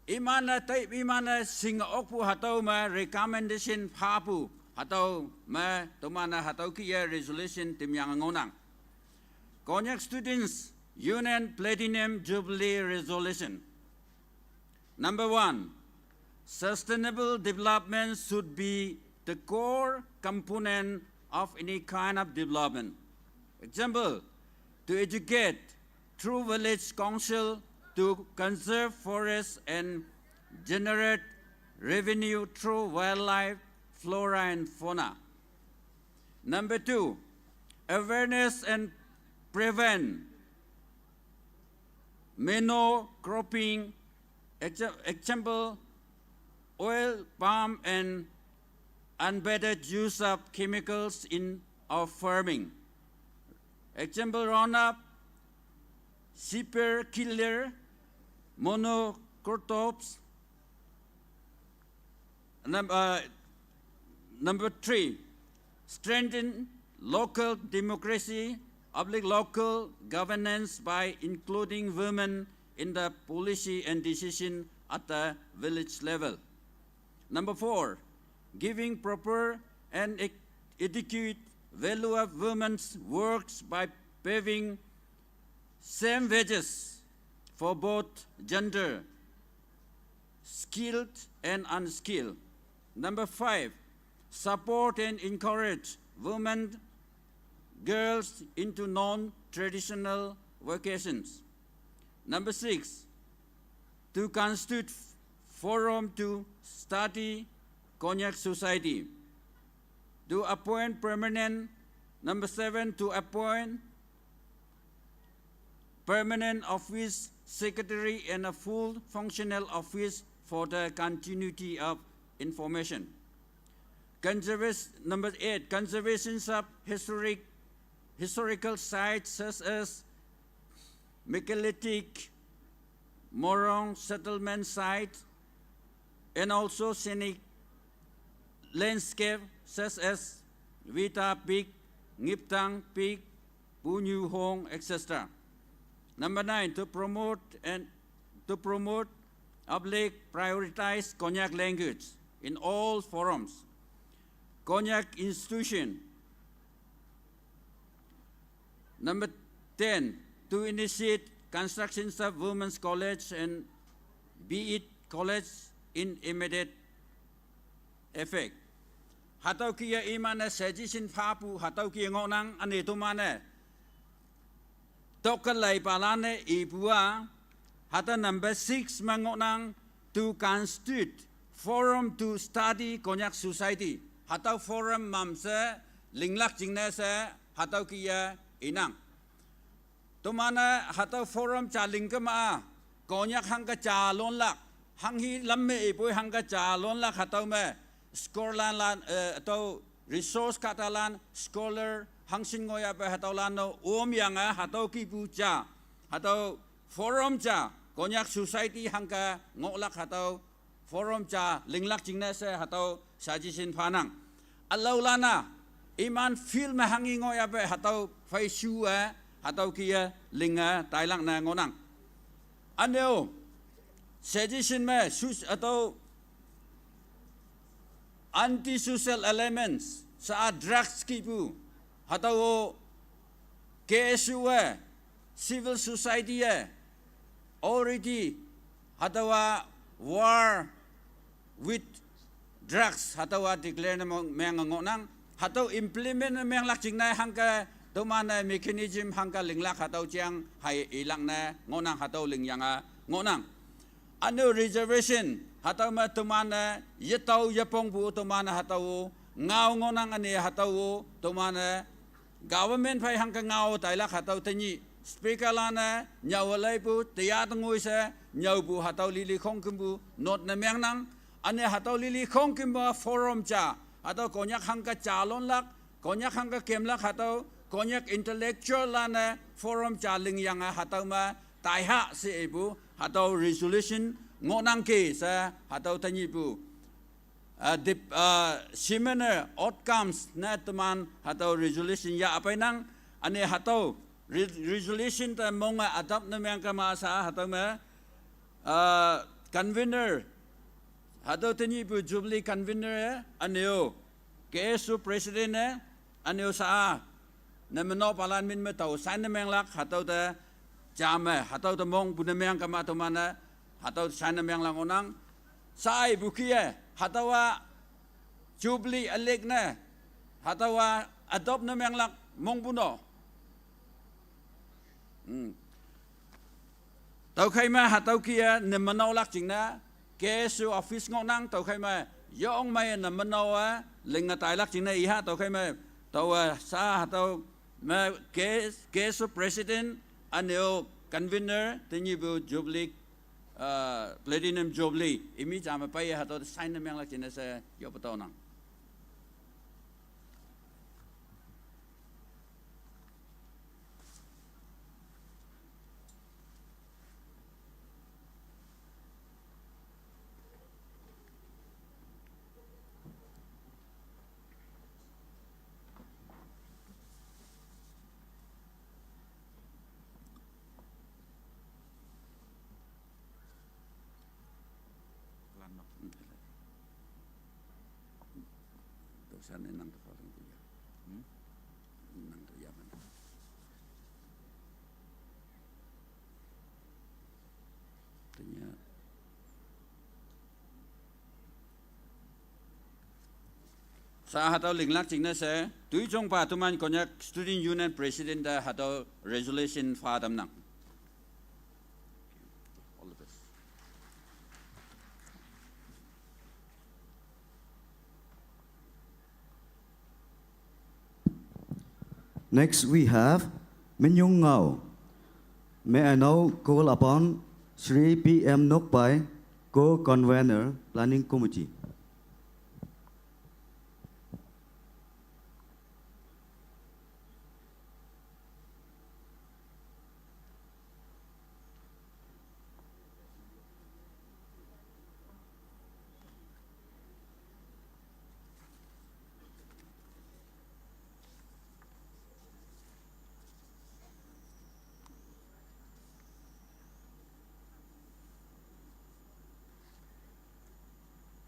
iman-e tei, iman-e shinge okpu hatüo me recommendation phapu hatüo me teman-e hatüo kih-e resolution timyange ngohnang. Konyak Students Union Platinum Jubilee Resolution. Number one, sustainable development should be the core component of any kind of development. Example, to educate through village council, to conserve forests and generate revenue through wildlife, flora and fauna. Number two, awareness and prevent monocropping, exa-, example, oil palm and unvetted use of chemicals in our farming. Example, Roundup, super killer, monocrotops. Num-, uh, number three, strengthen local democracy, public local governance by including women in the policy and decision at the village level. Number four, giving proper and ec-, adequate value of women's works by paving same wages for both gender, skilled and unskilled. Number five, support and encourage women, girls into non-traditional vocations. Number six, to constitute forum to study Konyak society. To appoint permanent, number seven, to appoint permanent office secretary and a full functional office for the continuity of information. Conservation, number eight, conservations of historic, historical sites such as megalithic Morong settlement site and also scenic landscape such as Vita Peak, Ngiptang Peak, Punyu Hong, et cetera. Number nine, to promote and to promote, uplift, prioritize Konyak language in all forums. Konyak institution. Number ten, to initiate constructions of women's college and B.Ed college in immediate effect. Hatüo kih-e iman-e suggestion phapu, hatüo kih-e ngohnang, üne toman-e tokkelei palan-e ipu-a, hatüo number six me ngohnang, to constitute forum to study Konyak society. Hatüo forum mamshe linglak jingne she hatüo kih-e inang. Toman-e hatüo forum ja lingkema-a, Konyak hangke ja lonlak, hanghi lamme ipoi hangke ja lonlak hatüo me, scholar lan, eh, hatüo resource kahtalan, scholar, hangshin ngoiyape hatüolan-o omyange hatüo kihpu ja, hatüo forum ja, Konyak society hangke ngohlak hatüo forum ja linglak jingne she hatüo suggestion phanang. Ülaolan-a, iman field me hanghi ngohyape hatüo pheishu-e, hatüo kih-e linge tailak ne ngohnang. Üne-o, suggestion me, sus-, hatüo anti-social elements, sa drugs kihpu, hatüo-o K S U-e, civil society-e, already hatüowa war with drugs, hatüowa declare ne meng-, menge ngohnang, hatüo implement ne menglak jingne hangke, toman-e mechanism hangke linglak hatüo jang hai ilak ne ngohnang, hatüo lingyange ngohnang. Üne-o reservation, hatüo me toman-e yetao yepongpu toman-e hatüo ngao ngohnang, üne hatüo toman-e government phei hangke ngao tailak hatüo tenyih speaker lan-e nyüowe leipu teya tengoi she nyüopu hatüo lili khongkümpu note ne mengnang. Üne hatüo lili khongkümpu forum ja, hatüo Konyak hangke ja lonlak, Konyak hangke kemlak hatüo, Konyak intellectual lan-e forum ja lingyange hatüo me taiha she ipu hatüo resolution ngohnangki she hatüo tenyihpu, ah, dep-, ah, seminar outcomes ne teman hatüo resolution yah peinang. Üne hatüo Re-, resolution te mong a adopt ne meng kema sa hatüo me, uh, convener, hatüo tenyihpu Jubilee convener e, üneo, K S U president e, üneo sa a, ne meno palan min me tao sign ne menglak, hatüo te, jame, hatüo te mongpu ne meng kema teman-e, hatüo sign ne menglak ngohnang, sa ipu kih-e, hatüowa, Jubilee elect ne, hatüowa adopt ne menglak mongpu no. Hmm. Tüokhei me hatüo kih-e ne menaolak jingne, K S U office ngohnang, tüokhei me, yongmei ne menao-e, linge tailak jingne iha, tüokhei me, taowe sa hatüo me K S, K S U president, üneo convener, tenyihpu Jubilee, uh, Platinum Jubilee, imi jame pei hatüo sign ne menglak jingne she, yoppe taonang. Tosan ne nang te paling tu ya. Hmm? Nang tu ya mana? Tanya. Sa hatüo linglak jingne she, toijongpa teman Konyak Student Union President te hatüo resolution pha tamnang. All the best. Next, we have Minyong Ngao. May I now call upon Shri P M Nokpai, Co-Convener, Planning Committee.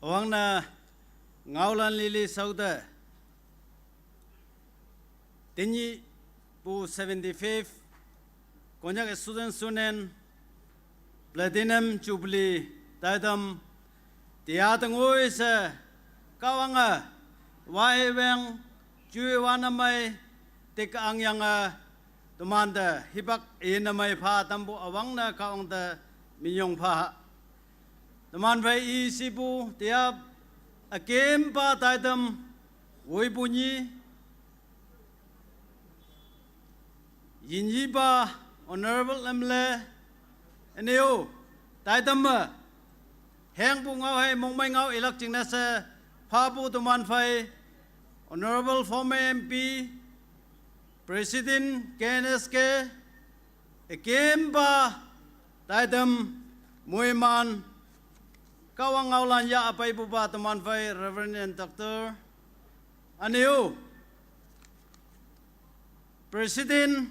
Üwangne ngaolan lili shaote, tenyihpu seventy-fifth Konyak Students' Union Platinum Jubilee taitam tia tengoi she Kahwange waiweng jui wan ümei tik angyange temante hipak yin ümei pha tampu üwangne Kahwang te minyong pha. Teman phei i shipu tia ükempa taitam woipu nyi yinyipa Honorable M L A, üneo, taitam me, hengpu ngao hei mongmei ngao ilak jingne she, phapu teman phei, Honorable former M P, President K N S K, ükempa, taitam, moiman, Kahwang ngaolan ya üpeipupa teman phei, Reverend and Doctor, üneo, President,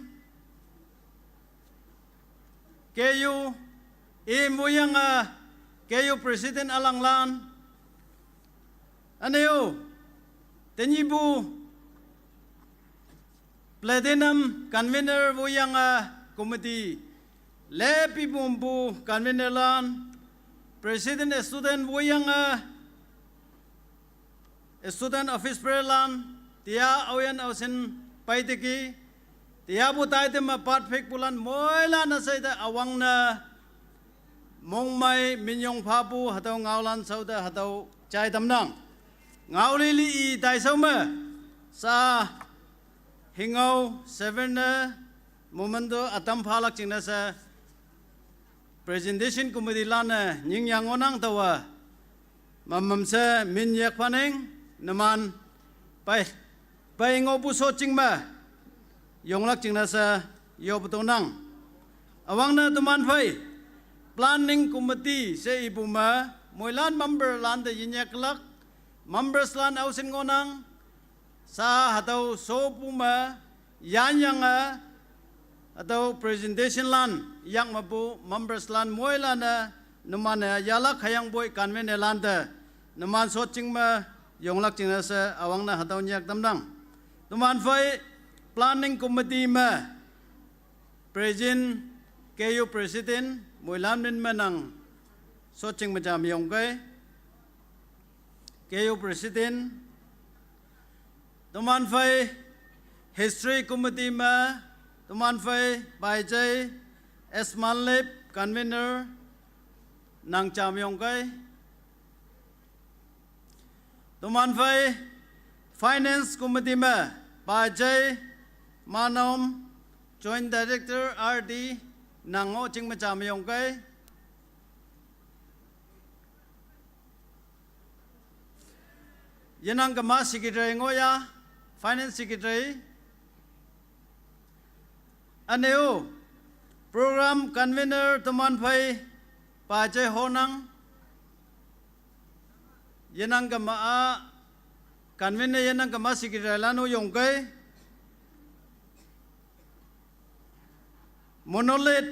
K U, im woiyange, K U President ülanglan, üneo, tenyihpu, Platinum Convener woiyange committee, lepi pumpu convener lan, President Student woiyange, Student office bearer lan, tia aoyin aoshin peiteki, tiapu taitam me part phekpulan moilan üsheite üwangne, mongmei minyong phapu hatüo ngaolan shaote hatüo jai tamnang. Ngao lili i taishao me, sa, hingao, seven ne, momento ütam phalak jingne she, Presentation Committee lan-e nyingyang ngohnang taowa. Mamam she minyek phaneng, numan, pei, pei ngohpu shotjing me, yonglak jingne she, yoppe tonang. Üwangne teman phei, Planning Committee she ipu me, moilan member lante yinyeklak, members lan aoshin ngohnang, sa hatüo shopu me, yanyange, Hatüo presentation lan, yak mepu members lan moilan-e, numan-e yahlak hüyangpoi convener lan te, numan shotjing me yonglak jingne she üwangne hatüo nyak tamnang. Teman phei planning committee me, president, K U president, moilan min me nang shotjing me jam yongkei. K U president, teman phei history committee me, teman phei paijai Esmanlip convener nang jam yongkei. Teman phei finance committee me paijai Manom, joint director R D, nang ngoh jing me jam yongkei. Yenang kema secretary ngoh ya, finance secretary. Üne-o, program convener teman phei paijai Honang. Yenang kema-a, convener yenang kema secretary lan-o yongkei. Monolith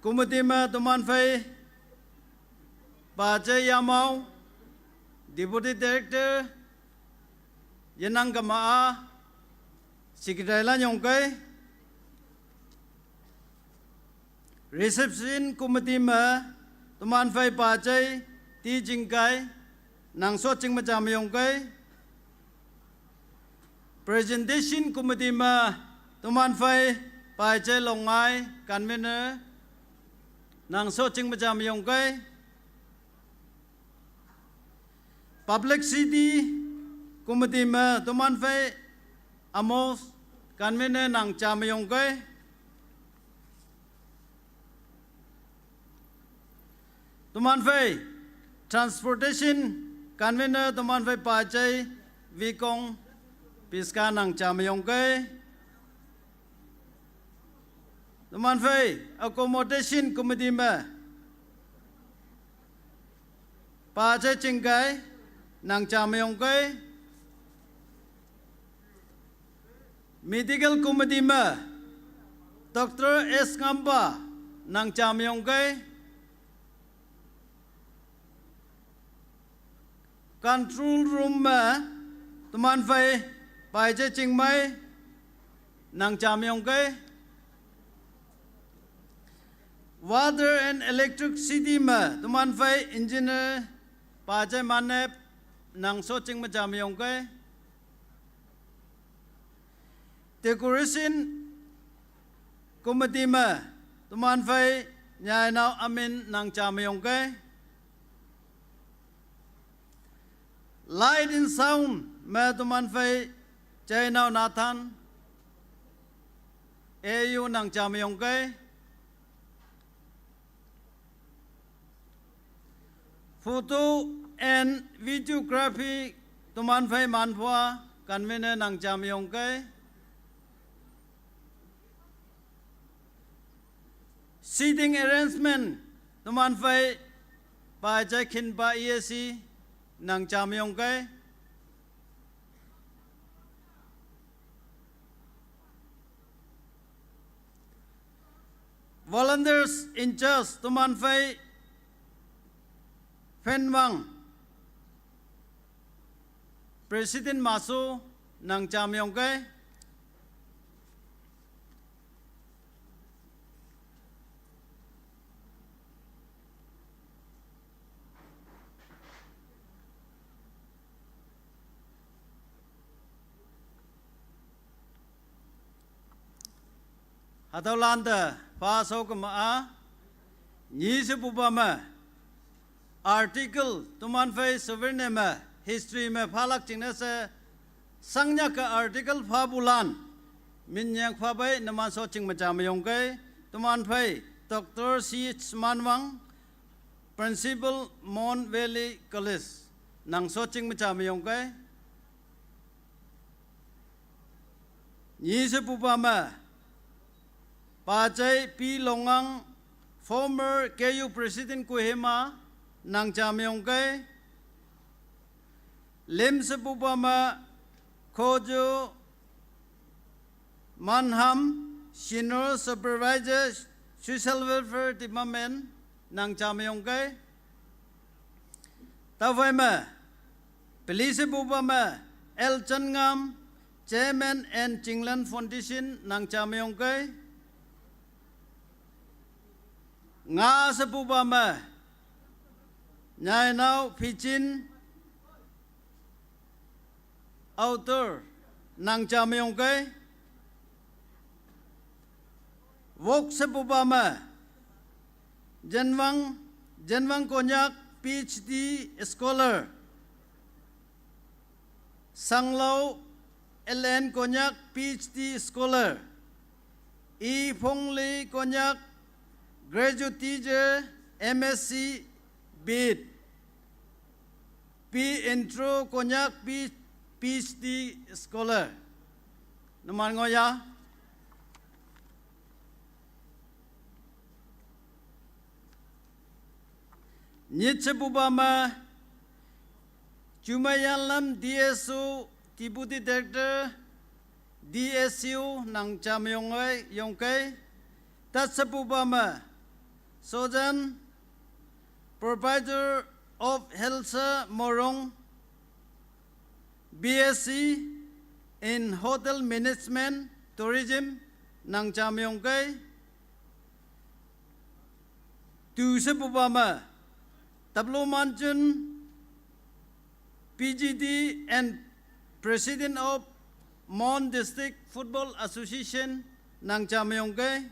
committee me teman phei paijai Yamao, deputy director, yenang kema-a, secretary lan yongkei. Reception committee me, teman phei paijai T Jingkai, nang shotjing me jam yongkei. Presentation committee me, teman phei paijai Longngai convener, nang shotjing me jam yongkei. Publicity committee me, teman phei Amos convener nang jam yongkei. Teman phei transportation convener teman phei paijai Vikong Piska nang jam yongkei. Teman phei accommodation committee me paijai Chingkai nang jam yongkei. Medical committee me Doctor S Ngamba nang jam yongkei. Control room me teman phei paijai Chingmei nang jam yongkei. Water and electricity me teman phei engineer paijai Manep nang shotjing me jam yongkei. Decoration committee me teman phei nyainao Amin nang jam yongkei. Light and sound me teman phei jainao Nathan, A U nang jam yongkei. Photo and videography teman phei Manphua convener nang jam yongkei. Seating arrangement teman phei paijai Khinpa E A C nang jam yongkei. Volunteers in charge teman phei Phenwang, president Masu nang jam yongkei. Hatüolan te pha shao kema-a, nyi shepupa me, article teman phei souvenir me, history me phalak jingne she, shangnyak ke article phapulan, minyeng phapei numan shotjing me jam yongkei, teman phei Doctor C H Manwang, Principal Mon Valley College, nang shotjing me jam yongkei. Nyi shepupa me, paijai P Longang, former K U president Kohima, nang jam yongkei. Lüm shepupa me, Khojo Manham, Senior Supervisor, Social Welfare Department, nang cha me yong kai. Tafai me, Police Bupa me, L Changam, Chairman and Chinglan Foundation, nang cha me yong kai. Nga Sepupa me, Nyainao Pichin, Author, nang cha me yong kai. Wok Sepupa me, Jenwang, Jenwang Konyak, P H D scholar. Sanglo L N Konyak, P H D scholar. I Phongli Konyak, graduate teacher, M S C B.Ed. Pi Intro Konyak, P-, P H D scholar. Numan ngoya. Nyit Sepupa me, Chumayanlam D S O, Deputy Director, D S U, nang cha me yong kai, yong kai. Tat Sepupa me, Sojan, Proprietor of Health Morong, B S c in Hotel Management, Tourism, nang cha me yong kai. Tu Sepupa me, Tablo Manchun, P G D and President of Mon District Football Association, nang cha me yong kai.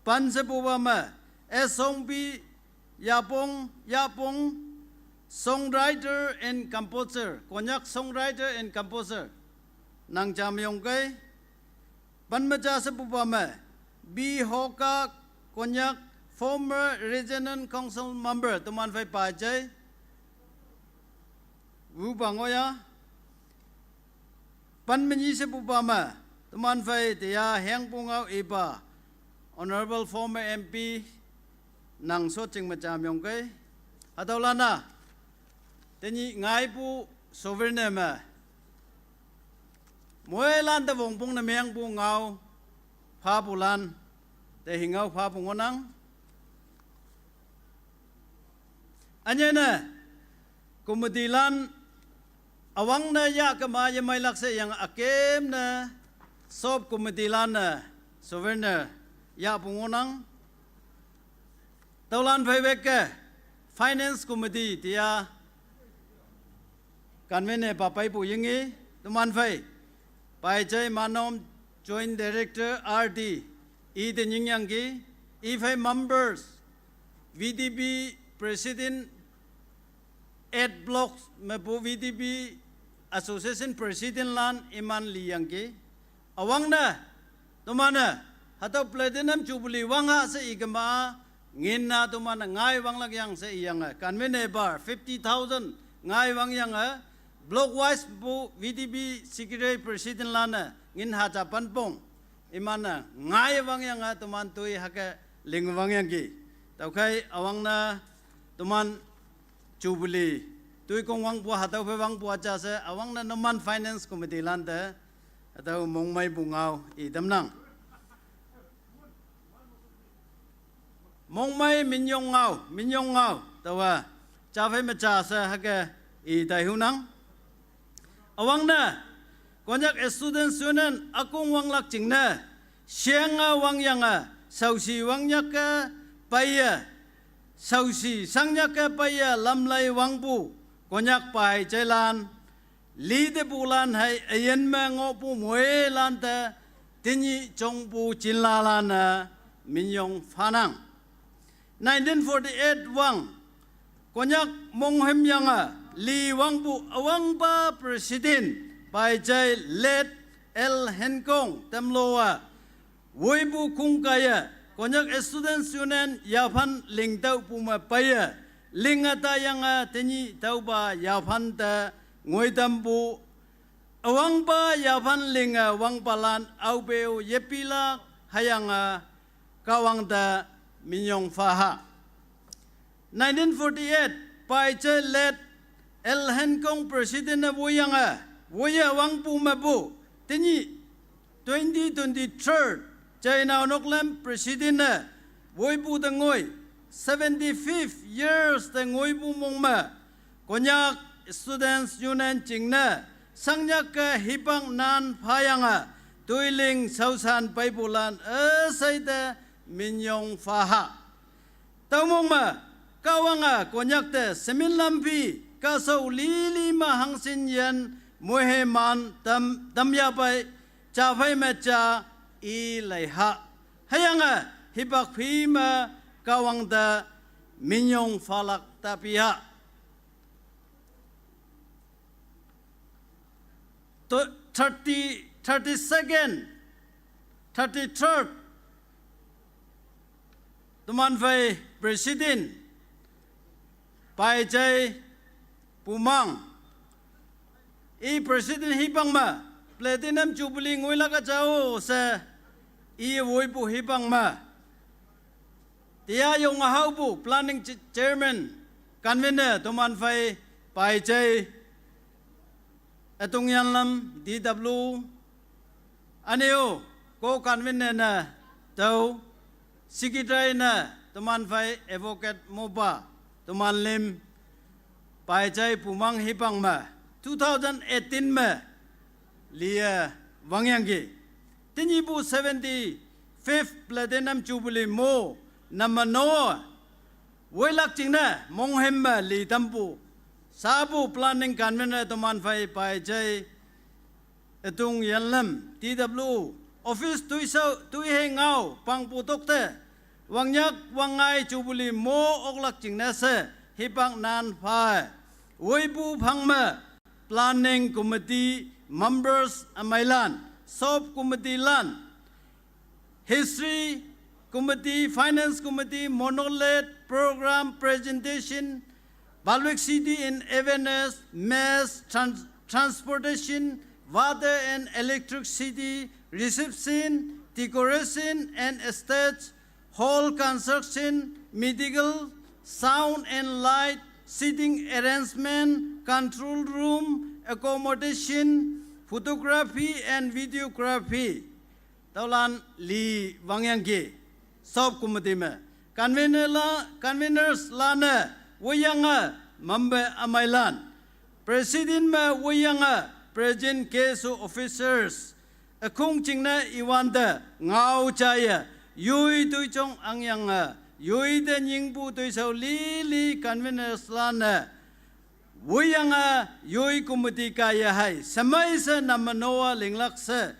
Pan Sepupa me, S Songpi Yapong, Yapong, songwriter and composer, Konyak songwriter and composer, nang cha me yong kai. Pan Macha Sepupa me, B Hoka Konyak, former Regional Council member, tuman phai pai chai. Wu Bangoya. Pan Manyi Sepupa me, tuman phai tia heng pungau ipa, Honorable former M P, nang so ching me cha me yong kai. Hatau lana, Tenyih ngai pu souvenir me, moi lan te wong pung ne meng pu ngau, pha pu lan, te hi ngau pha pu ngonang. Anye ne, committee lan, awang ne ya kema ye mai lak se yang akem ne, sop committee lan ne, souvenir, ya pu ngonang. Taulan phai wek ke, Finance Committee tia, convener pa pai pu yingi, tuman phai. Pai chai Manom Joint Director R D, i te nying yang ki, i phai members, V D B President, eight blocks me pu V D B Association President lan iman li yang ki. Awang na, tuman na, hatau Platinum Jubilee wang ha se i kema, ngin na tuman na ngai wang lak yang se i yang a. Convener bar, fifty thousand ngai wang yang a. Block wise pu V D B Secretary President lan na, ngin ha cha pan pong. Iman na, ngai wang yang a, tuman tui ha ke ling wang yang ki. Tau kai awang na, tuman Jubilee. Tui kong wang pu hatau phai wang pu acha se, awang na numan Finance Committee lan te, hatau mongmai pu ngau, i tam nang. Mongmai minyong ngau, minyong ngau, tawa, cha phai me cha se ha ke, i tai hu nang. Awang na, Konyak Students Union akung wang lak ching na, siang a wang yang a, sausi wang yak a, pai a, sausi sang yak a, pai a, lam lai wang pu, Konyak pai chai lan, li te pu lan hai, ayen me ngo pu moi lan te, tenyih chong pu chin la lan a, minyong pha nang. Nineteen forty-eight wang, Konyak mong hem yang a, li wang pu awang pa President, pai chai late L Henkong, temlo a, woi pu kung kai a, Konyak Students Union yaphan ling tau pu me pai a, ling a ta yang a, tenyih tau pa yaphan te, ngoi tam pu, awang pa yaphan ling a, wang pa lan, au peu, ye pi lak, ha yang a, ka wang te, minyong pha ha. Nineteen forty-eight, pai chai late, L Henkong President na woi yang a, woi a wang pu me pu, tenyih, twenty twenty-third, Chainao Noklem President ne woipu te ngoi, seventy-five years te ngoipu mong me, Konyak Students Union jingne, sangyak ke hipak nan phayange, toiling shaoshan peipulan üshei te minyong pha ha. Tüomong me, Kahwange Konyak te shemin lam phi, kashao lili me hangshin yin, moiheman tam, tamya pei, ja phei me ja, i lei ha. Hüyange, hipak phi me, Kahwang te, minyong phalak ta pi ha. To, thirty, thirty-second, thirty-third, teman phei President, Paijai Pumang. I President hipak me, Platinum Jubilee ngoilak a jao she, i woipu hipak me. Tia yong haopu Planning Ch-, Chairman, Convener, teman phei, Paijai, Ütung Yanlam, D W, üne-o, Co-Convener ne, tüo, Secretary ne, teman phei, Advocate Mopa, teman lüm, Paijai Pumang hipak me, two thousand eighteen me, liye wangyangki. Tenyihpu seventy-fifth Platinum Jubilee mo, number no, woilak jingne, monghem me li tampu, shapu Planning Convener teman phei Paijai, Ütung Yanlam, T W, office toishao, toihe ngao, pangpu tokte, wangnyak, wangngai Jubilee mo oklak jingne she, hipak nan pha. Woipu phang me, Planning Committee members ümeilan, Sub Committee lan, History Committee, Finance Committee, Monolith, Program Presentation, Publicity and Awareness, Mass Trans-, Transportation, Water and Electricity, Reception, Decoration and Stage, Hall Construction, Medical, Sound and Light, Seating Arrangement, Control Room, Accommodation, Photography and Videography. Tüolan li wangyangki, Sub Committee me. Convener la, conveners lan-e, woiyange, member ümeilan. President me woiyange, President K S O officers. Ükhong jingne iwante, ngao jaiye, yoi toijong angyange, yoi te nyingpu toishao lili conveners lan-e. Woiyange, yoi committee kaiye hei, shemei she number no-a linglak she,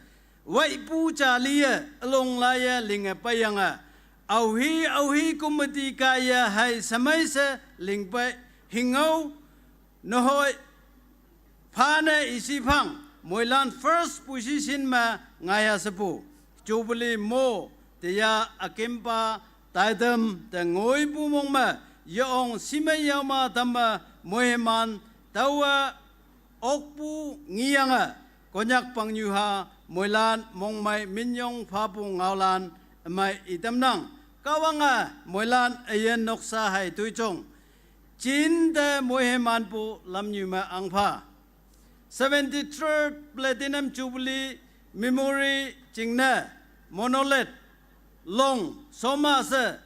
waipu ja liye, ülong laiye linge peiyange. Aohi, aohi committee kaiye hei shemei she lingpei hingao, nehoi, phane isi phang, moilan first position me ngaiya shepu. Jubilee mo, teya ükimpa, taitam, te ngoipu mong me, yeong shime yaoma tamme, moiman, taowa, okpu ngiyange, Konyak pangnyuha, moilan, mongmei, minyong, phapu, ngaolan, ümei, itamnang, Kahwange, moilan, üyin noksa hei toijong. Jinte moihemanpu lamnyu me angpha. Seventy-third Platinum Jubilee Memory jingne monolith long shoma she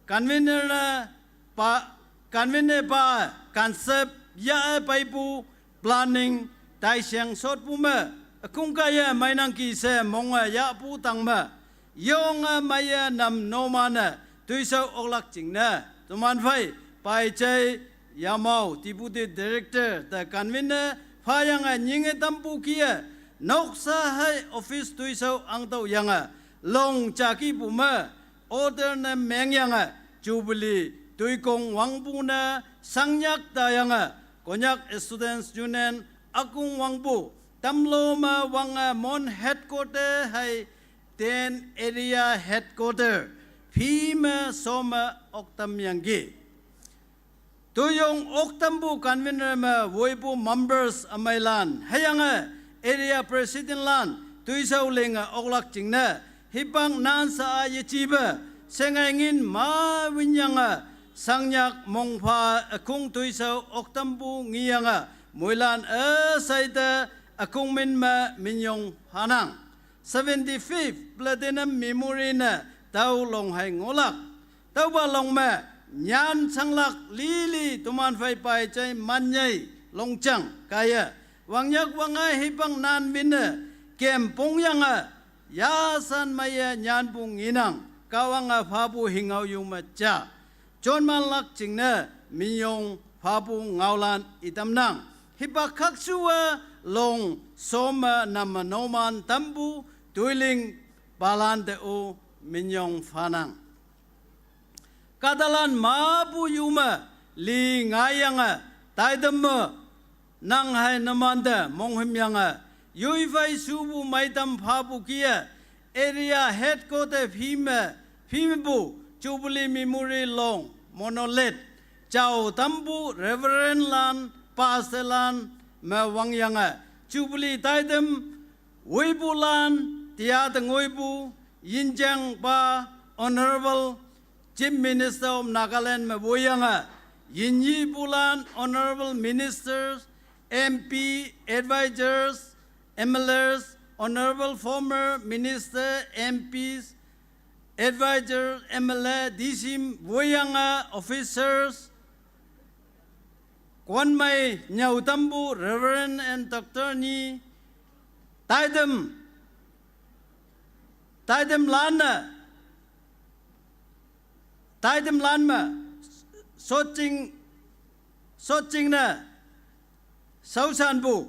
convener ne pa, convener pa concept ya peipu planning taisheng shotpu me, ükong kaiye meinangki she monge yahpu tangme, yonge meiye nam nomane, toishao oklak jingne, teman phei, Paijai Yamao, Deputy Director, te convener, phayange nyinge tampu kih-e, noksa hei office toishao angtüoh yange, long jakipu me, order ne mengyange, Jubilee, toikong wangpu ne, sangnyak tayange, Konyak Students Union, ükong wangpu, tamlo me wange Mon headquarter hei, ten area headquarter, phi me shome oktam yangki. Toiyong oktampu convener me woipu members ümeilan, hüyange area president lan, toishao linge oklak jingne, hipak nan sha-a yejipe, shengai ngin ma winyange, sangnyak mongpha ükong toishao oktampu ngiyange, moilan üshei te ükong min me minyong phanang. seventy-fifth platinum memory ne tao long hai ngolak. Tüopa long me nyan changlak lili toman phei pai jai manyei longjang kaiye. Wangnyak wangngai hipak nan minne kem pongyange, yasan meiye nyanpu ngenang, Kahwange phapu hingao yu me ja. Jonmanlak jingne minyong phapu ngaolan itamnang. Hipak khakshuwe long some namme noman tampu toiling palante-o minyong phanang. Kahtalan mapu yu me li ngaiyange, taitamme nang hai numante monghümyange, yoiphei shupu meitam phapu kih-e, area headquarter phime, phimepu Jubilee Memorial long monolith jao tampu Reverend lan, Pastor lan me wangyange, Jubilee taitam woipulan, tia te ngoipu, yinjengpa Honorable Chief Minister of Nagaland me woiyange, yinyipulan Honorable Ministers, M P, Advisors, M L As, Honorable former Minister, M Ps, Advisor, M L A, D C woiyange, officers, Konmei nyüo tampu Reverend and Doctor nyi, taitam, taitamlan-e, taitamlan me shotjing, shotjingne shaoshanpu,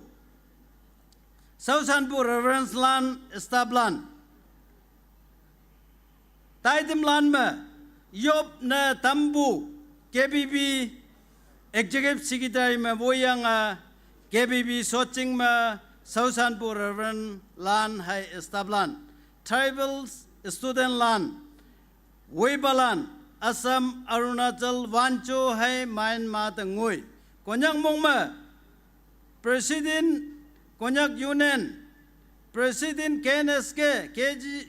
shaoshanpu Reverend lan, staff lan. Taitamlan me yop ne tampu K B B Executive Secretary me woiyange, K B B shotjing me shaoshanpu Reverend lan hai staff lan, tribal student lan, woipalan, Assam, Arunachal, Wancho hai Myanmar te ngoi. Konyak mong me President, Konyak Union, President K N S K, K G,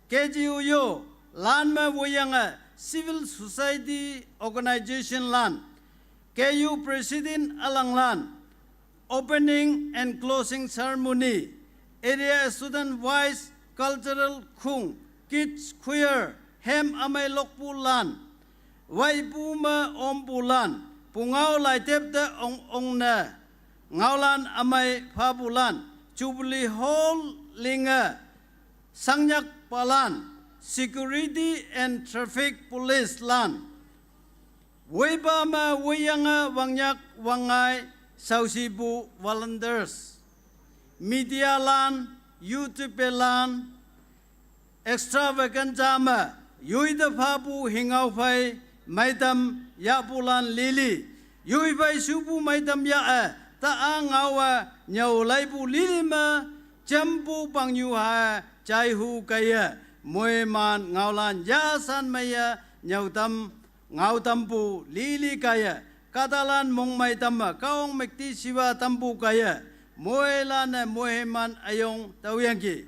K G U U, lan me woiyange civil society organization lan, K U President ülanglan, opening and closing ceremony, area student voice, cultural khung, kids choir, hem ümei lokpulan, waipu me ompulan, pungao laitep te ong ongne ngaolan ümei phapulan, Jubilee Hall linge shangnyak palan, security and traffic police lan, woipa me woiyange wangnyak wangngai shaoshipu volunteers, media lan, YouTube lan, extravaganza me yoite phapu hingao phei meitam yahpulan lili, yoiphei shupu meitam yah-e, ta-a ngao-e nyüo laipu lili me jampu pangnyu ha jaihu kaiye, moiman ngaolan yasan meiye nyüo tam, ngao tampu lili kaiye, kahtalan mongmei tamme Kahwang müktishiwa tampu kaiye, moilan-e moiman üyong taoyangki.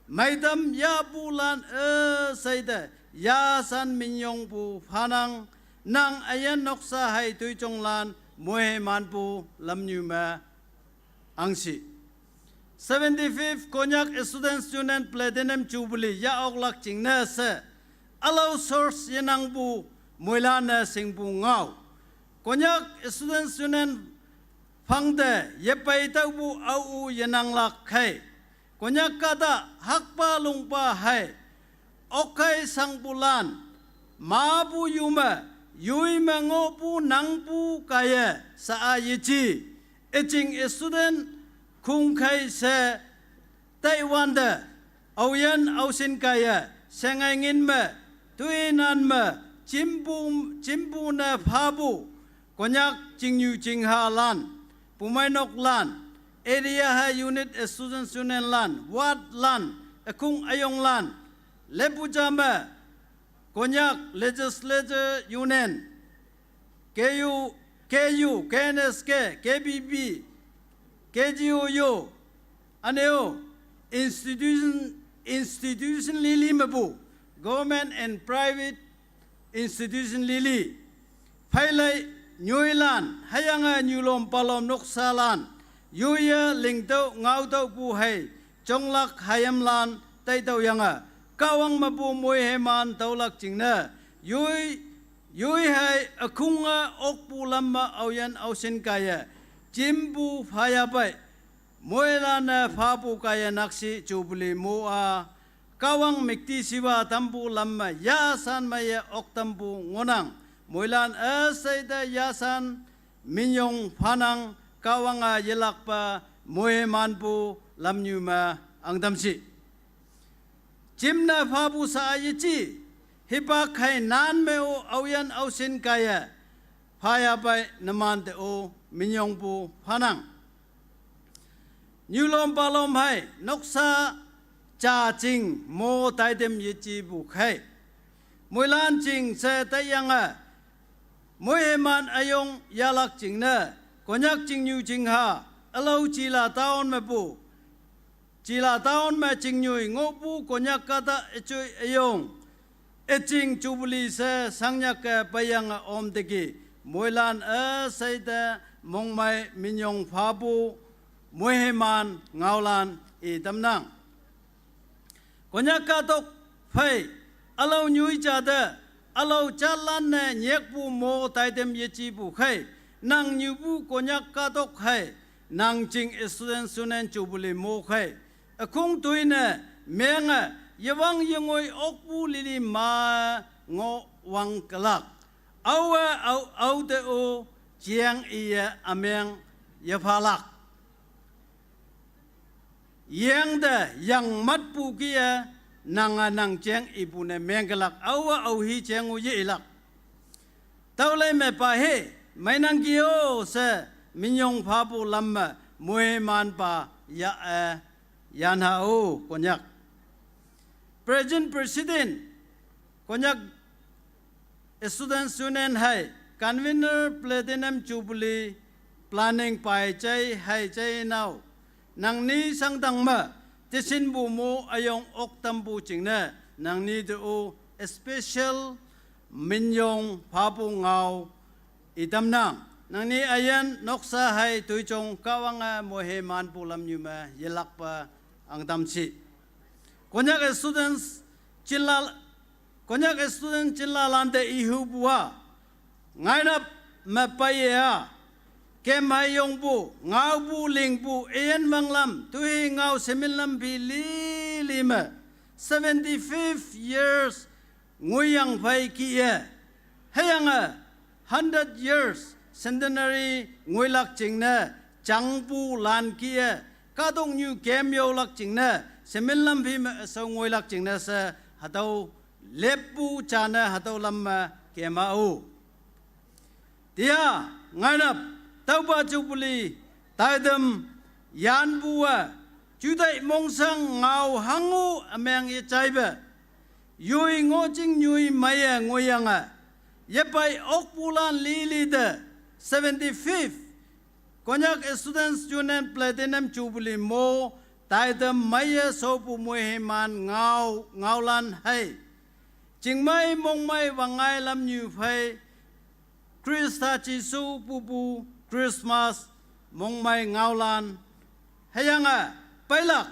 Meitam yahpulan üsheite yasan minyongpu phanang, nang üyin noksa hai toijonglan moimanpu lamnyu me angshi. Seventy-fifth Konyak Students Union Platinum Jubilee yah oklak jingne she, ülao source yenangpu moilan-e shingpu ngao. Konyak Students Union phangte yepei taopu ao-u yenanglak khei, Konyak kahta hakpa longpa hai, okkhei shangpulan, mapu yu me, yoi me ngohpu nangpu kaiye sha-a yeji, üjing student khongkhei she taiwante, aoyin aoshin kaiye shengai ngin me, toinan me, jimpu, jimpu ne phapu, Konyak chingnyu chinghalan, pumeinoklan, area ha unit, students union lan, ward lan, ükhong üyonglan, lepu ja me, Konyak Legislature Union, K U, K U, K N S K, K B B, K G U U, üne-o institution, institution lili mepu, government and private institution lili, pheilei nyoilan, hüyange nyulom palom noksalan, yoiye lingtüoh ngaotüohpu hei, jonglak hayimlan, taitüoh yange, Kahwang mepu moiheman tüolak jingne, yoi, yoi hei ükhunge okpu lam me aoyin aoshin kaiye, jimpu phayapei, moilan-e phapu kaiye nakshih Jubilee mo-a, Kahwang müktishiwa tampu lam me yashan meiye oktampu ngohnang. Moilan üsheite yashan minyong phanang, Kahwange yelakpe moimanpu lamnyu me angtamshi. Jimne phapu sha-a yeji, hipak hei nan me-o aoyin aoshin kaiye, phayapei numante-o minyongpu phanang. Nyulom palom hei noksa ja jing mo taitem yejipu khei, moilan jing she taiyange, moiheman üyong yahlak jingne, Konyak chingnyu chingha, ülao Jila town mepu, Jila town me chingnyoi ngohpu Konyak kahta üjoi üyong, üjing Jubilee she shangnyakke peiyange omteki, moilan üsheite mongmei minyong phapu moiheman ngaolan itamnang. Konyak kahtok phei, ülao nyoi ja te, ülao jatlan ne nyekpu mo taitem yejipu khei, nang nyupu Konyak kahtok hei, nang jing Students' Union Jubilee mo khei, ükhong toine menge, yewang yengoi okpu lili ma ngoh wangkelak. Aowe ao, ao te-o jeng iye ümeng yephalak. Yeng te yangmatpu kih-e, nange nang jeng ipu ne mengkelak, aowe aohi jeng-o ye ilak. Tüolei me pa he, meinang ki-o she, minyong phapu lam me, moimanpa ya-e, yanha-o, Konyak. Present President, Konyak Students' Union hei, Convener Platinum Jubilee planning pai jai hei jainao, nangni shangdang me, teshinpu mo üyong oktampu jingne, nangni te-o special minyong phapu ngao itamnang. Nangni üyin noksa hei toijong Kahwange moihemanpu lamnyu me yelakpe angtamshi. Konyak students jinla, Konyak student jinlalante ihupu-a, ngainap me peiye-a, kem hei yongpu, ngaopu lingpu, üyin wanglam, tohi ngao sheminlam phi lili me, seventy-five years ngoiyang phei kih-e, hüyange hundred years centenary ngoilak jingne, jangpulan kih-e, kahtoknyu kem yaolak jingne, sheminlam phi me üshao ngoilak jingne she, hatüo leppu jane hatüo lam me kema-o. Tia, ngainap, tüopa Jubilee taitem yanpu-e, jutai mongsang ngao hango ümeng yejaipe, yoi ngohjing nyoi meiye ngoiyange, yepei okpulan lili te, seventy-five, Konyak Students' Union Platinum Jubilee mo, taitem meiye shopu moiheman ngao, ngaolan hei, chingmei mongmei wangngai lamnyu phei, Khrista Jesu pupu Christmas mongmei ngaolan, hüyange, peilak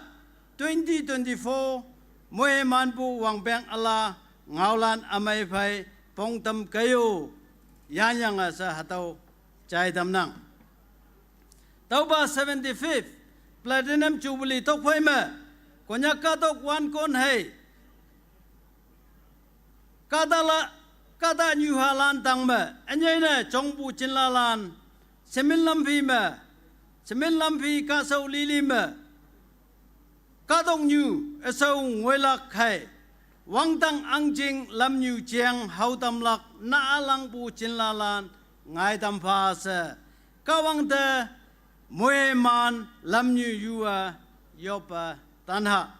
twenty twenty-four moimanpu wangpeng üla ngaolan ümei phei pongtam kei-o, yanyange she hatüo jai tamnang. Tüopa seventy-fifth Platinum Jubilee tokphei me, Konyak kahtok wankon hei, kahtala, kahta nyuhalan tang me, ünyei ne jongpu jinlalan, sheminlam phi me, sheminlam phi kahshao lili me, kahtoknyu üshao ngoilak hei, wangdang ahngjing lamnyu jeng haotamlak nalangpu jinlalan, ngaitam pha she, Kahwang te moiman lamnyu yu-a yoppe tanha.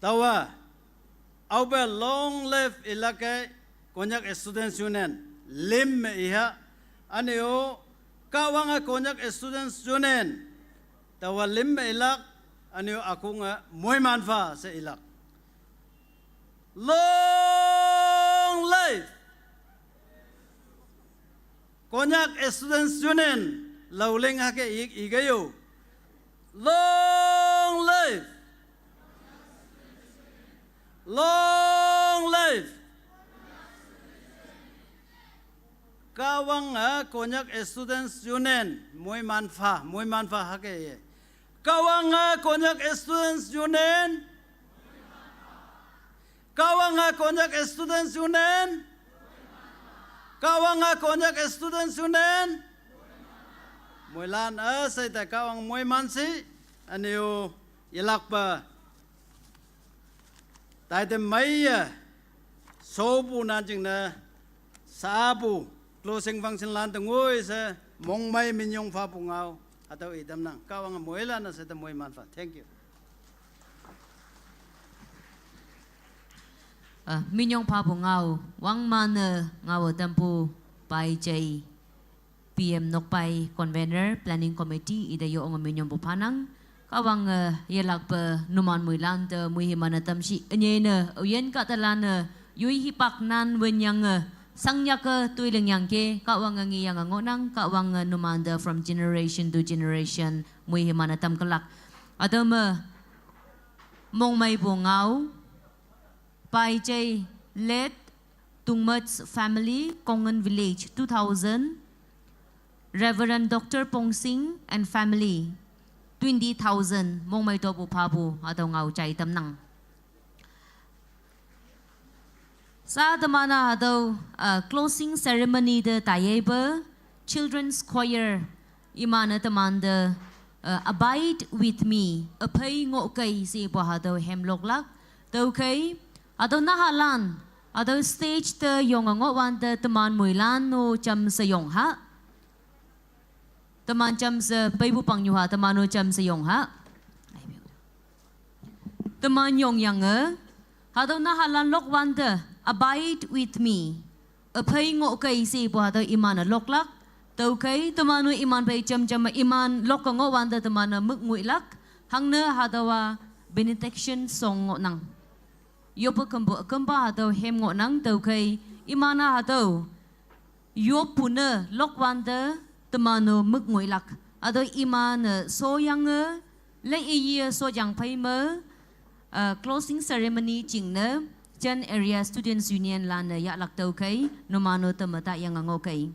Taowa, aope long live ilak-e Konyak Students' Union, lim me iha, üne-o, Kahwange Konyak Students' Union, taowa lim me ilak, üne-o ükhonge moiman pha she ilak. Long live Konyak Students' Union, laoling hüke i, ikei-o. Long live Long live! Kahwange Konyak Students Union, moiman pha, moiman pha hüke ye. Kahwange Konyak Students Union. Kahwange Konyak Students Union. Kahwange Konyak Students Union. Moilan üshei te Kahwang moiman shi, üneo yelakpe taitem meiye, sopu nan jingne, sapu, closing function lan te ngoi she, mongmei minyong phapu ngao, hatüo itamnang, Kahwange moilan üshei te moiman pha. Thank you. Ah, minyong phapu ngao, wangman-e ngao tampu, Pai Jei. P M Nokpai, Convener, Planning Committee, ite yo onge minyongpu phanang. Kahwange, eh, yelakpe numan moilan te, moihiman-e tamshi, ünyei ne, üyin kahtalan-e, yoi hipak nan wenyange, eh, sangyak-e, toilingyangki, Kahwange ngeyange ngohnang, Kahwange, eh, numan te from generation to generation, moihiman-e tamkelak. Hatüo me, mongmeipu ngao, Pai Jei led Tungmut family, Kongen Village, two thousand. Reverend Doctor Pongsing and family, twenty thousand. Mongmei topu phapu, hatüo ngao jai tamnang. Sa teman-a hatüo, uh, closing ceremony te taiyeipe, Children's Choir, iman-e teman te, uh, Abide with Me, üphei ngohkei shepu hatüo hemloklak. Tüokhei, hatüo nahalan, hatüo stage te yonge ngohwante teman moilan-o jamshe yong ha. Teman jamshe peipu pangnyu ha, teman-o jamshe yong ha. Teman yongyange, hatüo nahalan lokwante, Abide with Me. Üphei ngohkei shepu hatüo iman-e loklak. Tüokhei, teman-o iman phei jamjam, iman lokke ngohwante teman-e mük ngoilak. Hangne hatüowa benediction song ngohnang. Yoppe kempu, kempa hatüo hem ngohnang tüokhei, iman-a hatüo yoppu ne lokwante teman-o mük ngoilak. Hatüo iman-e soyange, lei iye sojang phei me, uh, closing ceremony jingne, Chan Area Students Union lan-e yahlak tüokhei, numan-o teme tayange ngohkei.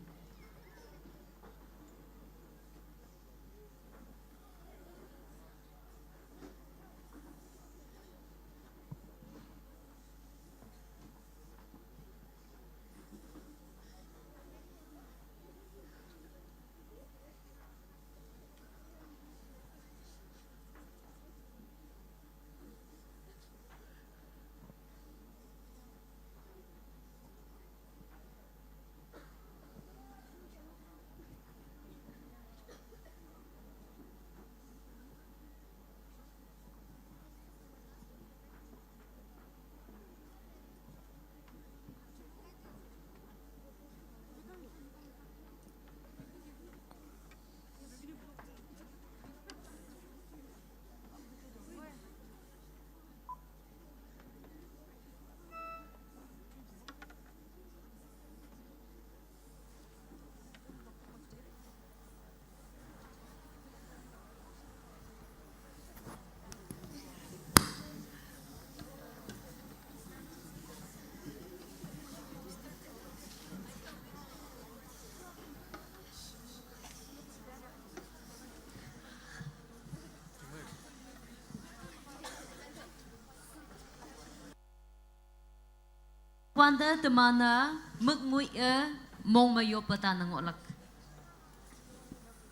Wante teman-a mük ngoi-e mong me yoppe tane ngohlak.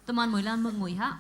Teman moilan mük ngoi ha.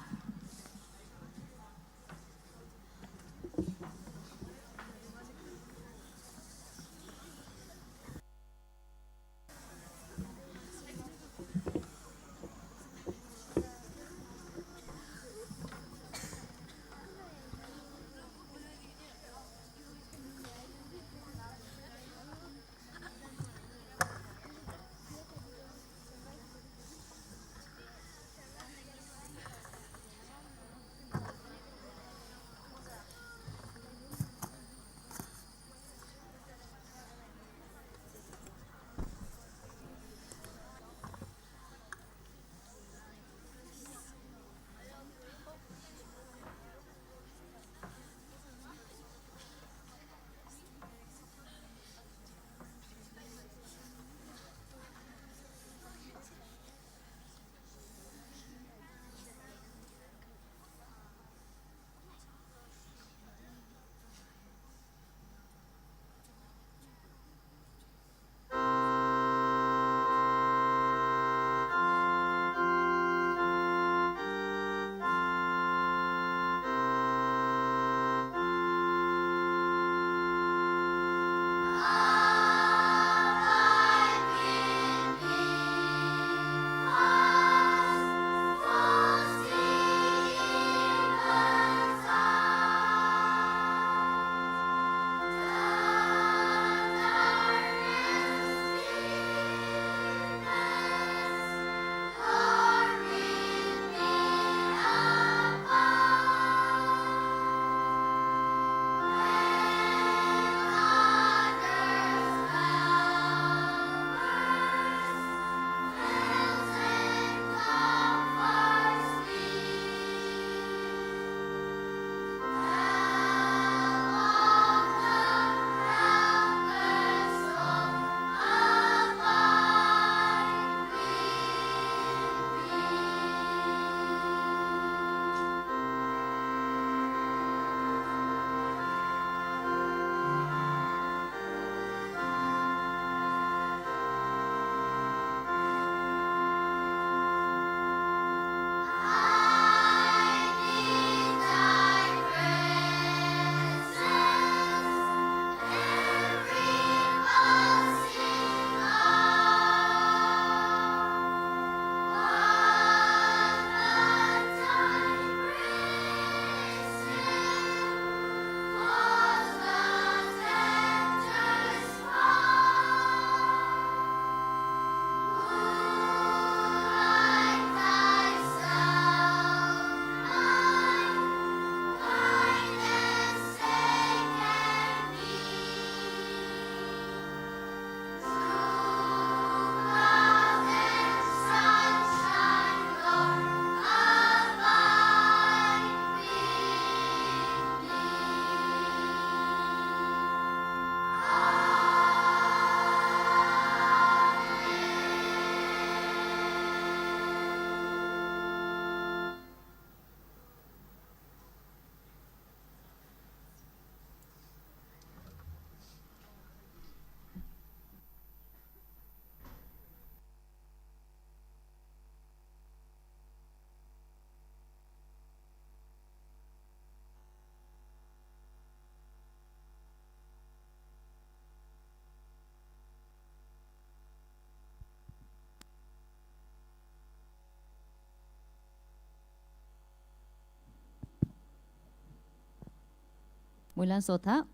Muilan sotha.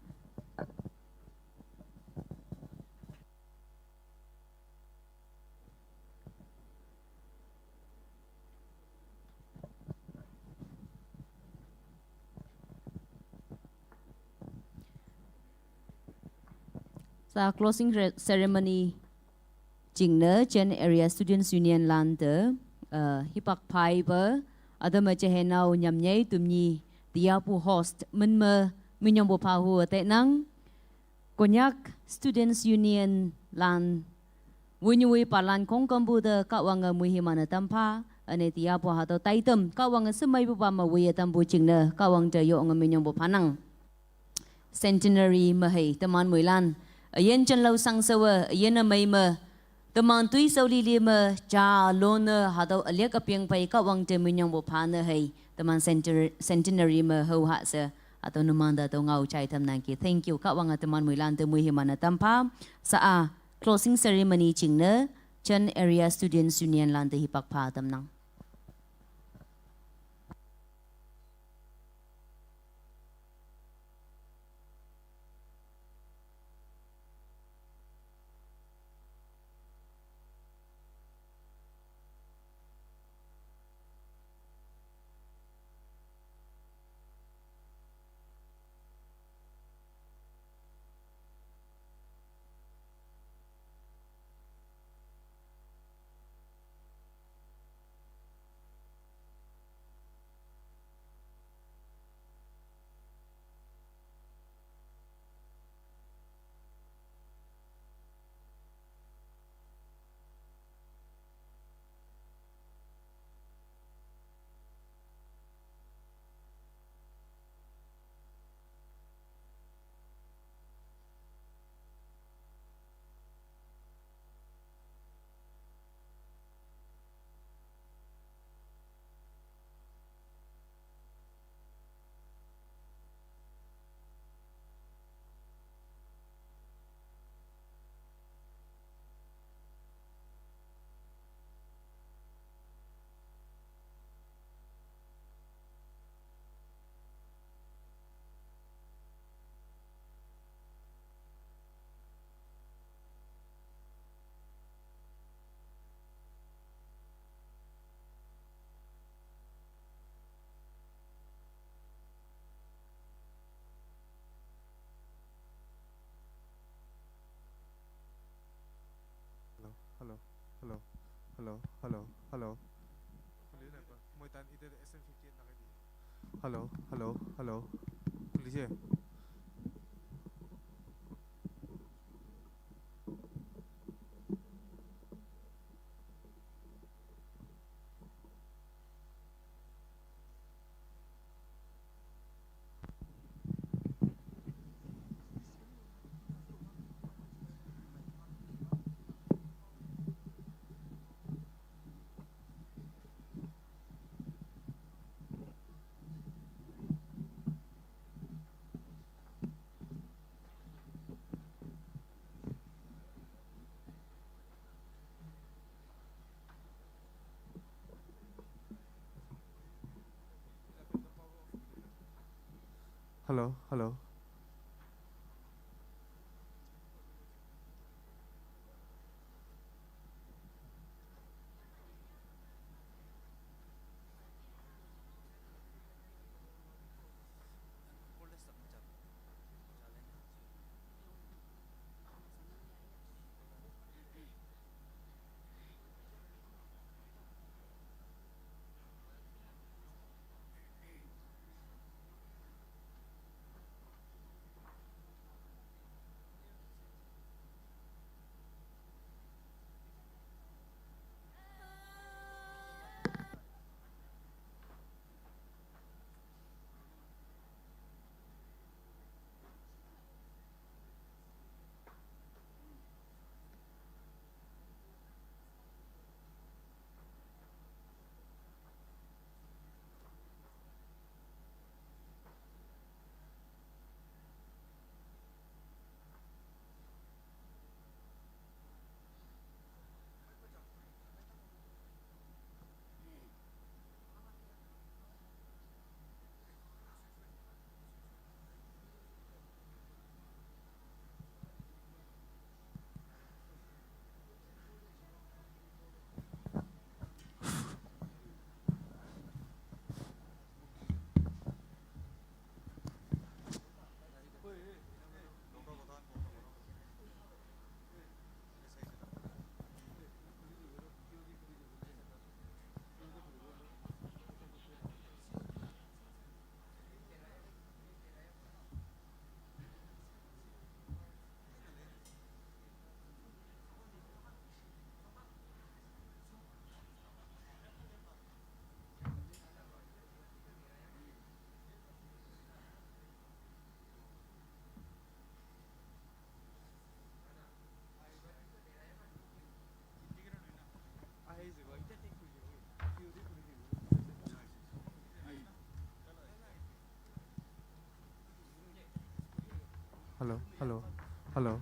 Sa closing re- ceremony chingnü Chin Area Students Union lantü, uh, hipak phaiba, adama chehenau nyamnyai tumni tiapu host münma minyongbo phahu atenang, Konyak Students Union lan wünyu wüi palan kongkambu de Kahwange muihi manü tampha, ane tiapu hatüo taitam, Kahwange sümaipu pama wüi atampu chingnü, Kahwang te yonge minyongbo phanang. Centenary mahei teman muilan. Ayen chenlao sangsawa, ayen amei me. Teman tui sao lili me, cha lone, hatüo aliak apiang pai Kahwang te minyongbo phanü hei. Teman center- centenary me hao ha se. Hatüo numang da tüo ngao chai tamnang ki. Thank you. Kahwange teman muilan te muihi manü tampha. Sa a closing ceremony chingnü, Chin Area Students Union lantü hipak pha tamnang. Hello, hello, hello, hello, hello, hello. Hello, hello, hello. Please. Hello, hello. Hello, hello, hello.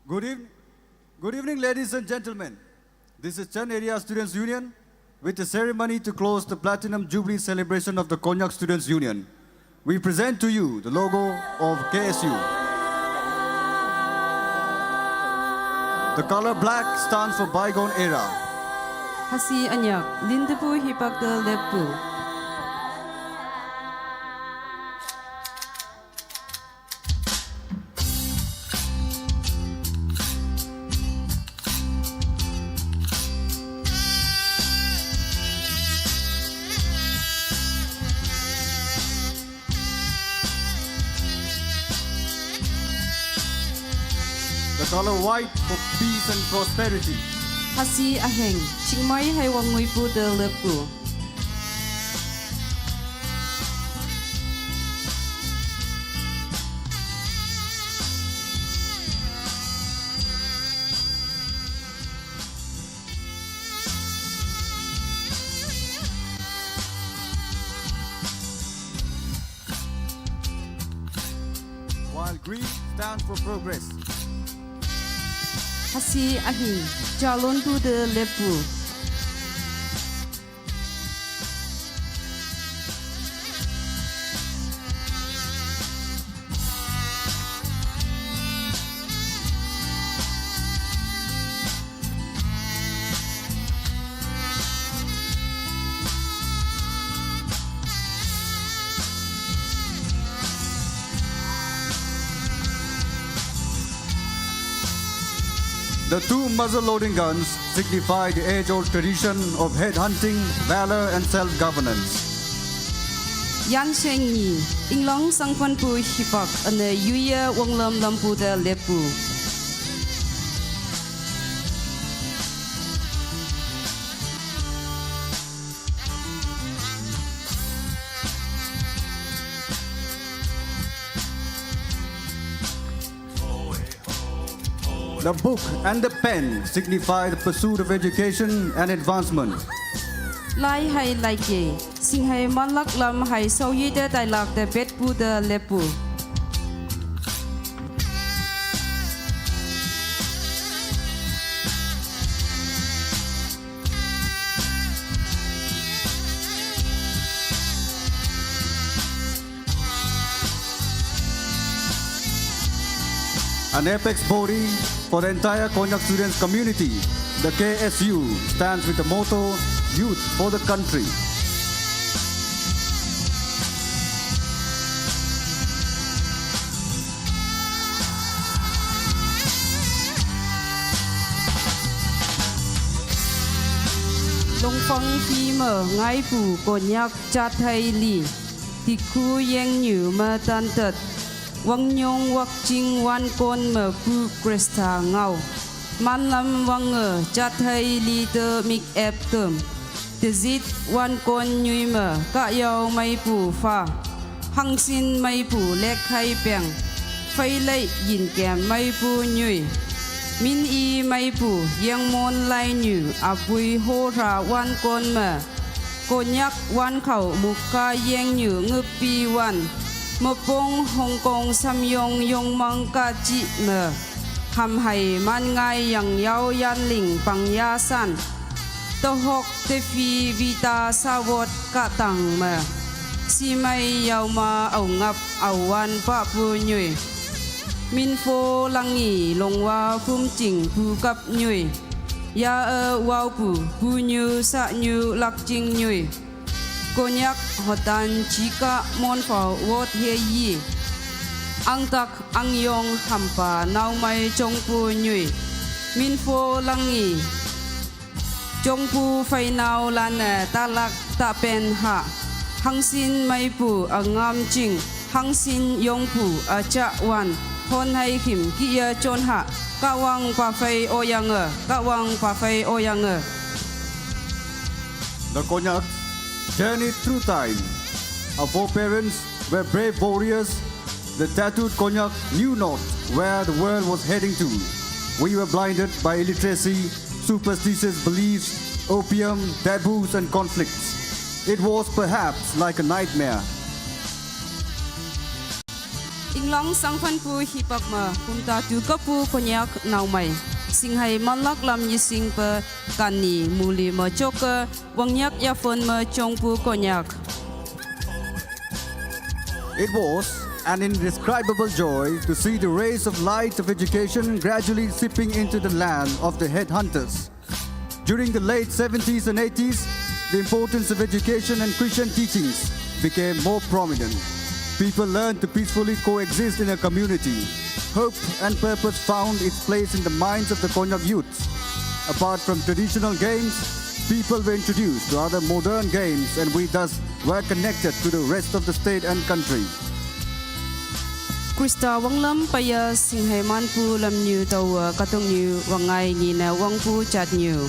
Good evening, good evening, ladies and gentlemen. This is Chan Area Students Union with the ceremony to close the Platinum Jubilee celebration of the Konyak Students Union. We present to you the logo of K S U. The color black stands for bygone era. Hasi anyak, lindepu hipakta leppu. The color white for peace and prosperity. Hasi aheng, chingmai hai wangui pu de lepu. While green stands for progress. Hasi ahi, jalon tu de lepu. The two muzzle-loading guns signify the age-old tradition of head hunting, valor, and self-governance. Yang Sheng Yi, Inglong Sangpan Pu Hipak, and the Yuya Wanglam Lampu de Lepu. The book and the pen signify the pursuit of education and advancement. Lai hai lai ke, sing hai malak lam hai sau yi de dai lak de bet pu de le pu. An apex body for the entire Konyak students community, the K S U stands with the motto, youth for the country. Longfang Fime Ngaipu Konyak Chathei Li, Tikhu Yengnu Matantat, Wangnyong Wakching Wankon Mepu Krista Ngau, Manlam Wange Chathei Li Te Mik Ep Tem, Tezit Wankon Nyui Me Kayau Maipu Fa, Hangsin Maipu Lekhai Peng, Failei Yinkem Maipu Nyui, Min I Maipu Yengmon Lainyu Apui Hora Wankon Me, Konyak Wankhau Muka Yengnu Ngepi Wan, Mepong Hong Kong Samyong Yongmang Kachi Me, Hamhai Manngai Yang Yau Yanling Pangyasan, Tohok Tefi Vita Sawot Katang Me, Simai Yauma Aungap Auwan Papu Nyui, Minfo Langi Longwa Phumching Pu Kap Nyui, Ya E Waupu Pu Nyu Sa Nyu Lakching Nyui, Konyak Hotan Chika Monfau Wot He Yi, Angtak Angyong Hampa Naumai Chongpu Nyui, Minfo Langi Chongpu Fainau Lane Talak Tapen Ha, Hangsin Maipu Angam Ching, Hangsin Yongpu Acha Wan, Hon Hai Him Kiya Chon Ha, Kawang Pafai Oyange, Kawang Pafai Oyange. The Konyak journeyed through time. Our foreparents were brave warriors. The tattooed Konyak knew not where the world was heading to. We were blinded by illiteracy, superstitious beliefs, opium, taboos, and conflicts. It was perhaps like a nightmare. Inglong Sangfanpu Hipakma Kumta Tu Kapu Konyak Naumai, Singhai Malak Lam Yising Pe Kani Muli Ma Choke, Wangyak Yafon Ma Chongpu Konyak. It was an indescribable joy to see the rays of light of education gradually seeping into the land of the headhunters. During the late seventies and eighties, the importance of education and Christian teachings became more prominent. People learned to peacefully coexist in a community. Hope and purpose found its place in the minds of the Konyak youths. Apart from traditional games, people were introduced to other modern games, and we thus were connected to the rest of the state and country. Krista Wanglam Paya Singhai Manpu Lamnyu Tawa Katongnu Wangai Nina Wangpu Chatnu.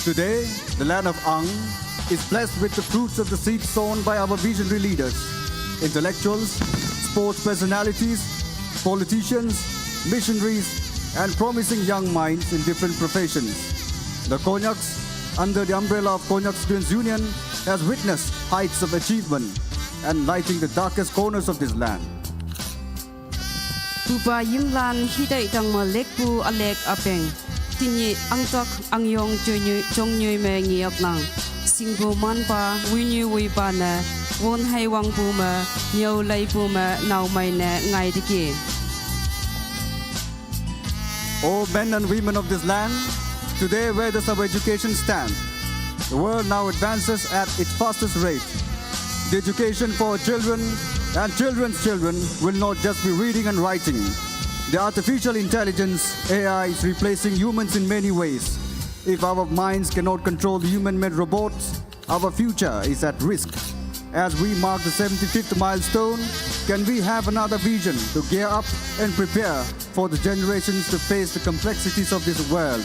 Today, the land of Ang is blessed with the fruits of the seed sown by our visionary leaders, intellectuals, sports personalities, politicians, missionaries, and promising young minds in different professions. The Konyaks, under the umbrella of Konyak Students' Union, has witnessed heights of achievement and lighting the darkest corners of this land. Pupa Yimlan Hidai Tangma Lekpu Alek Apeng, Tinyi Angtok Angyong Chongnyu Me Ngiok Nang, Singpu Manpa Winyu Wipa Ne, Won Hai Wangpu Me, Nyau Laipu Me Naumai Ne Ngai Diki. O men and women of this land, today where does our education stand? The world now advances at its fastest rate. The education for our children and children's children will not just be reading and writing. The artificial intelligence, A I, is replacing humans in many ways. If our minds cannot control the human-made robots, our future is at risk. As we mark the seventy-fifth milestone, can we have another vision to gear up and prepare for the generations to face the complexities of this world?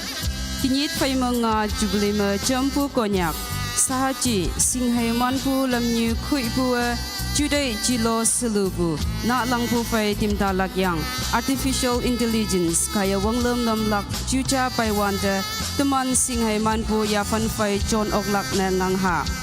Kinyit Faimanga Jubilee Me Champu Konyak, Sahachi Singhai Manpu Lamnyu Khuipu Chudai Chilo Selupu, Na Langpu Fai Timta Lakyang, Artificial Intelligence Kaya Wanglam Lam Lak Chucha Paiwante, Teman Singhai Manpu Yafan Fai Chon Oklak Ne Ngang Ha.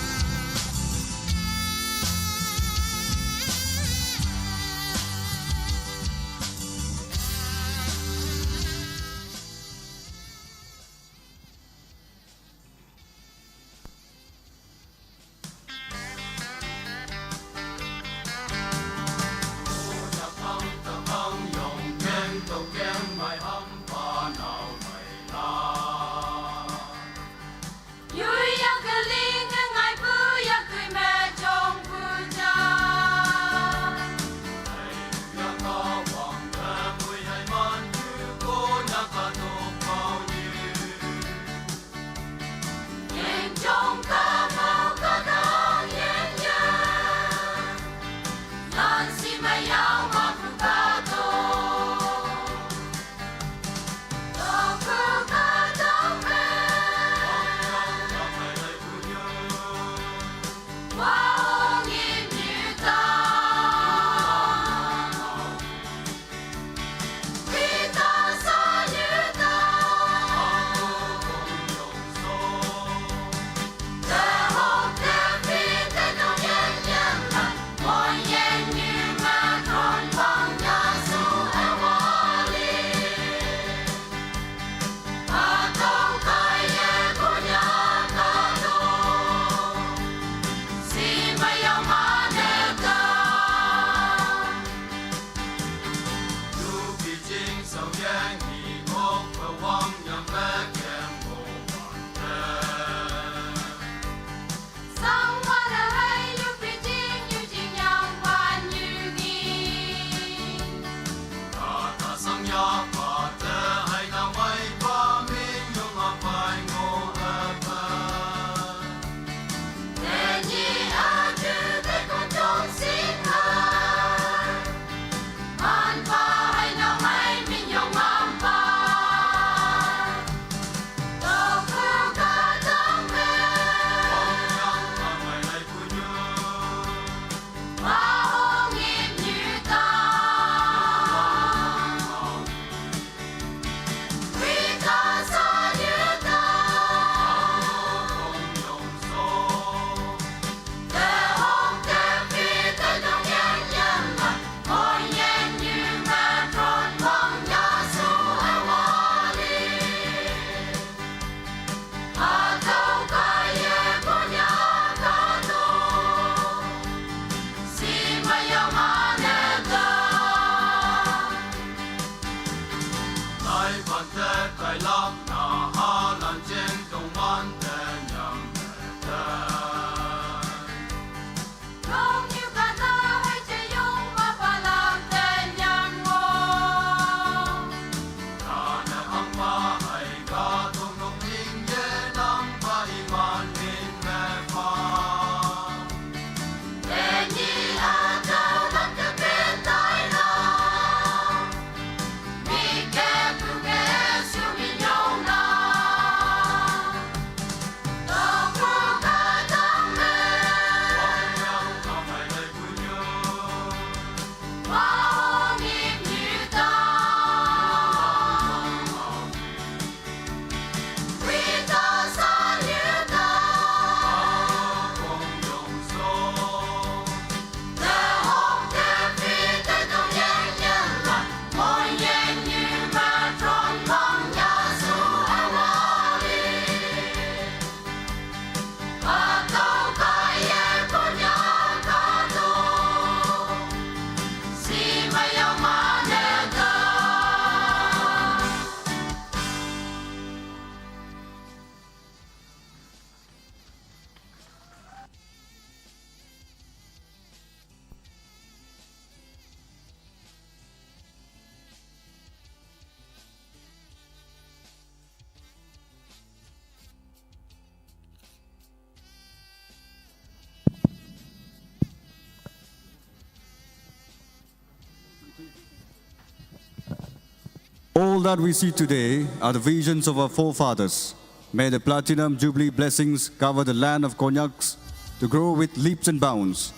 All that we see today are the visions of our forefathers. May the Platinum Jubilee blessings cover the land of Konyaks to grow with leaps and bounds.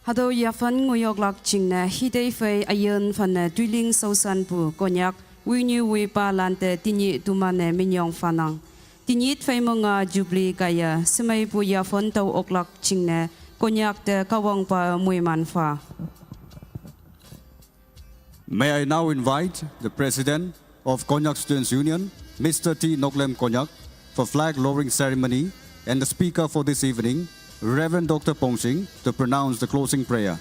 Hatüo yaphan ngohyok lak jingne hitei phei üyin phanne toiling shaoshanpu Konyak wünyu wüpa lante tenyih toman-e minyong phanang. Tenyih phei me nga Jubilee kaiye shemeipu yaphan tao oklak jingne Konyak te Kahwangpa moiman pha. May I now invite the President of Konyak Students Union, Mister T Noklem Konyak, for flag lowering ceremony and the speaker for this evening, Reverend Doctor Pongshing, to pronounce the closing prayer.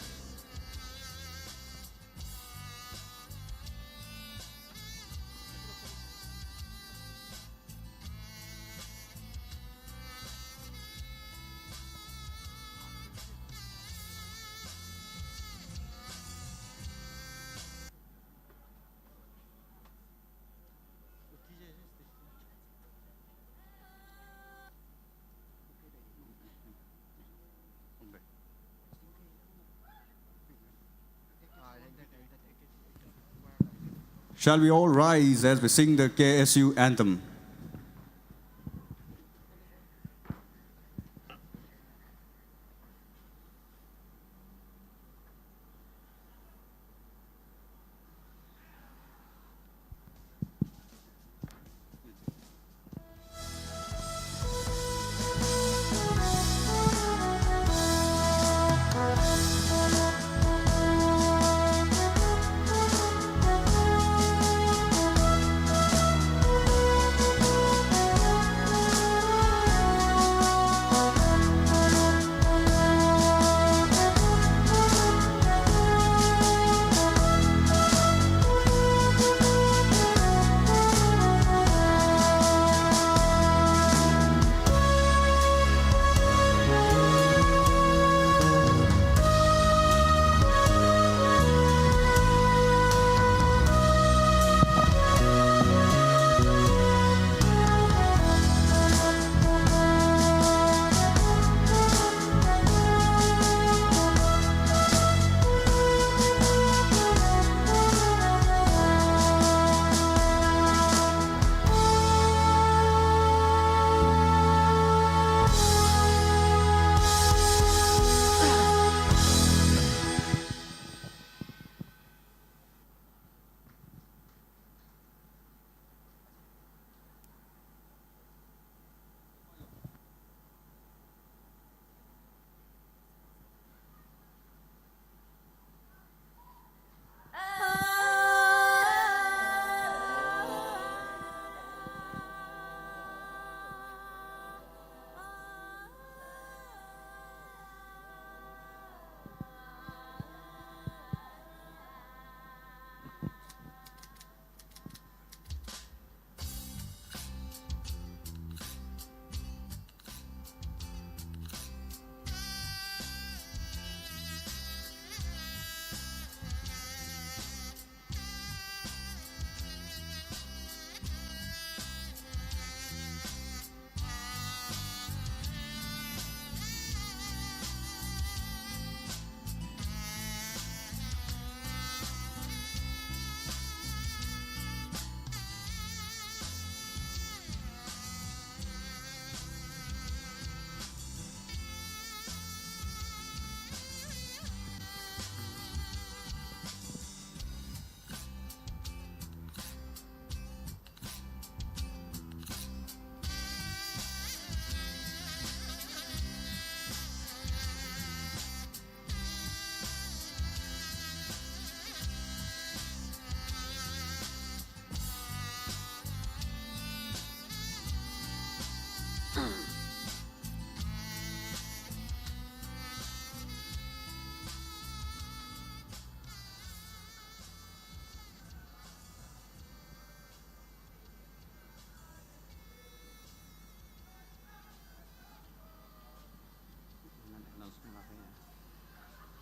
Shall we all rise as we sing the K S U anthem?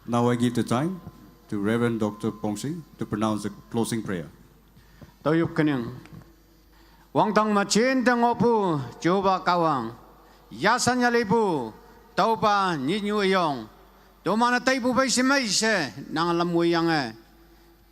Now I give the time to Reverend Doctor Pongsing to pronounce the closing prayer. Tau yop kening. Wangtang machin tang opu Jehovah Kawang. Yasan yalipu taupa nyinyu yong. Tomana taipu bai simai se nang lam wuyang e.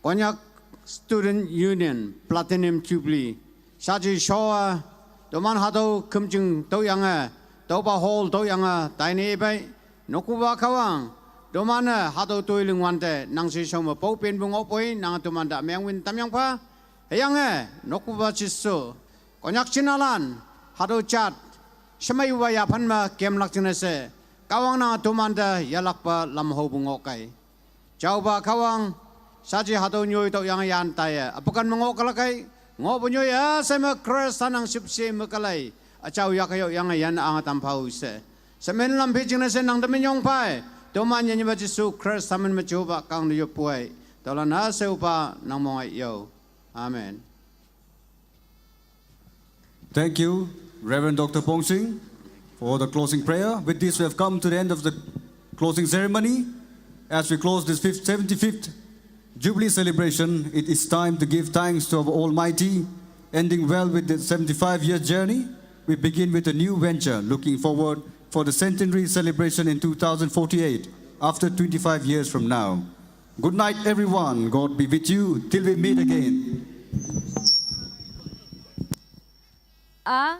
Konyak Student Union Platinum Jubilee. Saji shoa, doman hatau kemjing tau yang e, taupa hall tau yang e, taini bai, nokuba Kawang, doman e hatau toiling wante, nang si shoma pau pen bung opoi, nang doman da meng win tam yang pa, yang e, nokuba Jisu, Konyak chinalan, hatau chat, semai wa yapan ma kem lak jine se, Kawang nang doman da yalak pa lam ho bung okai. Jehovah Kawang, saji hatau nyoi tau yang yan tai e. Apakan mengo kalakai, ngo penyoi e, sema Christ sanang sipsi mekalai. Achau yak ayok yang yan ang tam pau se. Semen lam pijing na se nang temen yong pai. Doman nyanyi ba Jisu Christ samen me Jehovah kang de yop puai. Tau la na se upa nang mong ai yo. Amen. Thank you, Reverend Doctor Pongsing, for the closing prayer. With this, we have come to the end of the closing ceremony. As we close this fifth, seventy-fifth Jubilee celebration, it is time to give thanks to our Almighty, ending well with the seventy-five-year journey. We begin with a new venture, looking forward for the centenary celebration in two thousand forty-eight, after twenty-five years from now. Good night, everyone. God be with you till we meet again. A,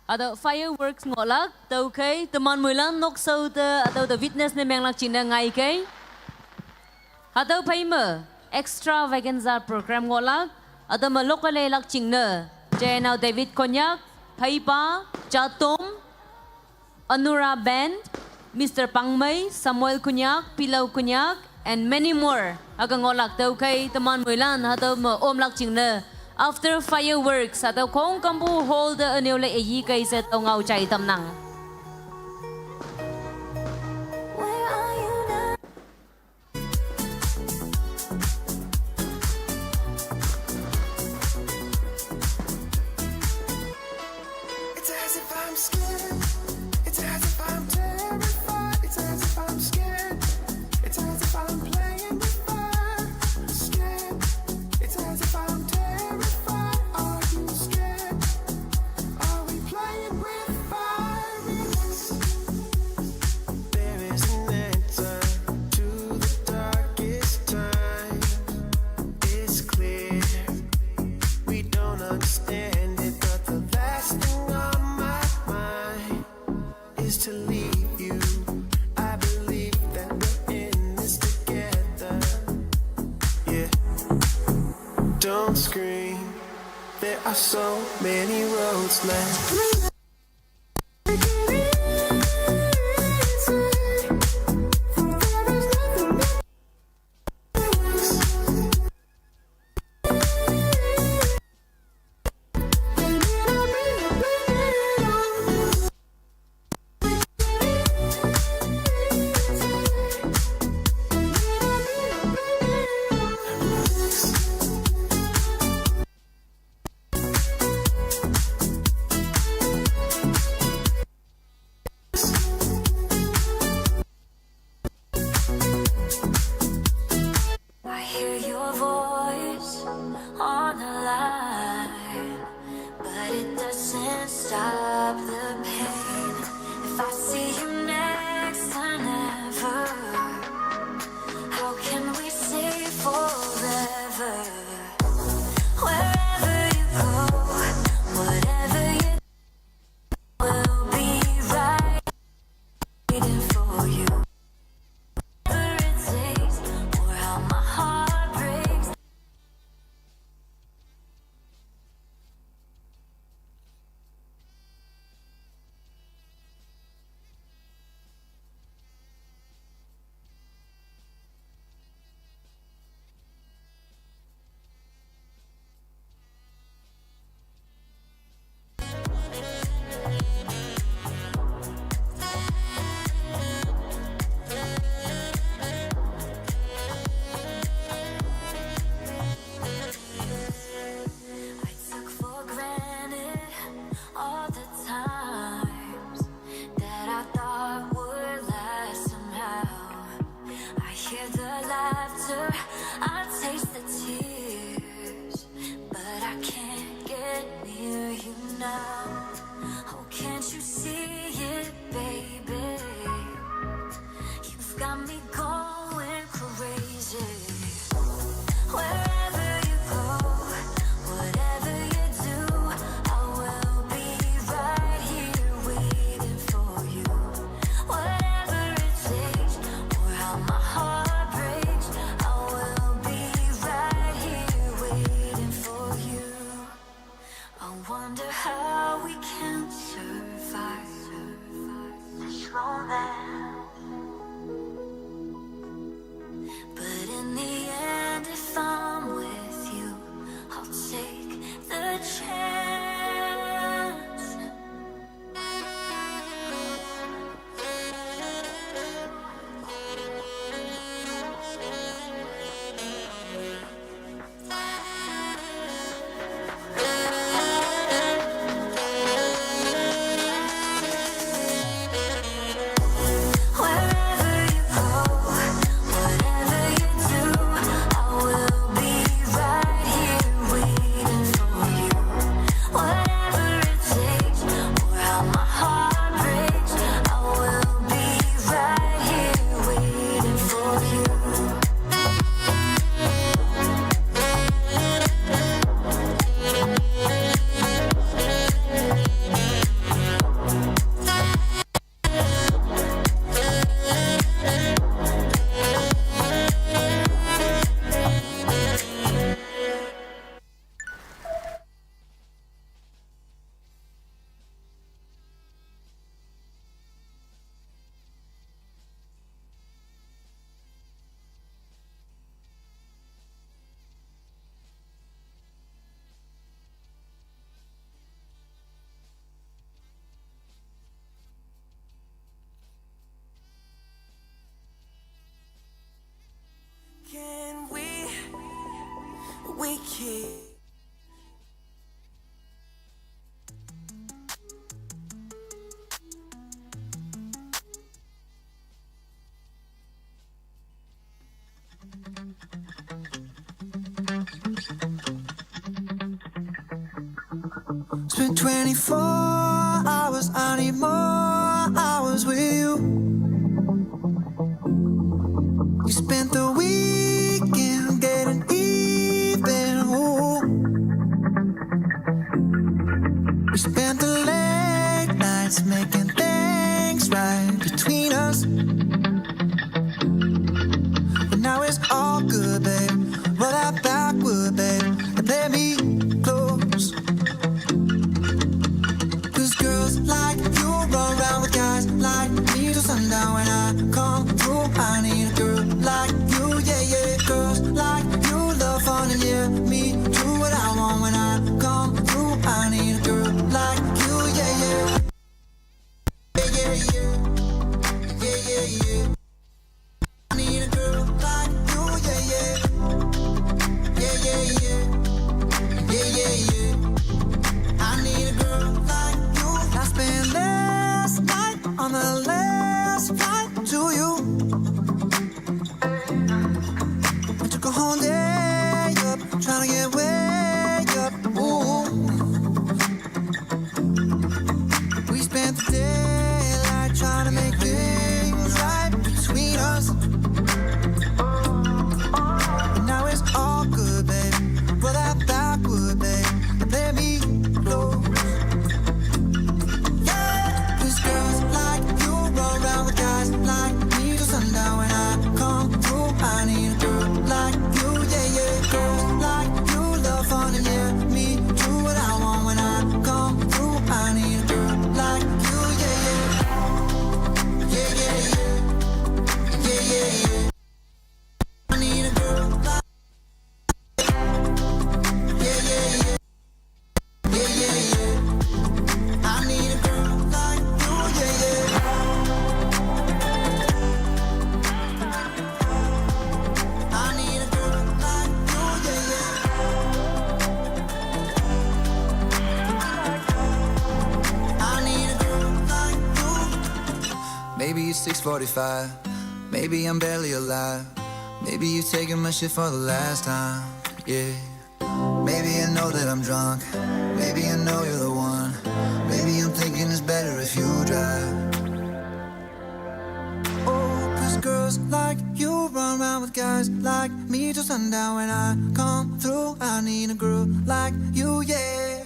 hatau fireworks ngohlak, tau kei, teman muilan nok sau te, hatau te witness ne menglak jingne ngai kei. Hatau phei me, extravaganza program ngohlak, hatau me lokalai lak jingne, Jainau David Konyak, phei pa, Jatom, Anura Band, Mister Pangmei, Samuel Kunyak, Pilau Kunyak, and many more. Aga ngohlak tau kei teman muilan hatau me omlak jingne. After fireworks, hatau kong kampu hall te aneu le eyi kei se tau ngau chai tam nang. It's as if I'm scared. It's as if I'm terrified. It's as if I'm scared. It's as if I'm playing with fire. Scared. It's as if I'm terrified. Are you scared? Are we playing with fire? There is an answer to the darkest time. It's clear. We don't understand it, but the last thing on my mind is to leave you. I believe that we're in this together. Yeah. Don't scream. There are so many roads left. I hear your voice on the line, but it doesn't stop the pain. If I see you next to never, how can we say forever? Wherever you go, whatever you will be right waiting for you. Whatever it takes, or how my heart breaks. Spent twenty-four hours, I need more hours with you. We spent the weekend getting even. Ooh. We spent the late nights making things right between us. But now it's all good, babe. Roll that backward, babe, and play me close. 'Cause girls like you run around with guys like me till sundown. When I come through, I need a girl like you, yeah, yeah. Girls like you love fun and, yeah, me do what I want. When I come through, I need a girl like you, yeah, yeah. Yeah, yeah, yeah. Yeah, yeah, yeah. I need a girl like you, yeah, yeah. Yeah, yeah, yeah. Yeah, yeah, yeah. I need a girl like you. I spent last night on the last flight to you. I took a whole day up, trying to get way up. Ooh. We spent the daylight trying to make things right between us. But now it's all good, babe. Roll that backward, babe, and play me close. Yeah, 'cause girls like you run around with guys like me till sundown. When I come through, I need a girl like you, yeah, yeah. Girls like you love fun and, yeah, me do what I want. When I come through, I need a girl like you, yeah, yeah. Yeah, yeah, yeah. Yeah, yeah, yeah. I need a girl like, yeah, yeah, yeah. Yeah, yeah, yeah. I need a girl like you, yeah, yeah. I need a girl like you, yeah, yeah. I need a girl like you. Maybe it's six forty-five. Maybe I'm barely alive. Maybe you're taking my shit for the last time. Yeah. Maybe I know that I'm drunk. Maybe I know you're the one. Maybe I'm thinking it's better if you drive. Oh, 'cause girls like you run around with guys like me till sundown. When I come through, I need a girl like you, yeah.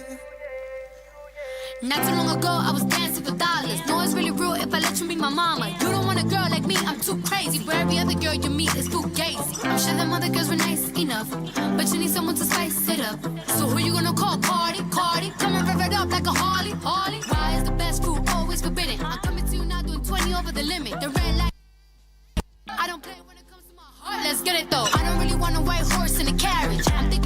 Not too long ago, I was dancing for dollars. No, it's really real if I let you be my mama. You don't want a girl like me, I'm too crazy. Where every other girl you meet is fugazi. I'm sure them other girls were nice enough, but you need someone to spice it up. So who you gonna call? Cardi, Cardi. Come and rev it up like a Harley, Harley. Why is the best food always forbidden? I'm coming to you now, doing twenty over the limit. The red light. I don't play when it comes to my heart. Let's get it though. I don't really want a white horse in a carriage. I'm thinking